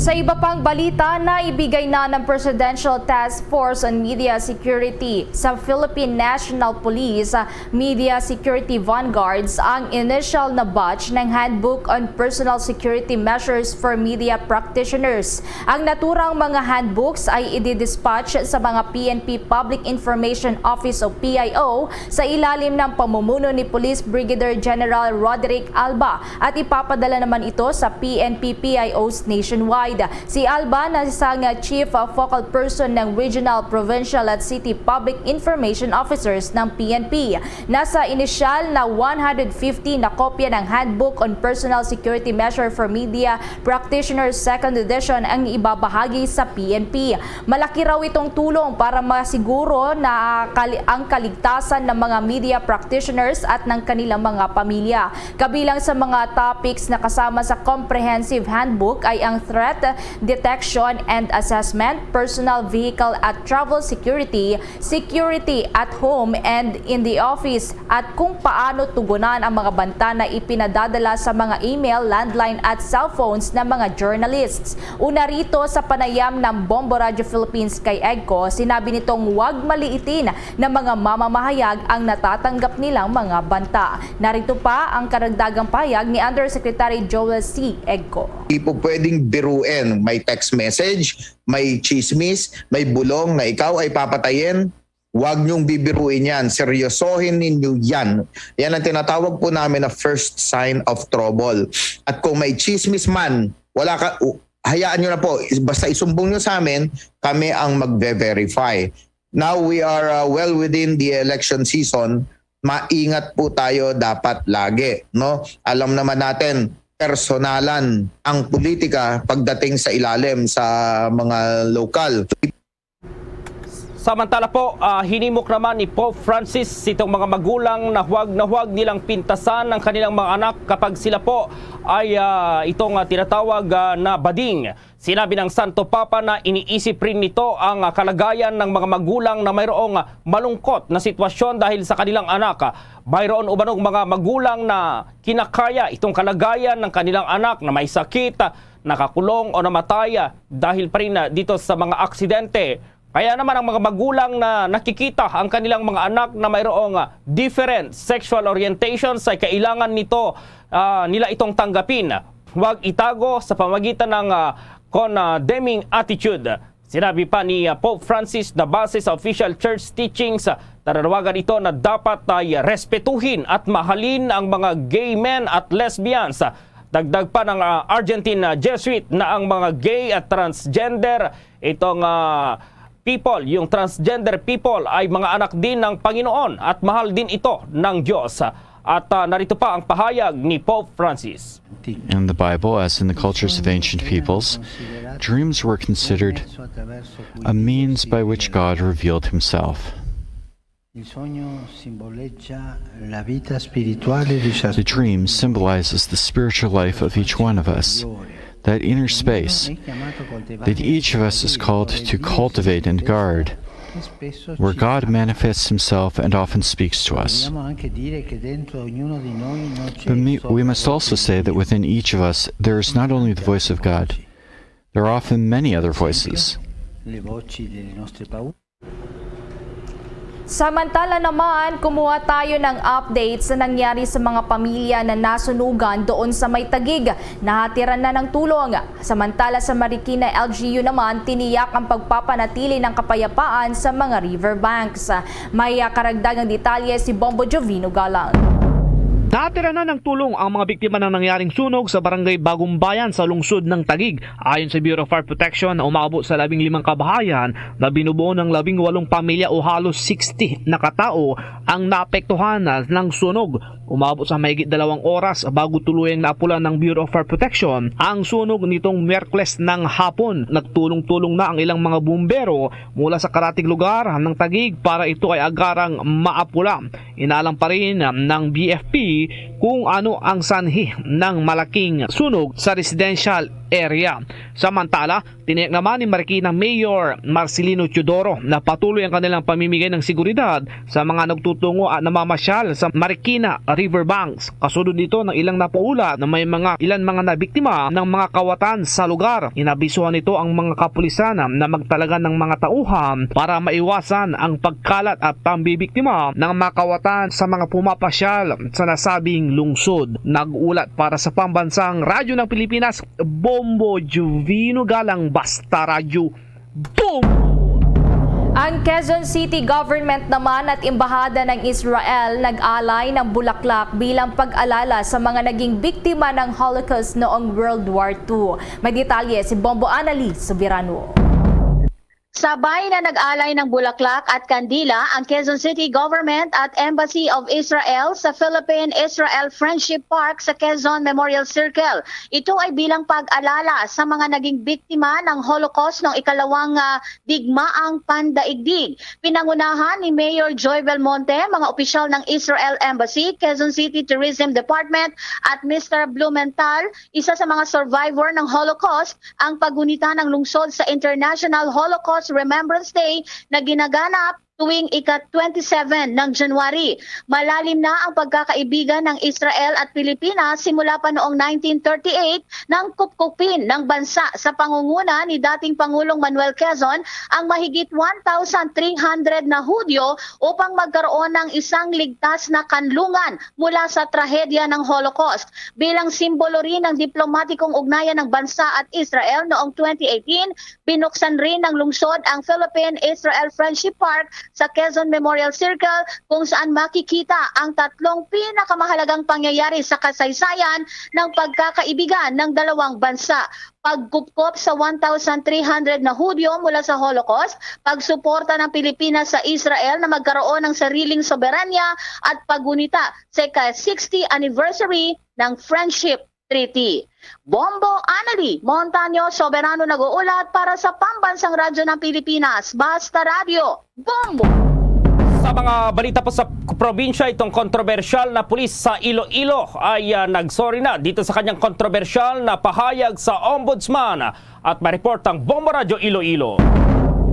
Sa iba pang balita, naibigay na ng Presidential Task Force on Media Security sa Philippine National Police, ah, Media Security Vanguards ang initial na batch ng Handbook on Personal Security Measures for Media Practitioners. Ang naturang mga handbooks ay ididispatch sa mga P N P Public Information Office o P I O sa ilalim ng pamumuno ni Police Brigadier General Roderick Alba at ipapadala naman ito sa P N P P I Os nationwide. Si Alba na isang chief focal person ng regional, provincial at city public information officers ng P N P. Nasa inisyal na one hundred fifty na kopya ng Handbook on Personal Security Measure for Media Practitioners Second Edition ang ibabahagi sa P N P. Malaki raw itong tulong para masiguro na kali-, ang kaligtasan ng mga media practitioners at ng kanilang mga pamilya. Kabilang sa mga topics na kasama sa Comprehensive Handbook ay ang threat detection and assessment, personal vehicle at travel security, security at home and in the office, at kung paano tugunan ang mga banta na ipinadadala sa mga email, landline at cellphones ng mga journalists. Una rito, sa panayam ng Bombo Radyo Philippines kay EGCO, sinabi nitong huwag maliitin ng mga mamamahayag ang natatanggap nilang mga banta. Narito pa ang karagdagang pahayag ni Undersecretary Joel C. EGCO. Di po pwedeng biruin. May text message, may chismis, may bulong na ikaw ay papatayin. Huwag niyong bibiruin yan. Seryosohin ninyo yan. Yan ang tinatawag po namin na first sign of trouble. At kung may chismis man, wala ka, u-, hayaan niyo na po. Is-, basta isumbong niyo sa amin, kami ang magve-verify. Now we are, uh, well within the election season. Maingat po tayo dapat lagi, no? Alam naman natin, personalan ang politika pagdating sa ilalim sa mga lokal. Samantala po, ah, hinimok naman ni Pope Francis itong mga magulang na huwag na huwag nilang pintasan ang kanilang mga anak kapag sila po ay, ah, itong, ah, tinatawag, ah, na bading. Sinabi ng Santo Papa na iniisip rin nito ang, ah, kalagayan ng mga magulang na mayroong, ah, malungkot na sitwasyon dahil sa kanilang anak. Mayroon umanong mga magulang na kinakaya itong kalagayan ng kanilang anak na may sakit, ah, nakakulong o namatay, ah, dahil pa rin, ah, dito sa mga aksidente. Kaya naman ang mga magulang na nakikita ang kanilang mga anak na mayroong, ah, different sexual orientations ay kailangan nito, ah, nila itong tanggapin. Huwag itago sa pamagitan ng, ah, condemning attitude. Sinabi pa ni, ah, Pope Francis na base sa official church teachings, ah, nananawagan ito na dapat ay respetuhin at mahalin ang mga gay men at lesbians. Dagdag pa ng, ah, Argentine, ah, Jesuit na ang mga gay at transgender, itong, ah, people, yung transgender people ay mga anak din ng Panginoon at mahal din ito ng Diyos. At, ah, narito pa ang pahayag ni Pope Francis. In the Bible, as in the cultures of ancient peoples, dreams were considered a means by which God revealed himself. Il sogno simboleggia la vita spirituale di ciascuno. The dream symbolizes the spiritual life of each one of us, that inner space that each of us is called to cultivate and guard, where God manifests himself and often speaks to us. Vogliamo anche dire che dentro ognuno di noi non c'è. But me, we must also say that within each of us there is not only the voice of God, there are often many other voices. Le voci delle nostre paure. Samantala naman, kumuha tayo ng update sa nangyari sa mga pamilya na nasunugan doon sa may Taguig. Nahatiran na ng tulong. Samantala sa Marikina L G U naman, tiniyak ang pagpapanatili ng kapayapaan sa mga riverbanks. May, ah, karagdagang detalye si Bombo Jovino Galang. Nahatiran na ng tulong ang mga biktima ng nangyaring sunog sa barangay Bagumbayan sa lungsod ng Taguig. Ayon sa Bureau of Fire Protection, na umabot sa labing limang kabahayan na binubuo ng labing walong pamilya o halos sixty na katao ang naapektuhan ng sunog. Umabot sa mahigit dalawang oras bago tuluyang naapulan ng Bureau of Fire Protection ang sunog nitong Miyerkules ng hapon. Nagtulong-tulong na ang ilang mga bumbero mula sa karatig lugar ng Taguig para ito ay agarang maapula. Inaalam pa rin ng B F P kung ano ang sanhi ng malaking sunog sa residential area. Samantala, tiniyak naman ni Marikina Mayor Marcelino Teodoro na patuloy ang kanilang pamimigay ng seguridad sa mga nagtutungo at namamasyal sa Marikina Riverbanks. Kasunod nito ng ilang napaula na may mga ilan mga nabiktima ng mga kawatan sa lugar. Inabisuhan nito ang mga kapulisan na magtalaga ng mga tauhan para maiwasan ang pagkalat at pambibiktima ng mga kawatan sa mga pumapasyal sa nasabing lungsod. Nag-ulat para sa Pambansang Radyo ng Pilipinas, Bombo Juvino Galang, Basta Radyo. Bombo! Ang Quezon City government naman at Embahada ng Israel nag-alay ng bulaklak bilang pag-alala sa mga naging biktima ng Holocaust noong World War Two. May detalye si Bombo Annalie Soberano. Sabay na nag-alay ng bulaklak at kandila ang Quezon City Government at Embassy of Israel sa Philippine-Israel Friendship Park sa Quezon Memorial Circle. Ito ay bilang pag-alala sa mga naging biktima ng Holocaust noong ikalawang, ah, digmaang pandaigdig. Pinangunahan ni Mayor Joy Belmonte, mga opisyal ng Israel Embassy, Quezon City Tourism Department at Mister Blumenthal, isa sa mga survivor ng Holocaust, ang pagunita ng lungsod sa International Holocaust Remembrance Day na ginaganap tuwing ika-twenty-seven ng January. Malalim na ang pagkakaibigan ng Israel at Pilipinas simula pa noong nineteen thirty-eight, nang kupkupin ng bansa sa pangunguna ni dating Pangulong Manuel Quezon ang mahigit one thousand three hundred na Hudyo upang magkaroon ng isang ligtas na kanlungan mula sa trahedya ng Holocaust. Bilang simbolo rin ng diplomatikong ugnayan ng bansa at Israel, noong twenty eighteen, binuksan rin ng lungsod ang Philippine-Israel Friendship Park sa Quezon Memorial Circle, kung saan makikita ang tatlong pinakamahalagang pangyayari sa kasaysayan ng pagkakaibigan ng dalawang bansa: pagkupkop sa one thousand three hundred na Hudyo mula sa Holocaust, pagsuporta ng Pilipinas sa Israel na magkaroon ng sariling soberanya, at paggunita sa ika-sixty anniversary ng Friendship Treaty. Bombo Annalie Montaño Soberano nag-uulat para sa Pambansang Radyo ng Pilipinas, Basta Radyo, Bombo! Sa mga balita po sa probinsya, itong kontrobersyal na pulis sa Iloilo ay, ah, nagsorry na dito sa kanyang kontrobersyal na pahayag sa Ombudsman. At may report ang Bombo Radyo Iloilo.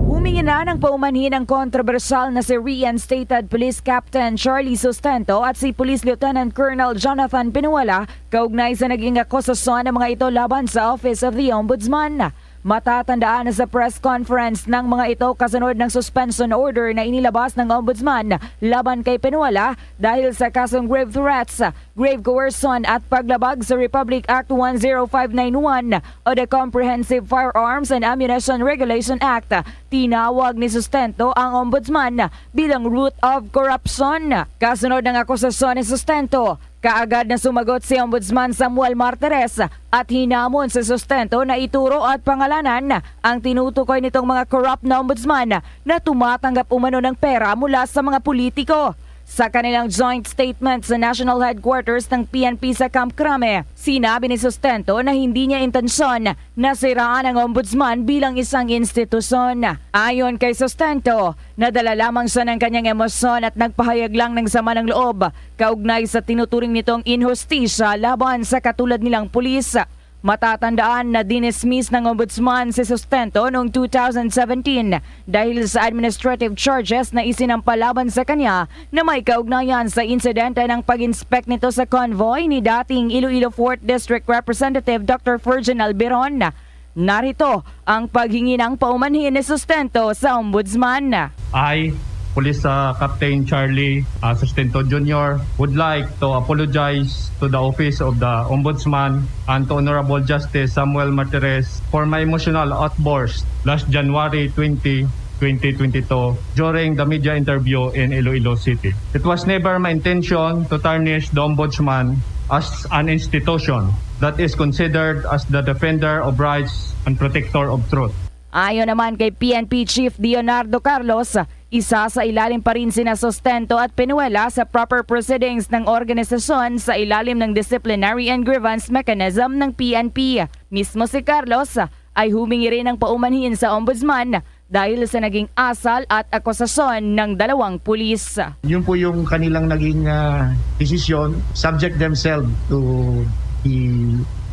Humingi na ng paumanhin ang kontrobersyal na si reinstated Police Captain Charlie Sustento at si Police Lieutenant Colonel Jonathan Pinuela kaugnay sa naging akusasyon ng mga ito laban sa Office of the Ombudsman. Matatandaan na sa press conference ng mga ito kasunod ng suspension order na inilabas ng Ombudsman laban kay Pinuela dahil sa kasong grave threats, grave coercion at paglabag sa Republic Act one zero five nine one o the Comprehensive Firearms and Ammunition Regulation Act. Tinawag ni Sustento ang Ombudsman bilang root of corruption. Kasunod ng akusasyon ni Sustento, kaagad na sumagot si Ombudsman Samuel Martires at hinamon si Sustento na ituro at pangalanan ang tinutukoy nitong mga corrupt na ombudsman na tumatanggap umano ng pera mula sa mga politiko. Sa kanilang joint statement sa National Headquarters ng P N P sa Camp Crame, sinabi ni Sustento na hindi niya intensyon na siraan ang Ombudsman bilang isang institusyon. Ayon kay Sustento, nadala lamang siya ng kanyang emosyon at nagpahayag lang ng sama ng loob kaugnay sa tinuturing nitong inhustisya laban sa katulad nilang pulis. Matatandaan na dinismiss ng Ombudsman si Sustento noong two thousand seventeen dahil sa administrative charges na isinampa laban sa kanya na may kaugnayan sa insidente ng pag-inspect nito sa convoy ni dating Iloilo Fourth District Representative Doctor Virgin Albiron. Narito ang paghingi ng paumanhin ni Sustento sa Ombudsman. I Police uh, Captain Charlie uh, Sustento Junior would like to apologize to the Office of the Ombudsman and to Honorable Justice Samuel Martires for my emotional outburst last January twenty, twenty twenty-two during the media interview in Iloilo City. It was never my intention to tarnish the Ombudsman as an institution that is considered as the defender of rights and protector of truth. Ayon naman kay P N P Chief Leonardo Carlos, isa sa ilalim pa rin sina Sustento at Penuela sa proper proceedings ng organisasyon sa ilalim ng disciplinary and grievance mechanism ng P N P. Mismo si Carlos ay humingi rin ng paumanhin sa Ombudsman dahil sa naging asal at akusasyon ng dalawang pulis. Yun po yung kanilang naging ah, desisyon, subject themselves to the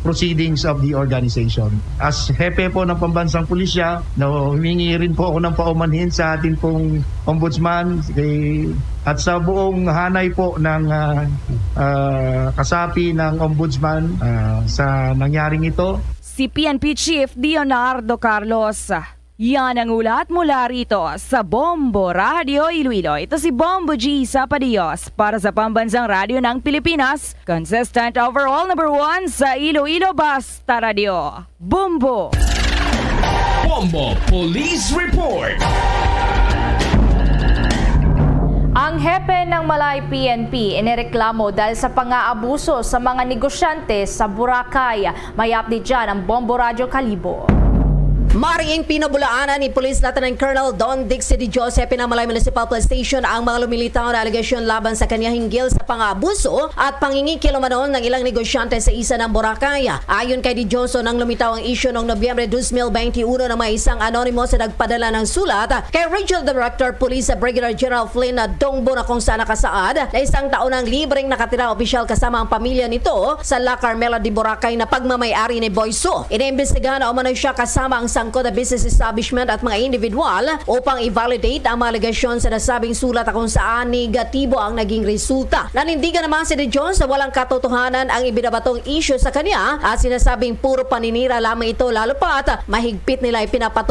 proceedings of the organization. As hepe po ng Pambansang Pulisya, no, humingi rin po ako ng paumanhin sa ating pong ombudsman kay, at sa buong hanay po ng ah, ah, kasapi ng ombudsman ah, sa nangyaring ito. Si P N P Chief Leonardo Carlos. Yan ang ulat mula rito sa Bombo Radio Iloilo. Ito si Bombo G Sapadios para sa Pambansang Radyo ng Pilipinas. Consistent overall number one sa Iloilo, Basta Radio. Bombo! Bombo Police Report. Ang hepe ng Malay P N P inireklamo dahil sa pang-aabuso sa mga negosyante sa Boracay. May update dyan ang Bombo Radyo Kalibo. Mariing pinabulaanan ni Police Lieutenant Colonel Don Dixie de Joseph ng Malay Municipal Police Station ang mga lumilitaw na alegasyon laban sa kanya hinggil sa pang-aabuso at pangingikilumanon ng ilang negosyante sa isa ng Boracay. Ayon kay de Joseph, nang lumitaw ang isyu noong Nobyembre dos mil benti uno ng may isang anonymous na nagpadala ng sulat kay Regional Director Police Brigadier General Flynn Dongbo na kung saan nakasaad na isang taon ang libreng nakatira opisyal kasama ang pamilya nito sa La Carmela de Boracay na pagmamay-ari ni Boy Su. Iniimbestigahan na umano siya kasama ang sangkot na business establishment at mga individual upang i-validate ang mga alegasyon sa nasabing sulat kung saan negatibo ang naging resulta. Nanindigan naman si De Jose sa walang katotohanan ang ibinabatong isyu sa kanya at sinasabing puro paninira lamang ito, lalo pa't mahigpit nila ipinapatupad